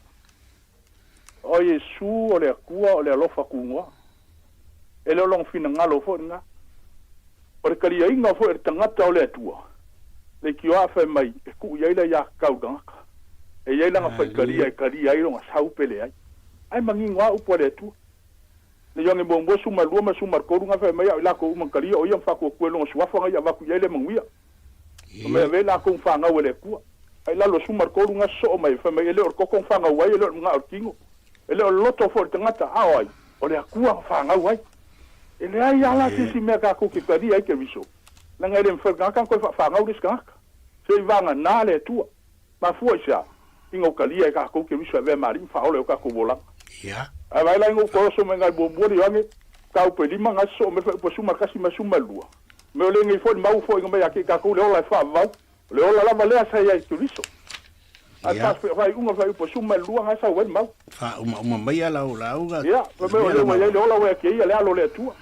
O Iesu o le Atua o le alofa tunoa. E le o lona finagalo foi lena. O le taliaina foi o le tagata o le Atua, leitioa a fai mai e tuu i ai le aiatatau i tagata. E i ai lana faitalia e talia ai lona sau pe leai. Ae manino lava upu a le Atua. Le Ioane muamua 12 ma le 13 na fai mai a o i latou uma na talia o ia ma faatuatua i lona suafa na ia avatu i ai le manuia. Fai mai avea i latou na fanau e le Atua. A i lalo 13 na sosoo mai, fai mai e le o le toto na fanau ai, e le o le manao o le tino, e le o le loto foi o le tagata, a o ai? O le Atua na fanau ai. E leai lava la se isi mea tatou te talia ai Keriso, leaga e le mafai e le tagata ona toe faafanau le isi tagata, se i vagana le Atua. Mafua i se a? Ina ua talia e tatou Keriso e avea ma Alii ma Faaola i o tatou olaga. Ae vaai la ina ua toe oso mai nai muamua le Ioane, mataupu e lima, na sosoo mai le faaiupu e 11 ma le 12. Me o lenei foi le mau foiga mai ia te i tatou le ola e faavavau, o le ola lava lea sa i ai i Keriso. Ae faaiuga faaiupu e 12 na e sau ai le mau. Faaumauma maia lau lauga. Ia, fai mai o lea ua i ai le ola ua ia te ia le Alo o le Atua.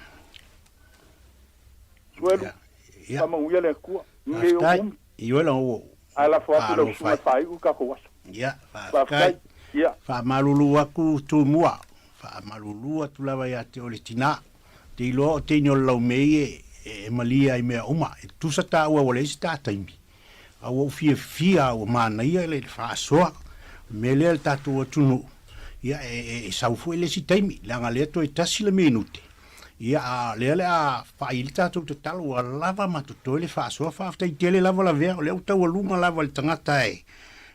Suelu, faamanuia le Atua. Nei ou umi. Ioe ua Ae lafo atu i lau susuga e faaiu le tatou aso. Ia, faafetai. Ia. Faamalulu atu Tumua, faamalulu atu lava ia te oe le tina. Te iloa o teine o le laumei e, e malie ai mea uma. E tusa taua ua leai se ta taimi. A ua ou fiafia ua manaia le faasoa. O le mea lea le tatou atunuu, ia e, e, e sau foi le isi taimi, leaga lea toe tasi le minute. Ia, a o lea le a faaili le tatou tatalo, ua lava ma totoe le faasoa. Faafetai tele lava Lavea, o lea ua taualuga lava le tagata e,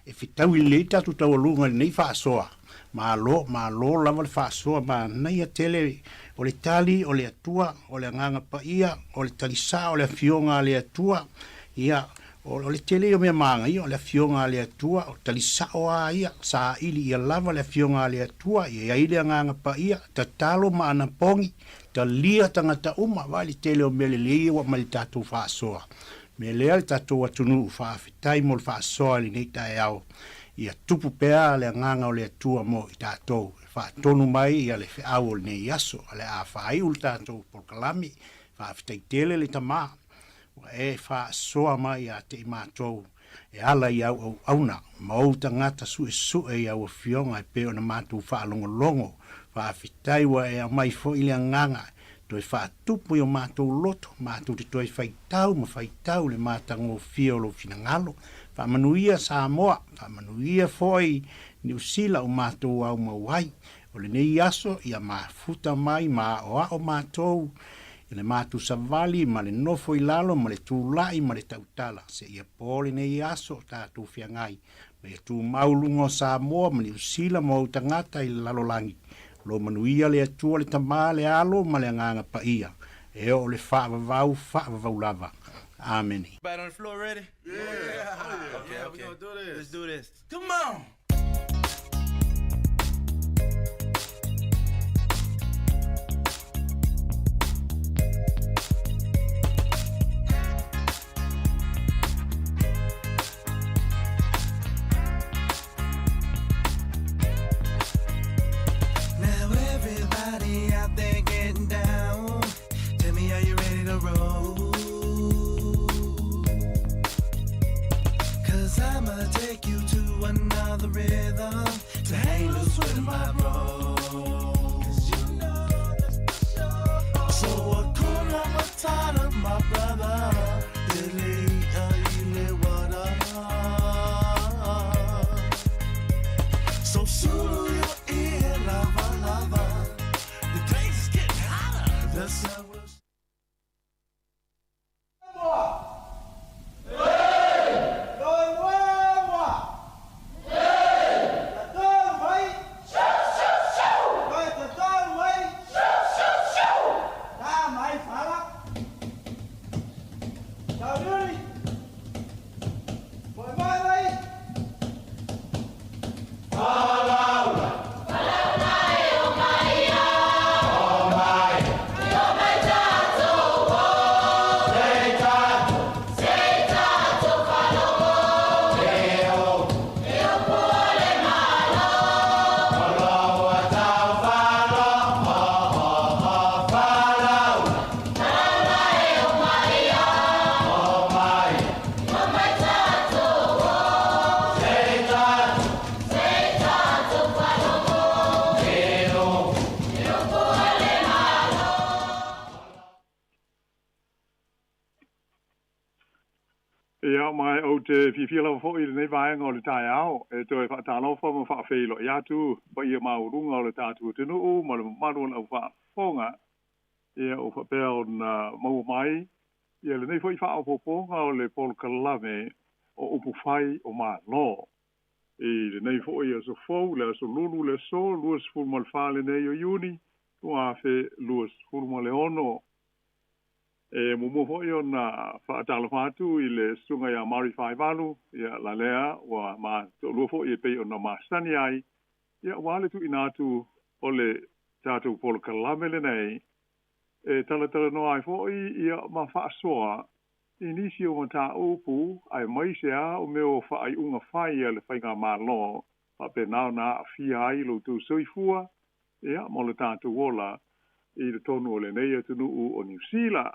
e fetaui lelei le tatou taualuga i lenei faasoa. Malo, malo lava le faasoa, manaia tele o le tali o le Atua, o le Agaga Paia, o le tali sao o le Afioga a le Atua. Ia, o, o le tele ia o mea manaia, o le Afioga a le Atua, o tali sao lava ia, saili ia lava le Afioga a le Atua, ia i ai le Agaga Paia, tatalo ma anapogi, talia tagata uma, vaai le tele o mea lelei ia ua aumai i le tatou faasoa. Mea lea le tatou atunuu, faafetai mo le faasoa i lenei taeao. Ia tupu pea le agaga o le Atua mo i tatou, e faatonu mai ia le feau o lenei aso, o le a faaiu le tatou polokalame. Faafetai tele le Tama, ua e faasoa mai ia te i matou e ala i au auauna ma ou tagata suesue i au afioga e pei ona matou faalogologo. Faafetai ua e aumai foi le agaga toe faatupu i o matou loto, matou te toe faitau ma faitau i le matagofie o lou finagalo. Faamanuia Samoa, faamanuia foi Niu Sila o matou aumau ai. O lenei aso ia mafuta mai ma aoao matou i le matou savali ma le nofo i lalo ma le tulai ma le tautala seia po lenei aso o tatou feagai ma ia tumau luga o Samoa ma Niu Sila ma ou tagata i le lalolagi. Lo manuia le Atua le Tama le Alo ma le Agaga Paia e oo le faavavau faavavau lava. Amene. Everybody on the floor ready? Yeah. Okay, yeah, okay. We gonna do this. Let's do this. Come on. Now everybody out there getting down. Tell me, are you ready to roll? Cause I'ma take you to another rhythm to hang loose with my bro. You know that's for sure. So Hakuna Matata, my brother. So sulu your ear, lover, lover. The place is getting hotter. The sun will Ia, ma ou te fiafia lava foi i lenei vaega o le taeao e toe faatalofa ma faafeiloai atu paia maualuga o le tatou atunuu ma le mamalu o le aufaafofoga. Ia, ua faapea ona maua mai ia lenei foi faaopoopoga o le polokalame o upu fai o Malo. I lenei foi aso fou, le aso Lulu le aso 24 lenei o Iuni 2026. E muamua foi ona faatalofa atu i le Susuga ia Mari Faivalu, ia lalea ua ma toalua foi e pei ona masani ai, ia aua le tuuina atu o le tatou polokalame lenei e talatalanoa ai foi ia ma faasoa i nisi o mataupu aemaise lava o mea o faaiuga fai a le Faigamalo faapena ona aafia ai lo outou soifua ia ma lo tatou ola i totonu o lenei atunuu o Niu Sila.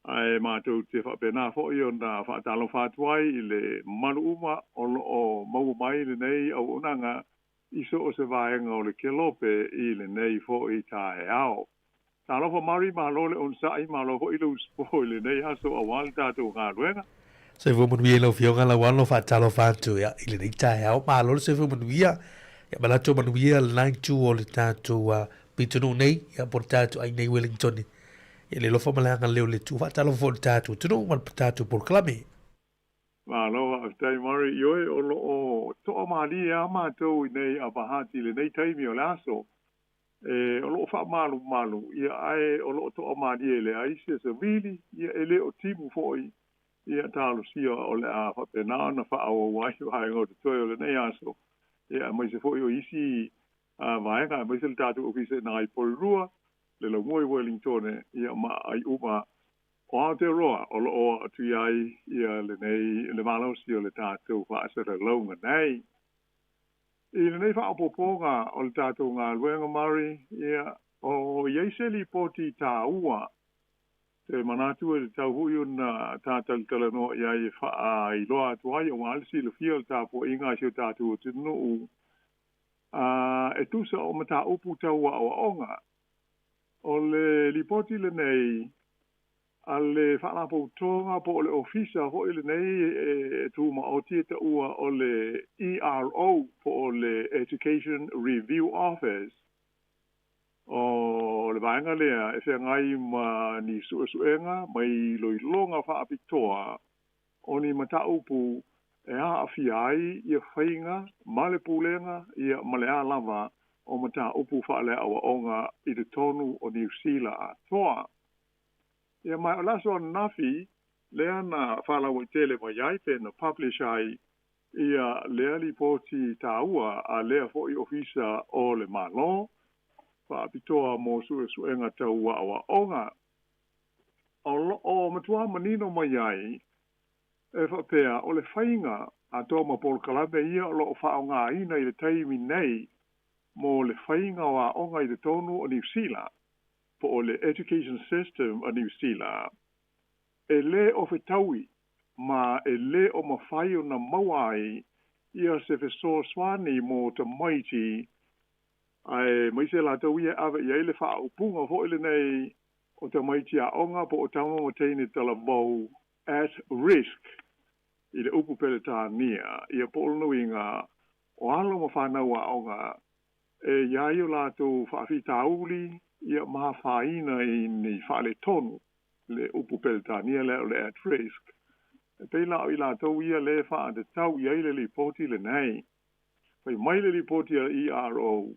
Ae matou te faapena foi ona faatalofa atu ai i le mamalu uma o lo o maua mai lenei auaunaga i so o se vaega o le kelope i lenei foi taeao. Talofa Mari, malo le onosai, malo foi le usupo i lenei aso aua le tatou galuega. Soifua manuia i lau Afioga Lauano, faatalofa atu ia i lenei taeao. Malo le soifua manuia. Ia manatu manuia lena itu o le tatou pitonuu nei, ia po o le tatou aiga i Wellington. Ia le alofa ma le agalelei o le Atua. Faatalofa foi i le tatou atunuu ma le tatou polokalame. Malo faafetai Murray. Ioe, o lo o toa malie lava matou i nei Upper Hutt i lenei taimi o le aso. E, o lo o faamalumalu, ia, ae o lo o toa malie e leai se savili, ia, e le o timu foi, ia, talosia o le a faapena ona faaauau ai vaega o totoe o lenei aso, ia, aemaise foi o isi vaega, aemaise le tatou ofisa i Ngai Porirua, le Laumua i Wellingtone, ia, ma aai uma o Aotearoa o lo o aafia ai ia lenei le malosi o le tatou faasalalauga nei. I lenei faaopoopoga o le tatou galuega Murray, ia, o i ai se lipoti taua te manatu e tatau foi ona tatalitalanoa i ai e faailoa atu ai aua le silafia o le tapuaiga a si o tatou atunuu e tusa o mataupu tau aoaoga. O le lipoti lenei a le Faalapotopotoga po o le Ofisa foi lenei e tumaoti e taua o le ERO po o le Education Review Office. O le vaega lea e feagai ma ni suesuega ma iloiloga faapitoa o ni mataupu e aafia ai ia faiga ma le pulega ia ma le a lava o mataupu faaleaoaoga i totonu o Niu Sila atoa. Ia ma o le aso ananafi lea na faalauaitele mai ai pe na publish ai ia lea lipoti taua a lea foi ofisa o le Malo faapitoa mo suesuega tau aoaoga. O lo'o matuā manino mai ai e faapea o le faiga atoa ma polokalame ia o lo o faaaogaina i le taimi nei mo le faiga o aoga i totonu o Niu Sila po o le Education System a Niu Sila e lē o fetaui ma e lē o mafai ona maua ai ia se fesoasoani mo tamaiti aemaise latou ia e ave i ai le faaupuga foi lenei o tamaiti aoga po o tama ma teine talavou at risk i le upu Peretania ia po o lona uiga o alo ma fanau aoga e i ai o latou faafitauli ia ma afaina i ni faaletonu, le upu Peretania lea o le at risk. E pei la o i latou ia lea e faatatau i ai le lipoti lenei. Fai mai le lipoti a le ERO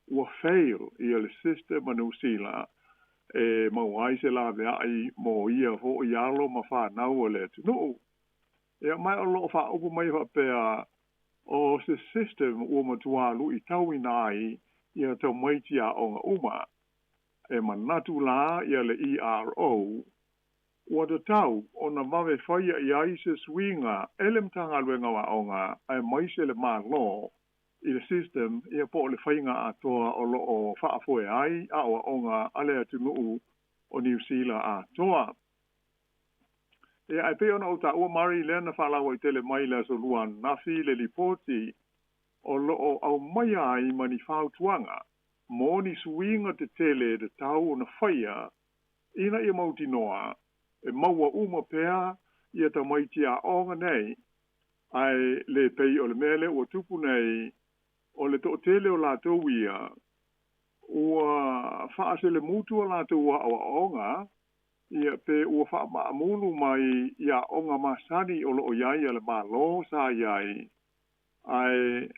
ua fail ia le system a Niu Sila e maua ai se laveai mo ia foi alo ma fanau a le atunuu. Ia ma o lo o faaupu mai faapea o se system ua matuā luitauina ai ia tamaiti aoga uma. E manatu la ia le ERO ua tatau ona vave faia i ai se suiga e le Matagaluega o Aoga aemaise le Malo i le system ia po o le faiga atoa o lo o faafoe ai aoaoga a le atunuu o Niu Sila atoa. Ia, ae pei ona ou taua Mari lea na faalauaitele mai i le Aso Lua ananafi le lipoti o lo o aumaia ai ma ni fautuaga mo ni suiga tetele e tatau ona faia ina ia mautinoa e maua uma pea ia tamaiti aoga nei, ae le pei o le mea lea ua tupu nei o le toatele o latou ia ua faaselemutu a latou aoaoga ia pe ua faamaamulu mai i aoga masani o lo o i ai a le Malo sa i ai, ae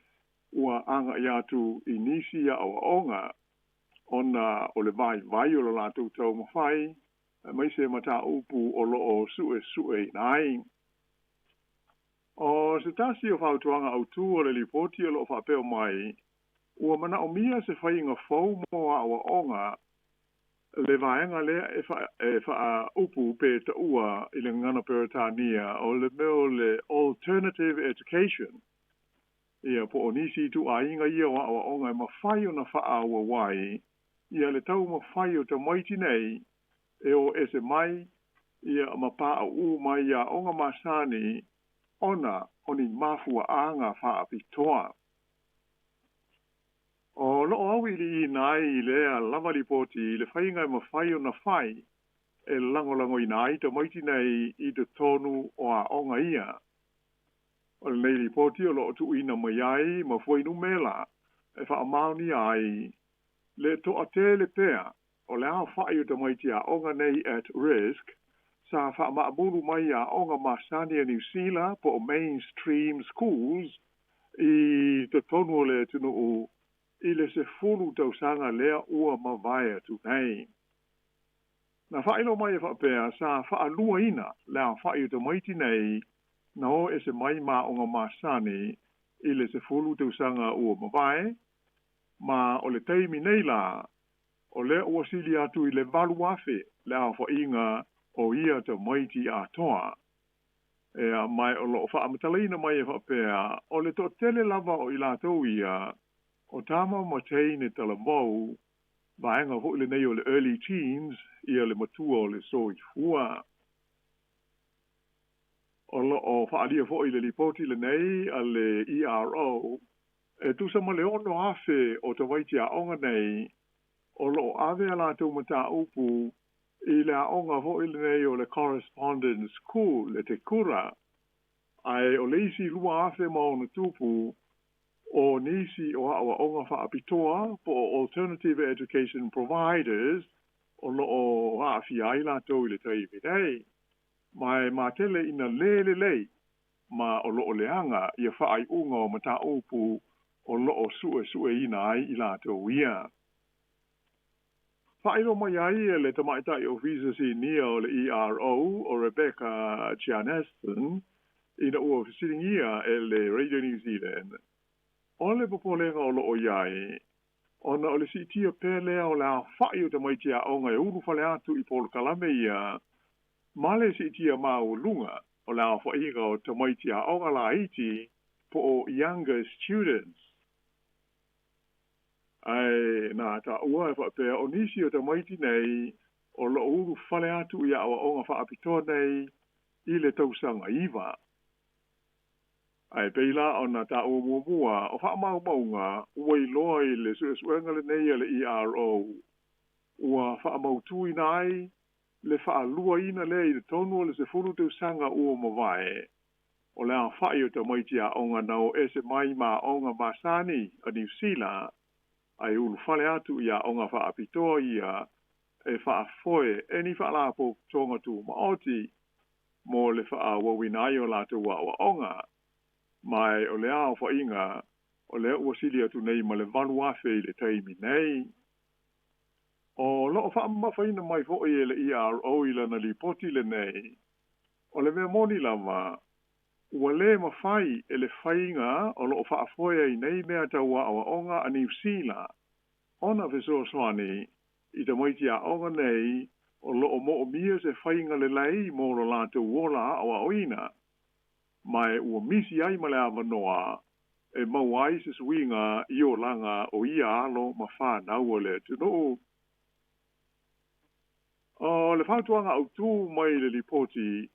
ua agai atu i nisi aoaoga ona o le vaivai o lo latou taumafai aemaise mataupu o lo o suesueina ai. O se tasi o fautuaga autū o le lipoti o lo o faapea mai, ua manaomia se faiga fou mo aoaoga le vaega lea e e faaupu pe taua i le gagana Peretania o le mea o le alternative education, ia po o nisi ituaiga ia o aoaoga e mafai ona faaauau ai ia le taumafai o tamaiti nei e o ese mai ia ma paʻaʻū mai i aoga masani ona o ni mafuaaga faapitoa. O lo o auiliiliina ai i lea lava lipoti le faiga e mafai ona fai e lagolagoina ai tamaiti nei i totonu o aoga ia. O lenei lipoti o lo o tuuina mai ai ma fuainumera e faamaonia ai le toatele pea o le aofai o tamaiti aoga nei at risk sa faamaamulu mai i aoga masani a Niu Sila po o mainstream schools i totonu o le atunuu i le 10 tausaga lea ua mavae atu nei. Na faailoa mai e faapea sa faaluaina le aofai o tamaiti nei na o ese mai ma aoga masani i le 10 tausaga ua mavae, ma o le taimi nei la, o lea ua sili atu i le 8,000 le aofaiga o ia tamaiti atoa. Ea, ma o lo o faamatalaina mai e faapea, o le toatele lava o i latou ia, o tama ma teine talavou, vaega foi lenei o le early teens, ia le matua o le soifua. O lo o faaalia foi i le lipoti lenei a le ERO, e tusa ma le 6,000 o tamaiti aoga nei o lo o ave a latou mataupu i le aoga foi lenei o le Correspondence School e Te Kura, ae o le isi 2,000+ o nisi o aoaoga faapitoa po o alternative education providers o lo o aafia ai latou i le taimi nei. Ma e matele ina lē lelei ma o lo o leaga ia faaiuga o mataupu o lo o suesueina ai i latou ia. Faailoa mai ai e le Tamaitai Ofisa Sinia o le ERO o Rebecca Chianesen ina ua fesiligia e le Radio New Zealand o le popolega o lo o i ai ona o le siitia pea lea o le aofa'i o tamaiti aoga e ulufale atu i polokalame ia ma le siitia maualuga o le aofa'iga o tamaiti aoga laiti po o younger students. Ae na taua e faapea o nisi o tamaiti nei o lo o ulufale atu i aoaoga faapitoa nei i le tausaga 9. Ae pei la ona taua muamua o faamaumauga ua iloa i le suesuega lenei a le ERO ua faamautuina ai le faaluaina lea i totonu o le 10 tausaga ua mavae o le aofa'i o tamaiti aoga na o ese mai ma aoga masani a Niu Sila ae ulufale atu i aoga faapitoa ia e faafoe e ni faalapotopotoga tumaoti mo le faaauauina ai o latou aoaoga. Ma e o le aofa'iga o lea ua sili atu nei ma le 8,000 i le taimi nei. O lo o faamamafaina mai fo'i e le ERO i lana lipoti lenei, o le mea moni lava, ua lē mafai e le faiga o lo o faafoe ai nei mea tau aoaoga a Niu Sila ona fesoasoani i tamaiti aoga nei o lo o moomia se faiga lelei mo lo latou ola aoaoina, ma e ua misi ai ma le avanoa e maua ai se suiga i olaga o ia alo ma fanau o le atunuu. O le fautuaga autū mai le lipoti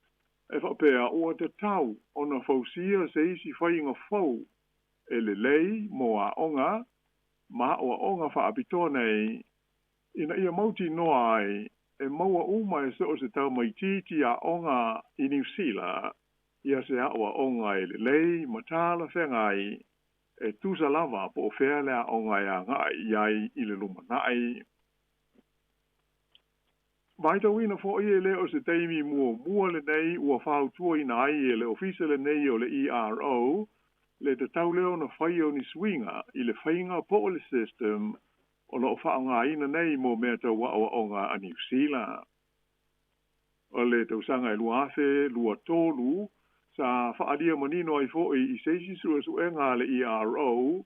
e faapea ua tatau ona fausia se isi faiga fou e lelei mo aoga ma aoaoga faapitoa nei ina ia mautinoa ai e maua uma e so o se tamaitiiti aoga i Niu Sila ia se aoaoga e lelei ma talafeagai e tusa lava po o fea le aoga e aga'i i ai i le lumana'i. Vaitauina fo'i e lē o se taimi muamua lenei ua fautuaina ai e le ofisa lenei o le ERO le tatau lea ona faia o ni suiga i le faiga po o le system o lo o faaaogaina nei mo mea tau aoaoga a Niu Sila. O le tausaga e 2023 sa faaalia manino ai fo'i i se isi suesuega a le ERO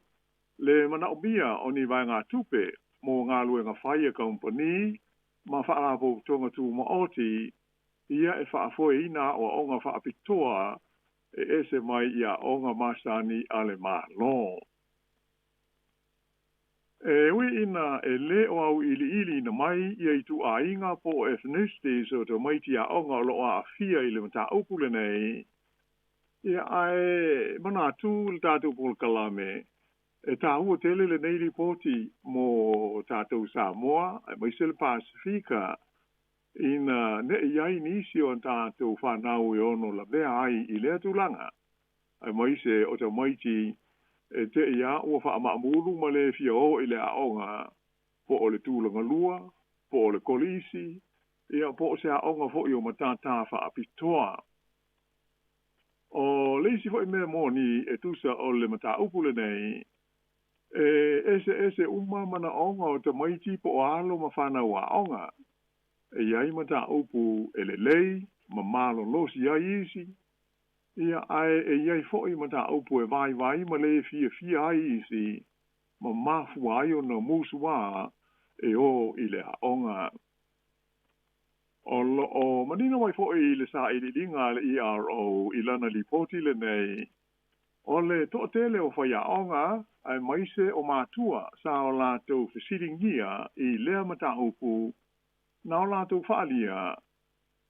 le manaomia o ni vaegatupe mo galuega fai a kamupani ma faalapotopotoga tumaoti ia e faafoeina aoaoga faapitoa e ese mai i aoga masani a le Malo. E ui ina e lē o auiliiliina mai ia ituaiga po o ethnicities o tamaiti aoga o lo o aafia i le mataupu lenei, ia ae manatu le tatou polokalame e taua tele lenei lipoti mo tatou Samoa aemaise le Pasifika ina ne'i ai nisi o tatou fanau e ono lavea ai i lea tulaga aemaise o tamaiti e te'i a ua faamaamulu ma lē fia o i le aoga po o le tulaga lua po o le kolisi ia po o se aoga fo'i o matatā faapitoa. O le isi fo'i mea moni e tusa o le mataupu lenei e eseese uma manaoga o tamaiti po o alo ma fanau aoga e i ai mataupu e lelei ma malolosi ai isi ia ae e i ai fo'i mataupu e vaivai ma lē fiafia ai isi ma mafua ai ona musuā e o i le aoga. O lo o manino mai fo'i i le sailiiliga a le ERO i lana lipoti lenei o le toatele o faiaoga aemaise o matua sa o latou fesiligia i lea mataupu na o latou faaalia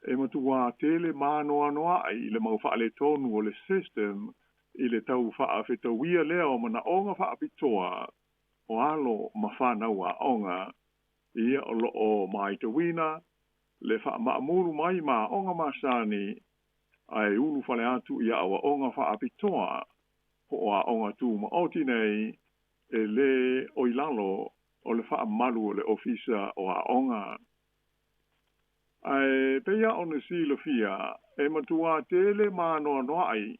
e matuā tele maanoanoa'i le mau faaletonu o le system i le tau faafetauia lea o manaoga faapitoa o alo ma fanau aoga ia o lo o matauina le faamaamulu mai ma aoga masani ae ulufale atu i aoaoga faapitoa po o aoga tumaoti nei e lē o i lalo o le faamalu o le Ofisa o Aoga. Ae pei lava ona silafia, e matuā tele ma anoanoai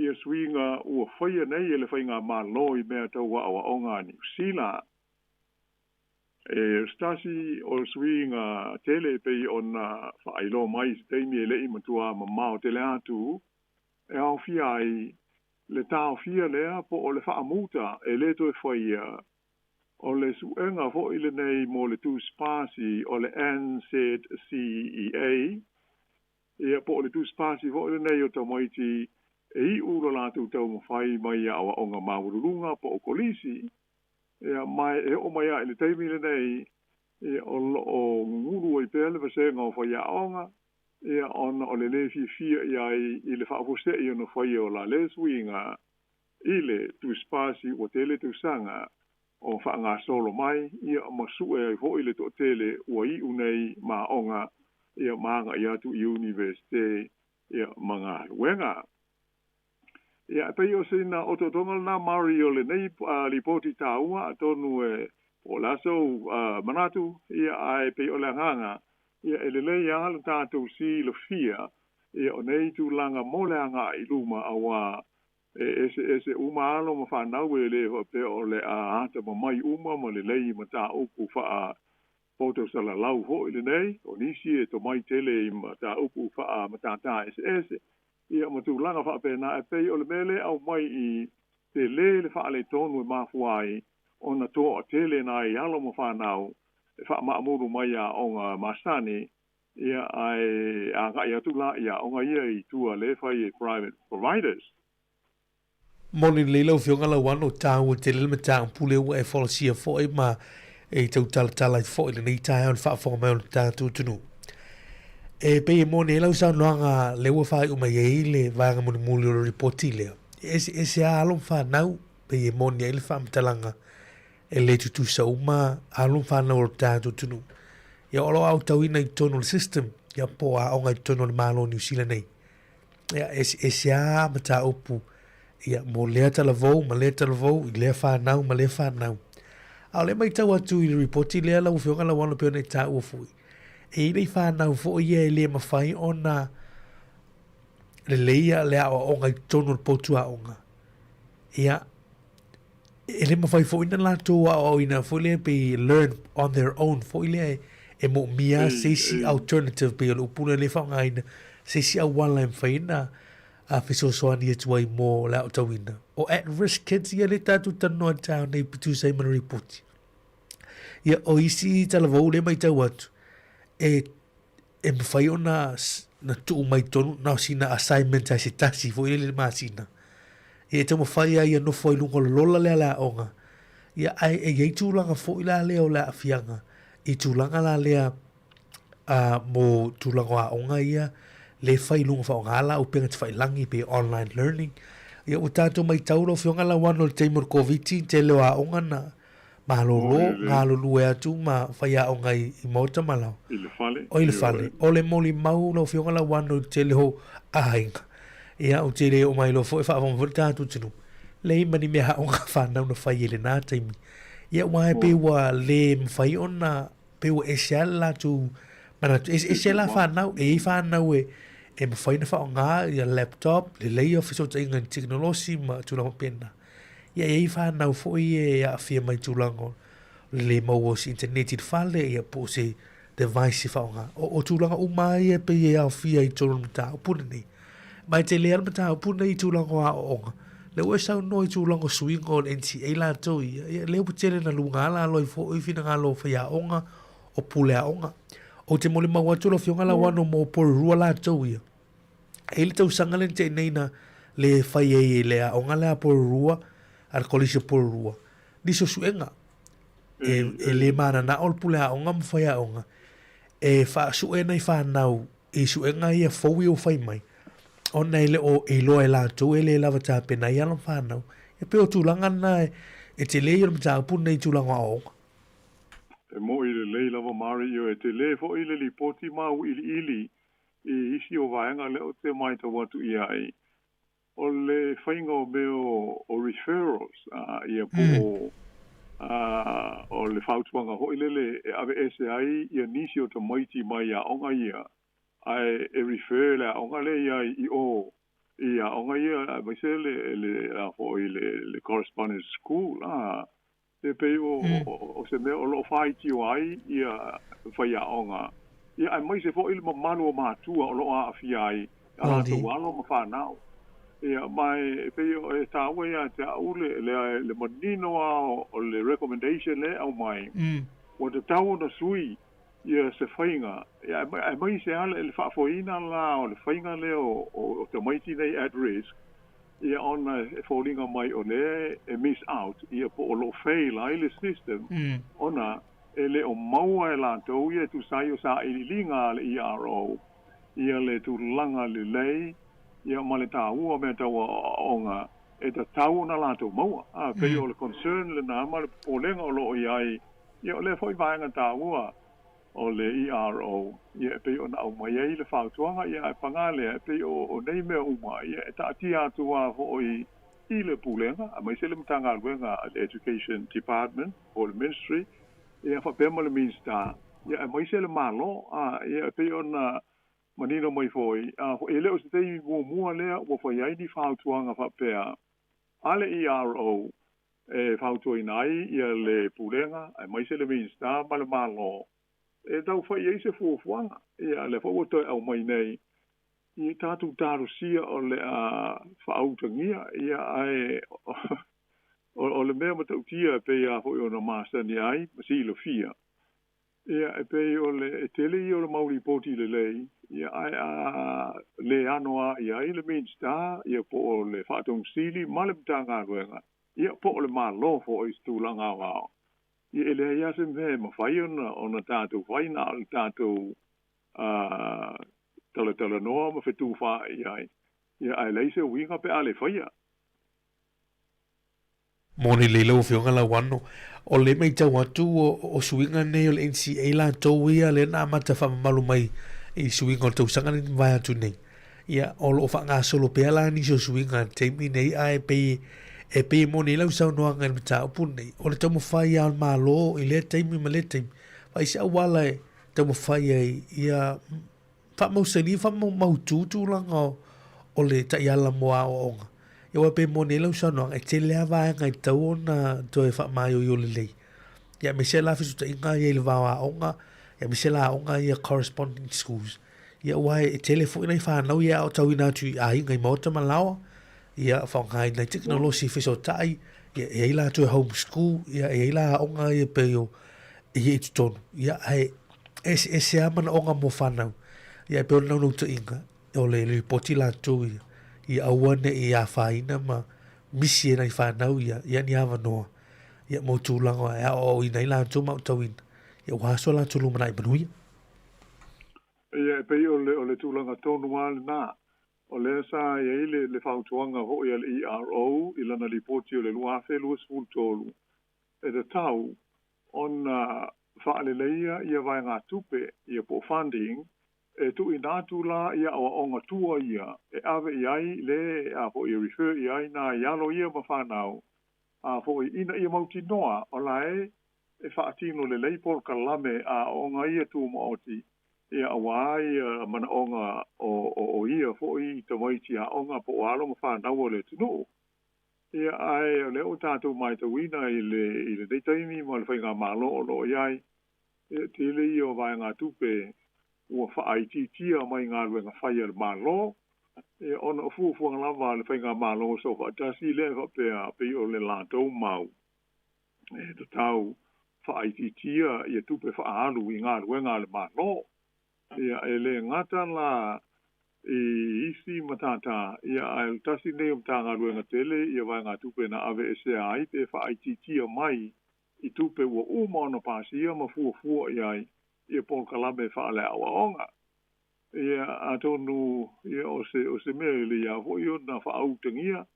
ia suiga ua faia nei e le Faigamalo i mea tau aoaoga a Niu Sila. E o se tasi o suiga tele e pei ona faailoa mai i se taimi e le i matuā mamao tele atu, e aofia ai le taofia lea po o le faamuta e le toe faia o le suega foi lenei mo le tusipasi o le NZCEA, ia po o le tusipasi foi lenei o tamaiti e iu lo latou taumafai mai aoaoga maualuluga po o kolisi, ia ma e oo mai lava i le taimi lenei, ia o lo o gugulu ai pea le vasega o faiaoga, ia ona o le lē fiafia i ai i le faafuasei ona faia o la lea suiga i le tusipasi ua tele tausaga o faagasolo mai, ia ma sue ai foi le toatele ua iu nei ma aoga, ia ma agai atu i Iunivesite, ia ma galuega. Ia, e pei o sina otootoga lena Mari o lenei lipoti taua, atonu e po o le a sou manatu, ia, ae pei o le agaga, ia, e lelei lava le tatou silafia, ia, o nei tulaga mo le agai i luma, auā e eseese uma alo ma fanau e le faapea o le a atamamai uma ma lelei mataupu faa poto salalau foi lenei, o nisi e tomai tele i mataupu faa matata eseese, ia ma tulaga faapena e pei o le mea lea e aumai i tele le faaletonu e mafua ai ona toatele nai alo ma fanau e faamaamulu mai i aoga masani, ia ae agai atu la i aoga ia i tua lea e fai e private providers. Moni lelei lau Afioga Lauano, taua tele le mataupu lea ua e folasia foi ma e tautalatala ai foi lenei taeao i le faafofoga mai o le tatou atunuu. E pei e moni ai lau saunoaga lea ua faaiu mai ai le vaega mulimuli o le lipoti lea, e eseese lava alo ma fanau, pei e moni ai le faamatalaga e le tutusa uma alo ma fanau o le tatou atunuu. Ia o lo o aotauina i totonu o le system, ia po o aoga i totonu o le Malo o Niu Sila nei. Ia, eseese lava mataupu, ia, mo lea talavou ma lea talavou, i lea fanau ma lea fanau. A o lea matau atu i le ripoti lea lau Afioga Lauano pei ona e taua foi, e i ai fanau foi ia e le mafai ona leleia le aoaoga i totonu o le potu aoga. Ia, e le mafai foi ona latou aoaoina foi lea pei learn on their own foi lea e moomia se isi alternative pei o le upu lea lea e faaaogaina se isi auala e mafai ona fesoasoani atu ai mo le aotauina. O at risk kids ia lea tatou talanoa i le taeao nei pe tusa ai ma le ripoti. Ia, o isi talavou lea e matau atu, e e mafai ona na tuu mai tonu na o sina assignment ai se tasi foi lele i le masina. Ia e taumafai lava ia nofo ai luga o le lola lea a le aoga. Ia ae e i ai tulaga foi la lea o le aafiaga i tulaga la lea a mo tulaga o aoga ia le fai i luga faaaoga la upega tafailagi pe online learning. Ia ua tatou matau lau Afioga Lauano i le taimi o le Koviti, tele o aoga na Malolo, galulue atu ma faiaoga i maota ma laoa. I le fale. O i le fale. O le molimau lau Afioga Lauano i le tele o aiga. Ia, ou te le oo mai loa foi, faafofoga foi le tatou atunuu. Leai ma ni mea aoga fanau na fai i lena taimi. Ia, aua e pei ua le mafai ona, pei ua ese lava le latou manatu. E eseese la fanau, e i ai fanau e, e mafai ona faaaoga ia laptop, lelei ia fesootaiga i le tekonolosi ma tulaga faapena. Ia e i ai fanau foi e aafia mai i tulaga o le le maua o se internet i le fale, ia po o se device e faaaoga. O, o tulaga uma lava ia e pei e aofia i totonu o le mataupu lenei. Ma e tele lava le mataupu lenei i tulaga o aoaoga. Lea ua e saunoa i tulaga o suiga o le NCEA latou ia, ia lea ua tele ina luga lalo ai foi finagalo o faiaoga, o pule aoga. Ou te molimau atu lau Afioga Lauano mo Porirua latou ia. E i ai le tausaga lea na tea nei na le fai ai e le aoga lea a Porirua, a le Kolisi o Porirua, nisi o suega. E, e le mananao le pule aoga ma faiaoga e faasue nai fanau i suega ia fou ia ua fai mai, ona e le o iloa e latou e le lava tapena ai alo ma fanau. E pei o tulaga na e tele ia o le mataupu lenei i tulaga o aoaoga. E moʻi lelei lava Mari, ioe, e tele foʻi le lipoti ma auiliili i isi o vaega lea ou te matau atu i ai, o le faiga o mea o referrals, ia po o o le fautuaga foi lele e aveese ai ia nisi o tamaiti mai aoga ia, ae e refer le aoga lea i ai i o i aoga ia aemaise le le a foi le correspondence school a. E pei o o se mea o lo o faitio ai ia faiaoga, ia aemaise foi le mamalu o matua o lo o aafia ai a latou alo ma fanau. Ia, ma e pei e taua ia te au le le le manino lava o le recommendation lea e aumai, ua tatau ona sui ia se faiga, ia aemaise lava le faafoeina la o le faiga lea o tamaiti nei at risk, ia ona e foliga mai o lea e miss out, ia po o lo o fail ai le system, ona e le o maua e latou ia e tusa ai o sailiiliga a le ERO ia le tulaga lelei ia ma le taua o mea tau aoaoga e tatau ona latou maua. A pei o le concern lena ma le popolega o lo o i ai, ia o lea foi vaega taua o le ERO, ia e pei ona aumai ai le fautuaga, ia ae paga lea, e pei o nei mea uma, ia e taatia atu lava foi i le Pulega, aemaise le Matagaluega a le Education Department po o le Ministry, ia faapea ma le Minisita, ia aemaise le Malo, a, ia e pei ona manino mai foi, a, e le o se taimi muamua lea ua fai ai ni fautuaga faapea a le ERO e fautuaina ai le Pulega aemaise le Minisita ma le Malo e tau fai ai se fuafuaga. Ia, lea foi ua toe aumai nei ia tatou talosia o le a faautagia, ia, ae o le mea matautia e pei lava foi ona masani ai ma silafia, Ia, e pei o le e tele ia o le mau lipoti lelei, ia, ae a le ano lava i ai le Minisita, ia, po o le Faatonu Sili ma le Matagaluega, ia, po o le Malo foi i se tulaga aoao, ia, e leai lava se mea e mafai ona tatou fai, na o le tatou talatalanoa ma fetufaai i ai, ia, ae leai se uiga pe a le faia. Moni lelei lau Afioga Lauano, o le matau atu o suiga nei o le NCA latou ia lea na amata faamamalu mai i suiga o le tausaga nei na mavae atu nei. Ia, o lo o faagasolo pea la nisi o suiga i le taimi nei, ae pei e pei e moni ai lau saunoaga i le mataupu lenei, o le taumafai lava o le Malo i lea taimi ma lea taimi, fai se auala e taumafai ai ia faamausali, faamaumautu tulaga o le taiala mo aoaoga. Ia aua e pei e moni ai lau saunoaga, e tele lava vaega e tatau ona toe faamaioio lelei. Ia aemaise la fesootaiga ia i le va o aoga, ia aemaise la aoga ia corresponding schools. Ia aua e tele foi nai fanau ia e aotauina atu i aiga i maota ma laoa, ia faaaogaina ai tekonolosi e fesootai, ia e i ai latou e home school, ia e i ai la aoga ia e pei o ia i totonu. Ia ae eseese lava manaoga mo fanau. Ia e pei o le naunautaiga, o le lipoti latou ia, ia aua ne i afaina ma misi e nai fanau ia, ia ni avanoa, ia mo tulaga e aoaoina ai latou ma aotauina, ia ua aso latou lumanai manuia. Ia, e pei o le, o le tulaga tonu lava lena. O lea sa i ai le, le fautuaga foi a le ERO i lana lipoti o le 2023, e tatau ona faaleleia ia vaegatupe ia po o funding e tuuina atu la i aoaoga tua ia e ave i ai le a foi e refer i ai nai alo ia ma fanau a foi ina ia mautinoa o la e e faatino lelei polokalame a aoga ia tumaoti ia aua ia manaoga o o ia foi tamaiti aoga po o alo ma fanau o le atunuu. Ia, ae o lea ua tatou matauina i le, i lenei taimi ma le faigamalo o lo o i ai, ia, tele ia o vaegatupe ua faaitiitia mai galuega fai a le Malo, ia, ona o fuafuaga lava a le faigamalo soofaatasi lea e faapea pei o le latou mau e tatau faaitiitia ia tupe faaalu i galuega a le Malo. Ia, e le gata la i isi matata, ia, ae o le tasi lenei o Matagaluega tele ia vaegatupe na aveesea ai pe faaitiitia mai i tupe ua uma ona pasia ma fuafua i ai ia polokalame faaleaoaoga. Ia, atonu, ia, o se, o se mea e lelei lava foi ona faautagia,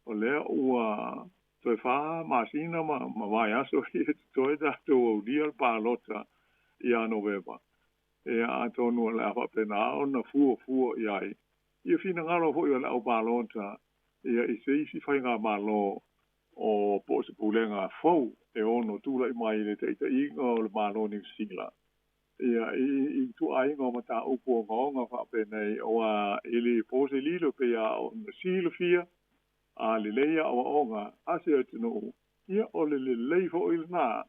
o lea ua. Toe 4 masina ma vaiaso ia totoe tatou aulia le palota ia Novema. Ia atonu o le a faapena ona fuafua i ai ia finagalo foi o le au palota ia i se isi faigamalo o po o se pulega fou e ono tula'i mai i le taʻitaʻiga o le Malo o Niu Sila ia i ituaiga o mataupu ogaoga faapenei auā e lē po se lilo pei a ona silafia a lelei aʻoaʻoga a se atunuu ia o le lelei foʻi lenā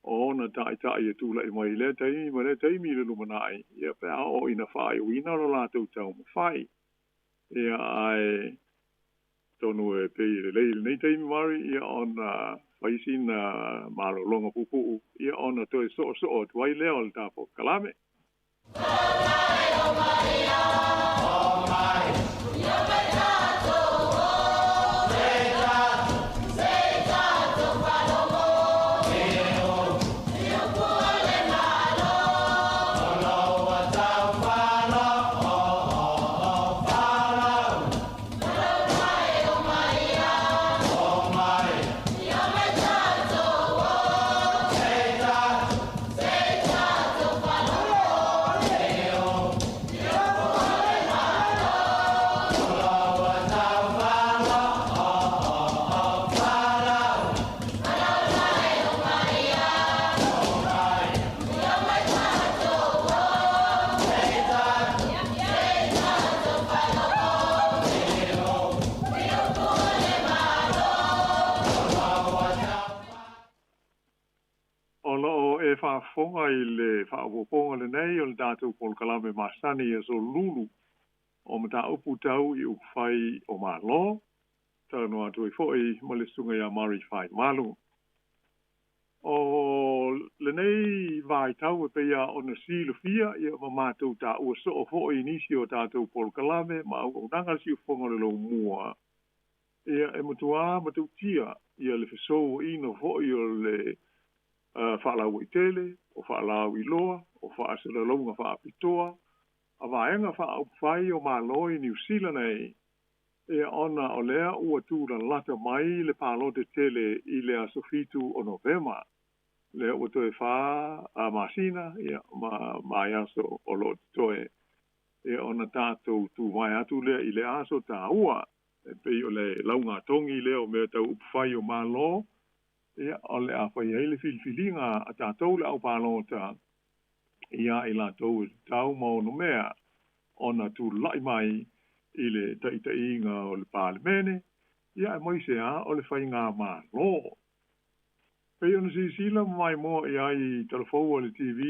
o ona taʻitaʻi e tulaʻi mai i lea taimi ma lea taimi i le lumanai ia pe a oo ina faaiuina lo latou taumafai. Ia ae atonu e pei e lelei i lenei taimi Mari ia ona fai sina malologa puupuu ia ona toe soosoo atu ai lea o le ta polokalame. O lo o e faafofoga i le faaopoopoga lenei o le tatou polokalame masani i aso Lulu o mataupu tau i upufai o Malo, talanoa atu ai foi ma le Susuga ia Murray Faimalo. O lenei vaitau e pei lava ona silafia ia ma matou taua soo foi i nisi o tatou polokalame ma auaunaga a le siufofoga o le Lomua, ia e matuā matautia ia le fesouaina foi o le faalauaitele, o faalauiloa, o faasalalauga faapitoa a vaega faaupufai o Malo i Niu Sila nei, ia ona o lea ua tulalata mai le palota tele i le aso 7 o Novema. Lea ua toe 4 masina ia ma vaiaso o lo o totoe ia ona tatou tuvae atu lea i le aso taua e pei o le laugatogi lea o mea tau upufai o Malo ia o le a fai ai le filifiliga a tatou le au palota iā i latou e tatau ma ono mea ona tula'i mai i le taʻitaʻiga o le Palemene ia aemaise a o le faigamalo. Pei ona silasila ma maimoa i ai i talafou a le TV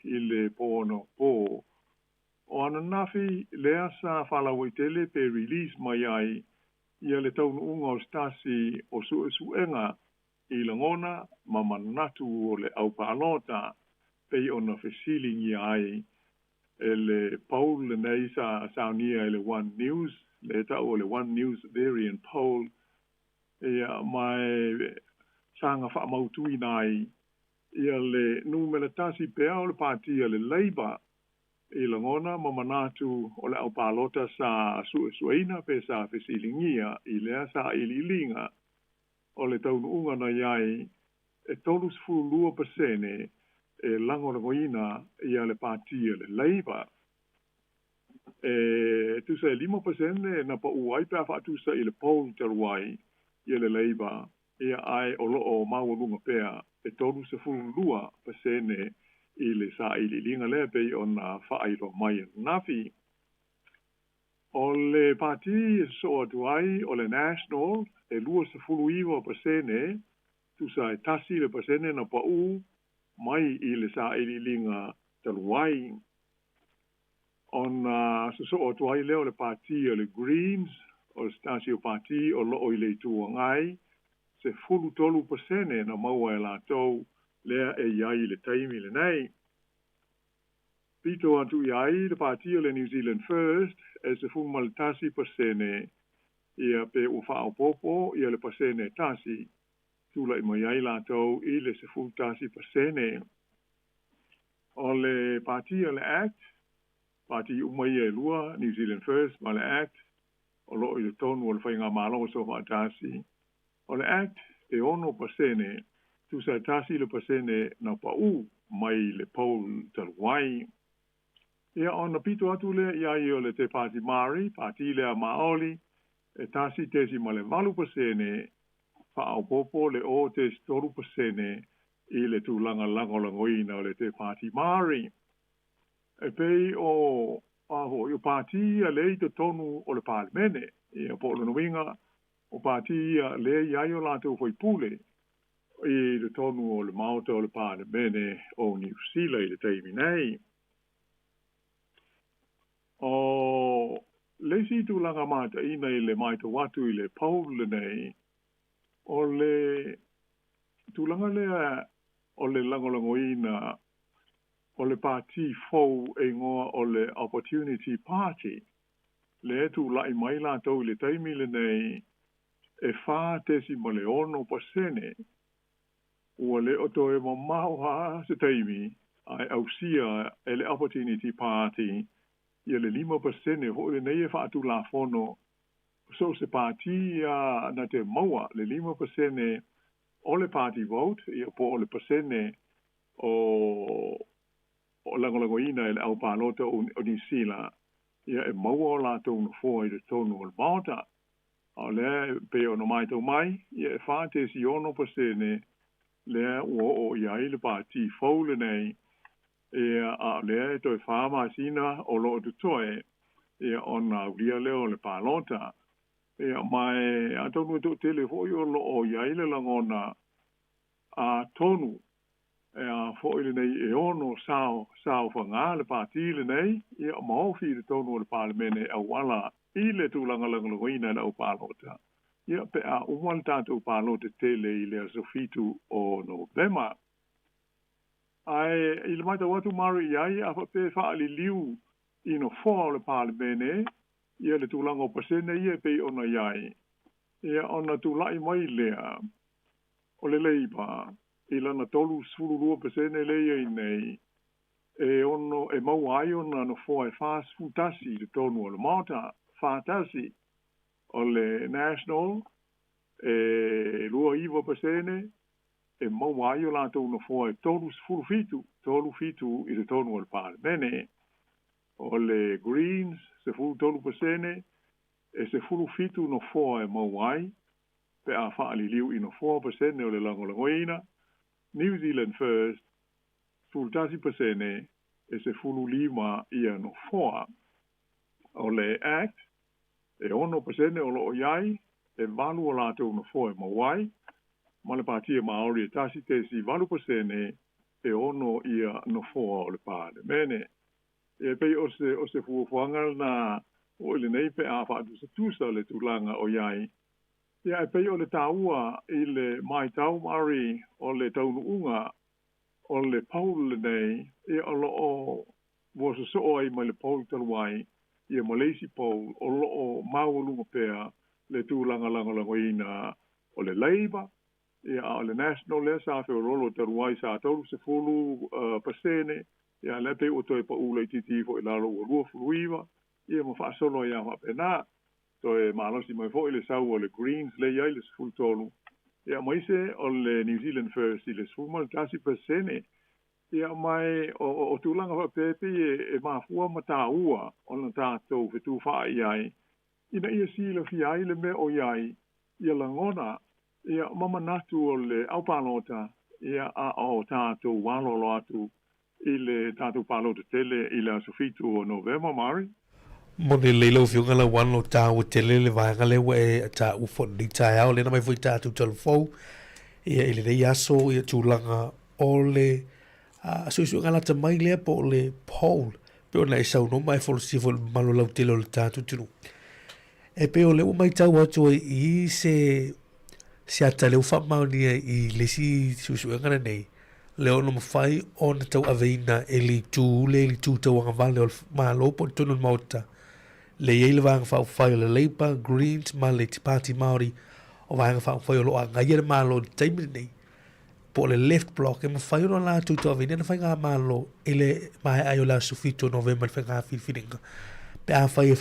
i le po anapo o ananafi lea sa faalauaitele pe release mai ai ia le taunuuga o se tasi o suesuega i lagona ma manatu o le au palota pei ona fesiligia ai e le poll lenei sa saunia e le One News, le tau o le One News Verian Poll, ia ma e saga faamautuina ai ia le numera tasi pea o le pati a le Labour i lagona ma manatu o le au palota sa suesueina pe sa fesiligia i lea sailiiliga o le taunuuga na i ai e 32% e lagolagoina ia le pati a le Labour. E tusa e 5% na paʻu ai pe a faatusa i le poll talu ai ia le Labour ia ae o lo o maualuga pea e 32% i le sailiiliga lea pei ona faailoa mai ananafi. O le pati e sosoo atu ai o le National e 29% tusa e 1% na paʻu mai i le sailiiliga talu ai. Ona sosoo atu ai lea o le pati o le Greens, o se tasi o pati o lo o i le Itu Agai, 13% na maua e latou lea e i ai i le taimi lenei. Pito atu i ai le pati o le New Zealand First e 11% ia pe ua faaopoopo ia le pasene 1, tulaʻi mai ai latou i le 11%. O le pati o le ACT, pati uma ia e lua, New Zealand First ma le ACT, o lo o i totonu o le faigamalo o Soofaatasi. O le ACT e 6%, tusa e 1% na paʻū mai le poll talu ai. Ia ona pito atu lea i ai o le Te Pāti Māori, pāti lea Māori, e 1.8% faaopoopo le 0.3% i le tulaga lagolagoina o le Te Pāti Māori. E pei o a foi o pāti ia lea i totonu o le Palemene, ia po o lona uiga o pāti ia lea e i ai o latou faipule i totonu o le Maota o le Palemene o Niu Sila i le taimi nei. O le isi tulaga mataina i le matau atu i le poll lenei, o le tulaga lea o le lagolagoina o le pāti fou e igoa o le Opportunity Party, lea e tulai mai latou i le taimi lenei e 4.6%. Ua le o toe mamao lava se taimi ae ausia e le Opportunity Party ia le 5% foi lenei e faatulafono so o se pāti lava na te maua le 5% o le party vote, ia po o le pasene o o lagolagoina e le au palota o Niu Sila, ia e maua o latou nofoa i totonu o le Maota. A o lea e pei ona matau mai, ia e 4.6% lea ua oo i ai le pāti fou lenei, ia a o lea e toe 4 masina o lo o totoe, ia ona aulia lea o le palota. Ia ma e atonu e toatele foi o lo o i ai le lagona atonu e a foi lenei e ono sao saofaga le pāti lenei, ia ma ofi i totonu o le Palemene e auala i le tulaga lagolagoina e le au palota, ia pe a uma le tatou palota tele i le aso 7 o Novema. Ae i le matau atu Mari i ai a faapea e faaliliu i nofoa o le Palemene ia le tulaga o pasene ia e pei ona i ai, ia ona tulai mai lea o le Labour i lana 32% lea e i ai nei, e ono e maua ai ona nofoa e 41 i totonu o le Maota, 41. O le National e 29% e maua ai o latou nofoa e 37, 37 i totonu o le Palemene. O le Greens 13% e 17 nofoa e maua ai pe a faaliliu i nofoa pasene o le lagolagoina. New Zealand First 11% e 15 ia nofoa. O le Act e 6% o lo o i ai, e 8 o latou nofoa e maua ai, ma le Pātia Māori e 1.8% e 6 ia nofoa o le Palemene. E pei o se o se fuafuaga lena o i lenei pe a faatusatusa le tulaga o i ai. Ia e pei o le taua i le matau Mari o le taunuuga o le poll lenei, ia o lo o ua sosoo ai mai le poll talu ai, ia ma le isi poll o lo o maualuga pea le tulaga lagolagoina o le Labour, ia a o le National lea sa feoloolo talu ai sa 30%, ia lea pei ua toe paʻu laitiiti ifo i lalo ua 29, ia ma faasolo ai lava faapena. Toe malosi mai foi le sau o le Greens lea i ai le 13, ia aemaise o le New Zealand First i le 11%. Ia ma e o tulaga faapea e pei e mafua ma taua ona tatou fetufaai ai ina ia silafia ai le mea o i ai ia lagona ia ma manatu o le au palota, ia a o tatou aloalo atu i le tatou palota tele i le aso 7 o Novema, Mari. Moni lelei lau Afioga Lauano, taua tele le vaega lea ua e taua foi i lenei taeao, lea na aumai foi i tatou talavou ia i lenei aso ia tulaga o le suesuega lata mai lea po o le poll pei ona e saunoa ma e folasia foi i le mamalu lautele o le tatou atunuu. E pei o lea ua matau atu ai i se se ata lea ua faamaonia i le isi suesuega lenei, le ono mafai ona tauaveina e le itu lea i le itu tauagavale o le Malo po o totonu o le Maota, lea e i ai le Vaega Faaupufai o le Labour, Greens ma le Pāti Māori, o Vaega Faaupufai o lo o agaia le Malo i le taimi lenei, po o le Left Bloc, e mafai ona latou tauaveina le Faigamalo i le maea ai o le aso 7 o Novema i le faiga filifiliga, pe afai e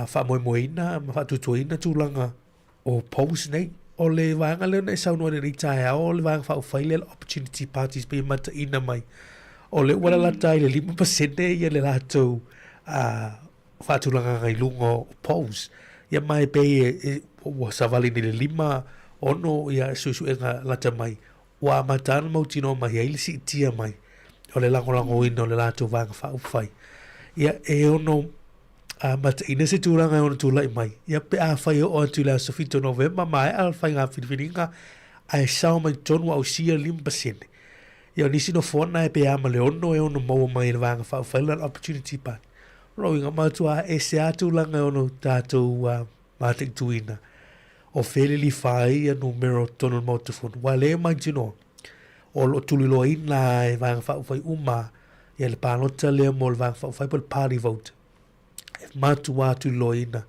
faamoemoeina ma faatuatuaina tulaga o polls nei. O le vaega lea na e saunoa i lenei taeao, o le Vaega Faaupufai lea, le Opportunity Parties pei e mataina mai, o lea ua lalata i le 5% ia le latou faatulagaga i luga o polls. Ia ma e pei e, ua savali nei le 5, 6 ia suesuega lata mai, ua amata ona mautinoa mai ai le siitia mai o le lagolagoina o le latou Vaega Faaupufai. Ia e ono mataina se tulaga e ono tulai mai, ia pe afai e oo atu i le aso 7 o Novema, maea le faiga filifiliga, ae sao mai totonu ua ausia le 5%. Ia o nisi nofoa na e pe a ma le 6 e ono maua mai e le Vaega Faaupufai le Opportunity Party. O lona uiga, matua ese lava tulaga e ono tatou mataituina o fea e lilifa ai ia numera o totonu o le Maota Fono. Aua o lea e mautinoa, o lo o tuliloaina lava e Vaega Faaupufai uma ia le palota lea mo le Vaega Faaupufai po o le party vote. E matua tuliloaina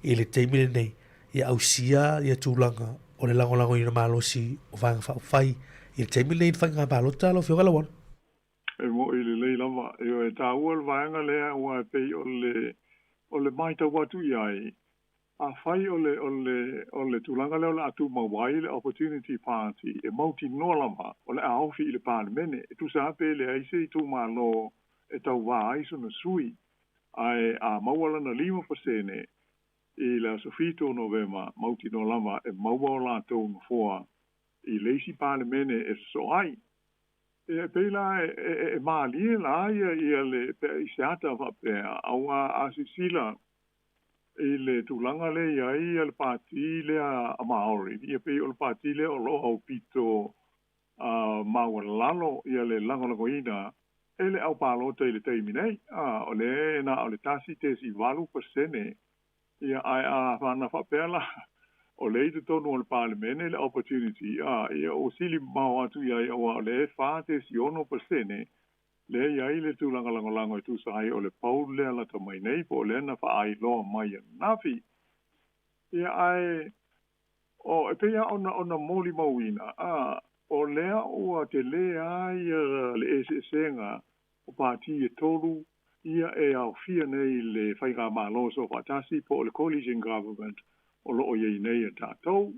i le taimi lenei ia ausia ia tulaga o le lagolagoina malosi o Vaega Faaupufai i le taimi lenei i le faiga palota lau Afioga Lauano. E moʻi lelei lava. Ioe, e taua le vaega lea aua e pei o le o le matau atu i ai, afai o le o le o le tulaga lea o le a tumau ai le Opportunity Party e mautinoa lava o le a ofi i le Palemene, e tusa lava pe leai se itumalo e tauvā ai sona sui, ae a maua lana 5% i le aso 7 o Novema, mautinoa lava e maua o latou nofoa i le isi Palemene e sosoo ai. E pei la e malie la ia ia le i se ata faapea, aua a silasila i le tulaga lea i ai ia le pati lea a Maori, ia pei o le pati lea o lo o aupito maualalo ia le lagolagoina e le au palota i le taimi nei. O lea na o le 1.8%, ia ae a na faapea la o lea i totonu o le Palemene le Opportunity, ia ua sili mamao atu i ai, aua o lea e 4.6% lea i ai le tulaga lagolago e tusa ai o le poll lea lata mai nei po o lea na faailoa mai ananafi. Ia ae o e pei lava ona ona molimauina, o lea ua tele lava ia le eseesega o pati e tolu ia e aofia nei i le Faigamalo Soofaatasi po o le Coalition Government o lo o i ai nei a tatou.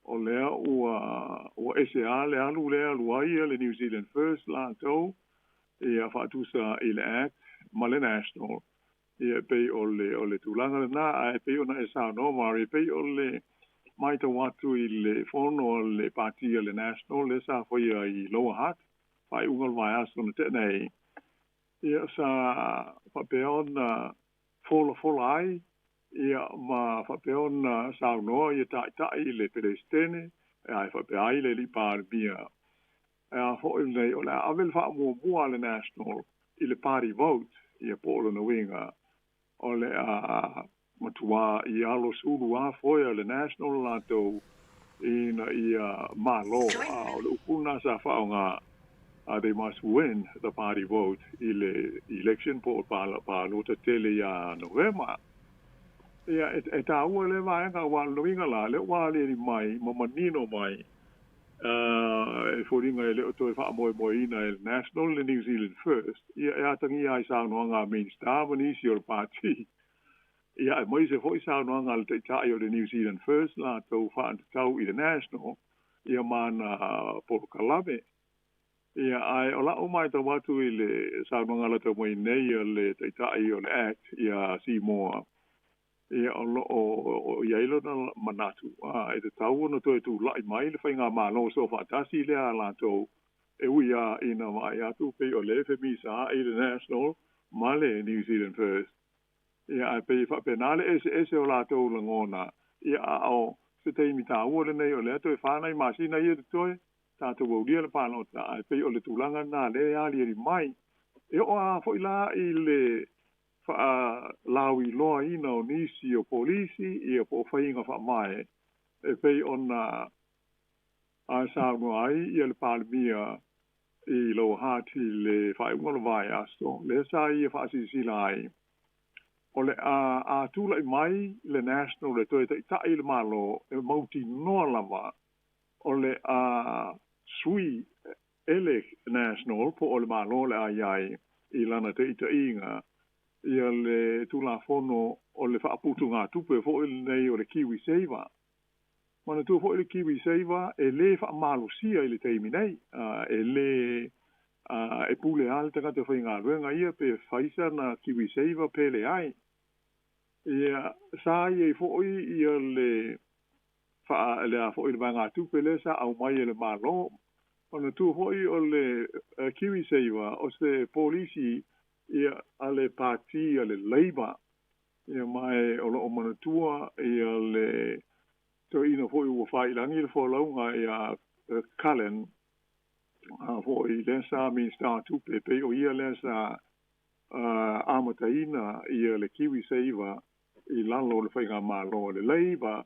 O lea ua ua ese lava le alu lea e alu ai le New Zealand First latou ia faatusa i le Act ma le National. Ia e pei o le o le tulaga lena, ae pei ona e saunoa Mari, e pei o le matau atu i le fono a le pati a le National lea sa faia i Lower Hutt, faaiuga o le vaiaso na tea nei, ia sa faapea ona folafola ai ia ma faapea ona saunoa ia taitai i le Peresetene, ae faapea ai le Alii Palemia. E a foi lenei, o le a ave le faamuamua a le National i le party vote, ia po o lona uiga, o le a matua i alo sulu lava foe a le National latou ina ia malo, a o le upu lena sa faaaoga, they must win the party vote i le election po o le palota tele ia Novema. Ia, e taua lea vaega aua o lona uiga la, lea ua aliali mai ma manino mai e foliga e le o toe faamoemoeina e le National le New Zealand First, ia e atagia ai saunoaga a Minista ma nisi o le Pati, ia aemaise foi saunoaga a le Taitai o le New Zealand First latou faatatau i le National, ia ma ana polokalame. Ia, ae o la'u matau atu i le saunoaga lata mai nei a le Taitai o le Act ia Seymour, Ia, o lo o i ai lona manatu, e tatau ona toe tulai mai le faigamalo soofaatasi lea a latou, e ui lava ina vaai atu pei o lea e femisa i le National ma le New Zealand First. Ia, ae pei e faapena le eseese o latou lagona, ia, a o se taimi taua lenei o lea toe fa nai masina ia totoe, tatou aulia le palota, ae pei o le tulaga lena lea e aliali mai. E oo lava foi la i le faalauiloaina o nisi o polisi ia po o faiga faavae e pei ona saunoa ai ia le Palemia i Lower Hutt i le faaiuga o le vaiaso, lea sa ia faasilasila ai o le a tulai mai le National e toe taitai i le Malo e mautinoa lava o le a sui e le National po o le Malo o le a i ai i lana taitaiga ia le Tulafono o le faaputugatupe foi lenei o le Kiwi Saver. Manatua foi le KiwiSaver e lē faamalosia i le taimi nei, e lē e pule lava le tagata faigaluega ia pe fai sana KiwiSaver pe leai. Ia, sa i ai foi ia le faa, le a foi le vaegatupe lea sa aumai e le Malo. Manatua foi o le KiwiSaver o se polisi ia a le Pati a le Labour. Ia ma e o lo o manatua ia le toeaina foi ua failagi le folauga ia Cullen, a foi lea sa Minisita o Tupe, pei o ia lea sa amataina ia le KiwiSaver i lalo o le faigamalo a le Labour,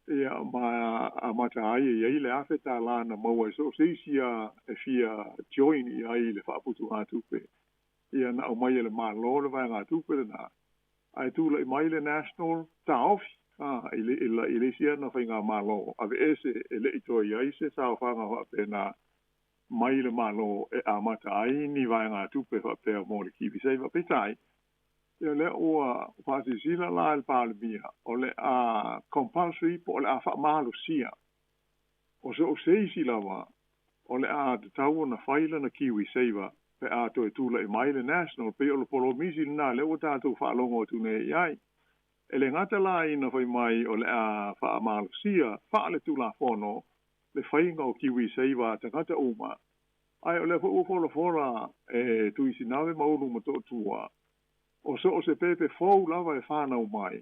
ia ma amata ai e i ai le $1,000 na maua e so o se isi lava e fia join i ai i le faaputugatupe. Ia na aumai e le Malo le vaegatupe lena, ae tulai mai le National taofi a i le i le isi ana faigamalo aveese e le i toe i ai se saofaga faapena mai le Malo e amata ai ni vaegatupe faapea mo le KiwiSaver. Peitai, ia lea ua faasilasila la e le Palemia o le a compulsory po o le a faamalosia o so o se isi lava o le a tatau ona fai lana KiwiSaver pe a toe tulai mai le National, pei o le polomisi lena lea ua tatou faalogo atu nei i ai. E le gata la ina fai mai o le a faamalosia faaletulafono le faiga o KiwiSaver a tagata uma, ae o lea foi ua folafola e Tuisinave ma Ulu Motootua, o so o se pepe fou lava e fanau mai,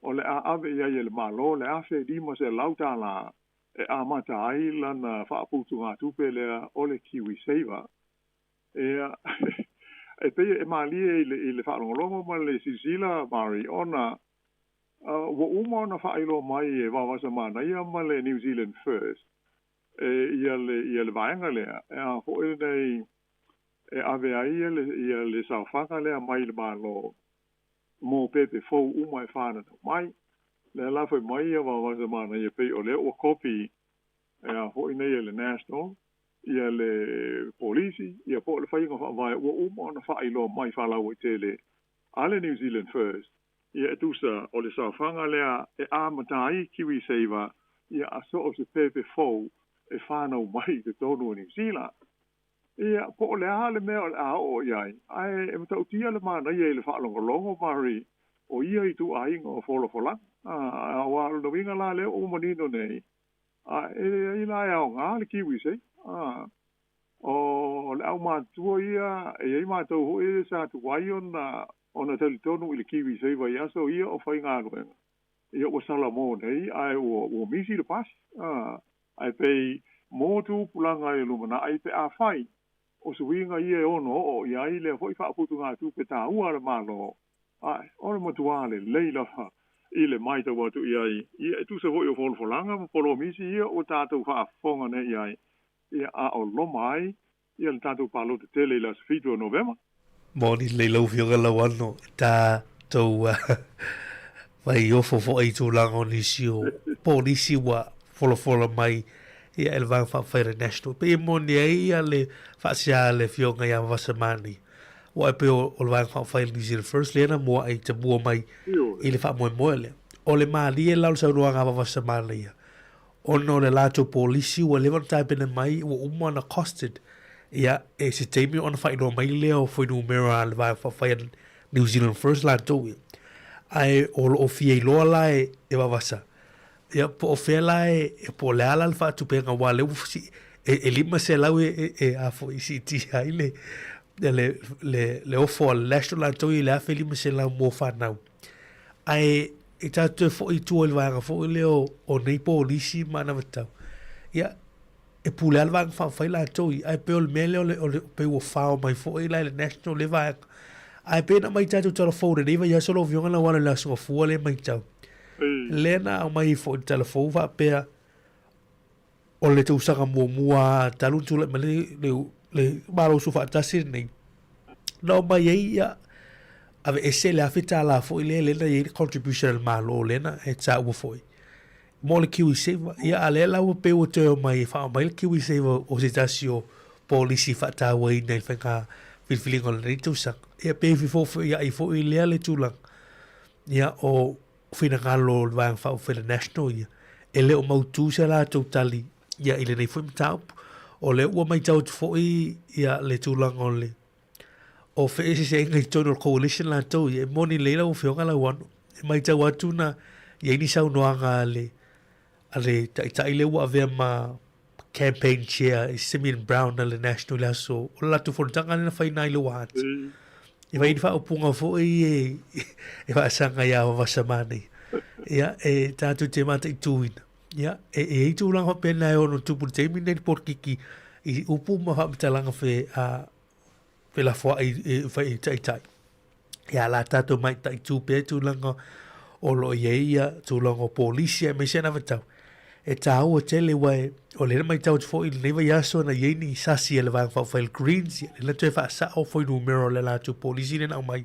o le a ave i ai e le Malo le $1,500 e amata ai lana faaputugatupe lea o le KiwiSaver. Ia, e pei e malie i le, i le faalogologo ma le silasila, Mari, ona ua uma ona faailoa mai e Vaovasa Manaia ma le New Zealand First e ia le, ia le vaega lea, e a foi lenei e ave ai ia le, ia le saofaga lea mai le Malo mo pepe fou uma e fananau mai. Lea la fai mai ia Vaovasa Manaia pei o lea ua kopi e a foi nei e le National ia le polisi ia po o le faiga faavae ua uma ona faailoa mai faalauaitele a le New Zealand First ia e tusa o le saofaga lea e amata ai KiwiSaver ia a so o se pepe fou e fanau mai i totonu o Niu Sila. Ia, po o le a le mea o le a oo i ai, ae e matautia le manaia i le faalogologo, Mari, o ia ituaiga o folafolaga. Aua o lona uiga la lea ua manino nei, a e leai la e aoga le KiwiSaver. O le aumatutua ia, e i ai matou foi sa tuai ona ona talitonu i le KiwiSaver i aso ia o faigaluega. Ia ua salamo nei ae ua ua misi le pasi. Ae pei mo tupulaga i lumanai pe afai o suiga ia e ono oo i ai lea foi faaputugatupe taua a le Malo, ae o le matua lelei lava i le matau atu i ai, ia e tusa foi o folafolaga ma polomisi ia ua tatou faafofoga nei i ai, ia a o loma ai ia le tatou palota tele i le aso 7 o Novema. Moni lelei lau Afioga Lauano i tatou fai ofo foi i tulaga o nisi o polisi ua folafola mai ia e le Vaega Faaupufai a le National. Pei e moni ai ia le faasea a le Afioga ia Vasamani, aua e pei o le Vaega Faaupufai a le New Zealand First lea na mua'i tamua mai i le faamoemoe lea. O le malie la o le saunoaga a Vavasamani ia, ona o le latou polisi ua leva ona tapena mai ua uma ona costed ia e se taimi ona faailoa mai lea o fuainumera a le Vaega Faaupufai a New Zealand First latou ia. Ae o lo o fia iloa la e, e Vavasa ia po o fea la e, e po o le a la le faatupega aua lea ua e, e 500 e, e, e a foi siitia ai le, le, le, le ofo a le National latou ia i le 1500 mo fanau. Ae e tatou toe foi i tua i le vaega foi lea o, o nei polisi ma anavatau, ia, e pule lava le Vaega Faaupufai latou ia, ae pei o le mea lea o le, o le, pei ua fao mai foi la i le National lea vaega. Ae pei na aumai tatou tala fou i lenei vaiaso lau Afioga Lauano i le Aso Gafua lea e matau. Lea na aumai foi i le tala fou faapea, o le tausaga muamua talu ona tulai mai le, le, le Malo Soofaatasi lenei, na omai ai ia aveese le $1,000 foi lea lea na i ai le contribution a le Malo lea na e taua foi mo le KiwiSaver. Ia a lea la ua pei ua toe omai e faaomai le KiwiSaver o se tasi o polisi faatauaina i le faiga filifiliga o lenei tausaga. Ia pei e fefofoiai foi lea le tulaga. Ia o finagalo o le Vaega Faaupufai le National ia. E le o mautū se latou tali ia i lenei foi mataupu. O lea ua matau atu foi ia le tulaga o le o feeseeseaiga i totonu o le coalition latou ia, e moni lelei lau Afioga Lauano, e matau atu na i ai ni saunoaga a le a le taitai lea ua avea ma campaign chair i Simeon Brown a le National i le aso o le latou fonotaga lea na fai na i Lower Hutt. E fai ni faaupuga foi e, e faasaga iā Vavasa manaia. Ia, e tātou te mataituina. Ia, e, e i tūlanga faapena e ono tupu le taimi nei le polokiki i upu ma faamatalaga fe, a, felafoai e fai e taitai. Ia la tātou maitaitū pea i tulaga o lo o i ai ia tulaga o polisi aemaise ana vatau. E tāua tele aua e, o lea na matau atu foi i lenei vaiaso na i ai ni sasi a le Vaega Faaupufai a le Greens, ia lea na toe faasao fuainumera o le latou polisi lea na aumai.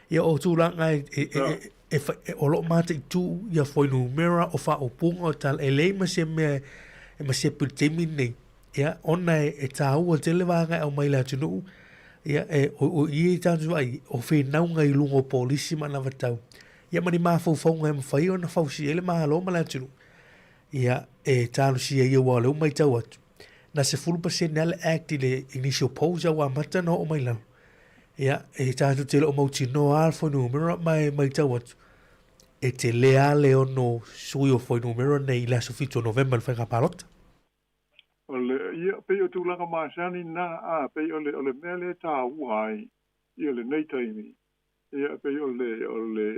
Ia o tulaga e, e, e, e, e, e, o lo o mataitū ia fuainumera o faaupuga o tala, e leai ma se mea e masepu i le taimi lenei. Ia, ona e, e tāua tele vaega e aumai i le atunuu, ia, e, o, o i e tātou vaai, o whenauga i lunga o polisi ma anavatau, ia ma ni mafaufauga e mawhai ona fausia ai le Malo ma le atunuu. Ia, e talosia ia ua o lea ua matau atu, na 10% lava le Act i le initial polls a ua amata ona oo mai lalo. Ia, e tātou te le o mautinoa lava le fuainumera ma e matau atu, e tele lava le ono sui o fuainumera nei i le aso 7 o Novema i le faiga palota. O le, ia, pei o tulaga masani na, a, pei o le, o le mea lea e tāua ai ia lenei taimi, ia, pei o le, o le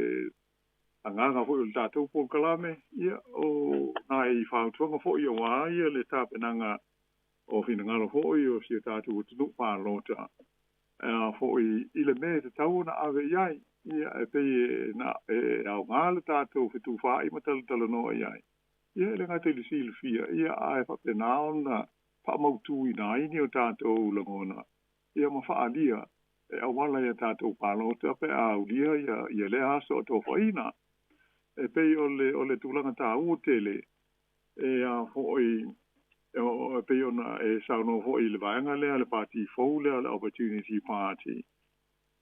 agaga foi o le tatou polokalame, ia, o nai fautuaga foi aua ia le tapenaga o finagalo foi o si o tatou atunuu palota, a foi i le mea e tatau ona ave i ai, ia, e pei e, na, e aoga le tatou fetufaai ma talatalanoa i ai. Ia, e le gata i le silafia, ia, ae faapena ona faamautuina ai ni o tatou lagona, ia, ma faaalia e auala i a tatou palota pe a aulia ia, ia lea aso atofaina. E pei o le, o le tulaga taua tele, e a foi, e pei ona e saunoa foi i le vaega lea, le pati fou lea o le Opportunity Party,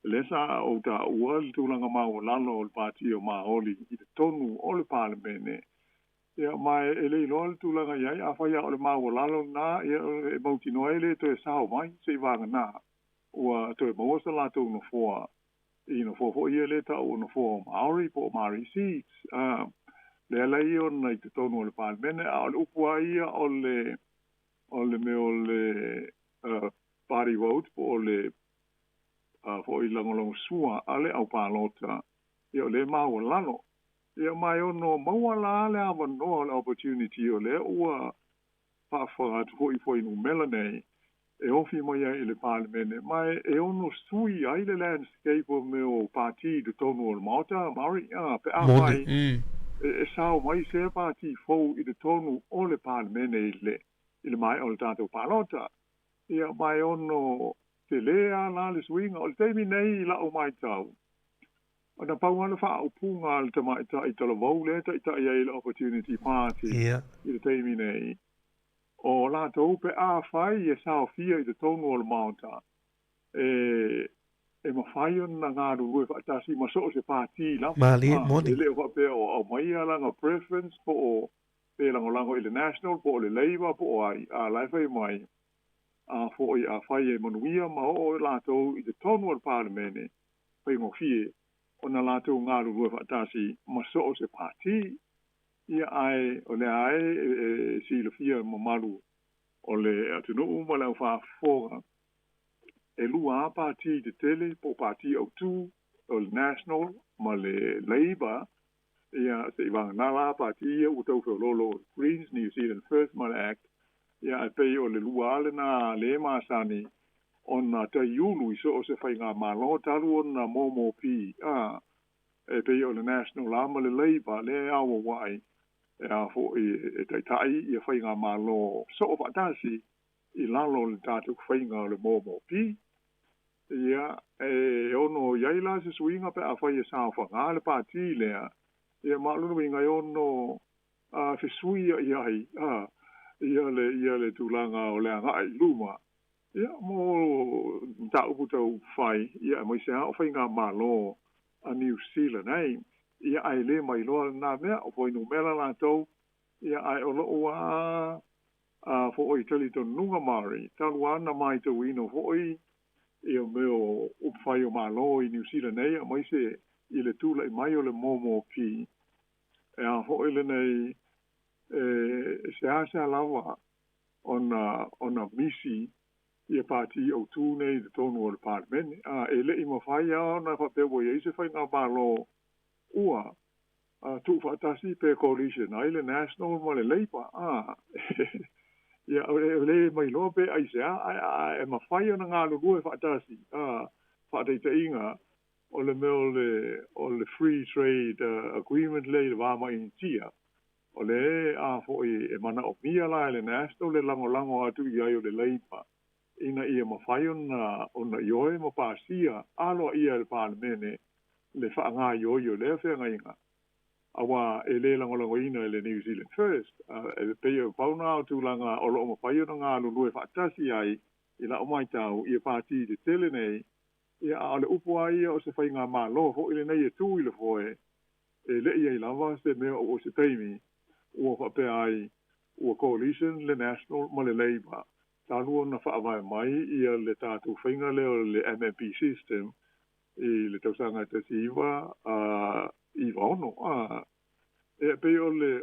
lea sa ou taua le tulaga maualalo o le Pati o Maoli i totonu o le Palemene. Ia, ma e le iloa le tulaga i ai, afai lava o le maualalo lena, ia, e mautinoa e le toe sao mai seivaga ua toe maua se latou nofoa i nofoa foi ia lea e tau o nofoa o Maori po o Maori seats, lea la ia ona i totonu o le Palemene, a o le upu lava ia o le, o le mea o le party vote po o le foi lagolagosua a le au palota, ia o lea e maualalo. Ia ma e ono maua la le avanoa o le opportunity o lea ua faafofoga atu foi i fuainumera nei e ofi mai ai i le Palemene, ma e ono sui ai le landscape o mea o pati i totonu o le Maota, Maori, pe afai e sao mai sea pati fou i totonu o le Palemene i le i le maea o le tatou palota. Ia, ma e ono tele lava la le suiga. O le taimi nei i la'u matau, na pau lava le faaupuga a le tamaitai talavou lea e taitai ai i le Opportunity Party i le taimi nei, o latou pe afai e saofia i totonu o le Maota, e e mafai ona galulue faatasi ma so o se pati lava. Malie, moni. E le o faapea o aumaia lana preference po o pe lagolago i le National po o le Labour po o ai, a la e fai mai, a foi afai e manuia ma oo latou i totonu o le Palemene, faigofie ona latou galulue faatasi ma so o se pati. Ia, ae o lea lava e silafia e mamalu o le atunuu ma le au faafofoga, e lua lava pati tetele po o pati autu, o le National ma le Labour, Ia, se i vagana la pati ia ua tau feoloolo o Greens, New Zealand First ma le Act, ia ae pei o le lua lava lena le masani ona taiulu i so o se faigamalo talu ona momopi, a, e pei o le National lava ma le Labour lea e auauai e a foi e taitai ia faigamalo soo faatasi i lalo o le tatou faiga o le momopi. Ia, e ono i ai la se suiga pe afai e saofaga le pati lea, ia ma o lona uiga e ono fesuia'i ai ia le ia le tulaga o le aga'i i luma, ia, mo mataupu tau fai, ia, aemaise lava o faigamalo a Niu Sila nei. Ia, ae le mailoa lena mea, o fuainumera latou. Ia, ae o lo'u a a fo'i talitonuga Mari, talu a na maitauina fo'i ia mea o upufai o Malo i Niu Sila nei, aemaise i le tula'i mai o le MOMOP, e a fo'i lenei e seasea lava ona ona misi ia pati autū nei i totonu o le Palemene. A e le'i mafai a ona faapea ua i ai se faigamalo ua tuufaatasi pe coalition ai le National ma le Labour. A ia e le mailoa pe aisea, ae e mafai ona galulue faatasi. A faataitaiga o le mea o le Free Trade Agreement lea i le va ma Initia, o le a fo'i e manaomia la e le National le lagolago atu i ai o le Labour ina ia mafai ona ioe ma pasia aloaia e le Palemene le faagaoioi o lea feagaiga, auā e lē lagolagoina e le New Zealand First. E pei e pau na o tulaga o lo'o mafai ona galulue faatasi ai i la'u maitau ia pati tetele nei. Ia, a o le upu a ia o se faigamalo fo'i lenei e tu i le foe, e le'i ai lava se mea o se taimi ua faapea ai ua coalition le National ma le Labour talu ona faavae mai ia le tatou faiga lea o le MMP system i le tausaga 1996. A e pei o le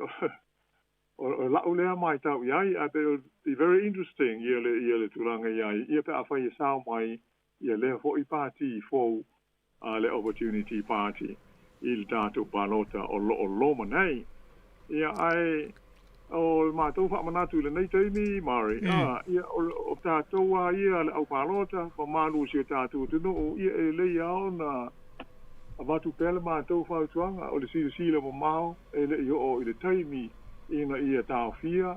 o la'u lea maitau i ai, ae pei o be very interesting ia le tulaga i ai ia pe afai e sao mai ia lea fo'i pati fou a le Opportunity Party i le tatou palota o lo'o loma nei. Ia, ae o le matou faamanatu i lenei taimi, Mari, a ia o tatou a ia le au palota ma malu o si o tatou atunuu, ia e lelei a ona avatu pea le matou fautuaga o le silasila mamao e le'i oo i le taimi ina ia taofia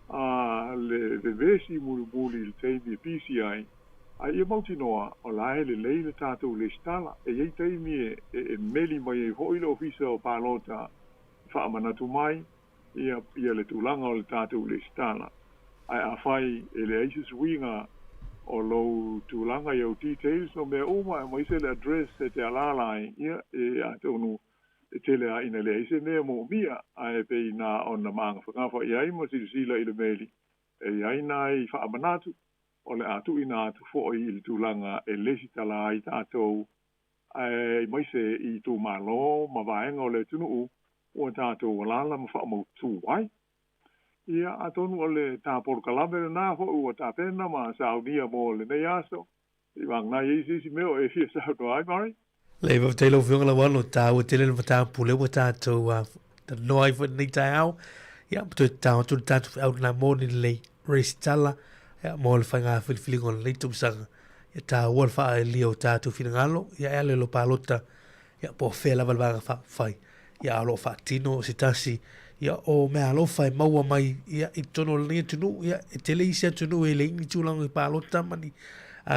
a le vevesi mulimuli i le taimi e pisi ai, a ia mautinoa o la e lelei le tatou lesitala. E iai taimi e meli mai ai fo'i le ofisa o palota faamanatu mai ia le tulaga o le tatou lesitala, ae afai e leai se suiga o lou tulaga i au details ma mea uma aemaise le address e te alaala ai, ia e atonu e tele a ina leai se mea moomia, ae pei na ona magafagafa i ai ma silasila i le meli e iai nai faamanatu o le a tuuina atu fo'i i le tulaga e lesitala ai tatou, aemaise i itumalo ma vaega o le atunuu ua tatou alaala ma faamautū ai. Ia, atonu o le tapolokalame lenā fo'i ua tapena ma saunia mo lenei aso. I vagana ai se isi mea o e fia saunoa ai, Mari. Lei, faafetai lau Afioga Lauano, taua tele le mataupu lea ua tatou talanoa ai foi lenei taeao. Ia, ma toe tatao atu le tatou feau lena mo ni lelei resitala, ia, mo le faiga filifiliga o lenei tausaga. Ia taua le faaelia o tatou finagalo, ia e ala i lo palota, ia po o fea lava le vaega faaupufai, ia a o lo o faatino se tasi, ia o meaalofa e maua mai ia i totonu o lenei atunuu. Ia e tele isi atunuu e leai ni tulaga i palota ma ni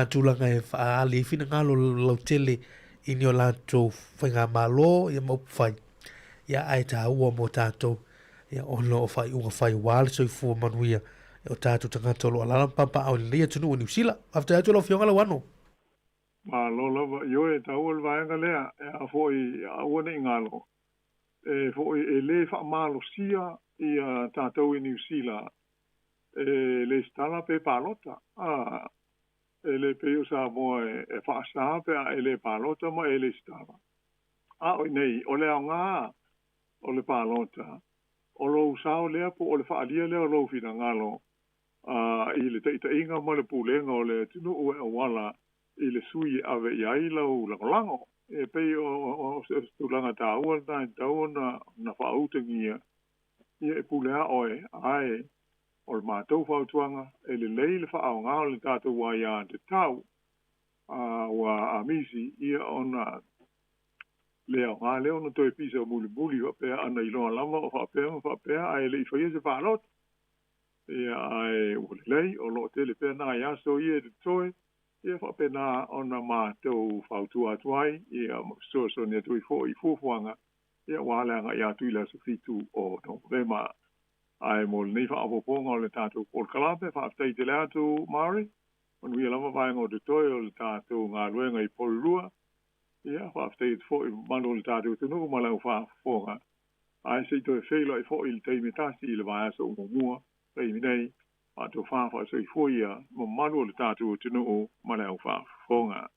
tulaga e faaali ai finagalo lautele i ni o latou faigamalo ia ma upufai, ia ae taua mo tatou ia ona o faaiuga fai aua le soifua manuia o tatou tagata o lo o alaala ma papaaao i lenei atunuu o Niu Sila. Faafetai atu lau Afioga Lauano. Malo lava. Ioe, e taua le vaega lea, e a foi, aua ne i galo, e foi e lē faamalosia ia tatou i Niu Sila e lesitala pe palota. A, e le pei o Samoa e faasā pe a e lē palota ma e lesitala. A o i nei, o le aogā o le palota, o lou sao lea po o le faaalia lea o lou finagalo a i le taitaiga ma le pulega o le atunuu e auala i le sui e ave i ai lau lagolago. E pei o se tulaga taua lena e tatau ona faautagia, ia e pule a oe, ae o le matou fautuaga e lelei le faaaoga o le tatou aiā tatau a ua amisi ia ona le aoga lea ona toe pisa mulimuli faapea ana iloa lava o faapea ma faapea ae le'i faia se palota. Ia, ae ua lelei o loo tele pea nai aso ia e totoe, ia faapena ona matou fautua atu ai ia ma fesoasoani atu ai fo'i i fuafuaga ia aua le aga'i atu i le aso 7 o Novema. Ae mo lenei faaopoopoga o le tatou polokalame, faafetai tele atu, Mari, manuia lava vaega o totoe o le tatou galuega i Porirua. Ia faafetai atu fo'i i mamalu o le tatou atunuu ma lau faafofoga. Ae se i toe feiloai foi i le taimi e tasi i le vaiaso o muamua, taimi nei, faatofa faasoifua ia mamalu o le tatou atunuu ma le au faafofoga.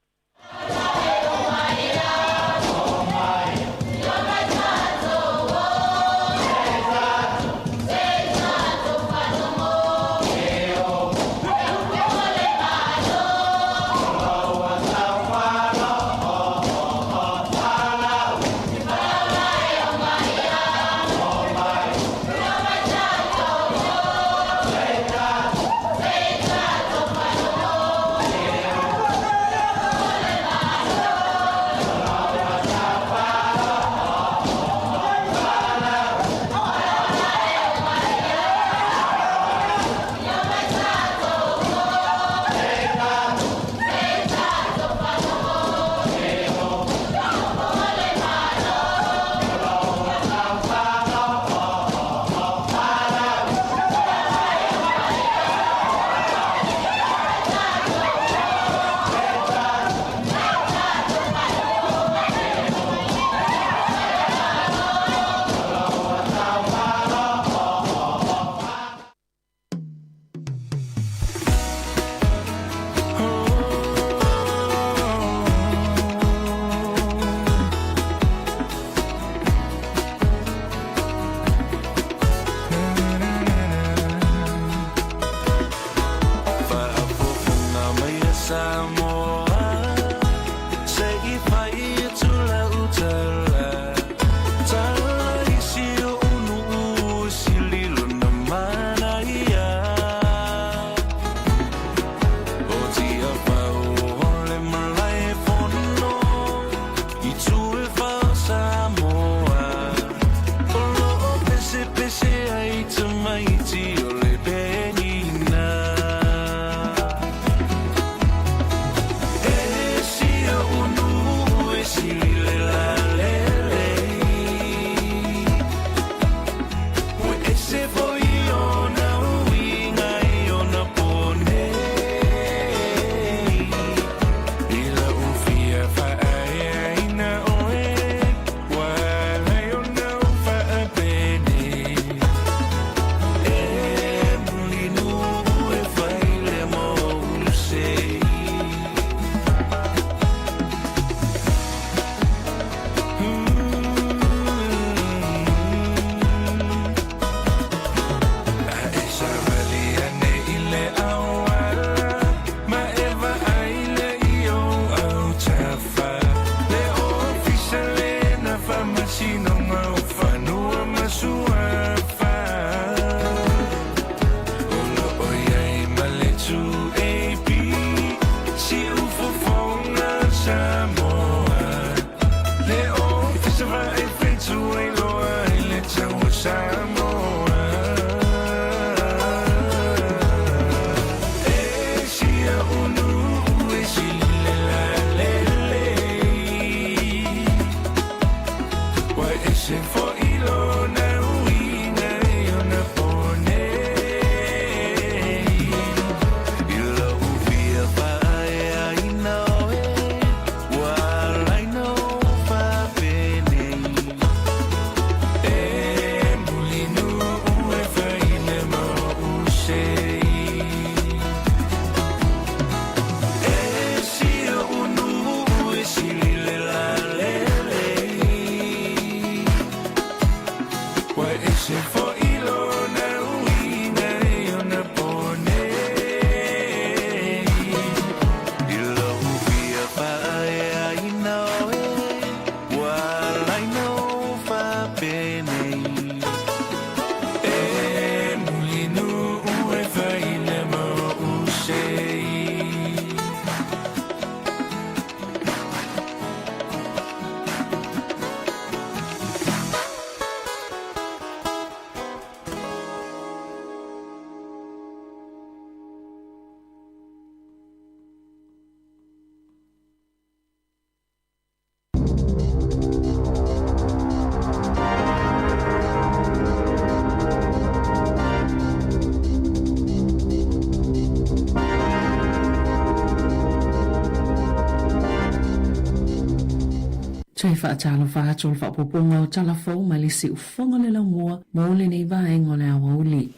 Toe faatalofa atu o le faaopoopoga o tala fou mai le siufofoga o le laumua mo lenei vaega o le aoauli.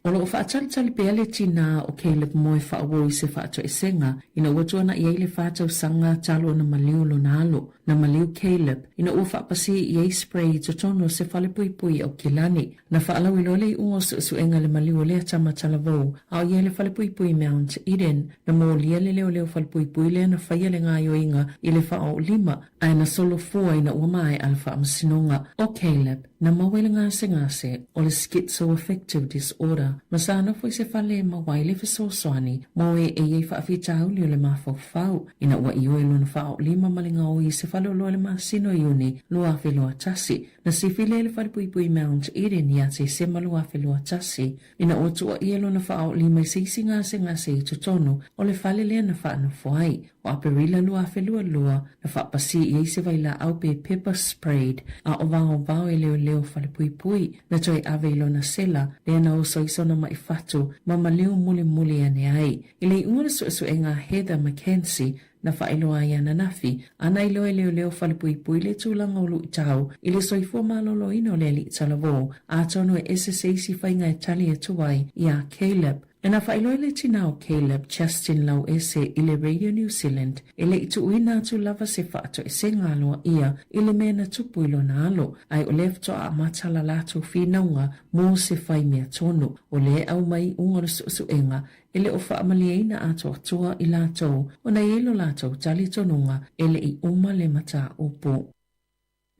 O lo o faatalitali pea le tinā o Caleb Moe Faaoo i se faatoesega ina ua tuana'i ai le fa tausaga talu ona maliu lona alo. Na maliu Caleb ina ua faapasi i ai spray i totonu o se fale puipui i Aukilani. Na faalauiloa le iuga o suesuega i le maliu o lea tama talavou a o i ai le fale puipui Mount Eden. Na molia le leoleo fale puipui lea na faia le gaoioiga i le faaoolima ae na solofua ina ua maea le faamasinoga. O Caleb, na maua i le gasegase o le schizoaffective disorder ma sa nofo i se fale e maua ai le fesoasoani mo e e i ai faafitauli o le mafaufau ina ua ioe lona faaoolima ma le gaoi i se faleoloa i le masina o Iuni 2021. Na sifi lea i le falepuipui Mount Eden ia Tesema 2021 ina ua tuuaia lona faaoolima i se isi gasegase i totonu o le fale lea na faanofo ai. O Aperila 2022, na faapasi i ai se vailaau pe pepper sprayed a o vaovao e leoleo falepuipui na toe ave i lona sela lea na oso ai sona maʻi fatu ma maliu mulimuli ane ai. I le iuga o le suesuega a Heather McKenzie na faailoa ai ananafi, a na iloa e leoleo falepuipui le tulaga o luitau i le soifua maloloina o le alii talavou, atonu e ese se isi faiga e tali atu ai iā Caleb. Na faailoa e le tinā o Caleb, Justin Lauese i le Radio New Zealand, e le i tuuina atu lava se faatoesega aloaia i le mea na tupu i lona alo, ae o lea faatoa amata la latou finauga mo se fai mea tonu. O lea e aumai iuga o le suesuega e le o faamalieina atoatoa i latou ona e i ai lo latou talitonuga e le i uma le mataupu.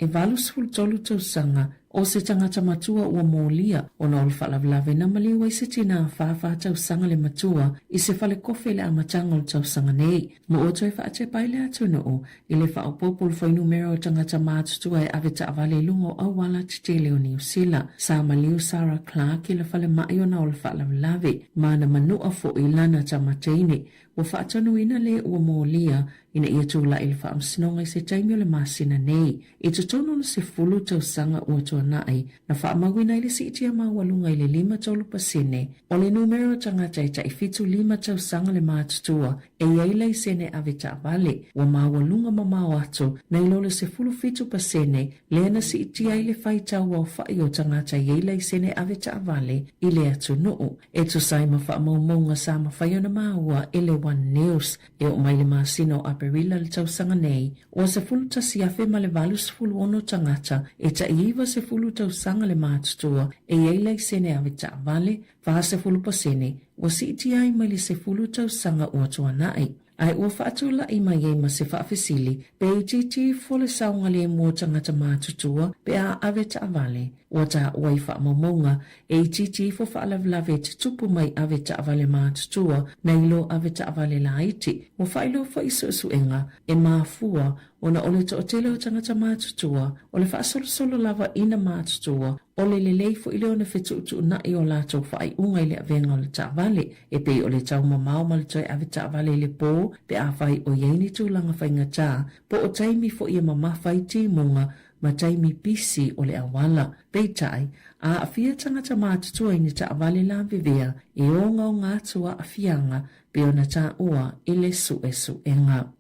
E 83 tausaga o se tagata matua ua molia ona o le faalavelave na maliu ai se tinā 44 tausaga le matua i se falekofe i le amataga o le tausaga nei. Ma ua toe faatepa ai le atunuu i le faaopoopo o le fuainumera o tagata matutua e ave taavale i luga o auala tetele o Niu Sila. Sa maliu Sarah Clarke i le falemai ona o le faalavelave ma na manua foi lana tama teine. Ua faatonuina le ua molia ina ia tulai i le faamasinoga i se taimi o le masina nei. I totonu o le 10 tausaga ua tuanai, na faamauina ai le siitia maualuga i le 53 pasene o le numera o tagata e tai 75 tausaga le matutua e i ai laisene ave taavale, ua maualuga mamao atu nai lo le 17 pasene lea na siitia ai le faitau aofai o tagata e i ai laisene ave taavale i le atunuu. E tusa ai ma faamaumauga sa mafai ona maua e le One News, e oo mai le masina o Aperila le tausaga nei, ua 11,086 tagata e tai 90 tausaga le matutua e i ai laisene ave taavale, 40% ua siitia ai mai le 10 tausaga ua tuanai. Ae ua faatulai mai ai ma se faafesili, pe itiiti ifo le saogalemu o tagata matutua pe a ave taavale. Ua taua i faamaumauga, e itiiti ifo faalavelave e tutupu mai ave taavale matutua nai lo ave taavale laiti. Ua faailoa foi i suesuega, e mafua ona o le toatele o tagata matutua, o le faasolosolo lava ina matutua, o le lelei foi lea ona fetuutuunai o latou faaiuga i le avega o le taavale, e pei o le taumamao ma le toe ave taavale i le po pe afai o i ai ni tulaga faigata, po o taimi foi e mamafa ai timuga ma taimi pisi o le auala. Peitai, a aafia tagata matutua i ni taavale lavevea, e ogaoga atu aafiaga pei ona taua i le suesuega.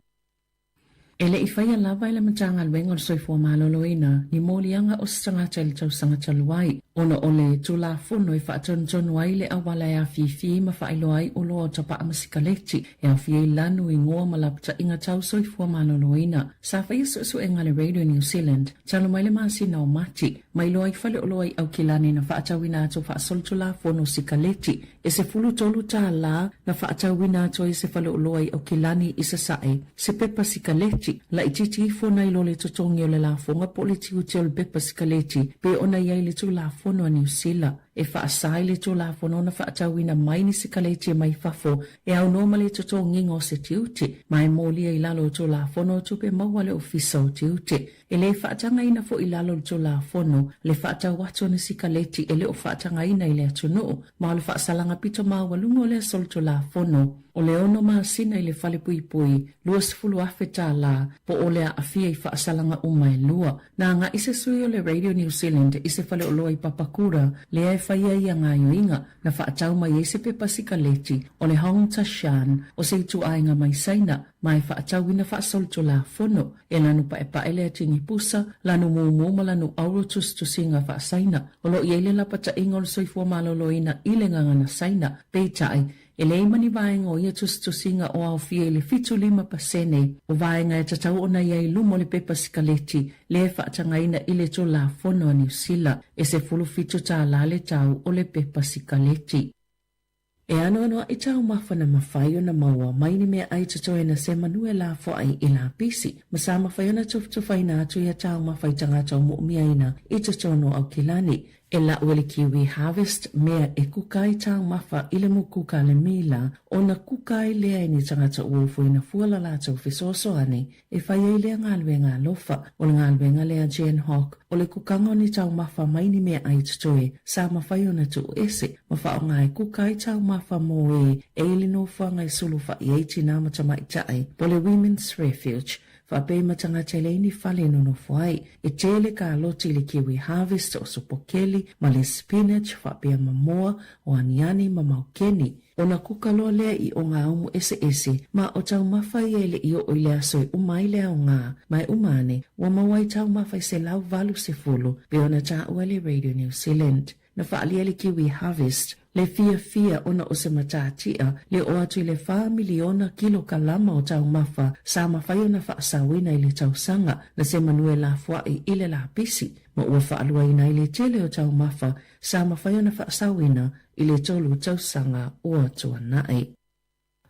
E le i faia lava e le Matagaluega o le Soifua Maloloina ni moliaga o se tagata i le tausaga talu ai, ona o le Tulafono e faatonutonu ai le auala e afifi ma faailoa ai oloa o tapaa ma sikaleti, e aofia ai lanu, igoa ma lapataiga tau soifua maloloina. Sa faia suesuega a le Radio New Zealand talu mai le masina o Mati, ma iloa ai faleoloa i Aukilani na faatauina atu faasolitulafono sikaleti E $13 na faatauina atu ai se faleoloa i Aukilani i Sasae, se pepa sikaleti, laitiiti ifo nai lo le totogi o le lafoga po o le tiute o le pepa sikaleti pe ona i ai le Tulafono a Niu Sila e faasa ai le Tulafono ona faatauina mai ni sikaleti mai fafo e aunoa ma le totogiga o se tiute ma e molia i lalo o Tulafono o Tupe Maua a le Ofisa o Tiute. E le faatagaina foi i lalo o le Tulafono le faatau atu o ni sikaleti e le o faatagaina i le atunuu, ma o le faasalaga pito maualuga o lea solitulafono, o le ono masina i le fale puipui, $20,000, po o le aafia i faasalaga uma e lua. Na agai se sui o le Radio New Zealand i se faleoloa i Papakura, lea e faia ia gaoioiga na faatau mai ai se pepa sikaleti o le Hong Ta Shan o se ituaiga mai Saina ma e faatauina faasolitulafono e lanu paepae le atigi pusa, lanu mumu ma lanu auro tusitusiga faasaina. O lo o i ai le lapataiga o le soifua maloloina i le gagana Saina, peitai, e leai ma ni vaega o ia tusitusiga o aofia i le 75% o vaega e tatau ona i ai i luma o le pepa sikaleti lea e faatagaina i le Tulafono a Niu Sila, e $17 le tau o le pepa sikaleti. E anoanoaʻi taumafa na mafai ona maua mai ni meaʻai totoe na se manu e lafoai i lapisi, ma sa mafai ona tufatufaina atu ia taumafa i tagata o moʻomiaina i totonu o Aukilani. E laʻu e le Kiwi Harvest mea e kuka ai taumafa i le mokuka a le mila, ona kuka ai lea e ni tagata ua ofoina fua la latou fesoasoani E fai ai lea galuega alofa. O le galuega lea a Jan Hawke, o le kukaga o ni taumafa mai ni meaʻai totoe sa mafai ona tuu ese ma faaaoga e kuka ai taumafa mō ē e i le nofoaga e sulufaʻi ai tinā ma tamaitai po le Women's Refuge, faapea i ma tagata e leai ni fale e nonofo ai. E tele kaloti i le Kiwi Harvest o sopokeli ma le spinach faapea ma moa o aniani ma maukeni. Ona kuka loa lea i o ngā umu eseese, ma o taumafa ia e le i oo i le aso e uma ai le aoga, ma e uma ane, ua maua ai taumafa i 180, pei ona taua e le Radio New Zealand. Na faaalia e le Kiwi Harvest le fiafia ona o se matatia le oo atu i le 4 miliona kilokalama o taumafa sa mafai ona faasaoina i le tausaga na se manu e lafoai i le lapisi, ma ua faaluaina ai le tele o taumafa sa mafai ona faasaoina i le tolu tausaga ua tuanai.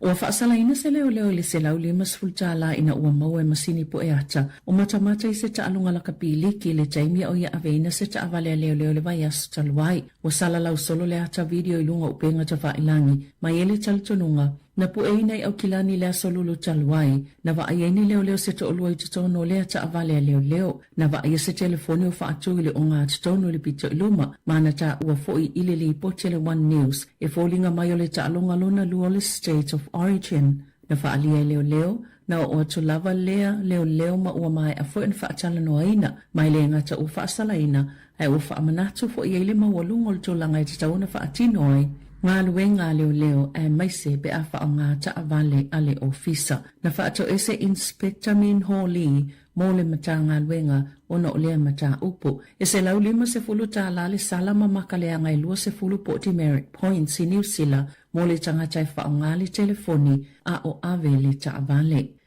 Ua faasalaina se leoleo i le $150 ina ua maua e masini poe ata o matamata i se taaloga lakapiliki i le taimi a o ia aveina se taavale a leoleo i le vaiaso talu ai. Ua salalau solo le ata video i luga o upega tafailagi mai ai le talitonuga Na pueina i Aukilani i le aso Lulu talu ai, na vaai ai ni leoleo se toalua i totonu o lea taavale a leoleo. Na vaaia se telefoni o faatu i le ogatotonu i le pito i luma, ma na taua foi i le lipoti a le One News e foliga mai o le taaloga lona lua o le State of Origin. Na faaalia e leoleo, na oo atu lava lea leoleo ma ua maea foi ona faatalanoaina, ma e le gata ua faasalaina, ae ua faamanatu foi ai le maualuga o le tulaga e tatau ona faatino ai galuega a leoleo aemaise pe a faaaoga taavale a le ofisa. Na faatoese Inspector Min Ho Lee mo le Matagaluega ona o lea mataupu. E $150 le sala ma makaleaga e 20 po o demerit points i Niu Sila mo le tagata e faaaoga le telefoni a o ave le taavale.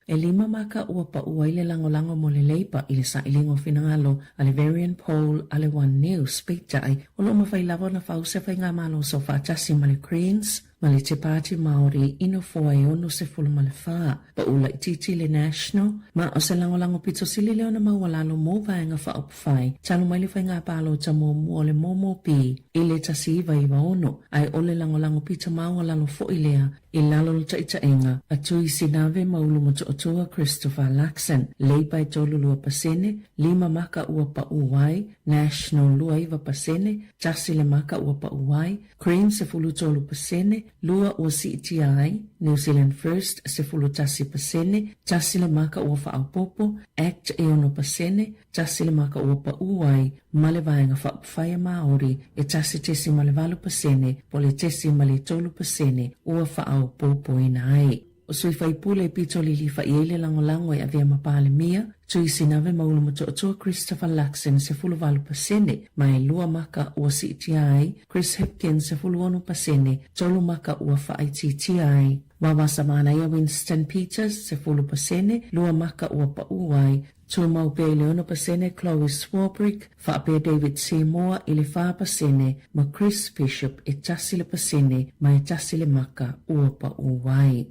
E lima maka ua paʻu ai le lagolago mo le Labour i le sailiga o finagalo a le Verian Poll a le One News, peitai, o lo o mafai lava ona fau se faigamalo soofaatasi ma le Greens ma le Te Pāti Māori i nofoa e 64. Paʻu laitiiti le National, ma o se lagolago pito sili lea ona maualalo mo Vaega Faaupufai talu mai le faiga palota muamua o le MOMOP i le 1996, ae o le lagolago pito maualalo foi lea I lalo o le taitaiga a Tui Sinave ma Ulumotootua Christopher Luxon, Labour e 32%, lima maka ua paʻu ai, National 29%, tasi le maka ua paʻu ai, Greens 13%, lua ua siitia ai, New Zealand First 11%, tasi le maka ua faaopoopo, Act e 6%, tasi le maka ua paʻu ai ma le Vaega Faaupufai a Māori e 1.8% po o le 0.3% ua faaopoopoina ai. O sui faipule e pito lilifa i ai le lagolago e avea ma Palemia, Tui Sinave ma Ulumotootua Christopher Luxon 18% ma e lua maka ua siitia ai, Chris Hipkins 16%, tolu maka ua faaitiitia ai. Wawasa Manaia Winston Peters 10%, lua maka ua paʻu ai, Tumau pea i le 6% Chloe Swarbrick, faapea David Seymour i le 4% ma Chris Bishop e 1% ma e tasi le maka ua paʻu ai.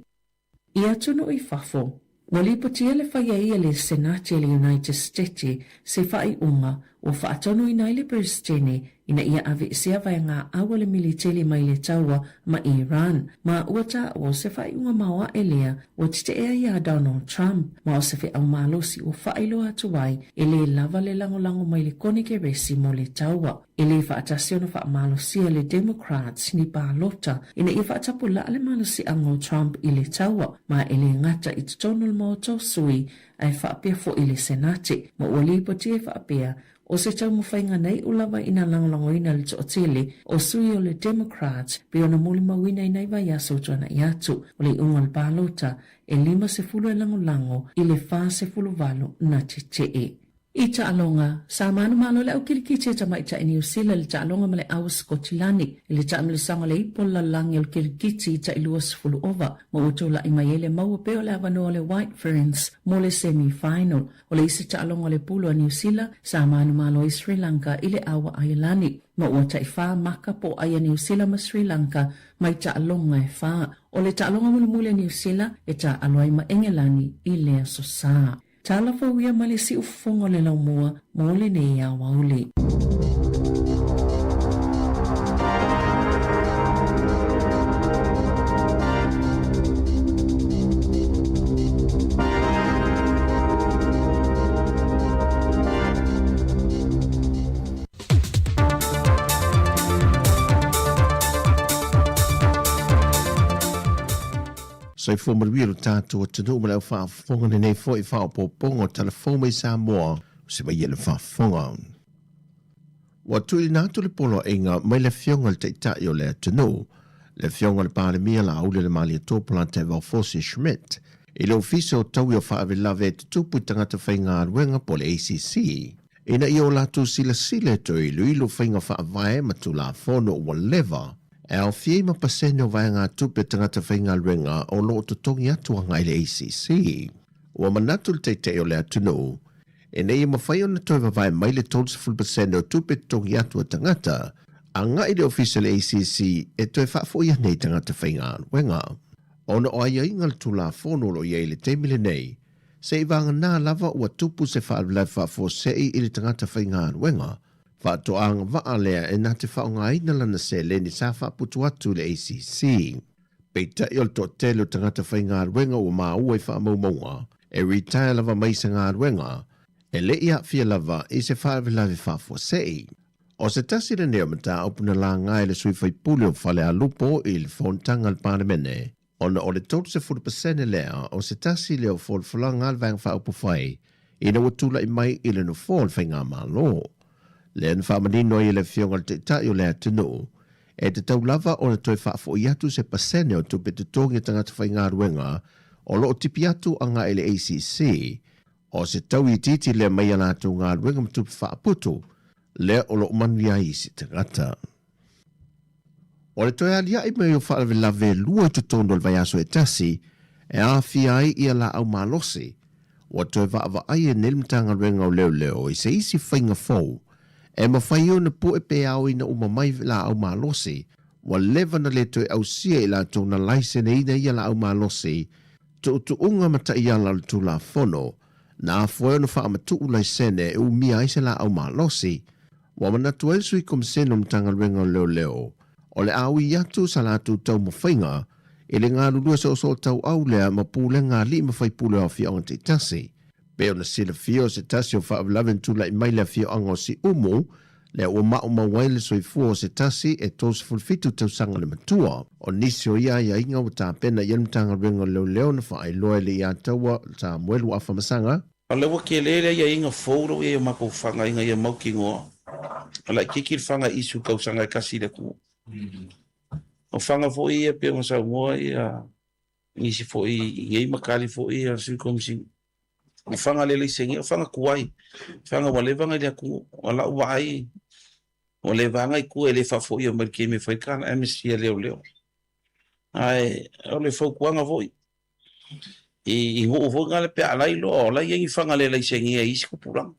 I atunuu i fafo, ua lipotia le fai ai e le Senate a le United Stete se faaiuga ua faatonuina ai le Peresetene ina ia aveesea vaegaau a le militeli mai le taua ma Iran, ma ua taua o se faaiuga maoaʻe lea ua teteʻe ai iā Donald Trump, ma o se feʻau malosi ua faailoa atu ai e lē lava le lagolago mai le Konekeresi mo le taua. E lē faatasi ona faamalosia le Democrats ni palota ina ia faatapulaʻa le malosiaga o Trump i le taua, ma e lē gata i totonu o le Maota o Sui ae faapea foi le Senate, ma ua lipotia e faapea. O se taumafaiga na iʻu lava ina lagolagoina le toʻatele o sui o le Democrats pei ona molimauina i nai vaiaso o tuanaʻi atu. O le iʻuga o le palota, e 50 e lagolago i le 48 na teteʻe. I taaloga, sa manumalo le au kilikiti e tamaitai Niu Sila i le taaloga ma le au Sikotilani i le taamilosaga o le ipo o le lalolagi o le kilikiti i tai 20 ova ma ua tula'i mai ai le maua pea o le avanoa o le White Ferns mo le semi-final. O le isi taaloga o le pulu a Niu Sila, sa manumalo ai Sri Lanka i le au a Aialani ma ua tai fa maka pōʻai a Niu Sila ma Sri Lanka mai taaloga e fa. O le taaloga mulimuli a Niu Sila e taaalo ai ma Engelani i le Aso Sa. Tala fou ia mai le siufofoga o le laumua mo lenei aoauli. Soifua manuia lo tatou atunuu ma le au faafofoga lenei foi faaopoopoga o Tala Fou mai Samoa o se maia le faafofoga. Ua tuuina atu le poloaiga mai le Afioga i le Taitai o le atunuu, le Afioga i le Palemia Laauli Lemalietoa Polataivao Fosi Schmidt, i le Ofisa o Taui o Faalavelave e Tutupu i Tagata Faigaluega po o le ACC, ina ia o latou silasila e toe iloilo faiga faavae ma Tulafono ua leva e aofia ai ma pasene o vaegatupe a tagata faigaluega o lo o totogi atu agai i le ACC. Ua manatu le Taitai o le atunuu, ina ia mafai ona toe vavae mai le 30% o tupe totogi atu a tagata agai i le Ofisa o le ACC e toe faafoi ane i tagata faigaluega. Ona o aiaiga o le Tulafono o lo o i ai i le taimi lenei, seivaganā lava ua tupu se faalavelave faafuasei i le tagata faigaluega, faatoa agavaa lea e na te faaaogaina lana seleni sa faaputu atu i le ACC. Peitai o le toatele o tagata faigaluega ua maua i faamaumauga e retire lava mai se galuega, e le i aafia lava i se faalavelave faafuasei. O se tasi lenei o mataupu na laga e le sui faipule o Falealupo i le fonotaga a le Palemene, ona o le 30% lea o se tasi lea o folafolaga a le Vaega Faaupufai ina ua tulai mai i le nofoa o le Faigamalo. Lea na faamanino ai e le Afioga i le Taitai o le atunuu, e tatau lava ona toe faafoi atu se pasene o tupe totogi a tagata faigaluega o lo o tipi atu agai i le ACC, o se tau itiiti lea mai a latou galuega ma tupe faaputu lea o lo o manuia ai isi tagata. O le toe aliaʻi mai o faalavelave e lua i totonu o le vaiaso e tasi e aafia ai ia laau malosi, ua toe vaavaai e nei le Matagaluega o Leoleo i se isi faiga fou e mafai ona pue pe aoina uma mai laau malosi ua leva na le toe ausia i latou na laiseneina ia laau malosi tuutuuga ma taiala o le Tulafono na afua ai ona faamatuu laisene e umia ai se laau malosi. Ua manatu ai le Sui Komisene o le Matagaluega o Leoleo, o le a ui atu sa latou taumafaiga i le galulue soosoo tauau lea ma pulega a alii ma faipule o afioaga taitasi. Pei ona silafia o se tasi o faalavelave na tulai mai le afioaga o Siumu, lea ua maumau ai le soifua o se tasi e 37 tausaga le matua. O nisi o ia aiaiga ua tapena i ai le Matagaluega o Leoleo na faailoa e le ia Taua Samuelu Afamasaga, O lea ua tele le aiaiga fou lea ua i ai o matou faga ina ia mautinoa o laitiiti le faga issue tausaga e tasi i le atunuu. O faga foi ia pei ona saunoa ia nisi foi i nei ma tali foi ia Sui Komisina. O faga le laisene, o faga tuai, faga ua leva ona i le atunuu. O lau vaai, ua leva lava ona i tua e le faafoia mai i le taimi e fai le tala amnesty a leoleo. Ae o le fautuaga foi, i nuu foi na le pe a lailoa o la e i ai ni faga le laisenia i isi tupulaga.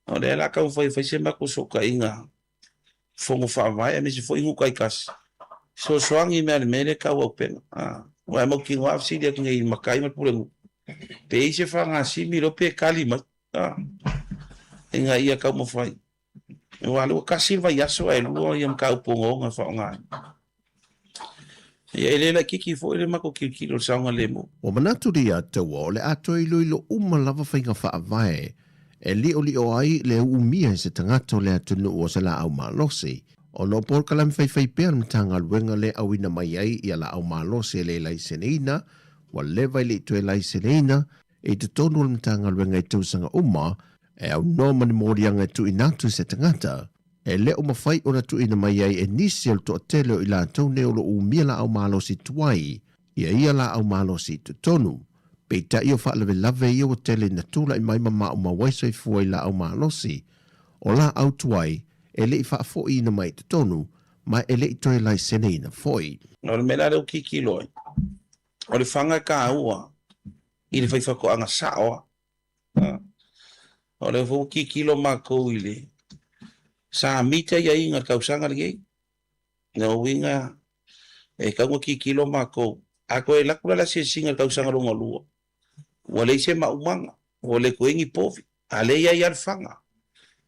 O lea o le a taumafai e fai se matou fesootaiga fono faavae aemaise foi nuu taitasi, fesoasoani mea i le mea lea e tau auupega. Aua e mautinoa a fesili atu nei i le matai ma le pulenuu, pe i ai se fagasimi loa pe tali mai, ina ia taumafai. Aua o lea ua tasi le vaiaso ae lua ia mataupu ogaoga e faaaoga ai. Ia e le laitiiti foi le matou tilotilo i le saogalemu. Ua manatu le ia taua o le a toe iloilo uma lava faiga faavae e liolio ai le uumia i se tagata o le atunuu o se laau malosi, ona o polokalame faifai pea a le Matagaluega le auina mai ai ia laau malosi e le laiseneina, ua leva i le i toe laiseneina i totonu o le Matagaluega i tausaga uma. E aunoa ma ni moliaga e tuuina atu i se tagata, e le o mafai ona tuuina mai ai e nisi o le toatele o i latou nei o lo o umia laau malosi tuai ia ia laau malosi i totonu. Peitai o faalavelave ia ua tele ina tulai mai ma maumau ai soifua i laau malosi o laau tuai e le i faafoiina mai i totonu ma e le i toe laiseneina foi. O le mea la lea ua tilotilo ai, o le faga e taua i le faifaatoaga sao lava. O lea foi ua tilotilo matou i le submit aiaiga i le tausaga lenei. Lona uiga e tatau ona tilotilo matou, a toe alu atu la le asiasiga i le tausaga lona lua, ua leai se maumaga, ua le toe i ai ni povi, a o lea e i ai lava le faga.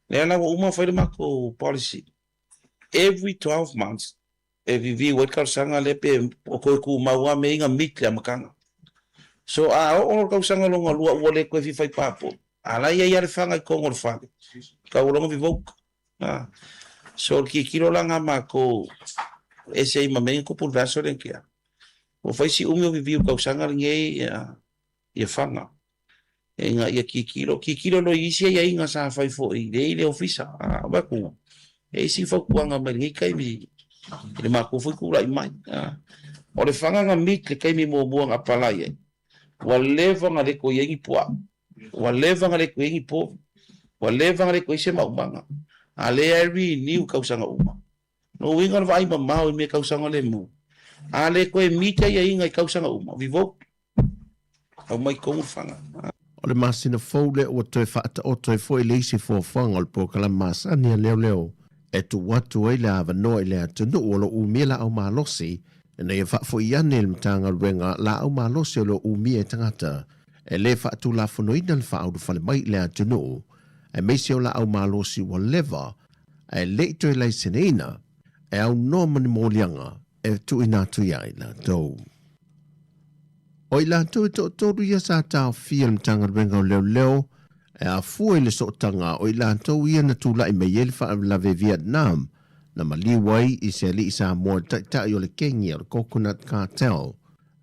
O lea la ua uma ona fai le matou policy, every 12 months e review ai le talosaga lea pe o toe tumau lava mea ia na meet i le amataga. So a oo loa i le tausaga lona lua ua le toe fia fai passport, a o la e i ai lava le faga i totonu o le fale, tau loa ona revoke. So o le tilotilo la lena a matou e ese ai ma mea ia na tupu i le vaiaso lea na tea. Ua fai si umi o review i le tausaga lenei ia faga. Ina ia tilotilo, tilotilo loa i isi aiaiga sa fai foi lea i le Ofisa. A o atu, e i ai sina fautuaga mai lenei taimi i le matou foi tulai mai. O le faga na meet le taimi muamua na apalai ai, ua leva ona le toe i ai ni puaa, ua leva ona le toe i ai ni povi, ua leva ona le toe i ai se maumaga, a o lea e renew tausaga uma. Lona uiga o le vaai mamao i mea tausaga lemu, a le toe meet aiaiga i tausaga uma, revoke. Aumai tonu le faga. O le masina fou lea ua toe faataoto ai foi le isi fuafuaga o le polokalame masani a leoleo e tuu atu ai le avanoa i le atunuu o lo o umia laau malosi ina ia faafoi ane i le Matagaluega laau malosi o lo o umia e tagata e le faatulafonoina le faaulufale mai i le atunuu aemaise o laau malosi ua leva ae le i toe laiseneina e aunoa ma ni moliaga e tuuina atu iā i latou. O i latou e toatolu ia sa taofia e le Matagaluega o Leoleo e afua i le sootaga o i latou ia na tulai mai ai le faalavelave i Vietnam na maliu ai i se alii Samoa le taitai o le kengi o le Coconut Cartel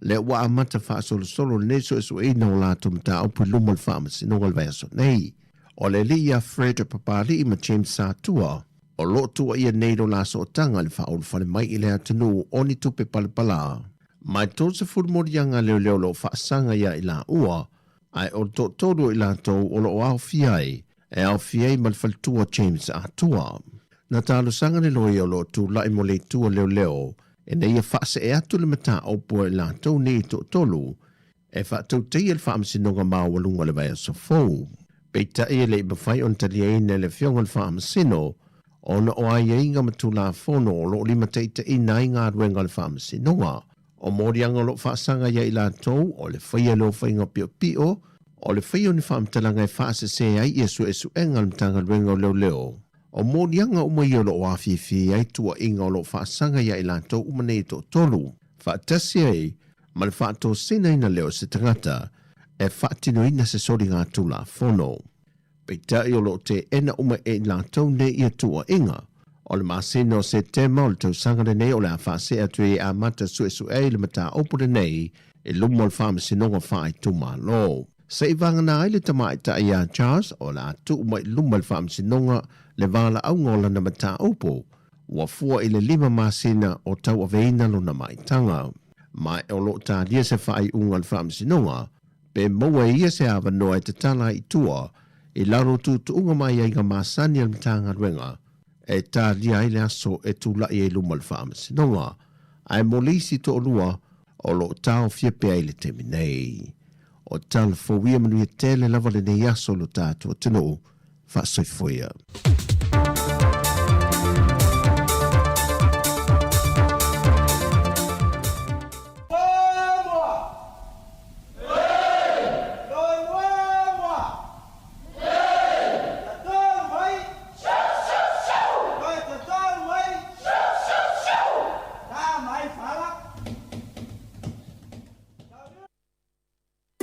lea ua amata faasolosolo lenei suesueina o latou mataupu i luma o le Faamasinoga i le vaiaso nei. O le alii ia Fred Papali'i ma James Satua o lo o tuuaia nei lo la sootaga i le faaulufale mai i le atunuu o ni tupe palapala. Mai 30 moliaga leoleo o lo o faasaga iā i laua, ae o le toatolu o i latou o lo o aofia ai, e aofia ai ma le faletua James Atua. Na talosaga le loia o lo o tulai mo le itu a leoleo ina ia faasee atu le mataupu a i latou nei e toatolu e faatautaia le Faamasinoga Maualuga o le vaiaso fou. Peitai e le i mafai ona taliaina e le Afioga i le Faamasino ona o aiaiga ma Tulafono o lo o limataitaiina ai galuega a le Faamasinoga. O moliaga o lo o faasaga ia i latou, o le faia lea o faiga piopio, o le faia o ni faamatalaga e faasese ai ia suesuega a le Matagaluega o Leoleo. O moliaga uma ia o lo o afifi ai tuuaiga o lo o faasaga ia i latou uma nei e toatolu, faatasi ai ma le faatosinaina lea o se tagata e faatinoina se soligatulafono. Peitai o lo o teena uma e i latou nei ia tuuaiga. O le masina o Setema o le tausaga lenei o le a faasee atu ai e amata suesue ai le mataupu lenei i luma o le Faamasinoga Faaitumalo. Se i vagana ai le tamaitai ia Charles o le a tuu mai i luma i le Faamasinoga le valaauga o lana mataupu ua fua i le lima masina o tauaveina lona maitaga. Ma o lo o talia se faaiuga a le Faamasinoga pe maua e ia se avanoa e tatala ai i tua i lalo o tuutuuga ma aiaiga masani a le Matagaluega e talia ai le aso e tulai ai i luma o le Faamasinoga, ae mo le isi toalua o lo o taofia pea i le taimi nei. O tala fou ia manuia tele lava lenei aso lo tatou atunuu. Faasoifua ia.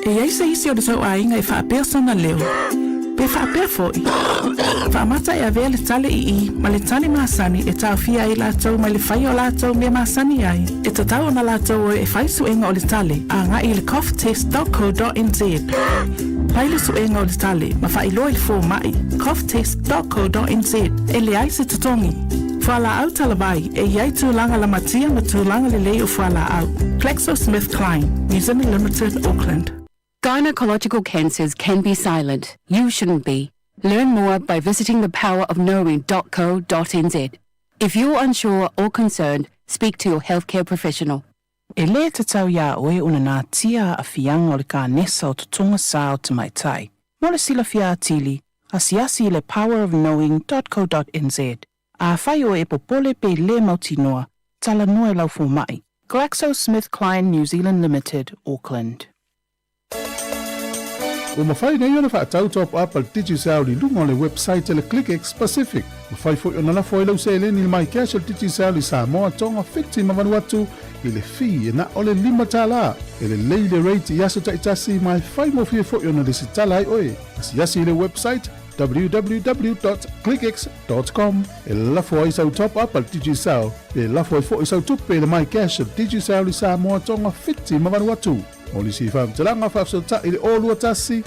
E i ai se isi o le tou aiga e faapea sona leo, pe faapea foi, faamata e avea le tale i i ma le tale masani e taofia ai latou mai le faia o latou mea masani ai, e tatau ona latou o e fai suega o le tale, agai i le coughtest dot co dot nz. Fai le suega o le tale ma faailoa i le fomai, coughtest.co.nz, e leai se totogi. Fualaau talavai, e i ai tulaga lamatia ma tulaga lelei o fualaau. GlaxoSmithKline, New Zealand Limited, Auckland. Gynecological cancers can be silent. You shouldn't be. Learn more by visiting thepowerofknowing.co.nz. If you're unsure or concerned, speak to your healthcare professional. E lē tatau iā oe ona natia aafiaga o le kanesa o totoga sā o tamaitai. Mo le silafia atili, asiasi i le powerofknowing.co.nz. Afai oe e popole pe lē mautinoa, talanoa i lau fomai. GlaxoSmithKline New Zealand Limited, Auckland. Ua mafai nei ona faatau top up a le Digicel i luga o le website a le ClickX Pacific. Mafai foi ona lafo ai lau seleni i le MyCash a le Digicel i Samoa, Tonga, Fiti ma Vanuatu i le fee e na o le $5. E lelei le rate i aso taitasi ma e faigofie foi ona lesitala ai oe. Asiasi i le website www.clickx.com e lafo ai sau top up a le Digicel pe lafo ai foi sau tupe i le MyCash a le Digicel i Samoa, Tonga, Fiti ma Vanuatu. Mo nisi faamatalaga faafesootai i le 021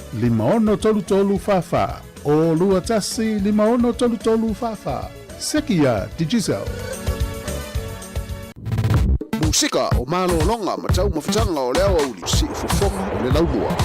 5633 44. 021 5633 44. Seki iā Digicel. Musika o malologa ma taumafataga o le aoauli, siufofoga o le laumua.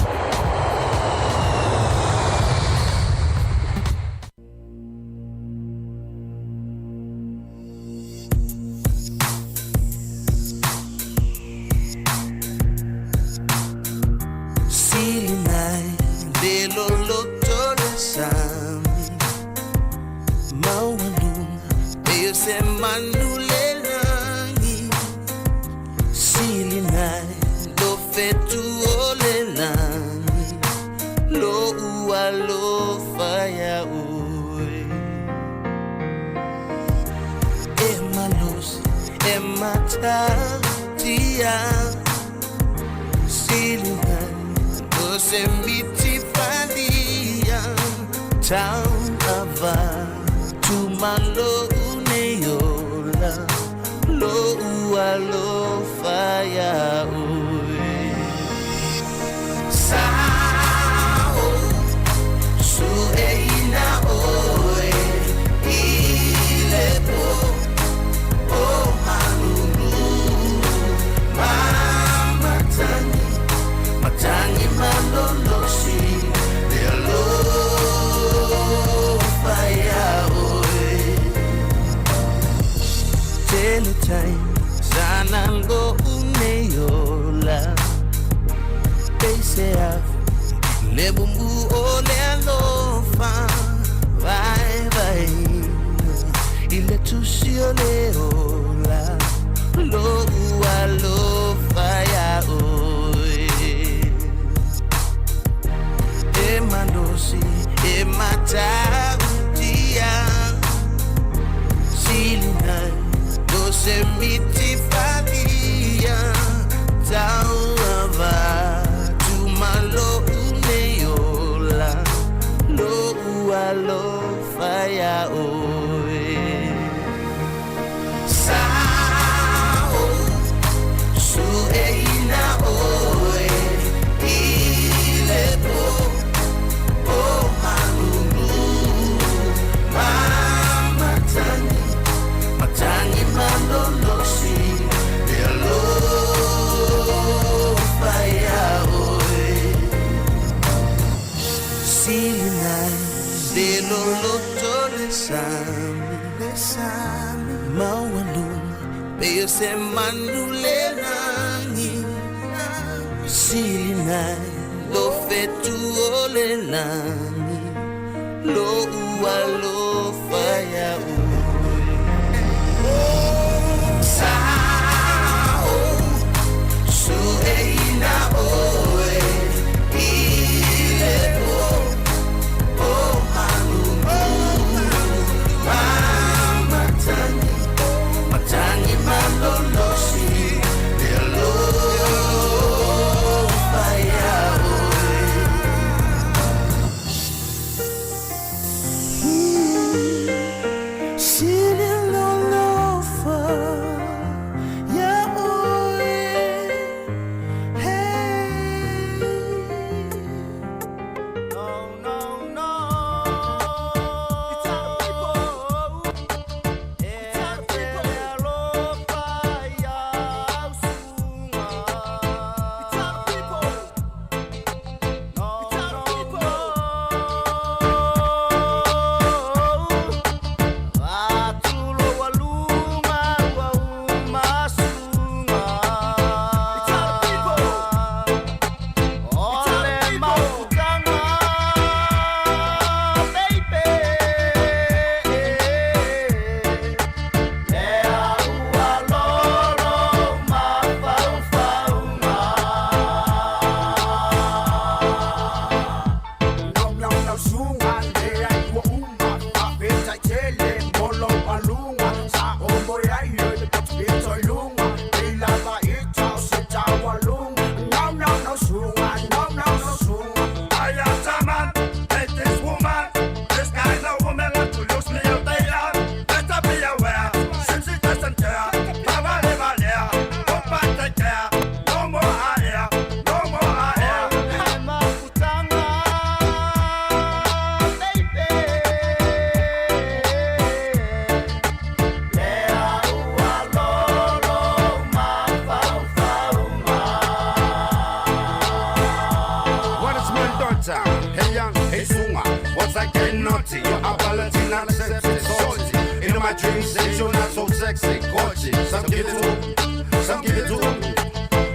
matter. Hey young, hey sunga, what's I cannot Your ability not accepted, salty. In my dreams, say you're not so sexy, gorgeous. Some give it to, some give it to.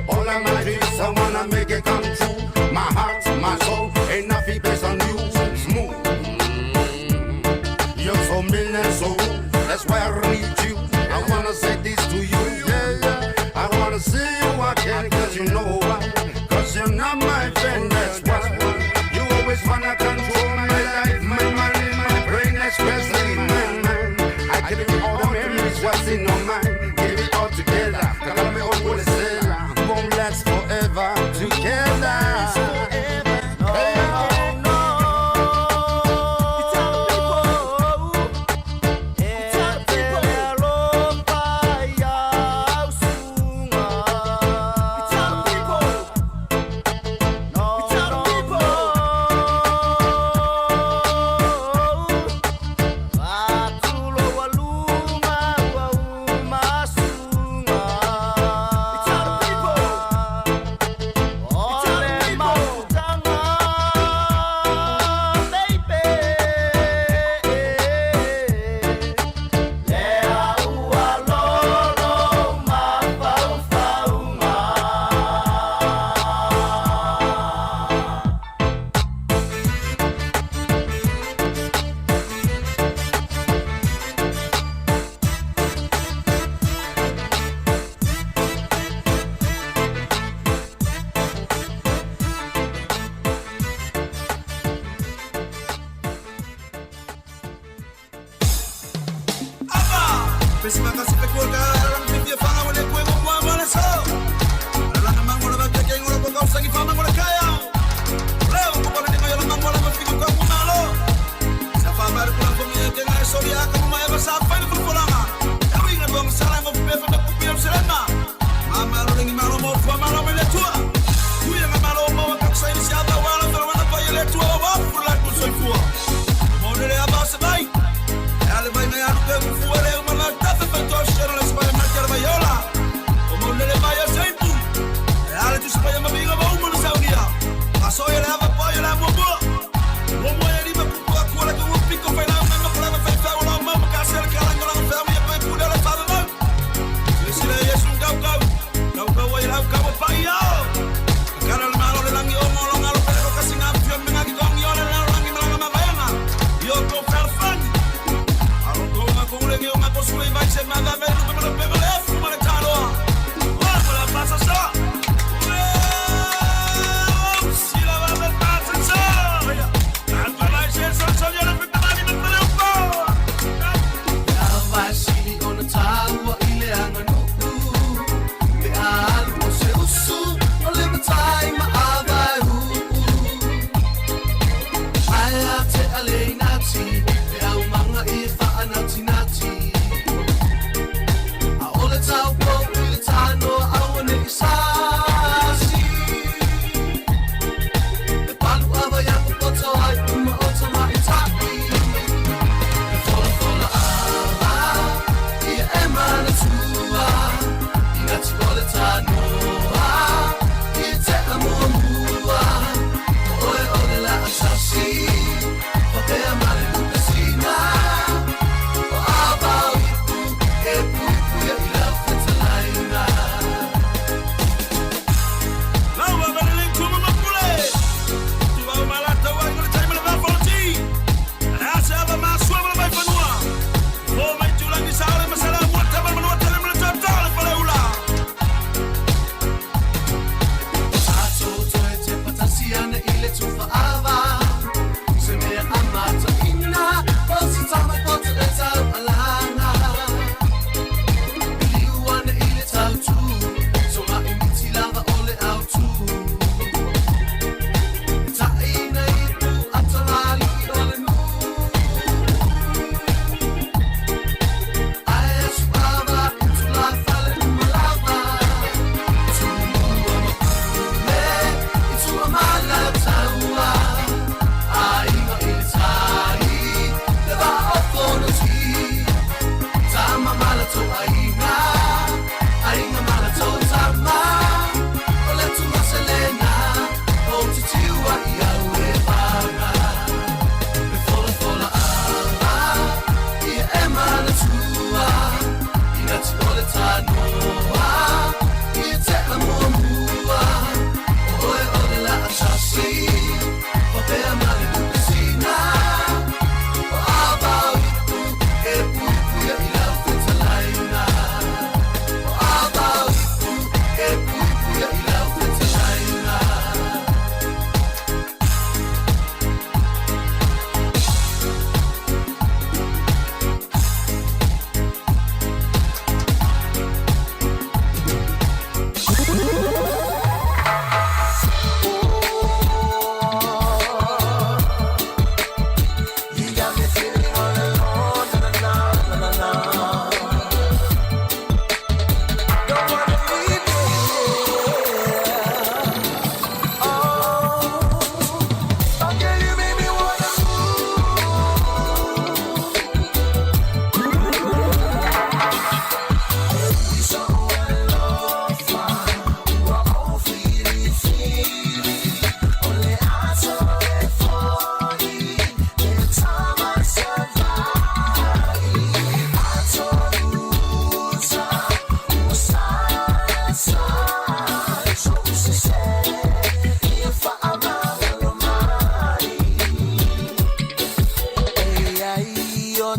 All of my dreams, I wanna make it come true. My heart, my soul, ain't nothing based on you. Smooth. You're so mean and so rude. That's why I need you. I wanna say this to you. Yeah, yeah. I wanna see you again, cause you know why. Cause you're not my friend, that's why. You always wanna control my life, my money, my brain, especially my mind. I give you all the memories, what's in your mind. Give it all together. Kalame okulesela. Won't last forever together. Hey, no.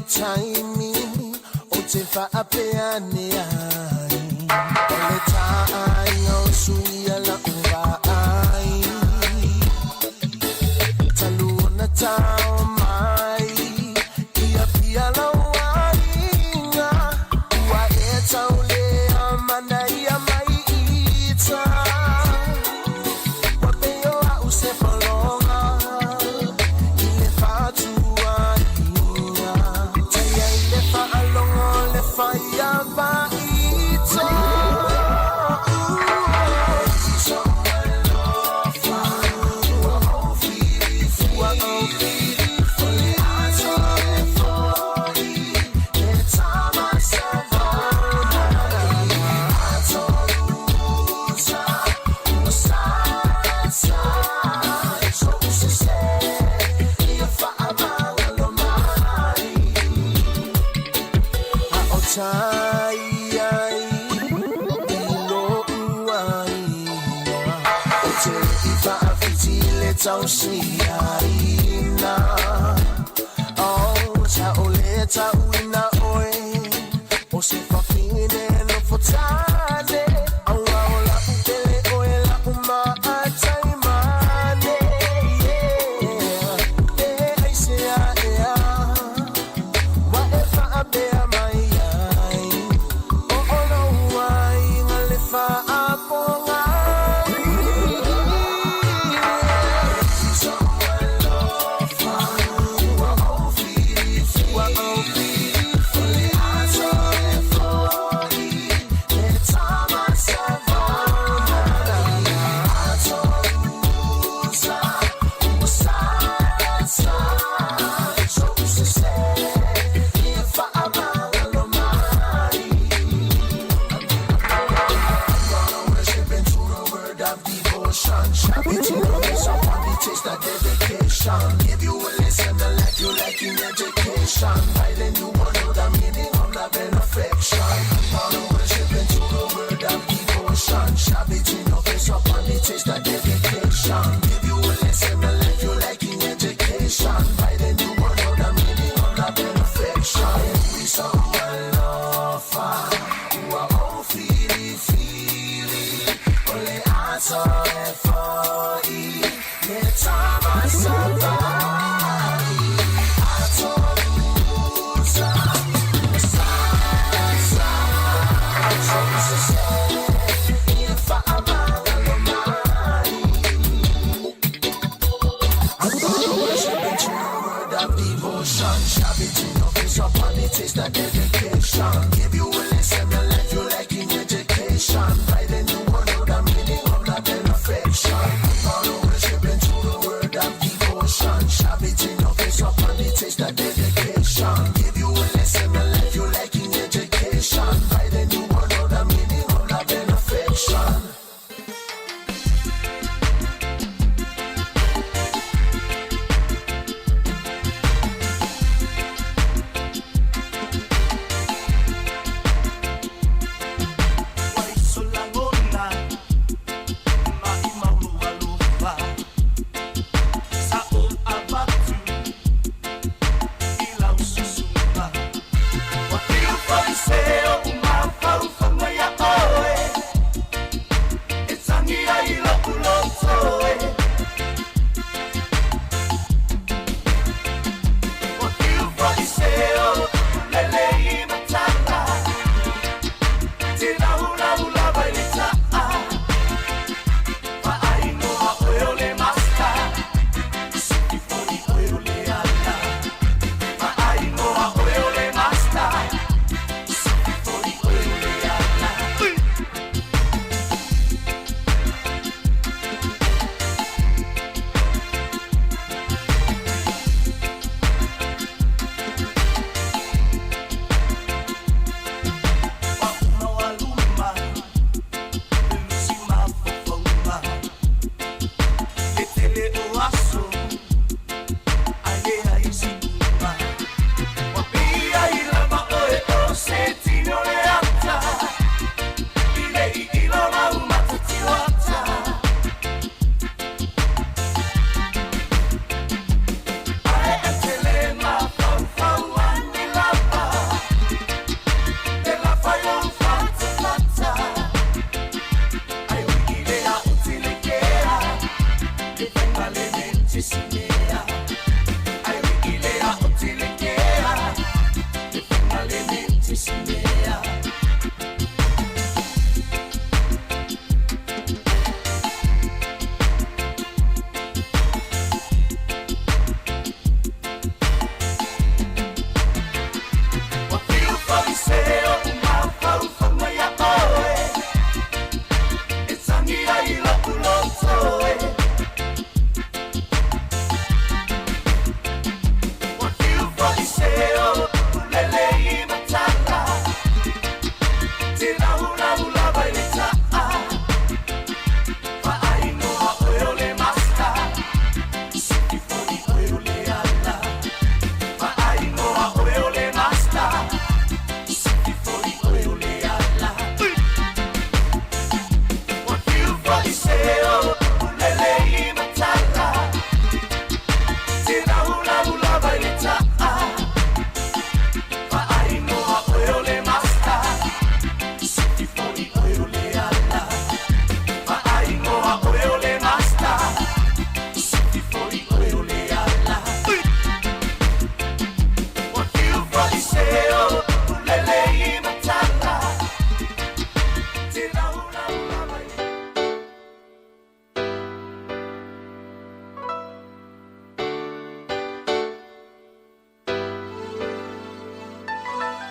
taimi Ou te faapea ane ai O le taaiga o suia la'u vaai Talu ona tao mai I Apia lou aiga Ua e tauleamanaia mai ita Ua pei o a'u se fologa I le faatuaiga Taia i le faalogo o le faia vaita Ua ou filifili Le tama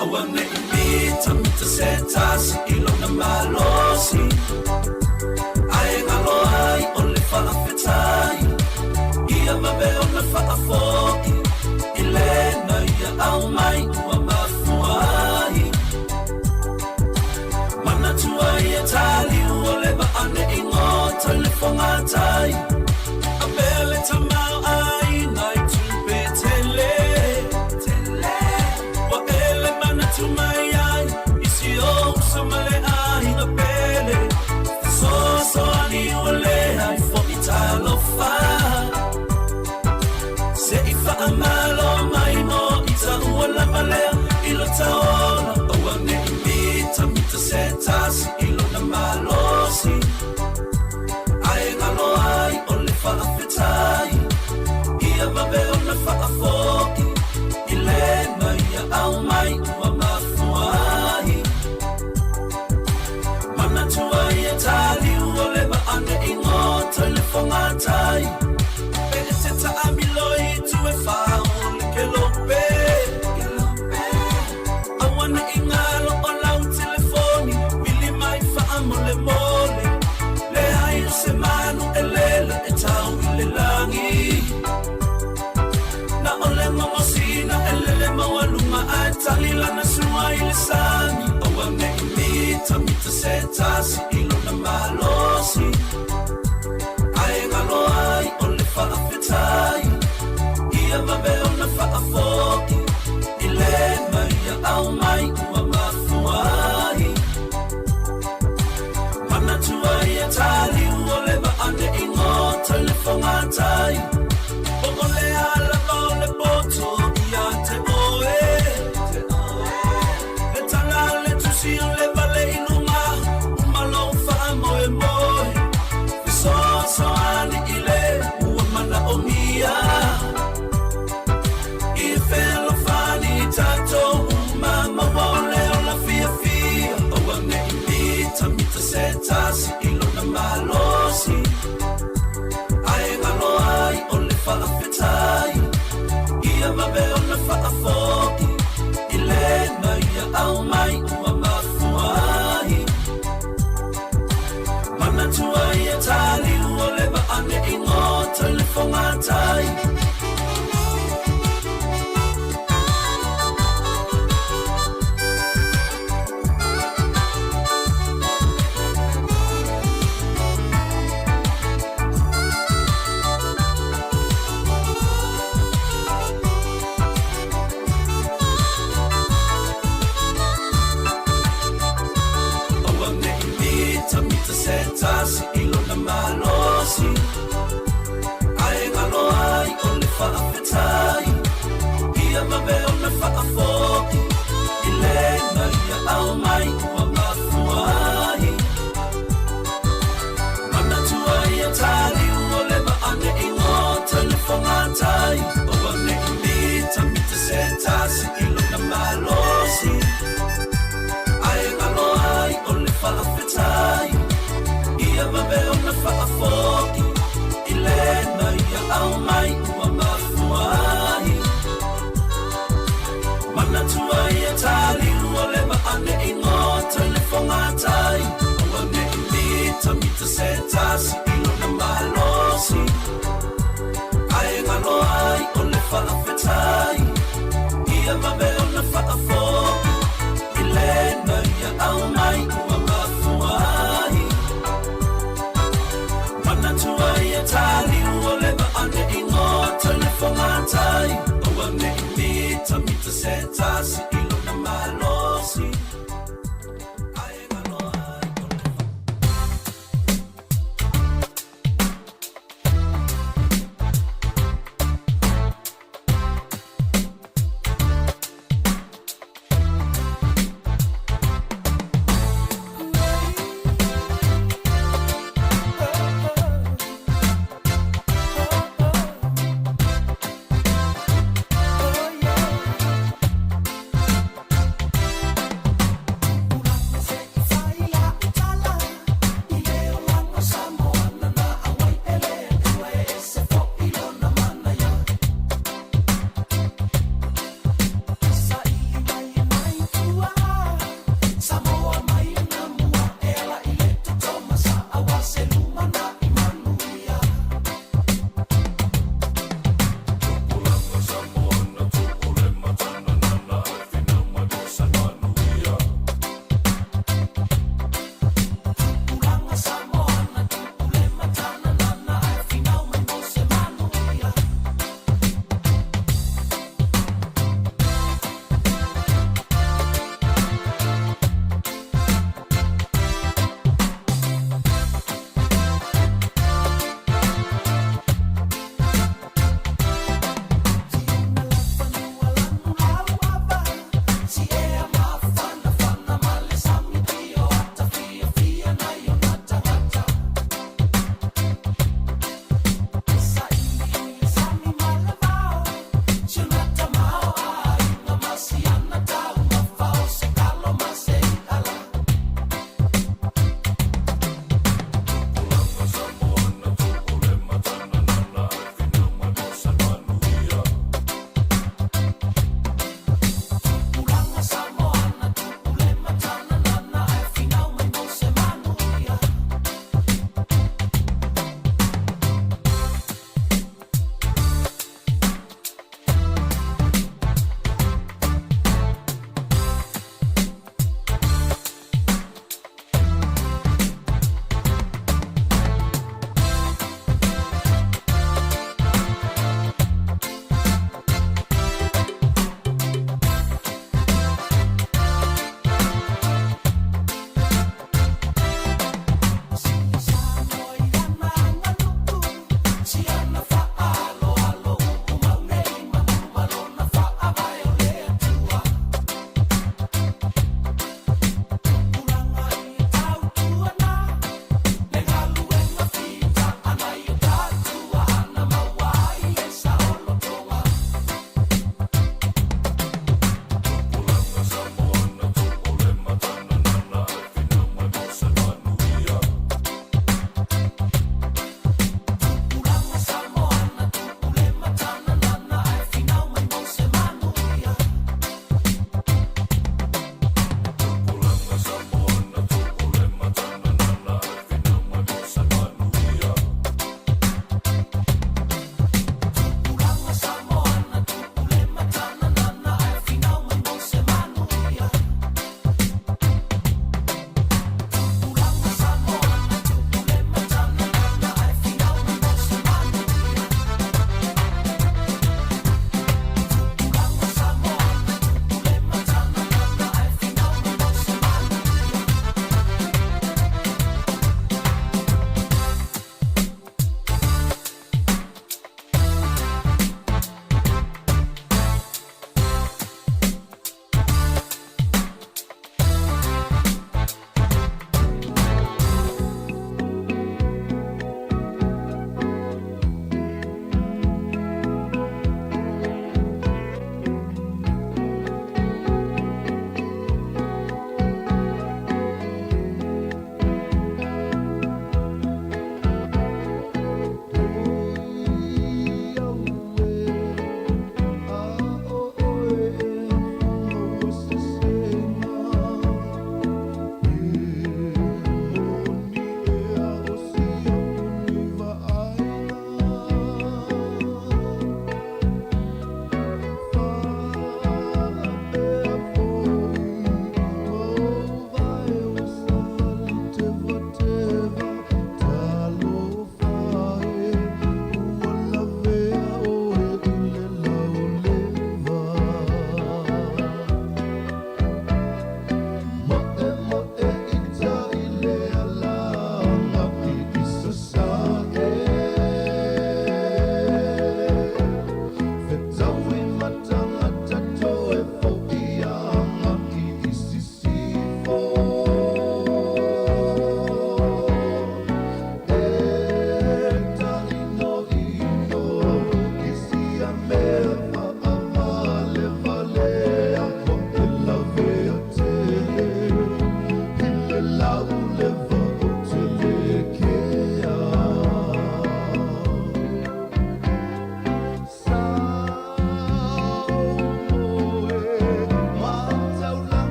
Aua ne i mitamita se tasi i lona malosi. Ae galo ai o le faafetai, ia vave ona faafoi i lena ia aumai ua mafua ai. Manatua ia taliu o le vaa ne i goto i le fogatai. Avea le tamaoaiga i tupe tele, ua e le manatu mai ai i si ou uso ma le aiga pele. Fesoasoani ua leai fo'i talofa, se i faamalo mai mo ita ua lava lea i lo taola. Aua ne i mitamita se tasi i lona malosi, ae galo ai o le faafetai, ia vave ona faafoi i lena ia aumai ua mafua ai. Manatua ia taliu o le vaa ne i goto i le fogatai. Pe e te taamilo i tu e fao le kelope, aua ne i galo o lau telefoni, vili mai faamolemole. Leai o se manu e lele e tau i le lagi, na o le gogosina e lele maualuga ae tali lana sua i le sami. Aua ne i mitamita se tasi i lona malosi, ae galo ai o le faafetai, ia vave ona faafoi i lena ia aumai ua mafua ai. Manatua ia taliu o le vaa ne i goto i le fogatai. Po o le a lava o le poto ia te oe, le tala a le tusi o le vale i luga, uma lou faamoemoe. Fesoasoani i le ua manaomia, i fealofani i tatou uma maua o le ola fiafia. Aua ne i mitamita se tasi i lona malosi, ae galo ai o le faafetai, ia vave ona faafoi i lena ia aumai ua mafua ai. Manatua ia taliu o le vaa ne i goto i le fogatai. Aua ne i mitamita se tasi i lona malosi, ae galo ai o le faafetai, ia vave ona faafoi i lena ia aumai ua mafua ai. Manatua ia taliu o le vaa ne i goto i le fogatai. Aua ne i mitamita se tasi i lona malosi, ae galo ai o le faafetai, ia vave ona faafoi i lena ia aumai ua mafua ai. Manatua ia taliu o le vaa ne i goto i le fogatai. Aua ne i mitamita se tasi i lona malosi, ae galo ai o le faafetai, ia vave ona faafoi i lena ia aumai ua mafua ai. Manatua ia taliu o le vaa ne i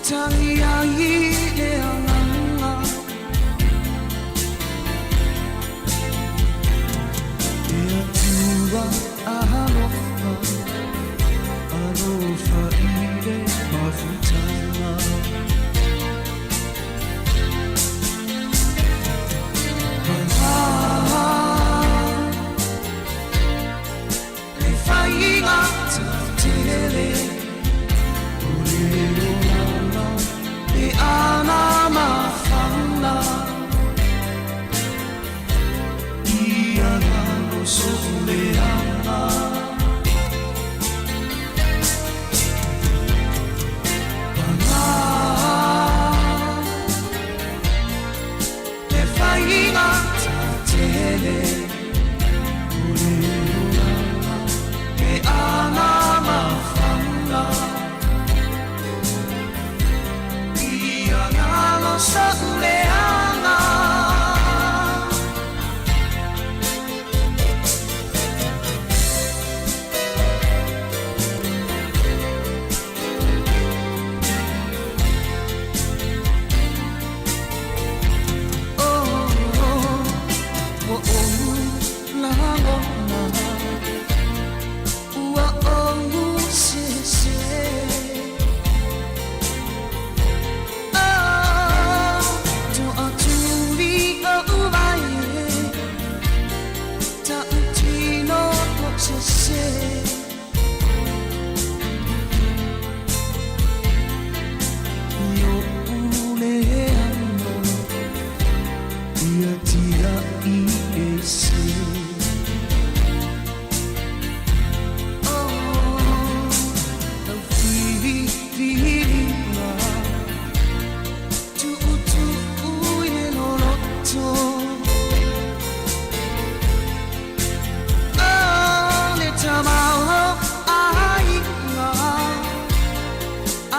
tagi ai le agaga. E Atua alofa, alofa i le mafutaga. Le faiga tele o le olaga e ana mafana ia galo soleaga. Le faiga tele o le olaga e ana mafana ia galo soleaga. Ua ou lagona, ua ou sese. Oh, toʻatuli ou mai e, taʻutino toʻasese. Ioʻu le ano ia tiaʻi ese. Oh, lau filifiliga tuʻutuʻu i le loloto. Oh, le tamaoaiga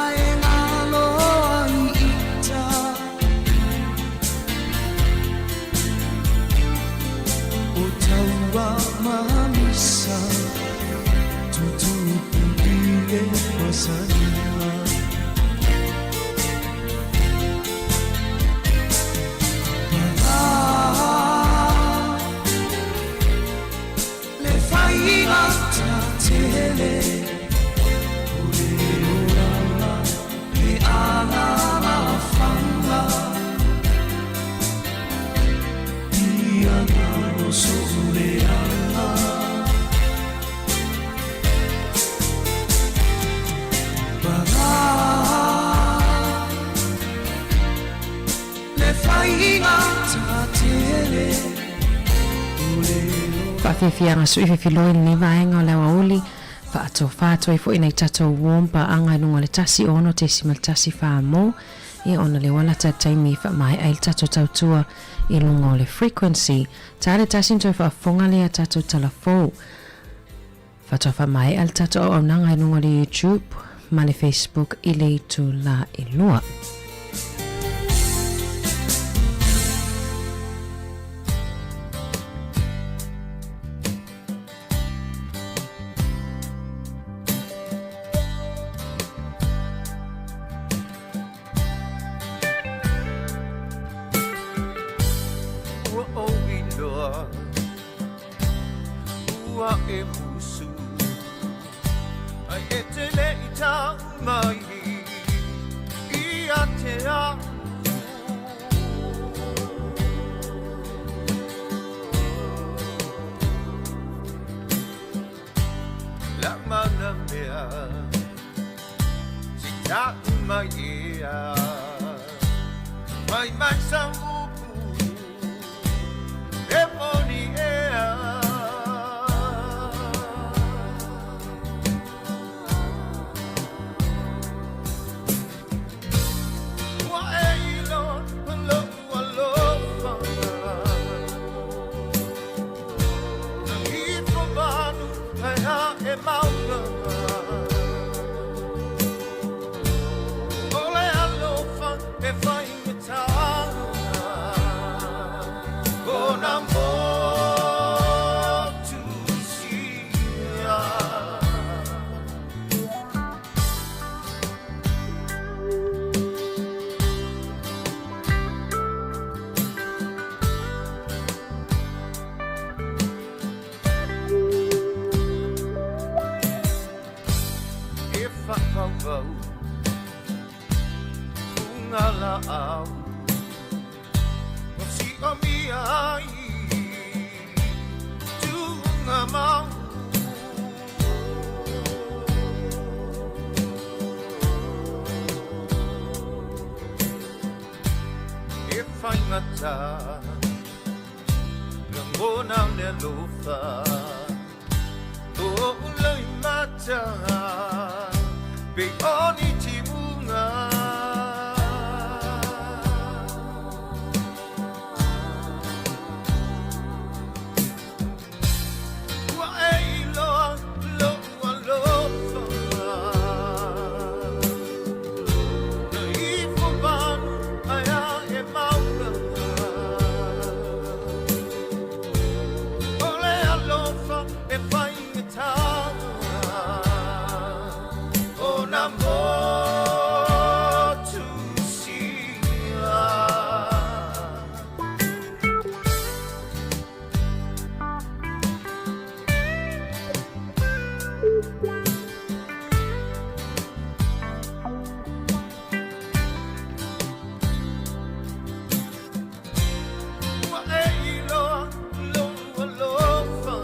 ae galo ai ita. O taua mamisa tutupu i le masaniga. Le faiga tele o le olaga e ana mafana ia galo soleaga. Le faiga tele o le Faafiafiaga sui fefiloi lenei vaega o le aoauli faatofā atu ai foʻi nai tatou uo ma paaga i luga o le 16.14 mo ia ona lea ua lata le taimi e faamaea ai le tatou tautua i luga o le frequency ta le tasi na toe faafofoga lea tatou talafou. Faatoa faamaea le tatou auaunaga i luga o le YouTube ma le Facebook i le itulā e 2. Ua ou iloa, ua e musu, ai e te le i tau mai ia te au. La mana mea, si tau mai ea, mai mai sa upu, e moni ea. Ua e iloa lo'u alofa, ifo manu ai ha e mauna. O le alofa e fai me taga. Laau O siʻomia ai Tuuga mau E faigata Lagona o le alofa O loimata Pei o ni timuga Ua e iloa loʻu alofa Na ifo manu ae aʻe mauga O le alofa e faigata O na motu sia. Ua e iloa lou alofa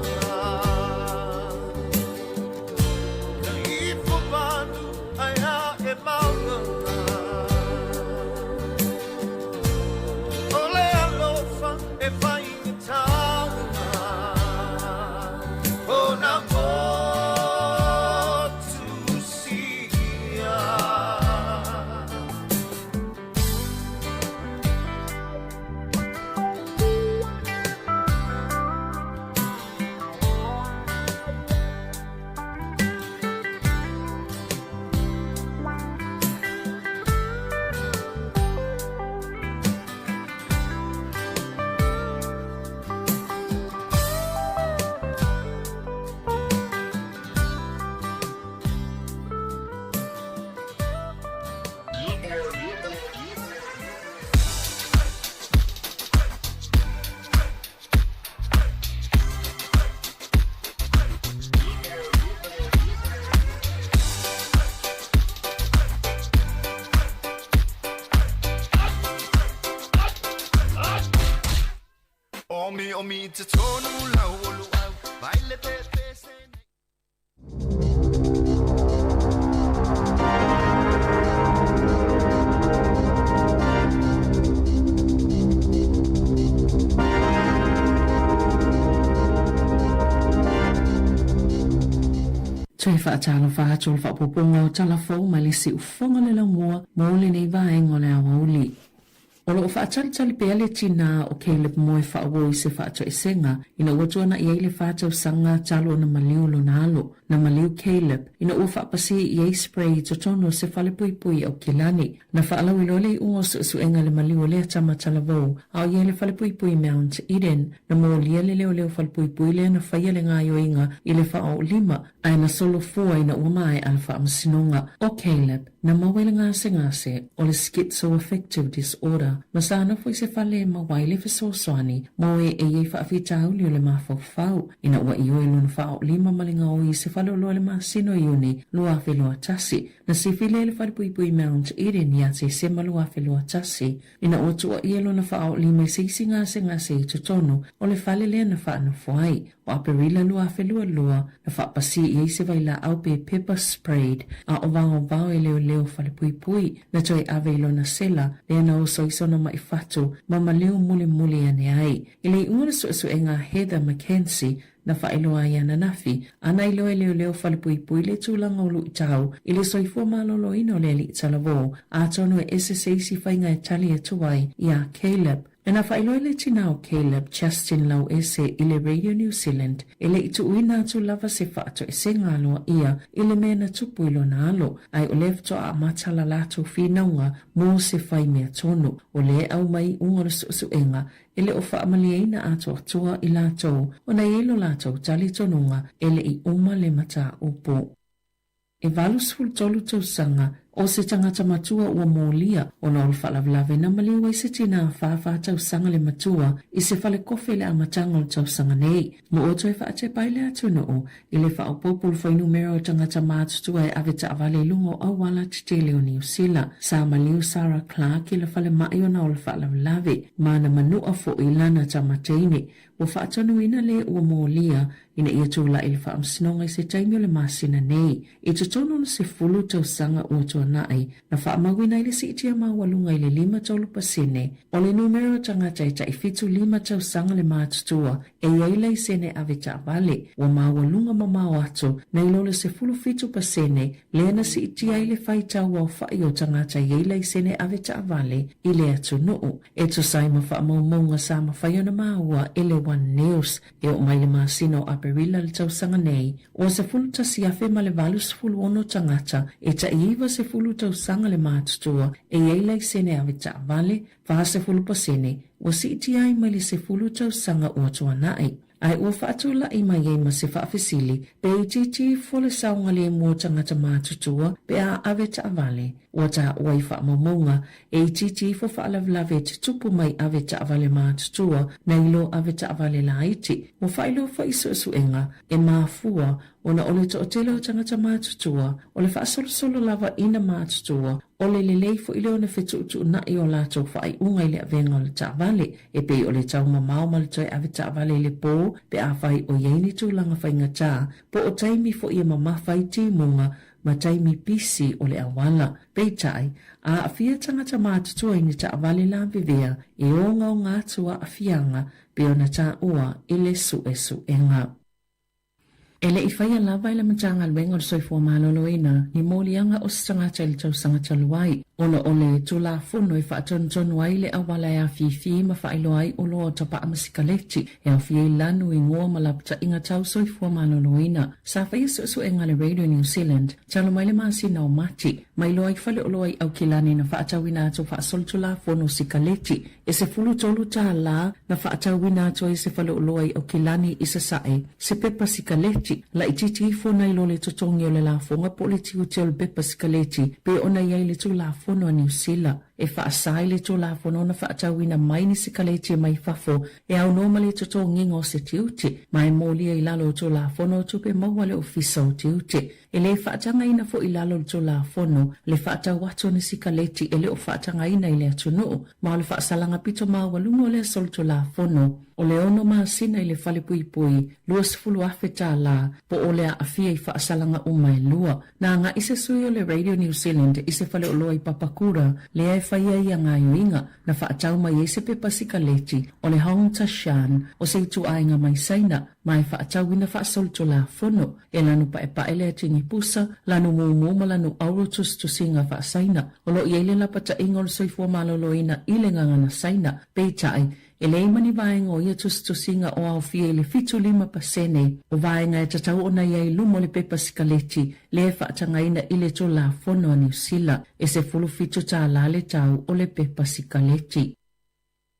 Na ifo manu ae aʻe mauga O le alofa e faigata O na motu sia. Omi omi i totonu lau o luau Vai le pepe se Toe faatalofa atu o le faaopoopoga o tala fou mai le siufofoga o le laumua mo lenei vaega o le aoauli. O lo o faatalitali pea le tinā o Caleb Moe Faauo i se faatoesega ina ua tuana'i ai le fa tausaga talu ona maliu lona alo. Na maliu Caleb ina ua faapasi i ai spray i totonu o se fale puipui i Aukilani. Na faalauiloa le iuga o suesuega i le maliu o lea tama talavou a o i ai le fale puipui Mount Eden. Na molia le leoleo fale puipui lea na faia le gaoioiga i le faaoolima ae na solofua ina ua maea le faamasinoga. O Caleb, na maua i le gasegase o le schizoaffective disorder ma sa nofo i se fale e maua ai le fesoasoani mo e e i ai faafitauli o le mafaufau ina ua ioe lona faaoolima ma le gaoi i se faleoloa i le masina o Iuni 2021. Na sifi lea le falepuipui Mount Eden ia Tesema 2021 ina ua tuuaia lona faaoolima i se isi gasegase i totonu o le fale lea na faanofo ai. O Aperila 2022, na faapasi i ai se vailaau pe pepper sprayed a o vaovao e leoleo falepuipui na toe ave i lona sela lea na oso ai sona maʻi fatu ma maliu mulimuli ane ai. I le iuga o le suesuega a Heather McKenzie na faailoa ai ananafi, a na iloa e leoleo falepuipui le tulaga o luitau i le soifua maloloina o le alii talavou, atonu e ese se isi faiga e tali atu ai iā Caleb. Na faailoa e le tinā o Caleb, Justin Lauese i le Radio New Zealand, e le i tuuina atu lava se faatoesega aloaia i le mea na tupu i lona alo, ae o lea faatoa amata la latou finauga mo se fai mea tonu. O lea e aumai iuga o le suesuega e le o faamalieina atoatoa i latou ona e i ai lo latou talitonuga e le i uma le mataupu. E 83 tausaga O se tagata matua ua molia ona o le faalavelave na maliu ai se tinā 44 tausaga le matua i se falekofe i le amataga o le tausaga nei. Ma ua toe faatepa ai le atunuu i le faaopoopo o le fuainumera o tagata matutua e ave taavale i luga o auala tetele o Niu Sila. Sa maliu Sarah Clarke i le falemai ona o le faalavelave ma na manua foi lana tama teine. Ua faatonuina le ua molia ina ia tulai i le Faamasinoga i se taimi o le masina nei. I totonu o le 10 tausaga ua tuanai, na faamauina ai le siitia maualuga i le 53% o le numera o tagata e tai 75 tausaga le matutua e i ai laisene ave taavale, ua maualuga mamao atu nai lo le 17% lea na siitia ai le faitau aofai o tagata e i ai laisene ave taavale i le atunuu. E tusa ai ma faamaumauga sa mafai ona maua e le One News, e oo mai le masina o Aperila le tausaga nei, ua 11,086 tagata e tai 90 tausaga le matutua e i ai laisene ave taavale, 40% ua siitia ai mai le 10 tausaga ua tuanai. Ae ua faatulai mai ai ma se faafesili, pe itiiti ifo le saogalemu o tagata matutua pe a ave taavale. Ua taua i faamaumauga, e itiiti ifo faalavelave e tutupu mai ave taavale matutua nai lo ave taavale laiti. Ua faailoa foi i suesuega, e mafua ona o le toatele o tagata matutua, o le faasolosolo lava ina matutua, o le lelei foi lea ona fetuutuunai o latou faaiuga i le avega o le taavale, e pei o le taumamao ma le toe ave taavale i le po pe afai o i ai ni tulaga faigata, po o taimi foi e mamafa ai timuga ma taimi pisi o le auala. Peitai, a aafia tagata matutua i ni taavale lavevea, e ogaoga atu aafiaga pei ona taua i le suesuega. E le i faia lava e le Matagaluega o le Soifua Maloloina ni moliaga o se tagata i le tausaga talu ai, ona o le Tulafono e faatonutonu ai le auala e afifi ma faailoa ai oloa o tapaa ma sikaleti e aofia ai lanu, igoa ma lapataiga tau soifua maloloina. Sa faia suesuega a le Radio New Zealand talu mai le masina o Mati, ma iloa ai faleoloa i Aukilani na faatauina atu faasolitulafono sikaleti E 13 tālā na faatauina atu ai se faleoloa i Aukilani i Sasae, se pepa sikaleti, laitiiti ifo nai lo le totogi o le lafoga po o le tiute o le pepa sikaleti pei ona i ai le Tulafono a Niu Sila. E faasa ai le Tulafono ona faatauina mai ni sikaleti mai fafo e aunoa ma le totogiga o se tiute, ma e molia i lalo o Tulafono o Tupe Maua a le Ofisa o Tiute. E le faatagaina foi i lalo o le Tulafono le faatau atu o ni sikaleti e le o faatagaina i le atunuu, ma o le faasalaga pito maualuga o lea solitulafono, o le ono masina i le falepuipui, $20,000, po o le aafia i faasalaga uma e lua. Na agai se sui o le Radio New Zealand i se faleoloa i Papakura, lea e fai ai ia gaoioiga, na faatau mai ai se pepa sikaleti o le Hong Ta Shan o se ituaiga mai Saina, ma e faatauina faasolitulafono. E lanu paepae le atigi pusa, lanu mumu ma lanu auro tusitusiga faasaina. O lo o i ai le lapataiga o le soifua maloloina i le gagana Saina. Peitai, e leai ma ni vaega o ia tusitusiga o aofia i le 75% o vaega e tatau ona i ai i luma o le pepa sikaleti lea e faatagaina i le Tulafono a Niu Sila. E $17 le tau o le pepa sikaleti.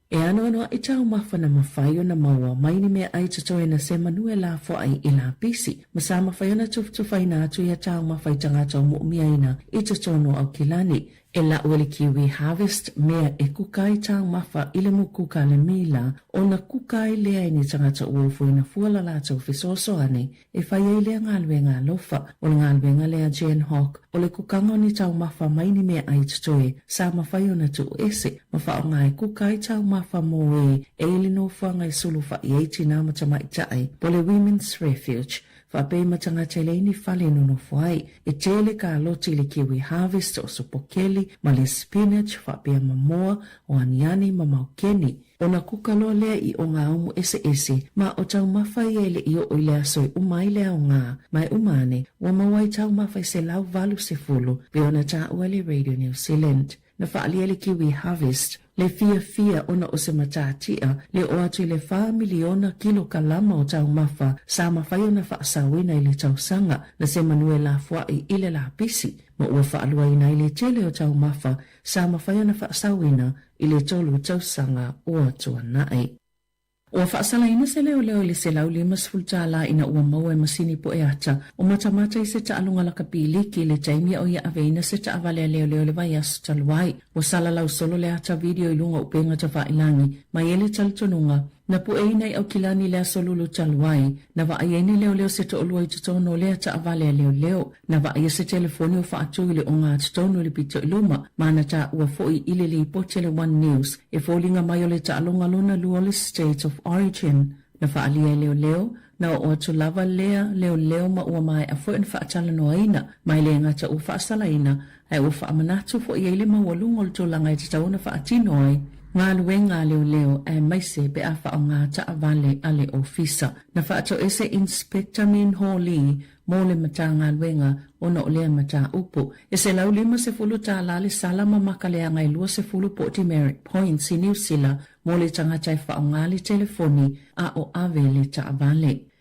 E anoanoaʻi taumafa na mafai ona maua mai ni meaʻai totoe na se manu e lafoai i lapisi, ma sa mafai ona tufatufaina atu ia taumafa i tagata o moʻomiaina i totonu o Aukilani. E lau e le Kiwi Harvest mea e kuka ai taumafa i le mokuka a le mila, ona kuka ai lea e ni tagata ua ofoina fua la latou fesoasoani E fai ai lea galuega alofa. O le galuega lea a Jan Hawke, o le kukaga o ni taumafa mai ni meaʻai totoe sa mafai ona tuu ese ma faaaoga e kuka ai taumafa mō ē e i le nofoaga e sulufaʻi ai tinā ma tamaitai po o le Women's Refuge faapea ma tagata e leai ni fale e nonofo ai. E tele kaloti i le Kiwi Harvest o sopokeli ma le spinach faapea ma moa o aniani ma maukeni. Ona kuka loa lea i o ngā umu eseese, ma o taumafa ia e le i oo i le aso e uma ai le aoga, ma e uma ane, ua maua ai taumafa i 180, pei ona taua e le Radio New Zealand. Na faaalia le Kiwi Harvest le fiafia ona o se matatia le oo atu i le 4 miliona kilokalama o taumafa sa mafai ona faasaoina i le tausaga na se manu e lafoai i le lapisi, ma ua faaluaina ai le tele o taumafa sa mafai ona faasaoina i le tolu tausaga ua tuanai. Ua faasalaina se leoleo i le $150 ina ua maua e masini poe ata o matamata i se taaloga lakapi liki i le taimi a o ia aveina se taavale a leoleo i le vaiaso talu ai. Ua salalau solo le ata video i luga o upega tafailagi ma e i ai le talitonuga na pueina i Aukilani i le aso Lulu talu ai, na vaai ai ni leoleo se toalua i totonu o lea taavale a leoleo. Na vaaia se telefoni o faatu i le ogatotonu i le pito i luma, ma na taua foi i le lipoti a le One News e foliga mai o le taaloga lona lua o le State of Origin. Na faaalia e leoleo, na oo atu lava lea leoleo ma ua maea foi ona faatalanoaina, ma e le gata ua faasalaina, ae ua faamanatu foi ai le maualuga o le tulaga e tatau ona faatino ai galuega a leoleo aemaise pe a faaaoga taavale a le ofisa. Na faatoese Inspector Min Ho Lee mo le Matagaluega ona o lea mataupu. E $150 le sala ma makaleaga e 20 po o demerit points i Niu Sila mo le tagata e faaaoga le telefoni a o ave le taavale.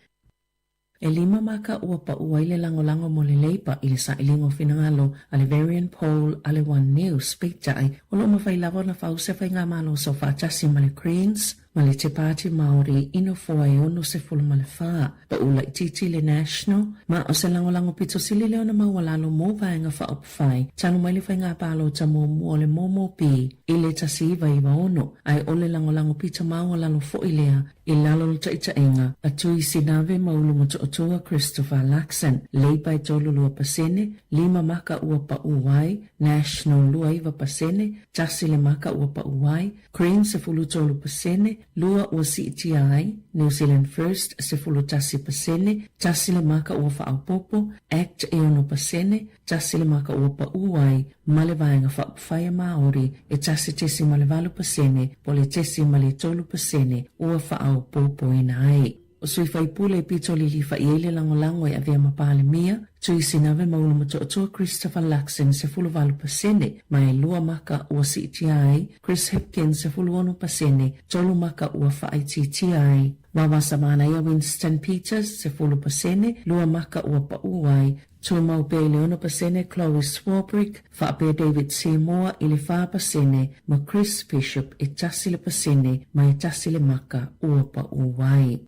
E lima maka ua paʻu ai le lagolago mo le Labour i le sailiga o finagalo a le Verian Poll a le One News, peitai, o lo o mafai lava ona fau se faigamalo soofaatasi ma le Greens ma le Te Pāti Māori i nofoa e 64. Paʻu laitiiti le National, ma o se lagolago pito sili lea ona maualalo mo Vaega Faaupufai talu mai le faiga palota muamua o le MOMOP i le 1996, ae o le lagolago pito maualalo foi lea I lalo o le taitaiga a Tui Sinave ma Ulumotootua Christopher Luxon, Labour e 32%, lima maka ua paʻu ai, National 29%, tasi le maka ua paʻu ai, Greens 13%, lua ua siitia ai, New Zealand First 11%, tasi le maka ua faaopoopo, Act e 6%, tasi le maka ua paʻu ai ma le Vaega Faaupufai a Māori e 1.8% po o le 0.3% ua faaopoopoina ai. O sui faipule e pito lilifa i ai le lagolago e avea ma Palemia, Tui Sinave ma Ulumotootua Christopher Luxon 18% ma e lua maka ua siitia ai, Chris Hipkins 16%, tolu maka ua faaitiitia ai. Wawasa Manaia Winston Peters 10%, lua maka ua paʻu ai, Tumau pea i le 6% Chloe Swarbrick, faapea David Seymour i le 4% ma Chris Bishop e 1% ma e tasi le maka ua paʻu ai.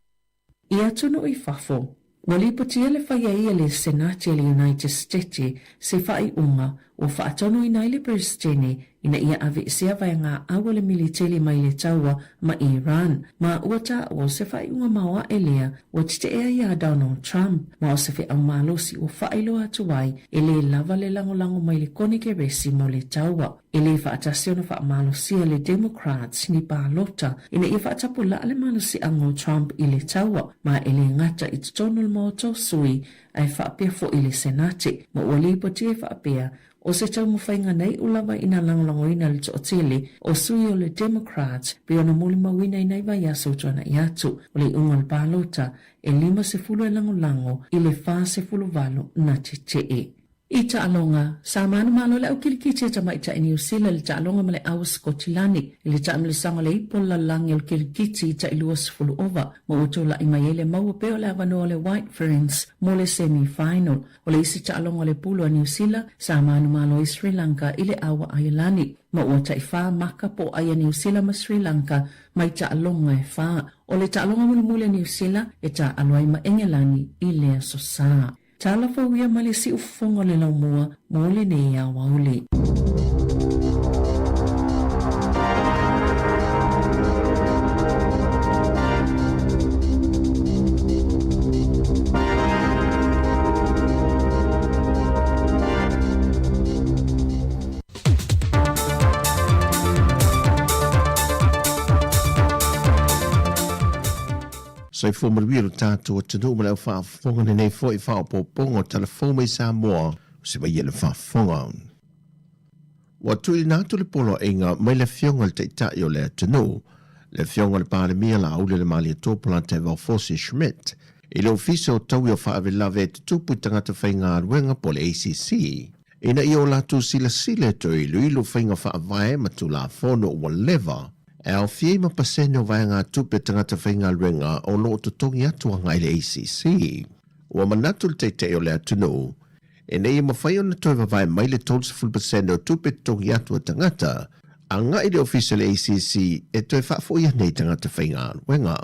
I atunuu i fafo, ua lipotia le fai ai e le Senate a le United Stete se faaiuga ua faatonuina ai le Peresetene ina ia aveesea vaegaau a le militeli mai le taua ma Iran, ma ua taua o se faaiuga maoaʻe lea ua teteʻe ai iā Donald Trump, ma o se feʻau malosi ua faailoa atu ai e lē lava le lagolago mai le Konikeresi mo le taua. E lē faatasi ona faamalosia le Democrats ni palota ina ia faatapulaʻa le malosiaga o Trump i le taua, ma e lē gata i totonu o le Maota o Sui ae faapea foʻi le Senate, ma ua lipoti ai faapea O se taumafaiga nei ua lava ina lagolagoina le toatele o sui o le Democrats pei ona molimauina i nai vaiaso tuana'i atu. O le iuga o le palota, e 50 e lagolago i le 48 na tete'e. I taaloga, sa manumalo le au kilikiti a tamaitai Niu Sila i le taaloga ma le au Sikotilani i le taamilosaga o le ipu o le lalolagi o le kilikiti i ta'i 20 ova ma ua tula'i mai ai le maua pea o le avanoa o le White Ferns mo le semi-final. O le isi taaloga o le pulu a Niu Sila, sa manumalo ai Sri Lanka i le ʻAua ʻAialani, ma ua taʻi-whā maka po ʻai a Niu Sila ma Sri Lanka mai taaloga e whā. O le taaloga mulimuli a Niu Sila e tāʻalo ai ma ʻEngelani i le Aso Sā. Tala fou ia ma le siufofoga o le laumua mo lenei aoauli. Soifua manuia lo tatou atunuu ma le au faafofoga lenei foi faaopoopoga o Tala Fou mai Samoa o se vai le faafofoga. Ua tuuina atu le poloaiga mai le Afioga i le Taitai o le atunuu, le Afioga i le Palemia Laaulialemalietoa Polataivao Fosi Schmidt, i le Ofisa o Taui o Faalavelave e Tutupu i Tagata Faigaluega po o le ACC, ina ia o latou silasila e toe iloilo faiga faavae ma Tulafono ua leva e aofia ai ma pasene o vaegatupe a tagata faigaluega o lo o totogi atu agai i le ACC. Ua manatu le Taitai o le atunuu, ina ia mafai ona toe vavae mai le 30% o tupe totogi atu a tagata Agai i le Ofisa o le ACC e toe faafoi ane i tagata faigaluega.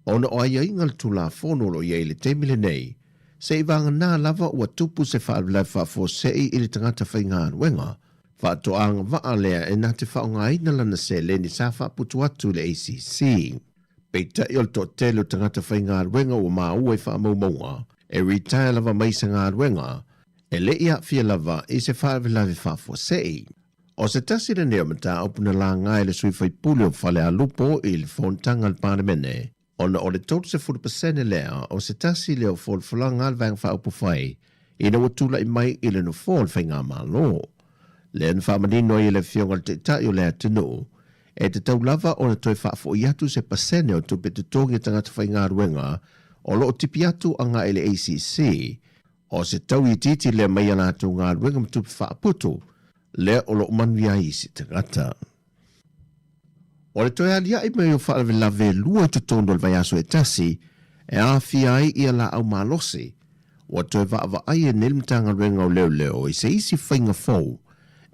Ona o aiaiga o le Tulafono o lo o i ai i le taimi lenei, seivaganā lava ua tupu se faalavelave faafuasei i le tagata faigaluega, faatoa agavaa lea e na te faaaogaina lana seleni sa faaputu atu i le ACC. Peitai o le toatele o tagata faigaluega ua maua i faamaumauga e retire lava mai se galuega, e le i aafia lava i se faalavelave faafuasei. O se tasi lenei o mataupu na laga e le sui faipule o Falealupo i le fonotaga a le Palemene, ona o le 30% lea o se tasi lea o folafolaga a le Vaega Faaupufai ina ua tulai mai i le nofoa o le Faigamalo. Lea na faamanino ai e le Afioga i le Taitai o le atunuu, e tatau lava ona toe faafoi atu se pasene o tupe totogi a tagata faigaluega o lo o tipi atu agai i le ACC, O se tau itiiti lea mai a latou galuega ma tupe faaputu, lea o lo o manuia ai isi tagata. O le toe aliae mai o faalavelave e lua i totonu o le vaiaso e tasi, e aafia ai ia laau malosi, ua toe vaavaai e nei le Matagaluega o Leoleo i se isi faiga fou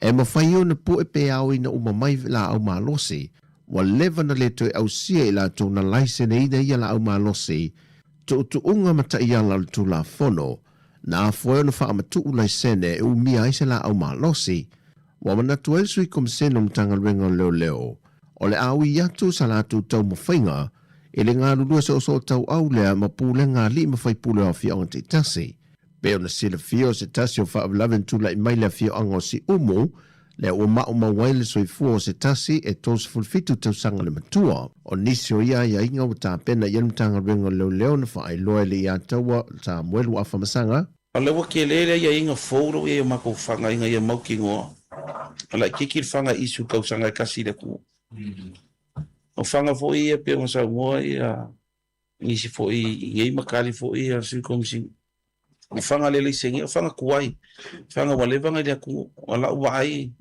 e mafai ai ona pue pe aoina uma mai laau malosi ua leva na le toe ausia i latou na laiseneina ia laau malosi Tuutuuga ma taiala o le Tulafono, na afua ai ona faamatuu laisene e umia ai se laau malosi. Ua manatu ai le Sui Komisene o Matagaluega o Leoleo, o le a ui atu sa latou taumafaiga i le galulue soosootauau lea ma pulega a alii ma faipule o afioaga taitasi. Pei ona silafia o se tasi o faalavelave na tulai mai le afioaga o Siumu, lea ua maumau ai le soifua o se tasi e 37 tausaga le matua. O nisi o ia aiaiga ua tapena i ai le Matagaluega o Leoleo na faailoa e le ia Taua Samuelu Afamasaga. O lea ua tele le aiaiga fou la ua i ai o matou fana ina ia mautinoa o laitiiti le fana issue i le tausaga e tasi i le atunuu. O fana foi ia pei ona saunoa ia nisi foi i nei matali foi a le Sui Komisina. O fana le laisene, o fana tuai, fana ua leva ona i le atunuu. O lau vaai,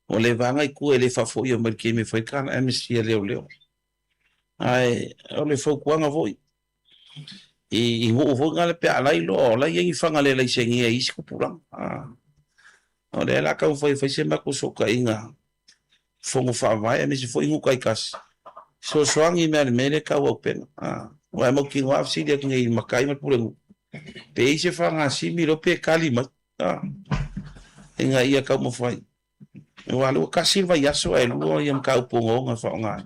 ua leva lava ona i tua e le faafoia mai i le taimi e fai le amnesty a leoleo. Ae o le fautuaga foi, i nuu foi na pe a lai loa, o la e i ai ni fana le laisenia i isi tupulaga. O lea o le a taumafai e fai se matou sootaiga Fono Faavae aemaise foi nuu taitasi, fesoasoani i mea le mea lea e tau auupega. Aua e mautinoa a fesili atu nei i le matai ma le pulenuu, pe i ai se fagasimi loa pe tali mai, ina ia taumafai. Aua o lea ua tasi le vaiaso ae lua ia mataupu ogaoga e faaaoga ai.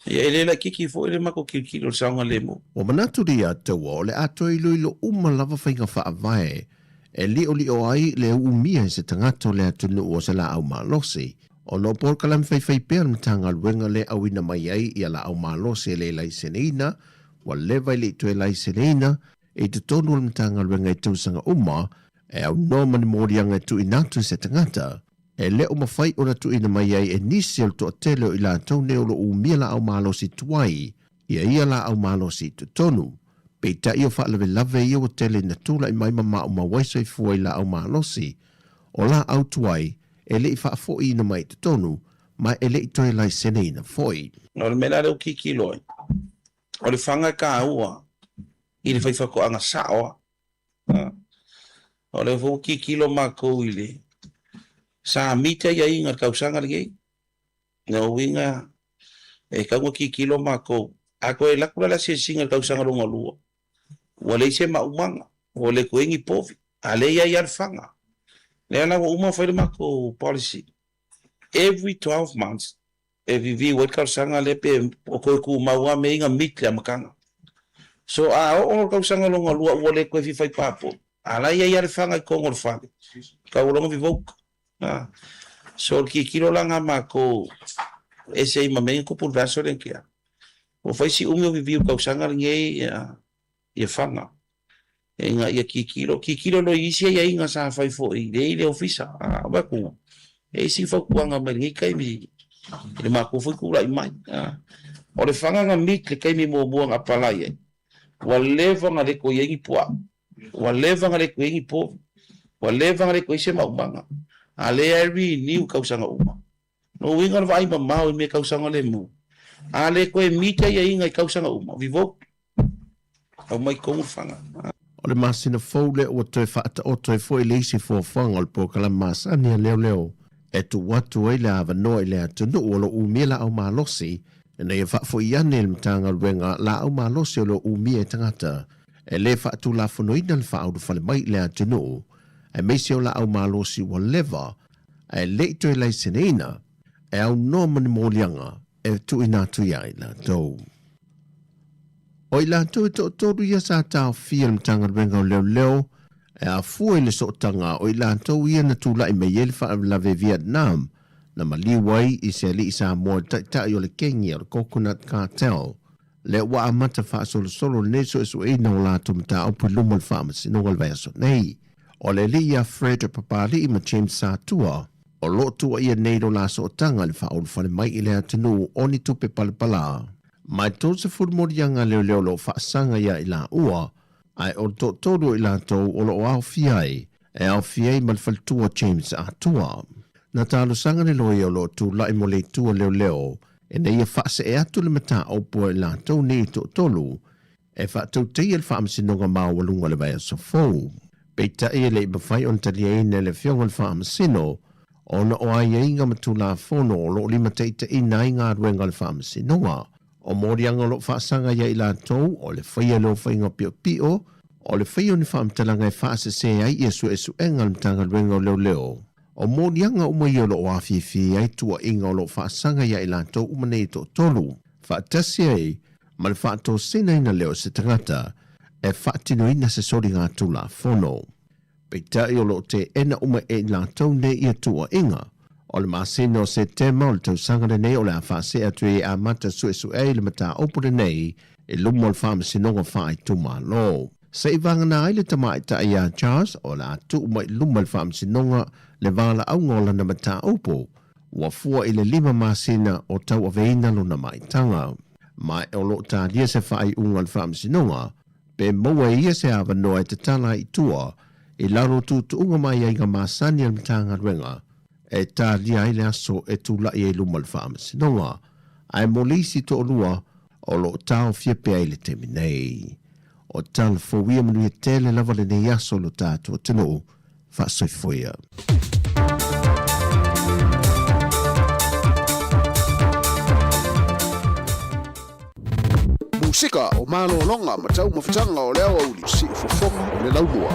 Ia e le laitiiti foi le matou tilotilo i le saogalemu. Ua manatu le Taua o le a toe iloilo uma lava faiga faavae e liolio ai le umia e se tagata o le atunuu o se laau malosi, ona o polokalame faifai pea a le Matagaluega le auina mai ai ia laau malosi e le laiseneina, ua leva i le i toe laiseneina i totonu o le Matagaluega i tausaga uma e aunoa ma ni moliaga e tuuina atu e se tagata. E le o mafai ona tuuina mai ai e nisi o le toatele o i latou nei o lo o umia laau malosi tuai ia ia laau malosi i totonu. Peitai o faalavelave ia ua tele ina tulai mai ma maumau ai soifua i laau malosi o laau tuai e le i faafoiina mai i totonu ma e le i toe laiseneina foi. O le mea la lea ua tilotilo ai, o le faga e taua i le faifaatoaga sao lava. O lea foi ua tilotilo matou i le samita aiaiga i le tausaga lenei. Lona uiga, e tatau ona tilotilo matou. A toe alu atu la le asiasiga i le tausaga lona lua, ua leai se maumaga, ua le toe i ai ni povi, a o lea e i ai lava le faga. Lea la ua uma ona fai le matou policy, every 12 months e review ai le talosaga lea pe o toe tumau lava mea ia na meet le amataga. So a oo le tausaga lona lua ua le toe fia fai passport, a la e i ai lava le faga i totonu o le fale, tau loa ona revoke. So o le tilotilo la na a matou e ese ai ma mea ia na tupu i le vaiaso lea na tea. Ua fai si umi o review i le tausaga lenei ia faga. Ina ia tilotilo, tilotilo loa i isi aiaiga sa fai foi lea i le ofisa. A o atu, e i ai sina fautuaga mai lenei taimi i le matou foi tulai mai. O le faga na meet le taimi muamua na apalai ai, ua leva ona le toe i ai ni puaa, ua leva ona le toe i ai ni povi, ua leva ona le toe i ai se maumaga, a o lea e renew tausaga uma. Lona uiga o le vaai mamao i mea tausaga lemu, a le toe meet aiaiga i tausaga uma, revoke. Aumai tonu le faga. O le masina fou lea ua toe faataoto ai foi le isi fuafuaga o le polokalame masani a leoleo. e tuu atu ai le avanoa i le atunuu o lo o umia laau malosi ina ia faafoi ane i le Matagaluega laau malosi o lo o umia e tagata e le faatulafonoina le faaulufale mai i le atunuu, aemaise o laau malosi ua leva ae le i toe laiseneina e aunoa ma ni moliaga e tuuina atu iā i latou. O i latou e toatolu ia sa taofia e le Matagaluega o Leoleo e afua i le sootaga o i latou ia na tulai mai ai le faalavelave Vietnam na maliu ai i se alii Samoa le taitai o le kengi o le Coconut Cartel lea ua amata faasolosolo lenei suesueina o latou mataupu i luma o le Faamasinoga i le vaiaso nei. O le alii ia Fred Papali'i ma James Satua o lo o tuuaia nei lo la sootaga i le faaulufale mai i le atunuu o ni tupe palapala ma e 30 moliaga a leoleo o lo o faasaga ia i laua, ae o le toatolu o i latou o lo o aofia ai, e aofia ai ma le faletua James Atua. Na talosaga le loia o lo o tulai mo le itu a leoleo ina ia faasee atu le mataupu a i latou nei e toatolu e faatautaia le Faamasinoga Maualuga i le vaiaso fou. Peitai e le i mafai ona taliaina e le Afioga i le Faamasino ona o aiaiga ma Tulafono o lo o limataitaiina ai galuega a le Faamasinoga. O moliaga o lo o faasaga ia i latou, o le faia lea o faiga piopio, o le faia o ni faamatalaga e faasese ai ia suesuega a le Matagaluega o Leoleo. O moliaga uma ia o lo o afifi ai tuuaiga o lo o faasaga ia i latou uma nei e toatolu, faatasi ai ma le faatosinaina lea o se tagata e faatinoina se soligatulafono. Peitai o lo o teena uma e i latou nei ia tuuaiga. O le masina o Setema o le tausaga lenei o le a faasee atu ai e amata suesue ai le mataupu lenei i luma o le Faamasinoga Faaitumalo. Se i vagana ai le tamaitai ia Charles o le a tuu mai i luma i le Faamasinoga le valaauga o lana mataupu ua fua i le lima masina o tauaveina lona maitaga. Ma o lo o talia se faaiuga a le Faamasinoga pe maua e ia se avanoa e tatala ai i tua i lalo o tuutuuga ma aiaiga masani a le Matagaluega e talia ai le aso e tulai ai luma o le Faamasinoga, ae mo le isi toalua o lo o taofia pea i le taimi nei. O tala fou ia manuia tele lava lenei aso lo tatou atunuu. Faasoifoia. Musika o malologa ma taumafataga o le aoauli siufofoga o le laumua.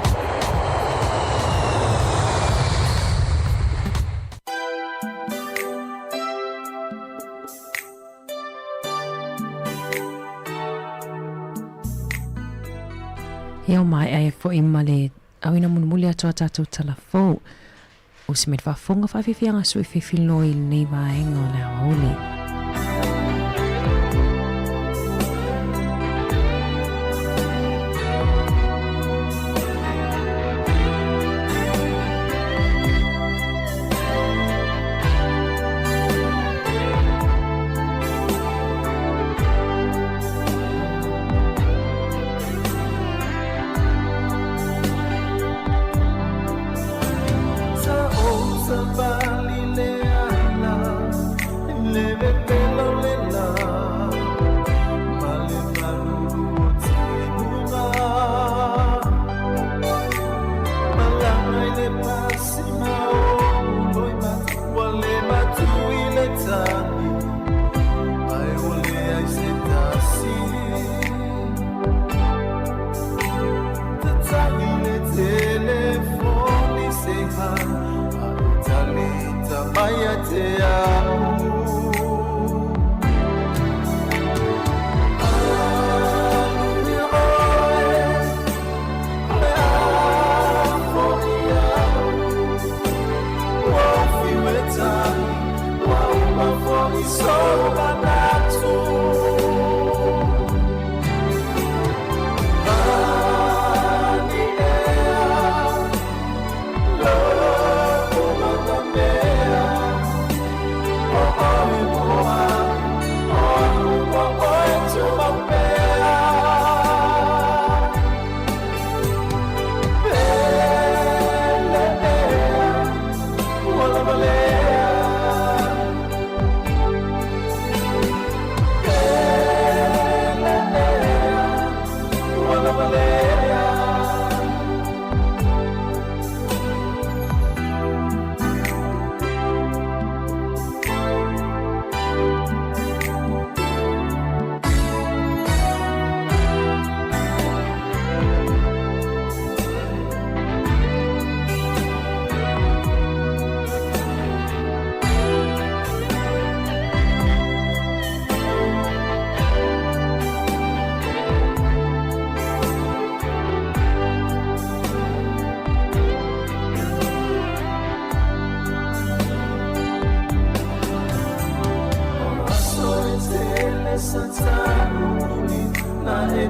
Ia o maea ai foi ma le auina mulimuli atu a tatou tala fou. O se mea faafofoga faafiafiaga sui fefiloi i lenei vaega o le aoauli.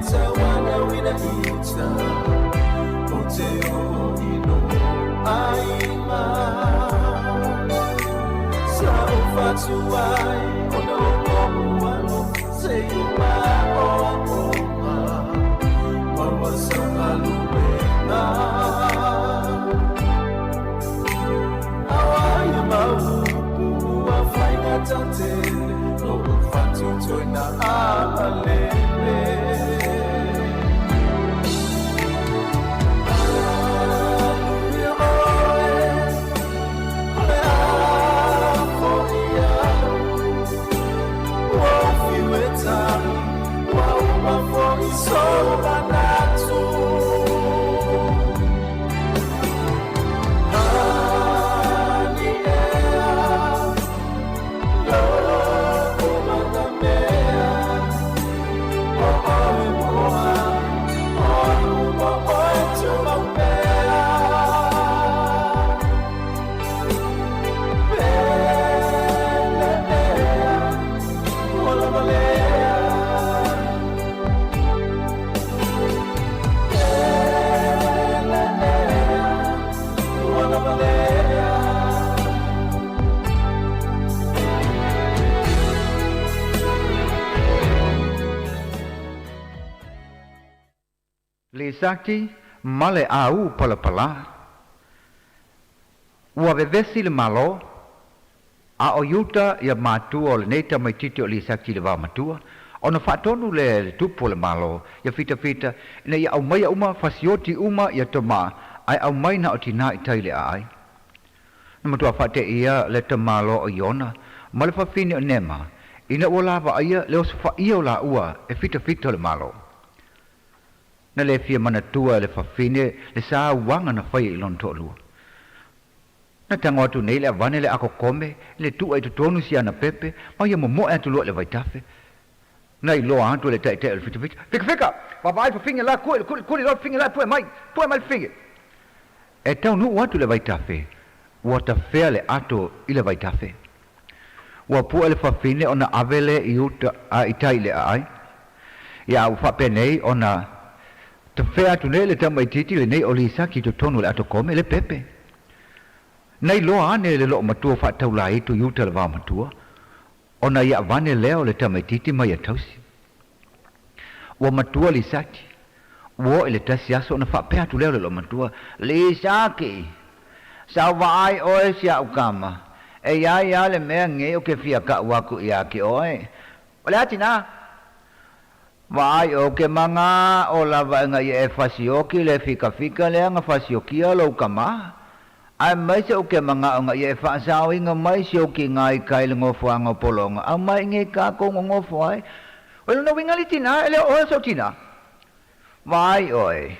tauanauina i uta o te oo i lou aiga. Sa ou fatu ai ona o lou alofa seia maoaoga maua sau galuega. Auai mau upu ua faigata tele lou fatu toe na amalele. Manuia oe, o le a foi au. Ua ou fiu e tali, ua uma foi sou manatu. Hani ea, lou matamea, o oe moa, o au ma oe tumau pea. Pele ea, ua lava lea. Pele ea, ua lava lea. Lisaki ma le au palapala. Ua vevesi le Malo, a o Iuta ia matua o lenei tamaititi o Lisaki le vaomatua, ona faatonu lea e le tupu o le Malo ia fitafita ina ia aumaia uma fasioti uma ia tama ae aumai na o tinā i tai le aai. Na matua faateia le tamaloa o Iona ma le fafine o Nema ina ua lavaaia le osofaia o laua e fitafita o le Malo. Na le fia manatua e le fafine le sauaga na faia i lona toalua. Na tago atu nei le avane le akokome le tu'a i totonu si ana pepe ma ia momo'e atu loa i le vaitafe. Na iloa atu e le ta'ita'i o le fitafita, Fikafika! Vaavaai fafine la kue le kuli kuli loa le fafine la e pue mai! Pue mai le fafine! E taunu'u atu le vaitafe, ua tafea le ato i le vaitafe. Ua pu'e le fafine ona ave le i uta a i tai i le aai. Ia ua faapenei ona tafea atu nei le tamaitiiti lenei o Lisaki i totonu o le ato kome, le pepe. Na iloa ane le loomatua faataulaitu i uta le vaomatua, ona ia avane lea o le tamaitiiti ma ia tausi. Ua matua Lisaki, ua oo i le tasi aso ona faapea atu lea o le loomatua, Lisaki! Sa ou vaai oe si a'u kama, e iai a le mea ngei o ke fia ka'u aku iā ke oe. O le a tinā? Vaai ou ke maga'o lava e nga ia e fasioki le fikafika lea nga fasiokia lou kama. Aemaise ou ke maga'o nga ia e faasaoiga mai si ou kiga i kai le gofoaga o pologa aumai ngei kakou gogofo ai. O lona uiga le tinā, e le o oe o sou tinā. Vaai oe,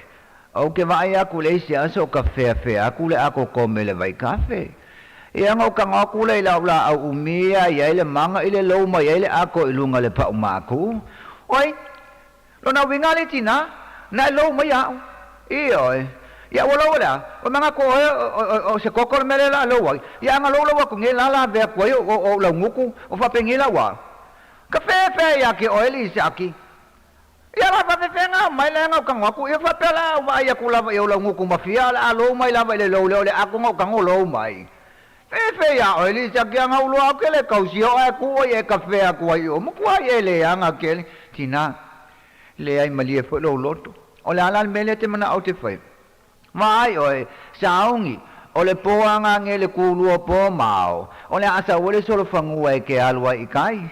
ou ke vaai aku le isi aso o ka feafea aku le akokome le vaikafe. Ia nga ou kago aku lea i lau laau umi a i ai le maga i le lou mai ai le ako i luga le pau maku. Oi, lona uiga le tina, na e lou mai a'u. Ioe, ia ua lou o le a? Ua maga aku oe o se koko le mea lea la lou ai. Ia aga lou lou aku nei la la avea aku ai o ou lauguku o faapenei la ua. Ka feafea ia ke oe Lisaki. Ia la faafefea mai le aga o kago aku, ia faapea la au vaai aku lava i ou lauguku ma fia, o le a lou mai lava i le lou lea o le ako ga o kago lou mai. Fefe iā oe Lisaki aga u loa au kele kausia o ae ku oi e kafe aku ai o makuai e leaga kele. Tina, leai malie foi lou loto. O le a la le mea lea te manao te fai? Vaai oe, saogi, o le po aga ge le kulua po mao, o le a sau ai le solofanua e ke alu ai i kai.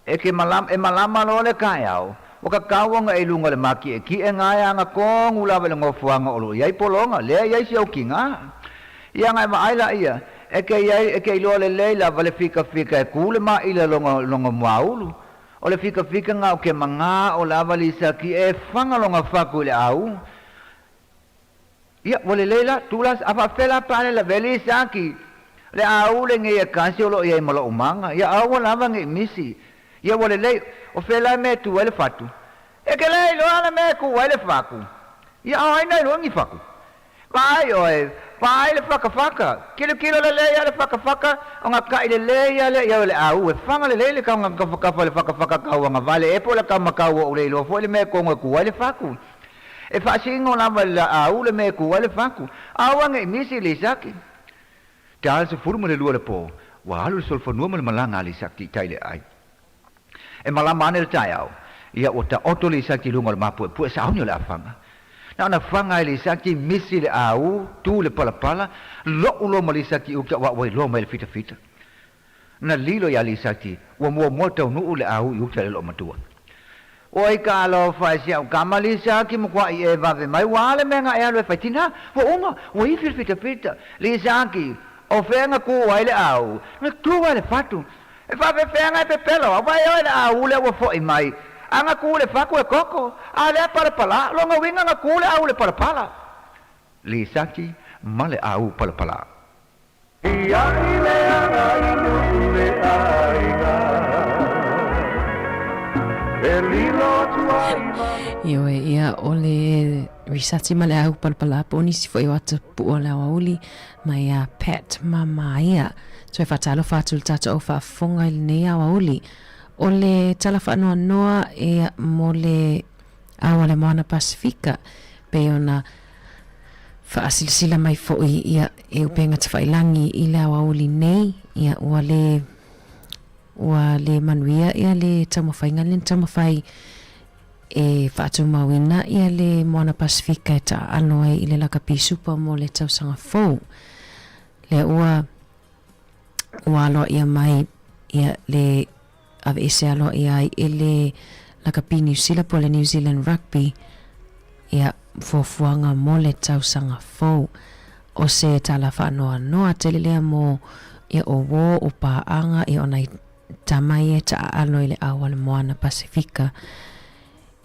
E ke malama, e malama loa le kaeao, ua kakau aga i luga o le makiʻekiʻe gae aga kogu lava i le gofoaga o lo o i ai pologa, lea e i ai si aukiga. Ia aga e vaai laia, e ke i ai, e ke iloa lelei lava le fikafika e ku le maʻila loga, loga muaulu. O le fikafika ga o ke magao lava Lisaki e faga loga faku i le au. Ia, ua lelei la, tuu la, a faapefea la pe a le lavea Lisaki, le aule nei e kasi o lo o i ai ma lou maga. Ia, aua lava nei misi. Ia, ua lelei, o fea la e mea e tu ai le fatu? E ke le iloa le mea e ku ai le faku. Ia, a o ai na iloa ni faku? Vaai oe, Pa ai le fakafaka. Kilokilo lelei lava le fakafaka, ogaka'i lelei lava lea i au e le āū, e faga lelei le kaugakafakafa o le fakafaka kauagavale ea po o le kaumakau ua ou le iloa foi le mea e kogo e ku ai le faku. E faasino lava i le laau le mea e ku ai le faku. Aua ne i misi i le Isaki. Ta le 12 o le po, ua alu le solofanua ma le malaga a le Isaki i tai i le aai. E malama ane le taeao, ia ua taoto le Isaki i luga o le mapuepue sauni o le afaga. Na ona faga ai le Isaki, misi le au, tu le palapala, lo'u loa ma le Isaki i uta aua ua iloa mai le fitafita. Na lilo iā le Isaki, ua muamua taunuu le au i uta i le loomatua. Oi ka alofa e si au kama le Isaki makuaʻi e vave mai, ua a le mea na e alu e fai tinā, ua uma, ua ifi le fitafita. Le Isaki, o fea na kū ai le au? Na tu ai le fatu. E faafefea e pepelo, aua e oe le au lea ua foʻi mai. A na kū le fatu e koko, a lea palapala, lona uiga na kū le au i le palapala. Le Isaki ma le au palapala. Ioe, ia, o le risati ma le au palapala po o nisi foi o ata puʻu o le aoauli mai a Pat Mamaia. Toe faatalofa atu i le tatou au faafofoga i lenei aoauli. O le tala faanoanoa ia mo le ao a le Moana Pasifika, pei ona faasilasila mai foi ia e upega tafailangi i le aoauli nei, ia ua le ua le manuia ia le taumafaiga lea na taumafai e faatumauina ia le Moana Pasifika e taaalo ai i le lakapi supa mo le tausaga fou. Lea ua ua aloaia mai ia le aveese aloaia ai e le lakapi Niu Sila po o le New Zealand Rugby ia fuafuaga mo le tausaga fou. O se tala faanoanoa tele lea mo ia o uō o paaga ia o nai tama ia e taaalo i le ao a le Moana Pasifika.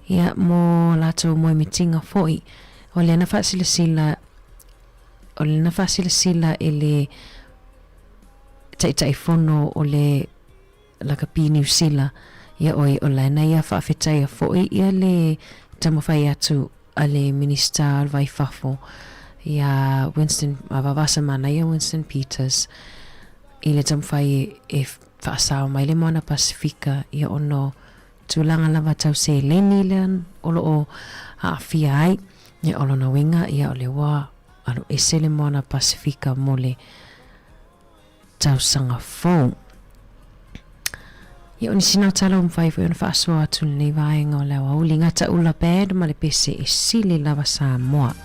Ia mo latou moemitiga foi, o lea na faasilasila o lea na faasilasila e le Taitaifono o le Lakapi Niu Sila, ia oi o laina ia faafetaia foi ia le taumafai atu a le Minisita o le Vai Fafo ia Winston Vavasamanaia Winston Peters i le taumafai e faasao mai le Moana Pasifika ia ona o tulaga lava tau seleni lea o lo o aafia ai. Ia o lona uiga ia o lea ua alu ese le Moana Pasifika mo le tausaga fou. Ia o nisi na o tala ua mafai foi ona faasoa atu i lenei vaega o le aoauli, Gataula Band ma le pese e sili lava Samoa.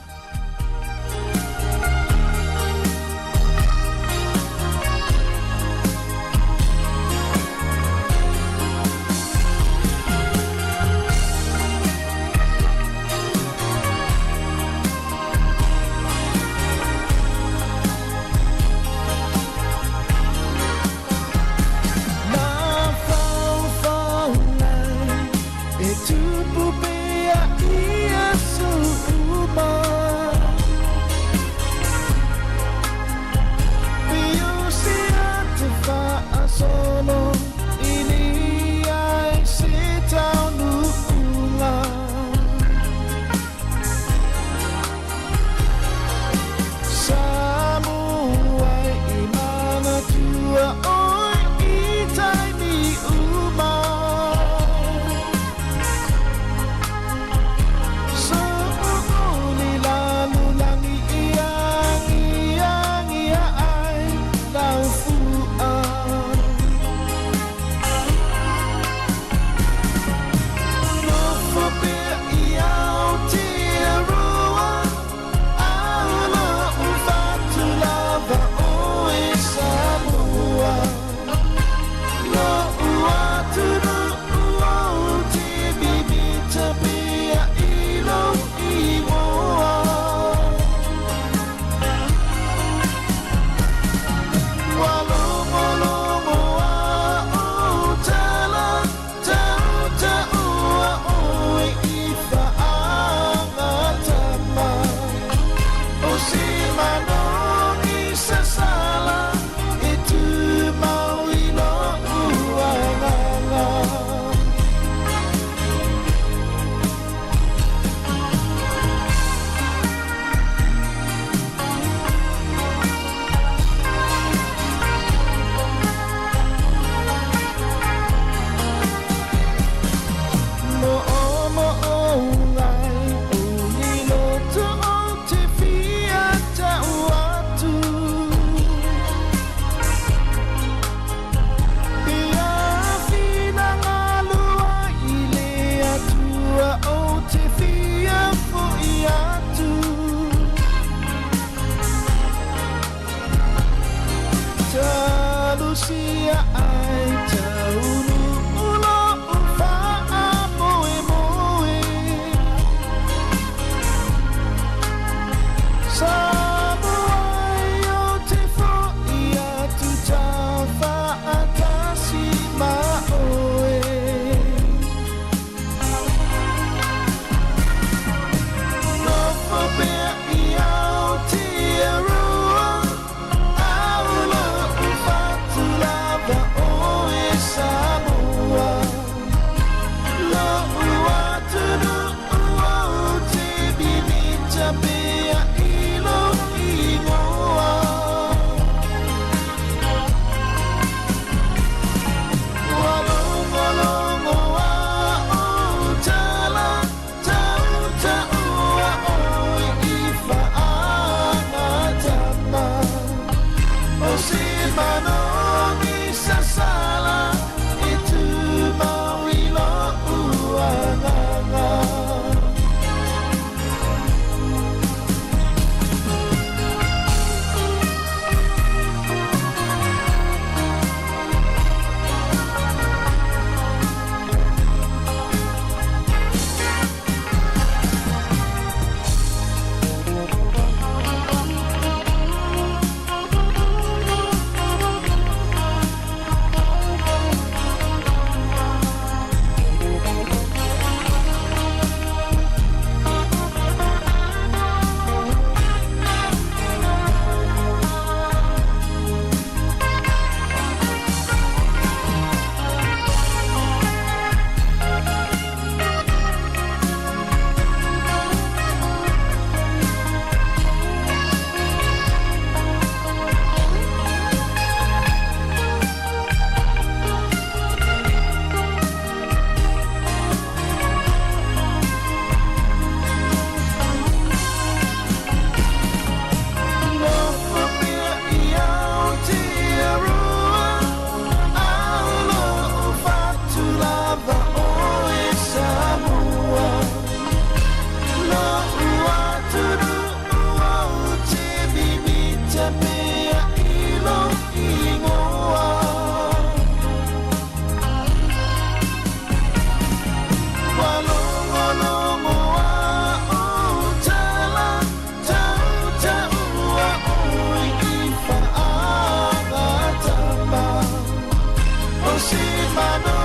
O se manu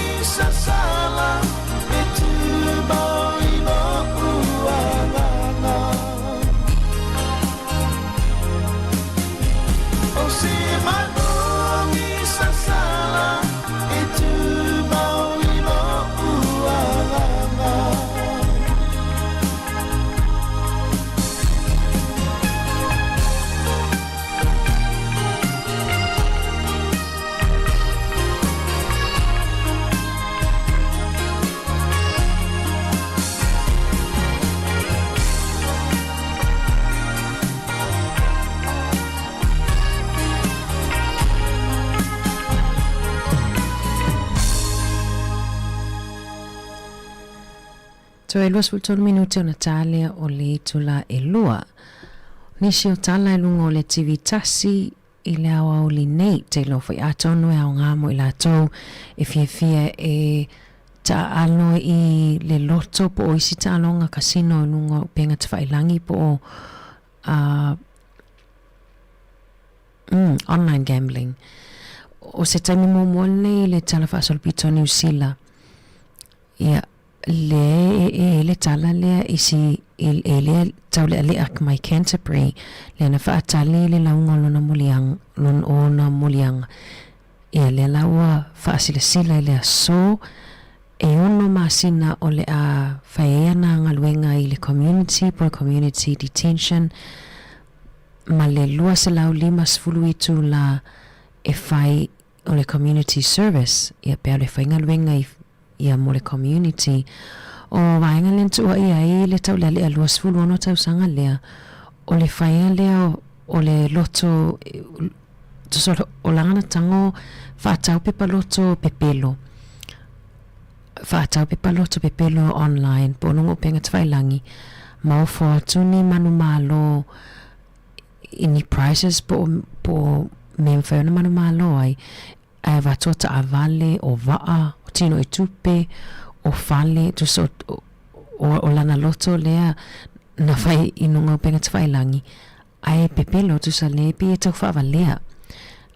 i sasala e tumau i lo'u agaga. O se manu i sasala e tumau i lo'u agaga. Toe 23 minute ona ta lea o le itula e lua. Nisi o tala i luga o le TV tasi i le aoauli nei, te iloa foi atonu e aoga mo i latou e fiafia e taaalo i le loto po o isi taaloga kasino i luga o upega tafailagi po o uh, mm, online gambling. O se taimi muamua lenei i le Tala Faasolopito o Niu Sila, ia, lea e e le tala lea i si e lea taulealea mai Canterbury lea na faatali le lauga o lona moliaga lona ona moliaga ia lea la ua faasilasila i le aso e ono masina o le a fai ai ana galuega i le community po o le community detention ma le 250 itula e fai o le community service, ia pe alu e faigaluega i ia mo le community. O vaega lea na tuuaia ai le taulealea 26 tausaga lea, o le faiga lea o le loto, tusa o lagana tago faatau pepa loto pepelo, faatau pepa loto pepelo online po o luga o upega tafailagi, ma ofo atu ni manumalo i ni prizes po o, po o mea e mafai ona manumalo ai, ae avatu o taavale, o vaa, o tino i tupe, o fale, tusa o, o, o lana loto lea na fai i luga o upega tafailagi, ae pepelo tusa le pei e tau faavalea.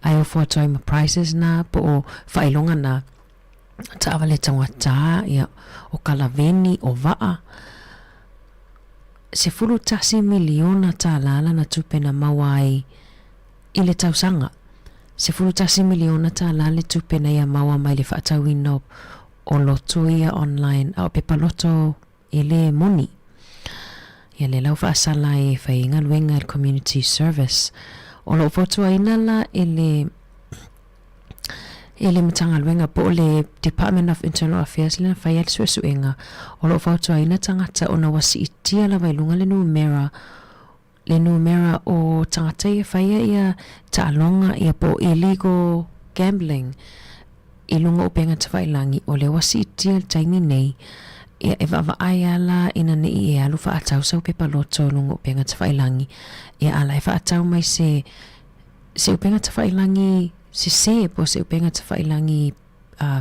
Ae ofo atu ai ma prizes na po o faailoga na, o taavale taugata, ia, o kalaveni, o vaa. 11 miliona tālā lana tupe na maua ai i le tausaga. 11 miliona tālā le tupe na ia maua mai le faatauina o loto ia online, a o pepa loto e lē moni. Ia lea la ua faasala ai e fai ai galuega i le community service. O lo o fautuaina la e le e le Matagaluega po o le Department of Internal Affairs lea na fai ai le suesuega, o lo o fautuaina tagata ona ua siitia lava i luga le numera le numera o tagata ia e faia ia taaloga ia po o illegal gambling i luga o upega tafailagi, o lea ua siitia i le taimi nei, ia e vaavaai lava la ina ne i e alu faatau sau pepa loto i luga o upega tafailagi, ia a la e faatau mai se se upega tafailagi sesē po o se upega tafailagi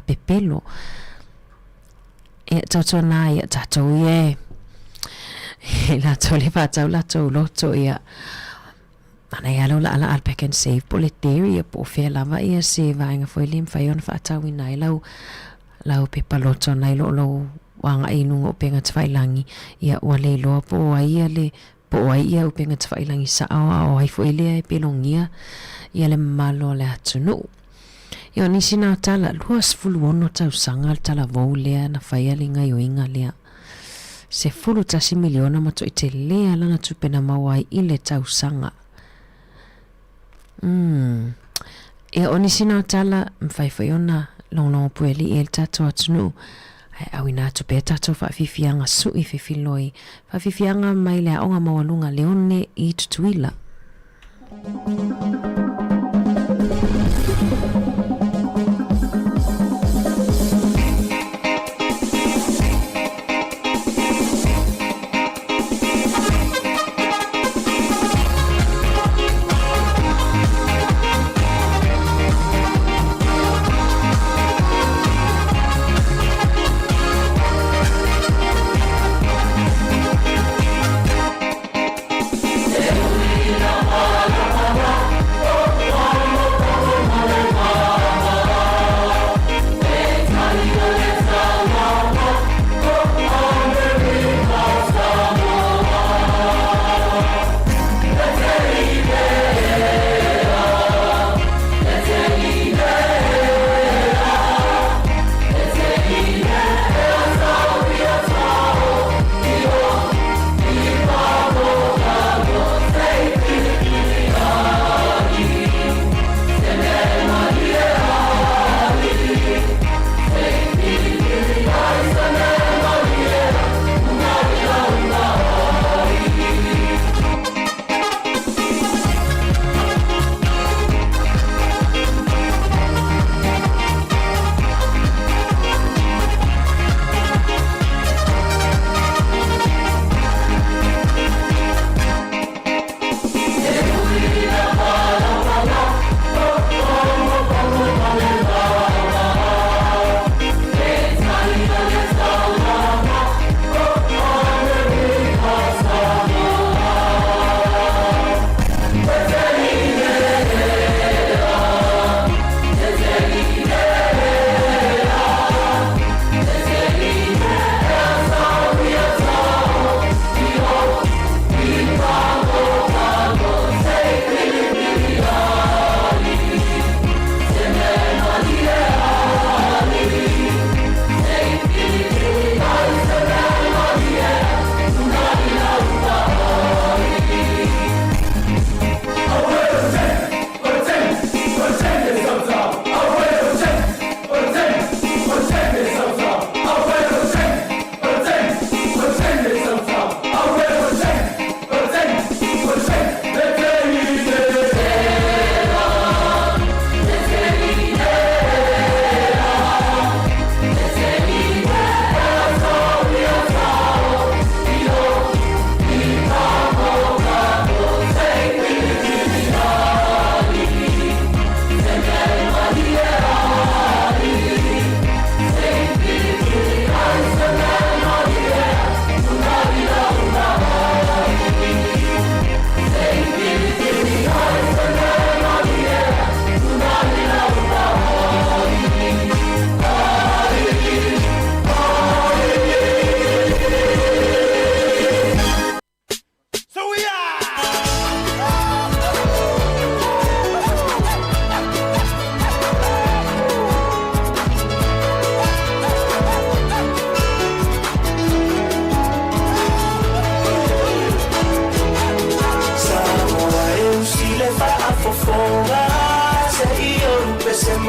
pepelo. Ia, tautuana ia tatou ia e e latou le faatau latou loto ia ana ia lau laalaa le pack and save po o le dairy ia po o fea lava ia se vaega foi lea e mafai ona faatauina ai lau lau pepa loto nai lo lou agai i luga o upega tafailagi ia ua le iloa po o ai ia le Po o ai ia upega tafailagi sao a o ai foi lea e pelogia ia le mamalu o le atunuu. Ia o nisi na tala, 26 tausaga le talavou lea na faia le gaioiga lea. 11 miliona ma toʻi telē a lana tupe na maua ai i le tausaga. Umm. Ia, o nisi na o tala, mafai foi ona logologo puelii ai le tatou atunuu, ae auina atu pea tatou faafiafiaga sui fefiloi, faafiafiaga mai le aoga maualuga Leone i Tutuila.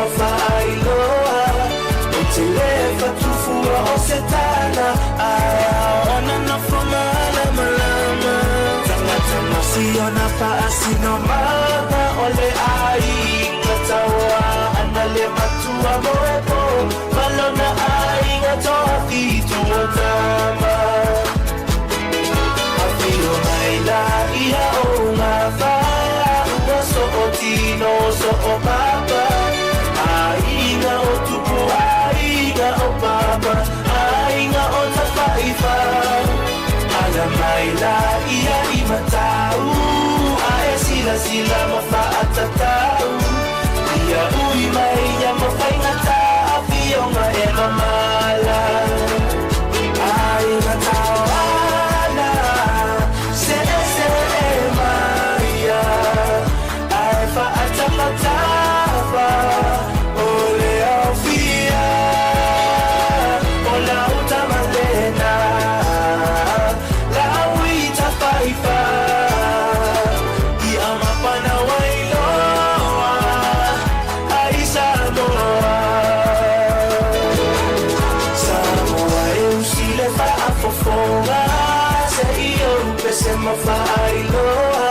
ma faailoa Ou te lē fatufua o se tala Ae ona nofo malamalama Tagata ma siona faasinomaga O le aiga tauā ana le matua moepo Ma lona aiga toafitu o tama Afio mai la ia o ngā whaea So o tino, so o papa Aiga o tupu, aiga o papa Aiga o tafaifa Ala mai la ia i matau Ae silasila ma faatatau Ia ui mai ia ma faigata Afioga e mamala Aiga tauana Se'ese'e mai ia Ae faatafatafa O le aofia O lau tama lena Lau i tafaifa Ia mapana wailoa Ai Samoa Samoa e usi le faafofoga Se i ou pese ma faailoa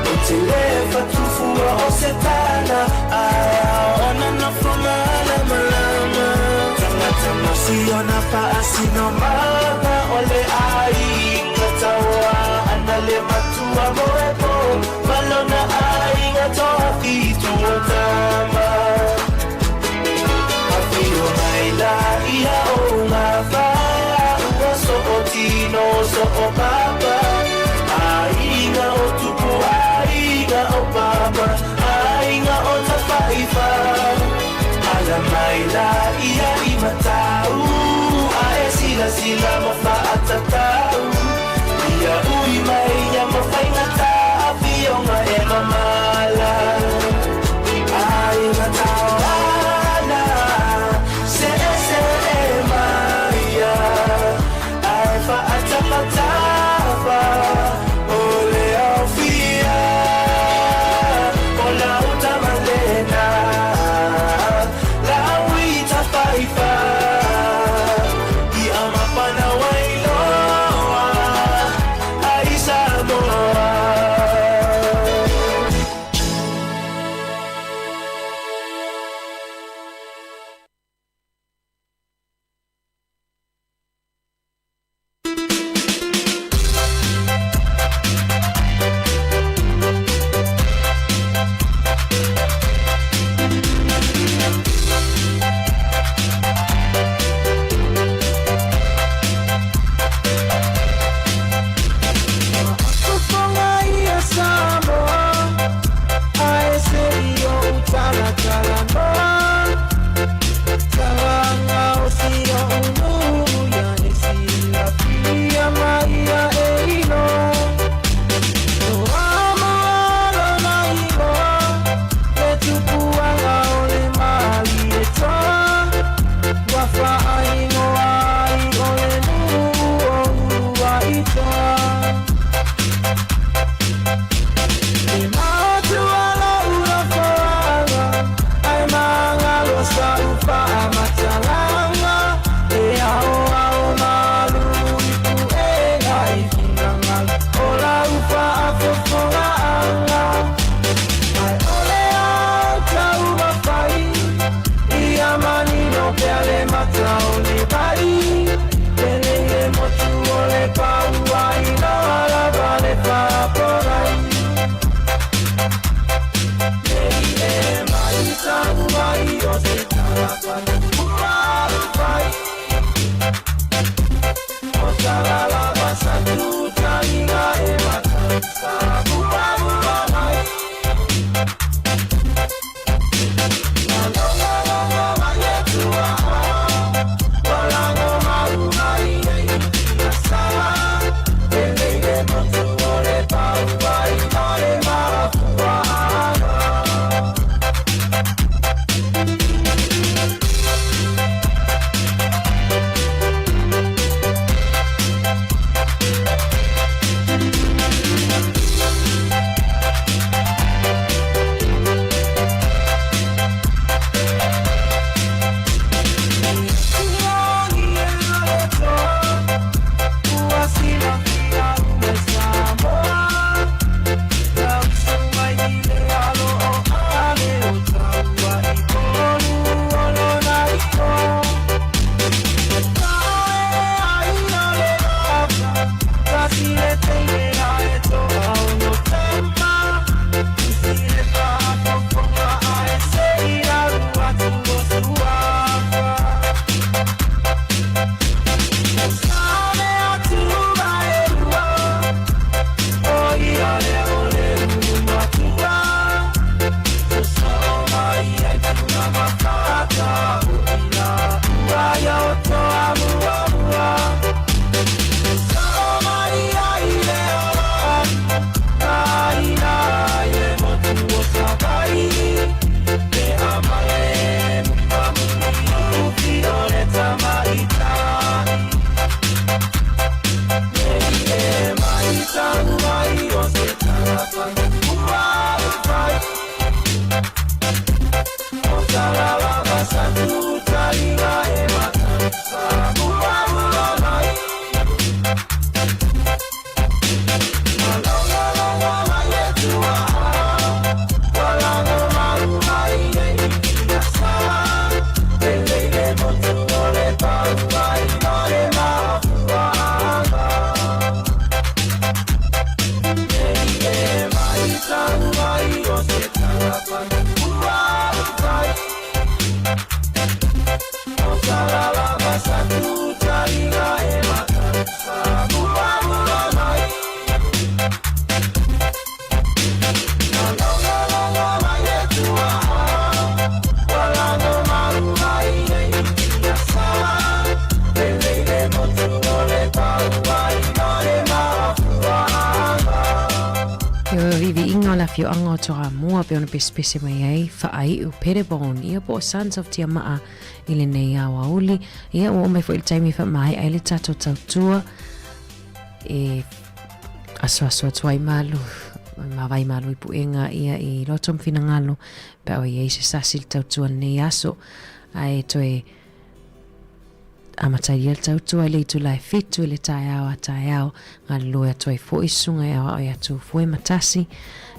Ou te lē fatufua o se tala Ae ona nofo malamalama Tagata ma siona faasinomaga O le aiga tauā ana le matua moepo Ma lona aiga toafitu o tama Afio mai la ia o ngā whaea Ua so o tino, so o papa Aiga o tupu, aiga o papa Aiga o tafaifa Ala mai la ia i matau Ae silasila ma faatatau Ia ui mai ia ma faigata Afioga e mamala Aiga tauana Se'ese'e mai ia Ae faatafatafa O le aofia O lau tama lena Lau i tafaifa Ia mapana wailoa afioaga o Toamua pe ona pesepese mai ai Faaiu Petitbon ia po o Sons of Tiamaa i lenei aoauli. Ia ua oo mai foi i le taimi e faamaea ai le tatou tautua e asoaso atu ai malu ma vai malu i puega ia i loto ma finagalo pe a o i ai se sasi i le tautua lenei aso ae toe Amatalia le tautua i le itula e fitu i le taeao a taeao, galulue atu ai foi susuga e aoao i atu foe ma tasi,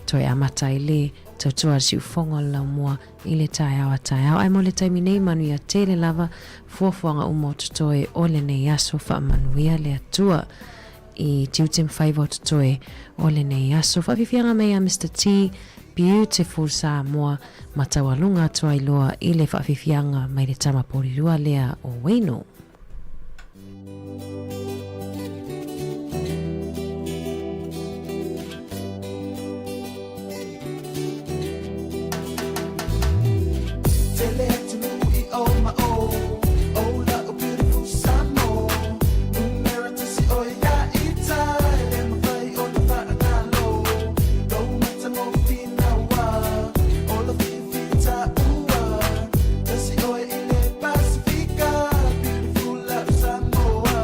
toe amata ai le tautua a le siufogo o le laumua i le taeao a taeao. Ae mo le taimi nei, manuia tele lava fuafuaga uma o totoe o lenei aso, faamanuia le Atua i tiute ma faiva o totoe o lenei aso. Faafiafiaga mai a Mister T, Beautiful Samoa, ma taualuga atu ai loa i le faafiafiaga mai le tama porirua lea o Wayno. Tele atunuu i o ma o, o la'u beautiful Samoa. Numera tasi ʻoe ia ita, e le mafai ona faagalo. Lou matagofie naua, o lau fiafia taua. Tasi ʻoe i le Pasifika, beautiful la'u Samoa.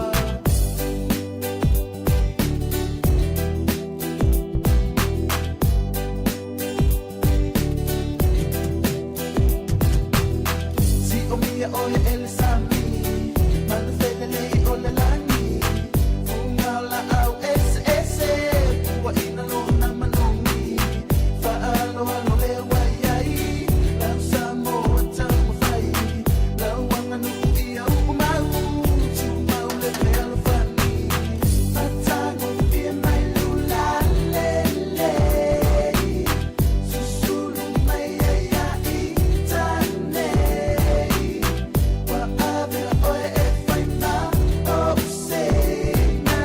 Siʻomia ʻoe e le sami, manufelelei o le lani. Fuga o laau eseese, puaʻina lona manogi. Faaaloalo lewa iai, lau Samoa taumafai. Lau aganuu ia uumau, tumau le fealofani. Matagofie mai lula lelei, susulu mai ai ia ita nei. Ua avea ʻoe e fai ma ou seina.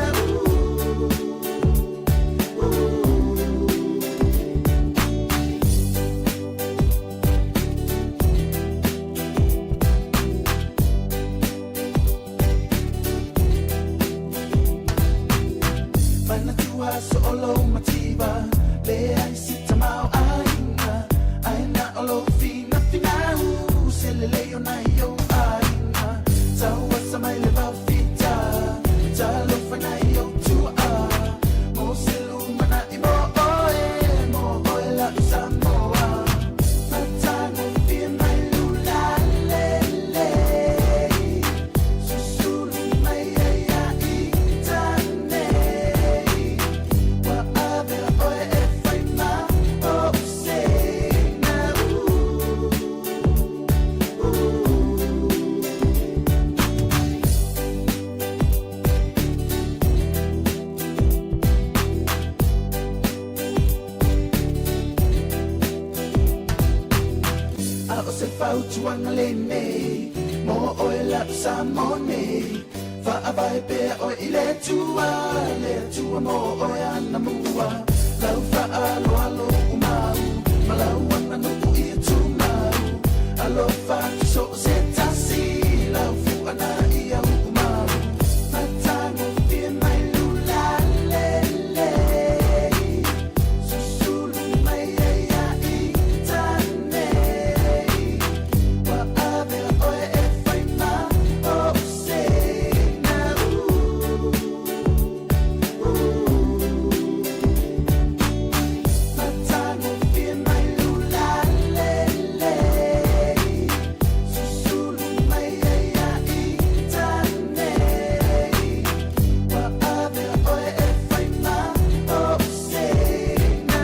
Manatua aso o lou mativa, leai se tamaoaiga, ae na o lou finafinau, se lelei o nai ou aiga. Tauasa mai le vaofita, talofa nai ou tuaa, mo se lumanai mo oe, mo oe la'u Samoa. Matagofie mai lula lelei, susulu mai ai ia ita nei. Ua avea ʻoe e fai ma ou seina. A o se fautuaga lenei mo oe la'u Samoa nei, faavae pea ʻoe i le Atua, le Atua mo oe anamua. Lau faaaloalo uumau ma lau aganuu ia tumau. Alofa atu so o se tasi, lau fuana ia uumau. Matagofie mai lula lelei, susulu mai ai ia ita nei. Ua avea ʻoe e fai ma ou seina. Matagofie mai lula lelei, susulu mai ai ia ita nei. Ua avea ʻoe e fai ma ou seina.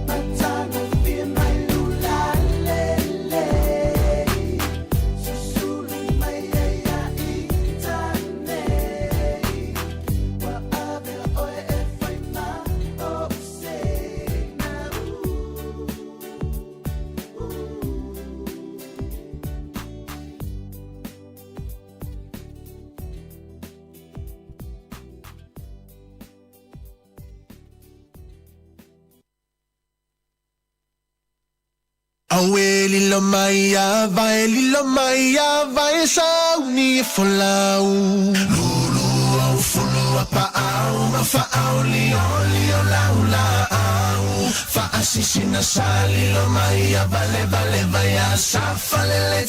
Matagofie mai lula lelei, susulu mai ai ia ita nei. Ua avea ʻoe e fai ma ou seina. Auē lilo mai a vae, lilo mai a vae, sauni e folau. Lulu au fulu Lapaau ma faaolioli o laulaau Faasisina salilo mai ia valevaleva ia safalele.